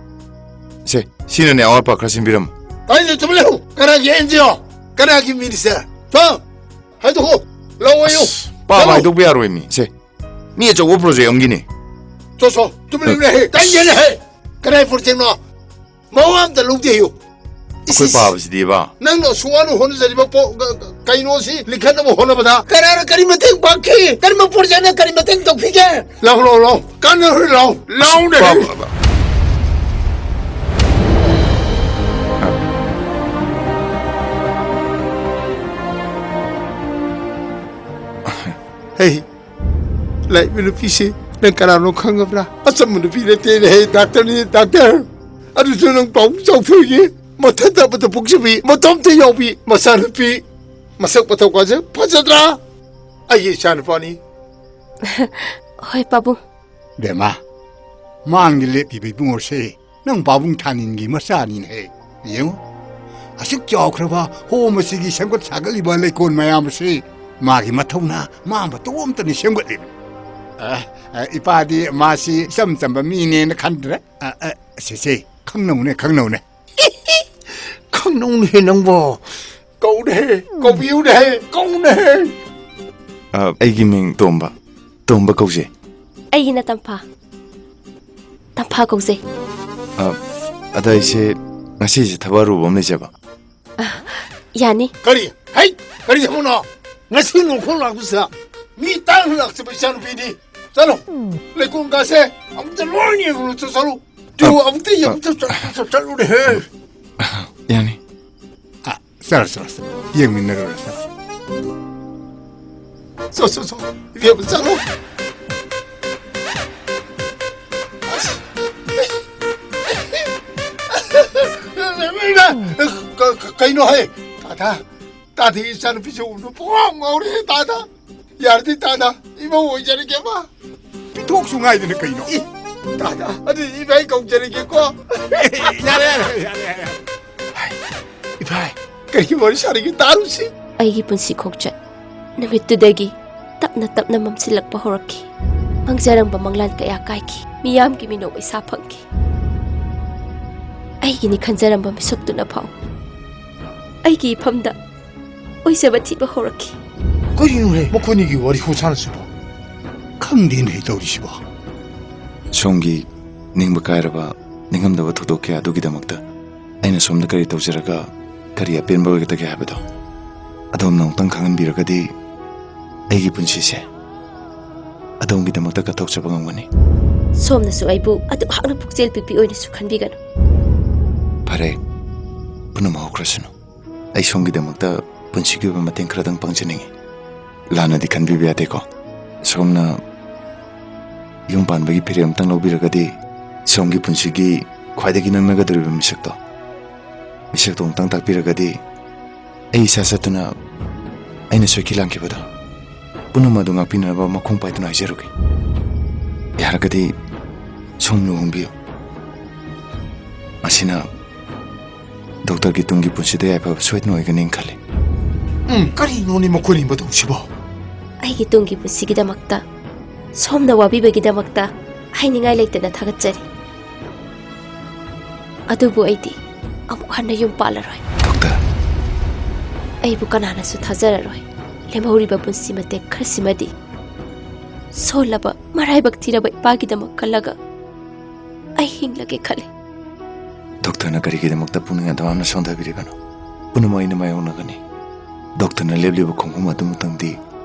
ꯁꯦ, ꯁꯤꯅꯅꯦ ꯑꯋꯥꯠ ꯑꯄꯥ ꯈꯔ ꯁꯤꯟꯕꯤꯔꯝꯃꯣ꯫ ꯇꯥꯅꯤꯡꯗꯦ, ꯇꯨꯃꯤꯟ ꯂꯩꯌꯨ꯫ ꯀꯅꯥꯒꯤ ꯑꯦꯟ ꯖꯤ ꯑꯣ? ꯀꯅꯥꯒꯤ ꯃꯤꯅꯤꯁꯇꯔ? ꯊꯣ! ꯍꯥꯏꯗꯣꯛꯑꯣ꯫ ꯂꯧꯑꯣꯌꯨ꯫ ꯑꯁ, ꯄꯥꯕ ꯆꯠꯂꯨ꯫ ꯍꯥꯏꯗꯣꯛꯄ ꯌꯥꯔꯣꯏ ꯃꯤ꯫ ꯁꯦ, ꯃꯤ ꯑꯆꯧꯕ ꯄ꯭ꯔꯣꯖꯦꯛ ꯑꯃꯒꯤꯅꯦ꯫ ꯆꯣ, ꯆꯣ, ꯇꯨꯃꯤꯟ ꯂꯩꯌꯨꯅꯦꯍꯦ꯫ ꯇꯥꯅꯤꯡꯗꯦꯅꯦꯍꯦ꯫ ꯀꯅꯥꯏ ꯄ꯭ꯔꯣꯖꯦꯛꯅꯣ? ꯃꯋꯥ ꯑꯝꯇ ꯂꯧꯗꯦ ꯍꯥꯏꯌꯨ꯫ ꯑꯩꯈꯣꯏ ꯏꯁ, ꯏꯁ꯫ ꯄꯥꯕꯁꯤꯗꯤꯕ꯫ ꯅꯪꯅ ꯑꯁꯨꯛ ꯋꯥꯅ ꯍꯣꯠꯅꯖꯔꯤꯕ ꯄꯣ-, ꯀ-, ꯀ-, ꯀꯩꯅꯣꯁꯤ ꯂꯤꯡꯈꯠꯅꯕ ꯍꯣꯠꯅꯕꯗ ꯀꯅꯥꯅ ꯀꯔꯤ ꯃꯇꯦꯡ ꯄꯥꯡꯈꯤ? ꯀꯔꯝꯕ ꯄ꯭ꯔꯣꯖꯦꯛꯅ ꯀꯔꯤ ꯃꯇꯦꯡ ꯇꯧꯈꯤꯒꯦ? ꯂꯥꯎ, ꯂꯥꯎ, ꯂꯥꯎ꯫ ꯀꯥꯟꯅꯔꯣꯏ, ꯂꯥꯎ꯫ ꯂꯥꯎꯅꯦ꯫ ꯄꯥꯕ-, ꯍꯩ, ꯂꯥꯛꯏꯕ ꯅꯨꯄꯤꯁꯤ ꯅꯪ ꯀꯅꯥꯅꯣ ꯈꯪꯉꯕ꯭ꯔꯥ? ꯑꯆꯝꯕ ꯅꯨꯄꯤ ꯅꯠꯇꯦꯅꯦ, ꯍꯦ, ꯗꯥꯛꯇꯔꯅꯤ, ꯗꯥꯛꯇꯔ꯫ ꯑꯗꯨꯁꯨ ꯅꯪ ꯄꯥꯎ ꯆꯥꯎꯊꯣꯛꯏ꯫ ꯃꯊꯟꯇ ꯑꯃꯠꯇ ꯄꯣꯛꯆꯕꯤ, ꯃꯇꯣꯝꯇ ꯌꯥꯎꯕꯤ, ꯃꯆꯥꯅꯨꯄꯤ꯫ ꯃꯁꯛ ꯃꯇꯧ ꯀꯥꯁꯦ ꯐꯖꯗ꯭ꯔꯥ? ꯑꯩꯒꯤ ꯏꯆꯥꯅꯨꯄꯥꯅꯤ꯫ ꯍꯣꯏ, ꯄꯥꯕꯨꯡ꯫ ꯕꯦꯝꯃ, ꯃꯥꯡꯗ ꯂꯦꯞꯄꯤꯕ ꯏꯕꯨꯡꯉꯣꯁꯦ ꯅꯪ ꯄꯥꯕꯨꯡ ꯊꯥꯅꯤꯟꯒꯤ ꯃꯆꯥꯅꯤꯅꯦꯍꯦ꯫ ꯌꯦꯡꯉꯨ, ꯑꯁꯨꯛ ꯆꯥꯎꯈ꯭ꯔꯕ ꯍꯣꯝ ꯑꯁꯤꯒꯤ ꯁꯦꯝꯒꯠ ꯁꯥꯒꯠꯂꯤꯕ ꯂꯩꯀꯣꯜ ꯃꯌꯥꯝ ꯑꯁꯤ ꯃꯥꯒꯤ ꯃꯊꯧꯅꯥ ꯃꯥ ꯃꯇꯣꯝꯇꯅ ꯁꯦꯝꯒꯠꯂꯤꯕꯅꯤ꯫ ꯑ, ꯑ, ꯏꯄꯥꯗꯤ ꯃꯥꯁꯤ ꯏꯆꯝ ꯆꯝꯕ ꯃꯤꯅꯦꯅ ꯈꯟꯗ꯭ꯔꯦ꯫ ꯑ, ꯑ, ꯁꯦ, ꯁꯦ, ꯈꯪꯅꯧꯅꯦ, ꯈꯪꯅꯧꯅꯦ꯫ ꯈꯪꯅꯧꯅꯦꯍꯦ ꯅꯪꯕꯣ꯫ ꯀꯧꯅꯦꯍꯦ, ꯀꯧꯕꯤꯌꯨꯅꯦꯍꯦ, ꯀꯧꯅꯦꯍꯦ꯫ ꯑ, ꯑꯩꯒꯤ ꯃꯤꯡ ꯇꯣꯝꯕ꯫ ꯇꯣꯝꯕ ꯀꯧꯖꯩ꯫ ꯑꯩꯒꯤꯅ ꯇꯝꯐꯥ꯫ ꯇꯝꯐꯥ ꯀꯧꯖꯩ꯫ ꯑ, ꯑꯗ ꯑꯩꯁꯦ ꯉꯁꯤꯁꯦ ꯊꯕꯛ ꯑꯔꯨꯕ ꯑꯃ ꯂꯩꯖꯕ꯫ ꯌꯥꯅꯤ꯫ ꯀꯔꯤ? ꯍꯩ! ꯀꯔꯤ ꯊꯕꯛꯅꯣ? ꯉꯁꯤ ꯅꯣꯡꯈꯣꯡ ꯂꯥꯛꯄꯁꯤꯗ ꯃꯤ ꯇꯥꯡꯅ ꯂꯥꯛꯆꯕ ꯏꯆꯥꯅꯨꯄꯤꯅꯤ꯫ ꯆꯠꯂꯣ꯫ ꯂꯩꯀꯣꯜ ꯀꯥꯁꯦ ꯑꯃꯨꯛꯇ ꯂꯣꯏ ꯌꯦꯡꯉꯨꯔꯣ꯫ ꯆꯠ-, ꯆꯠꯂꯨ꯫ ꯇꯨ, ꯑ, ꯑꯃꯨꯛꯇ ꯌꯦꯡꯉꯨ꯫ ꯑ, ꯆꯠ-, ꯆꯠ-, ꯆꯠꯂꯨꯅꯦꯍꯦ꯫ ꯌꯥꯅꯤ꯫ ꯑ, ꯆꯠꯂꯣ, ꯆꯠꯂꯣ, ꯆꯠꯂꯣ꯫ ꯌꯦꯡꯃꯤꯟꯅꯔꯨꯔꯣ, ꯆꯠꯂꯣ꯫ ꯆꯣ, ꯆꯣ, ꯆꯣ꯫ ꯏꯕꯦꯝꯃ, ꯆꯠꯂꯣ꯫ ꯑꯁ꯫ ꯀ-, ꯀ-, ꯀꯩꯅꯣ ꯍꯦ? ꯇꯥꯗꯥ, ꯇꯥꯗꯥ, ꯏꯆꯥꯅꯨꯄꯤꯁꯦ ꯎꯕꯗ ꯄꯨꯡꯉꯥꯎ ꯉꯥꯎꯔꯦ, ꯇꯥꯗꯥ꯫ ꯌꯥꯔꯗꯤ ꯇꯥꯗꯥ, ꯏꯃꯧ ꯑꯣꯏꯖꯔꯒꯦꯕ꯫ ꯄꯤꯊꯣꯛꯁꯨ ꯉꯥꯏꯗꯅ ꯀꯩꯅꯣ? ꯏ, ꯇꯥꯗꯥ, ꯑꯗꯨꯗꯤ ꯏꯕꯥꯏ ꯀꯧꯖꯔꯒꯦꯀꯣ꯫ ꯌꯥꯔꯦ, ꯌꯥꯔꯦ, ꯌꯥꯔꯦ, ꯌꯥꯔꯦ꯫ ꯍꯥꯏ, ꯏꯕꯥꯏ, ꯀꯔꯤꯒꯤ ꯋꯥꯔꯤ ꯁꯥꯔꯤꯒꯦ ꯇꯥꯔꯨꯁꯤ꯫ ꯑꯩꯒꯤ ꯄꯨꯟꯁꯤ ꯈꯣꯡꯆꯠ ꯅꯨꯃꯤꯠꯇꯨꯗꯒꯤ ꯇꯞꯅ ꯇꯞꯅ ꯃꯝꯁꯤꯜꯂꯛꯄ ꯍꯧꯔꯛꯈꯤ꯫ ꯃꯪꯖꯔꯝꯕ ꯃꯪꯂꯥꯟ ꯀꯌꯥ ꯀꯥꯏꯈꯤ꯫ ꯃꯤꯌꯥꯝꯒꯤ ꯃꯤꯅꯣꯛ ꯃꯩꯁꯥ ꯐꯪꯈꯤ꯫ ꯑꯩꯒꯤꯅꯤ ꯈꯟꯖꯔꯝꯕ ꯃꯤꯁꯛꯇꯨꯅ ꯐꯥꯎ ꯑꯩꯒꯤ ꯏꯐꯝꯗ ꯑꯣꯏꯖꯕ ꯊꯤꯕ ꯍꯧꯔꯛꯈꯤ꯫ ꯀꯔꯤꯅꯣꯍꯦ, ꯃꯈꯣꯏꯅꯤꯒꯤ ꯋꯥꯔꯤ ꯈꯨꯁꯥꯟꯅꯁꯤꯕꯣ? ꯈꯪꯗꯦꯅꯦꯍꯦ ꯇꯧꯔꯤꯁꯤꯕꯣ꯫ ꯁꯣꯝꯒꯤ ꯅꯤꯡꯕ ꯀꯥꯏꯔꯕ, ꯅꯤꯡꯉꯝꯗꯕ ꯊꯧꯗꯣꯛ ꯀꯌꯥ ꯑꯗꯨꯒꯤꯗꯃꯛꯇ ꯑꯩꯅ ꯁꯣꯝꯗ ꯀꯔꯤ ꯇꯧꯖꯔꯒ ꯀꯔꯤ ꯑꯄꯦꯟꯕ ꯑꯣꯏꯒꯗꯒꯦ ꯍꯥꯏꯕꯗꯣ ꯑꯗꯣꯝꯅ ꯑꯃꯨꯛꯇꯪ ꯈꯪꯍꯟꯕꯤꯔꯒꯗꯤ ꯑꯩꯒꯤ ꯄꯨꯟꯁꯤꯁꯦ ꯑꯗꯣꯝꯒꯤꯗꯃꯛꯇ ꯀꯠꯊꯣꯛꯆꯕ ꯉꯝꯒꯅꯤ꯫ ꯁꯣꯝꯅꯁꯨ ꯑꯩꯕꯨ ꯑꯗꯨꯛ ꯍꯥꯛꯅ ꯄꯨꯛꯆꯦꯜ ꯄꯤꯛꯄꯤ ꯑꯣꯏꯅꯁꯨ ꯈꯟꯕꯤꯒꯅꯨ꯫ ꯐꯔꯦ, ꯄꯨꯝꯅꯃꯛ ꯍꯧꯈ꯭ꯔꯁꯅꯨ꯫ ꯑꯩ ꯁꯣꯝꯒꯤꯗꯃꯛꯇ ꯄꯨꯟꯁꯤꯒꯤ ꯑꯣꯏꯕ ꯃꯇꯦꯡ ꯈꯔꯗꯪ ꯄꯥꯡꯖꯅꯤꯡꯉꯤ꯫ ꯂꯥꯟꯅꯗꯤ ꯈꯟꯕꯤꯕ ꯌꯥꯗꯦꯀꯣ꯫ ꯁꯣꯝꯅ ꯌꯨꯝ ꯄꯥꯟꯕꯒꯤ ꯐꯤꯔꯦꯞ ꯑꯃꯇꯪ ꯂꯧꯕꯤꯔꯒꯗꯤ ꯁꯣꯝꯒꯤ ꯄꯨꯟꯁꯤꯒꯤ ꯈ꯭ꯋꯥꯏꯗꯒꯤ ꯅꯛꯅꯒꯗꯧꯔꯤꯕ ꯃꯤꯁꯛꯇꯣ, ꯃꯤꯁꯛꯇꯣ ꯑꯃꯨꯛꯇꯪ ꯇꯥꯛꯄꯤꯔꯒꯗꯤ ꯑꯩ ꯏꯁꯥ ꯆꯠꯇꯨꯅ ꯑꯩꯅ ꯁꯣꯏꯈꯤ ꯂꯥꯟꯈꯤꯕꯗꯣ ꯄꯨꯝꯅꯃꯛ ꯑꯗꯨ ꯉꯥꯛꯄꯤꯅꯅꯕ ꯃꯈꯣꯡ ꯄꯥꯏꯗꯨꯅ ꯍꯥꯏꯖꯔꯨꯒꯦ꯫ ꯌꯥꯔꯒꯗꯤ ꯁꯣꯝ ꯂꯨꯍꯣꯡꯕꯤꯌꯨ꯫ ꯃꯁꯤꯅ ꯗꯣꯛꯇꯔꯒꯤ ꯇꯨꯡꯒꯤ ꯄꯨꯟꯁꯤꯗ ꯌꯥꯏꯐꯕ ꯁꯣꯏꯗꯅ ꯑꯣꯏꯒꯅꯤꯅ ꯈꯜꯂꯤ꯫ ꯎꯝ, ꯀꯔꯤꯅꯣꯅꯦ ꯃꯈꯣꯏꯅꯤ ꯃꯇꯧꯁꯤꯕꯣ? ꯑꯩꯒꯤ ꯇꯨꯡꯒꯤ ꯄꯨꯟꯁꯤꯒꯤꯗꯃꯛꯇ ꯁꯣꯝꯅ ꯋꯥꯕꯤꯕꯒꯤꯗꯃꯛꯇ ꯍꯥꯏꯅꯤꯡꯉꯥꯏ ꯂꯩꯇꯅ ꯊꯥꯒꯠꯆꯔꯤ꯫ ꯑꯗꯨꯕꯨ ꯑꯩꯗꯤ ꯑꯃꯨꯛ ꯍꯟꯅ ꯌꯨꯝ ꯄꯥꯜꯂꯔꯣꯏ꯫ ꯗꯣꯛꯇꯔ, ꯑꯩꯕꯨ ꯀꯅꯥꯅꯁꯨ ꯊꯥꯖꯔꯔꯣꯏ꯫ ꯂꯦꯝꯍꯧꯔꯤꯕ ꯄꯨꯟꯁꯤ ꯃꯇꯦꯛ ꯈꯔꯁꯤꯃꯗꯤ ꯁꯣꯜꯂꯕ, ꯃꯔꯥꯏꯕꯛ ꯊꯤꯔꯕ ꯏꯄꯥꯒꯤꯗꯃꯛ ꯀꯜꯂꯒ ꯑꯩ ꯍꯤꯡꯂꯒꯦ ꯈꯜꯂꯤ꯫ ꯗꯣꯛꯇꯔꯅ ꯀꯔꯤꯒꯤꯗꯃꯛꯇ ꯄꯨꯛꯅꯤꯡ ꯑꯗꯨ ꯌꯥꯝꯅ ꯁꯣꯟꯊꯕꯤꯔꯤꯕꯅꯣ? ꯄꯨꯝꯅꯃꯛ ꯑꯩꯅ ꯃꯥꯌꯣꯛꯅꯒꯅꯤ꯫ ꯗꯣꯛꯇꯔꯅ ꯂꯦꯞꯂꯤꯕ ꯈꯣꯡꯐꯝ ꯑꯗꯨꯃꯛꯇꯪꯗꯤ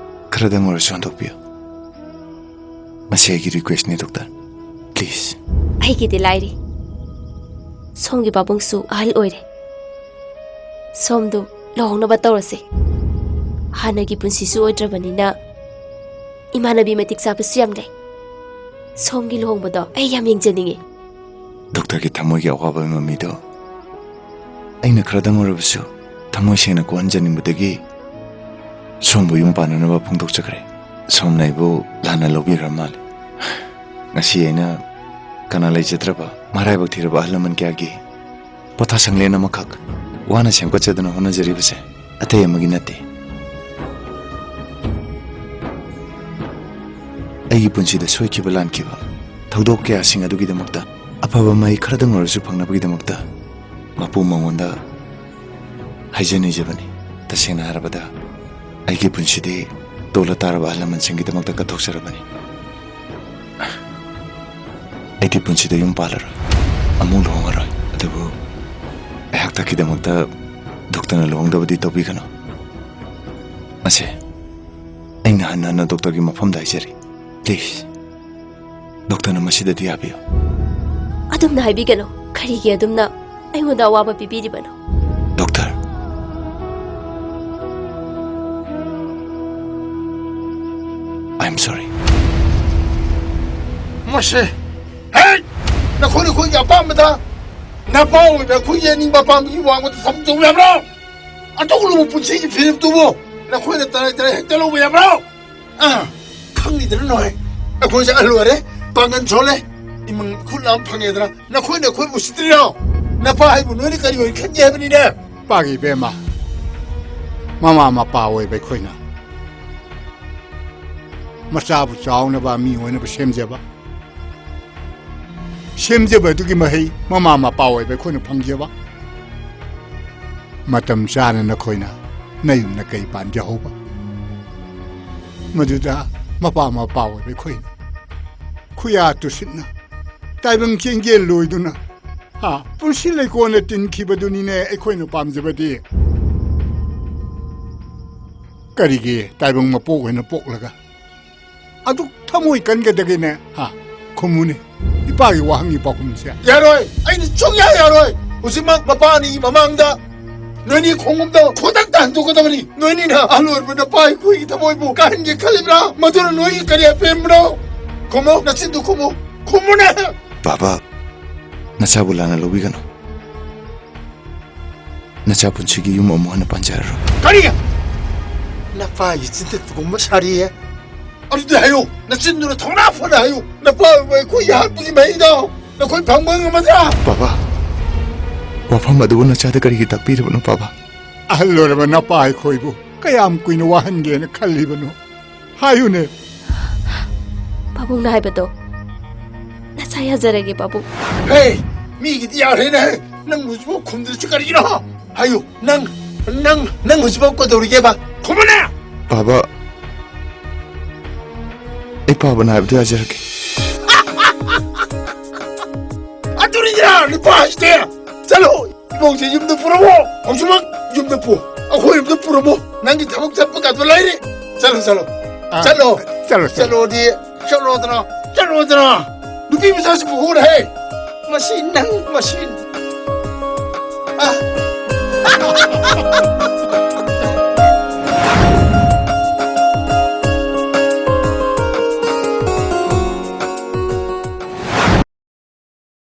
ꯈꯔꯗꯪ ꯑꯣꯏꯔꯁꯨ ꯍꯟꯗꯣꯛꯄꯤꯌꯨ꯫ ꯃꯁꯤ ꯑꯩꯒꯤ ꯔꯤꯀ꯭ꯋꯦꯁꯅꯤ ꯗꯣꯛꯇꯔ, ꯄ꯭ꯂꯤꯖ꯫ ꯑꯩꯒꯤꯗꯤ ꯂꯥꯏꯔꯤ, ꯁꯣꯝꯒꯤ ꯄꯥꯕꯨꯡꯁꯨ ꯑꯍꯜ ꯑꯣꯏꯔꯦ꯫ ꯁꯣꯝꯗꯨ ꯂꯨꯍꯣꯡꯅꯕ ꯇꯧꯔꯁꯦ꯫ ꯍꯥꯟꯅꯒꯤ ꯄꯨꯟꯁꯤꯁꯨ ꯑꯣꯏꯗ꯭ꯔꯕꯅꯤꯅ ꯏꯃꯥꯟꯅꯕꯤ ꯃꯇꯤꯛ ꯆꯥꯕꯁꯨ ꯌꯥꯝ ꯂꯩ꯫ ꯁꯣꯝꯒꯤ ꯂꯨꯍꯣꯡꯕꯗꯣ ꯑꯩ ꯌꯥꯝ ꯌꯦꯡꯖꯅꯤꯡꯉꯤ꯫ ꯗꯣꯛꯇꯔꯒꯤ ꯊꯃꯣꯏꯒꯤ ꯑꯋꯥꯕ ꯃꯃꯤꯗꯣ ꯑꯩꯅ ꯈꯔꯗꯪ ꯑꯣꯏꯔꯕꯁꯨ ꯊꯃꯣꯏ ꯁꯦꯡꯅ ꯀꯣꯛꯍꯟꯖꯅꯤꯡꯕꯗꯒꯤ ꯁꯣꯝꯕꯨ ꯌꯨꯝ ꯄꯥꯟꯅꯅꯕ ꯐꯣꯡꯗꯣꯛꯆꯈ꯭ꯔꯦ꯫ ꯁꯣꯝꯅ ꯑꯩꯕꯨ ꯂꯥꯟꯅ ꯂꯧꯕꯤꯈ꯭ꯔ ꯃꯥꯜꯂꯦ꯫ ꯉꯁꯤ ꯑꯩꯅ ꯀꯅꯥ ꯂꯩꯖꯗ꯭ꯔꯕ, ꯃꯔꯥꯏꯕꯛ ꯊꯤꯔꯕ ꯑꯍꯜ ꯂꯃꯟ ꯀꯌꯥꯒꯤ ꯄꯣꯊꯥ ꯁꯪꯂꯦꯟ ꯑꯃꯈꯛ ꯋꯥꯅ ꯁꯦꯝꯒꯠꯆꯗꯨꯅ ꯍꯣꯠꯅꯖꯔꯤꯕꯁꯦ ꯑꯇꯩ ꯑꯃꯒꯤ ꯅꯠꯇꯦ꯫ ꯑꯩꯒꯤ ꯄꯨꯟꯁꯤꯗ ꯁꯣꯏꯈꯤꯕ ꯂꯥꯟꯈꯤꯕ ꯊꯧꯗꯣꯛ ꯀꯌꯥꯁꯤꯡ ꯑꯗꯨꯒꯤꯗꯃꯛꯇ ꯑꯐꯕ ꯃꯍꯩ ꯈꯔꯗꯪ ꯑꯣꯏꯔꯁꯨ ꯐꯪꯅꯕꯒꯤꯗꯃꯛꯇ ꯃꯄꯨ ꯃꯉꯣꯟꯗ ꯍꯥꯏꯖꯅꯤꯡꯖꯕꯅꯤ꯫ ꯇꯁꯦꯡꯅ ꯍꯥꯏꯔꯕꯗ ꯑꯩꯒꯤ ꯄꯨꯟꯁꯤꯗꯤ ꯇꯣꯜꯂ ꯇꯥꯔꯕ ꯑꯍꯜ ꯂꯃꯟꯁꯤꯡꯒꯤꯗꯃꯛꯇ ꯀꯠꯊꯣꯛꯆꯔꯕꯅꯤ꯫ ꯑꯩꯗꯤ ꯄꯨꯟꯁꯤꯗ ꯌꯨꯝ ꯄꯥꯜꯂꯔꯣꯏ, ꯑꯃꯨꯛ ꯂꯨꯍꯣꯡꯉꯔꯣꯏ꯫ ꯑꯗꯨꯕꯨ ꯇꯛꯀꯤꯗꯃꯛꯇ ꯗꯣꯛꯇꯔꯅ ꯂꯨꯍꯣꯡꯗꯕꯗꯤ ꯇꯧꯕꯤꯒꯅꯨ꯫ ꯃꯁꯦ ꯑꯩꯅ ꯍꯟꯅ ꯍꯟꯅ ꯗꯣꯛꯇꯔꯒꯤ ꯃꯐꯝꯗ ꯍꯥꯏꯖꯔꯤ꯫ ꯄ꯭ꯂꯤꯖ, ꯗꯣꯛꯇꯔꯅ ꯃꯁꯤꯗꯗꯤ ꯌꯥꯕꯤꯌꯨ꯫ ꯑꯗꯨꯝꯅ ꯍꯥꯏꯕꯤꯒꯅꯨ꯫ ꯀꯔꯤꯒꯤ ꯑꯗꯨꯝꯅ ꯑꯩꯉꯣꯟꯗ ꯑꯋꯥꯕ ꯄꯤꯕꯤꯔꯤꯕꯅꯣ? Doctor, I am sorry. ꯃꯁꯦ, ꯍꯦ! ꯅꯈꯣꯏ ꯅꯈꯣꯏꯒꯤ ꯑꯄꯥꯝꯕꯗ ꯅꯄꯥ ꯑꯣꯏꯕ ꯑꯩꯈꯣꯏꯒꯤ ꯑꯅꯤꯡꯕ ꯑꯄꯥꯝꯕꯒꯤ ꯋꯥꯡꯃꯗ ꯊꯝꯖꯧ ꯌꯥꯕ꯭ꯔꯣ? ꯑꯗꯨꯒꯨꯝꯂꯕ ꯄꯨꯟꯁꯤꯒꯤ ꯐꯤꯔꯦꯞꯇꯨꯕꯨ ꯅꯈꯣꯏꯅ ꯇꯔꯥꯏ ꯇꯔꯥꯏ ꯍꯦꯛꯇ ꯂꯧꯕ ꯌꯥꯕ꯭ꯔꯣ? ꯑ, ꯈꯪꯂꯤꯗꯅ ꯅꯣꯏ, ꯑꯩꯈꯣꯏꯁꯦ ꯑꯍꯜ ꯑꯣꯏꯔꯦ, ꯄꯥꯡꯒꯜ ꯁꯣꯜꯂꯦ, ꯏꯃꯨꯡ ꯏꯈꯨꯠ ꯂꯥꯝ ꯐꯪꯉꯦꯗꯅ ꯅꯈꯣꯏꯅ ꯑꯩꯈꯣꯏꯕꯨ ꯎꯁꯤꯠꯇ꯭ꯔꯤꯔꯣ? ꯅꯄꯥ ꯍꯥꯏꯕꯨ ꯅꯣꯏꯅ ꯀꯔꯤ ꯑꯣꯏꯅ ꯈꯟꯒꯦ ꯍꯥꯏꯕꯅꯤꯅꯦ? ꯄꯥꯒꯤ ꯏꯕꯦꯝꯃ, ꯃꯃꯥ ꯃꯄꯥ ꯑꯣꯏꯕ ꯑꯩꯈꯣꯏꯅ ꯃꯆꯥꯕꯨ ꯆꯥꯎꯅꯕ, ꯃꯤ ꯑꯣꯏꯅꯕ ꯁꯦꯝꯖꯕ, ꯁꯦꯝꯖꯕ ꯑꯗꯨꯒꯤ ꯃꯍꯩ ꯃꯃꯥ ꯃꯄꯥ ꯑꯣꯏꯕ ꯑꯩꯈꯣꯏꯅ ꯐꯪꯖꯕ꯫ ꯃꯇꯝ ꯆꯥꯅ ꯅꯈꯣꯏꯅ ꯅꯌꯨꯝ ꯅꯀꯩ ꯄꯥꯟꯖꯍꯧꯕ꯫ ꯃꯗꯨꯗ ꯃꯄꯥ ꯃꯄꯥ ꯑꯣꯏꯕ ꯑꯩꯈꯣꯏꯅ ꯈꯨꯌꯥ ꯇꯨꯁꯤꯠꯅ ꯇꯥꯏꯕꯪ ꯆꯦꯡꯖꯦꯜ ꯂꯣꯏꯗꯨꯅ, ꯍꯥ, ꯄꯨꯟꯁꯤ ꯂꯩꯀꯣꯟꯅ ꯇꯤꯟꯈꯤꯕꯗꯨꯅꯤꯅꯦ ꯑꯩꯈꯣꯏꯅ ꯄꯥꯝꯖꯕꯗꯤ꯫ ꯀꯔꯤꯒꯤ ꯇꯥꯏꯕꯪ ꯃꯄꯣꯛ ꯑꯣꯏꯅ ꯄꯣꯛꯂꯒ ꯑꯗꯨꯛ ꯊꯃꯣꯏ ꯀꯟꯒꯗꯒꯦꯅꯦ? ꯍꯥ? ꯈꯨꯝꯃꯨꯅꯦ, ꯏꯄꯥꯒꯤ ꯋꯥꯍꯪꯒꯤ ꯄꯥꯎꯈꯨꯝꯁꯦ꯫ ꯌꯥꯔꯣꯏ! ꯑꯩꯅ ꯁꯨꯡꯌꯥ ꯌꯥꯔꯣꯏ! ꯍꯧꯖꯤꯛꯃꯛ ꯃꯄꯥ ꯑꯅꯤꯒꯤ ꯃꯃꯥꯡꯗ ꯅꯣꯏꯅꯤ ꯈꯣꯡꯎꯞꯗꯣ ꯈꯨꯗꯛꯇ ꯍꯟꯗꯣꯛꯀꯗꯕꯅꯤ! ꯅꯣꯏꯅꯤꯅ ꯑꯍꯜ ꯑꯣꯏꯔꯕ ꯅꯄꯥ ꯑꯩꯈꯣꯏꯒꯤ ꯊꯃꯣꯏꯕꯨ ꯀꯥꯏꯍꯟꯒꯦ ꯈꯜꯂꯤꯕ꯭ꯔꯥ? ꯃꯗꯨꯅ ꯅꯣꯏꯒꯤ ꯀꯔꯤ ꯑꯄꯦꯟꯕꯅꯣ? ꯈꯨꯝꯃꯨ, ꯅꯆꯤꯟꯗꯨ ꯈꯨꯝꯃꯨ! ꯈꯨꯝꯃꯨꯅꯦ! ꯕꯥꯕꯥ, ꯅꯆꯥꯕꯨ ꯂꯥꯟꯅ ꯂꯧꯕꯤꯒꯅꯨ꯫ ꯅꯆꯥ ꯄꯨꯟꯁꯤꯒꯤ ꯌꯨꯝ ꯑꯃꯨꯛ ꯍꯟꯅ ꯄꯥꯟꯖꯔꯔꯣꯏ꯫ ꯀꯔꯤ? ꯅꯄꯥꯒꯤ ꯆꯤꯟꯊꯛꯇꯒꯨꯝꯕ ꯁꯥꯔꯤꯌꯦ꯫ ꯑꯗꯨꯗꯤ ꯍꯥꯏꯌꯨ, ꯅꯆꯤꯟꯗꯨꯅ ꯊꯧꯅꯥ ꯐꯅ ꯍꯥꯏꯌꯨ, ꯅꯄꯥ ꯑꯣꯏꯕ ꯑꯩꯈꯣꯏꯒꯤ ꯍꯥꯠꯄꯒꯤ ꯃꯍꯩꯗꯣ ꯅꯈꯣꯏ ꯐꯪꯕ ꯉꯝꯃꯗ꯭ꯔꯥ? ꯕꯥꯕꯥ, ꯋꯥꯐꯝ ꯑꯗꯨꯕꯨ ꯅꯆꯥꯗ ꯀꯔꯤꯒꯤ ꯇꯥꯛꯄꯤꯔꯕꯅꯣ, ꯕꯥꯕꯥ? ꯑꯍꯜ ꯑꯣꯏꯔꯕ ꯅꯄꯥ ꯑꯩꯈꯣꯏꯕꯨ ꯀꯌꯥꯝ ꯀꯨꯏꯅ ꯋꯥꯍꯟꯒꯦꯅ ꯈꯜꯂꯤꯕꯅꯣ? ꯍꯥꯏꯌꯨꯅꯦ꯫ ꯄꯥꯕꯨꯡꯅ ꯍꯥꯏꯕꯗꯣ ꯅꯆꯥ ꯌꯥꯖꯔꯒꯦ, ꯄꯥꯕꯨꯡ꯫ ꯍꯦ, ꯃꯤꯒꯤꯗꯤ ꯌꯥꯈ꯭ꯔꯦꯅꯦ꯫ ꯅꯪ ꯍꯧꯖꯤꯛꯐꯥꯎ ꯈꯨꯝꯗ꯭ꯔꯤꯁꯤ ꯀꯔꯤꯒꯤꯅꯣ? ꯍꯥꯏꯌꯨ, ꯅꯪ, ꯅꯪ, ꯅꯪ ꯍꯧꯖꯤꯛꯐꯥꯎ ꯀꯩꯗꯧꯔꯤꯒꯦꯕ? ꯈꯨꯝꯃꯨꯅꯦ! ꯕꯥꯕꯥ, ꯑꯩ ꯄꯥꯕꯅ ꯍꯥꯏꯕꯗꯨ ꯌꯥꯖꯔꯒꯦ꯫ ꯑꯗꯨꯅꯤꯗꯅ ꯅꯨꯄꯥ ꯍꯥꯏꯁꯤꯗꯤ! ꯆꯠꯂꯣ! ꯄꯣꯡꯁꯦ ꯌꯨꯝꯗ ꯄꯨꯔꯝꯃꯣ꯫ ꯍꯧꯖꯤꯛꯃꯛ ꯌꯨꯝꯗ ꯄꯨ꯫ ꯑꯩꯈꯣꯏ ꯌꯨꯝꯗ ꯄꯨꯔꯝꯃꯣ꯫ ꯅꯪꯒꯤ ꯊꯕꯛ ꯆꯠꯄ ꯀꯥꯗꯣ ꯂꯩꯔꯦ꯫ ꯆꯠꯂꯣ, ꯆꯠꯂꯣ꯫ ꯑꯥ, ꯆꯠꯂꯣ꯫ ꯆꯠꯂꯣ, ꯆꯠꯂꯣ꯫ ꯆꯠꯂꯣꯗꯤ꯫ ꯆꯠꯂꯣꯗꯅ꯫ ꯆꯠꯂꯣꯗꯅ꯫ ꯅꯨꯄꯤ ꯃꯆꯥꯁꯤ ꯄꯨꯍꯧꯔꯦꯍꯦ꯫ ꯃꯁꯤ ꯅꯪ, ꯃꯁꯤ꯫ ꯑꯥ꯫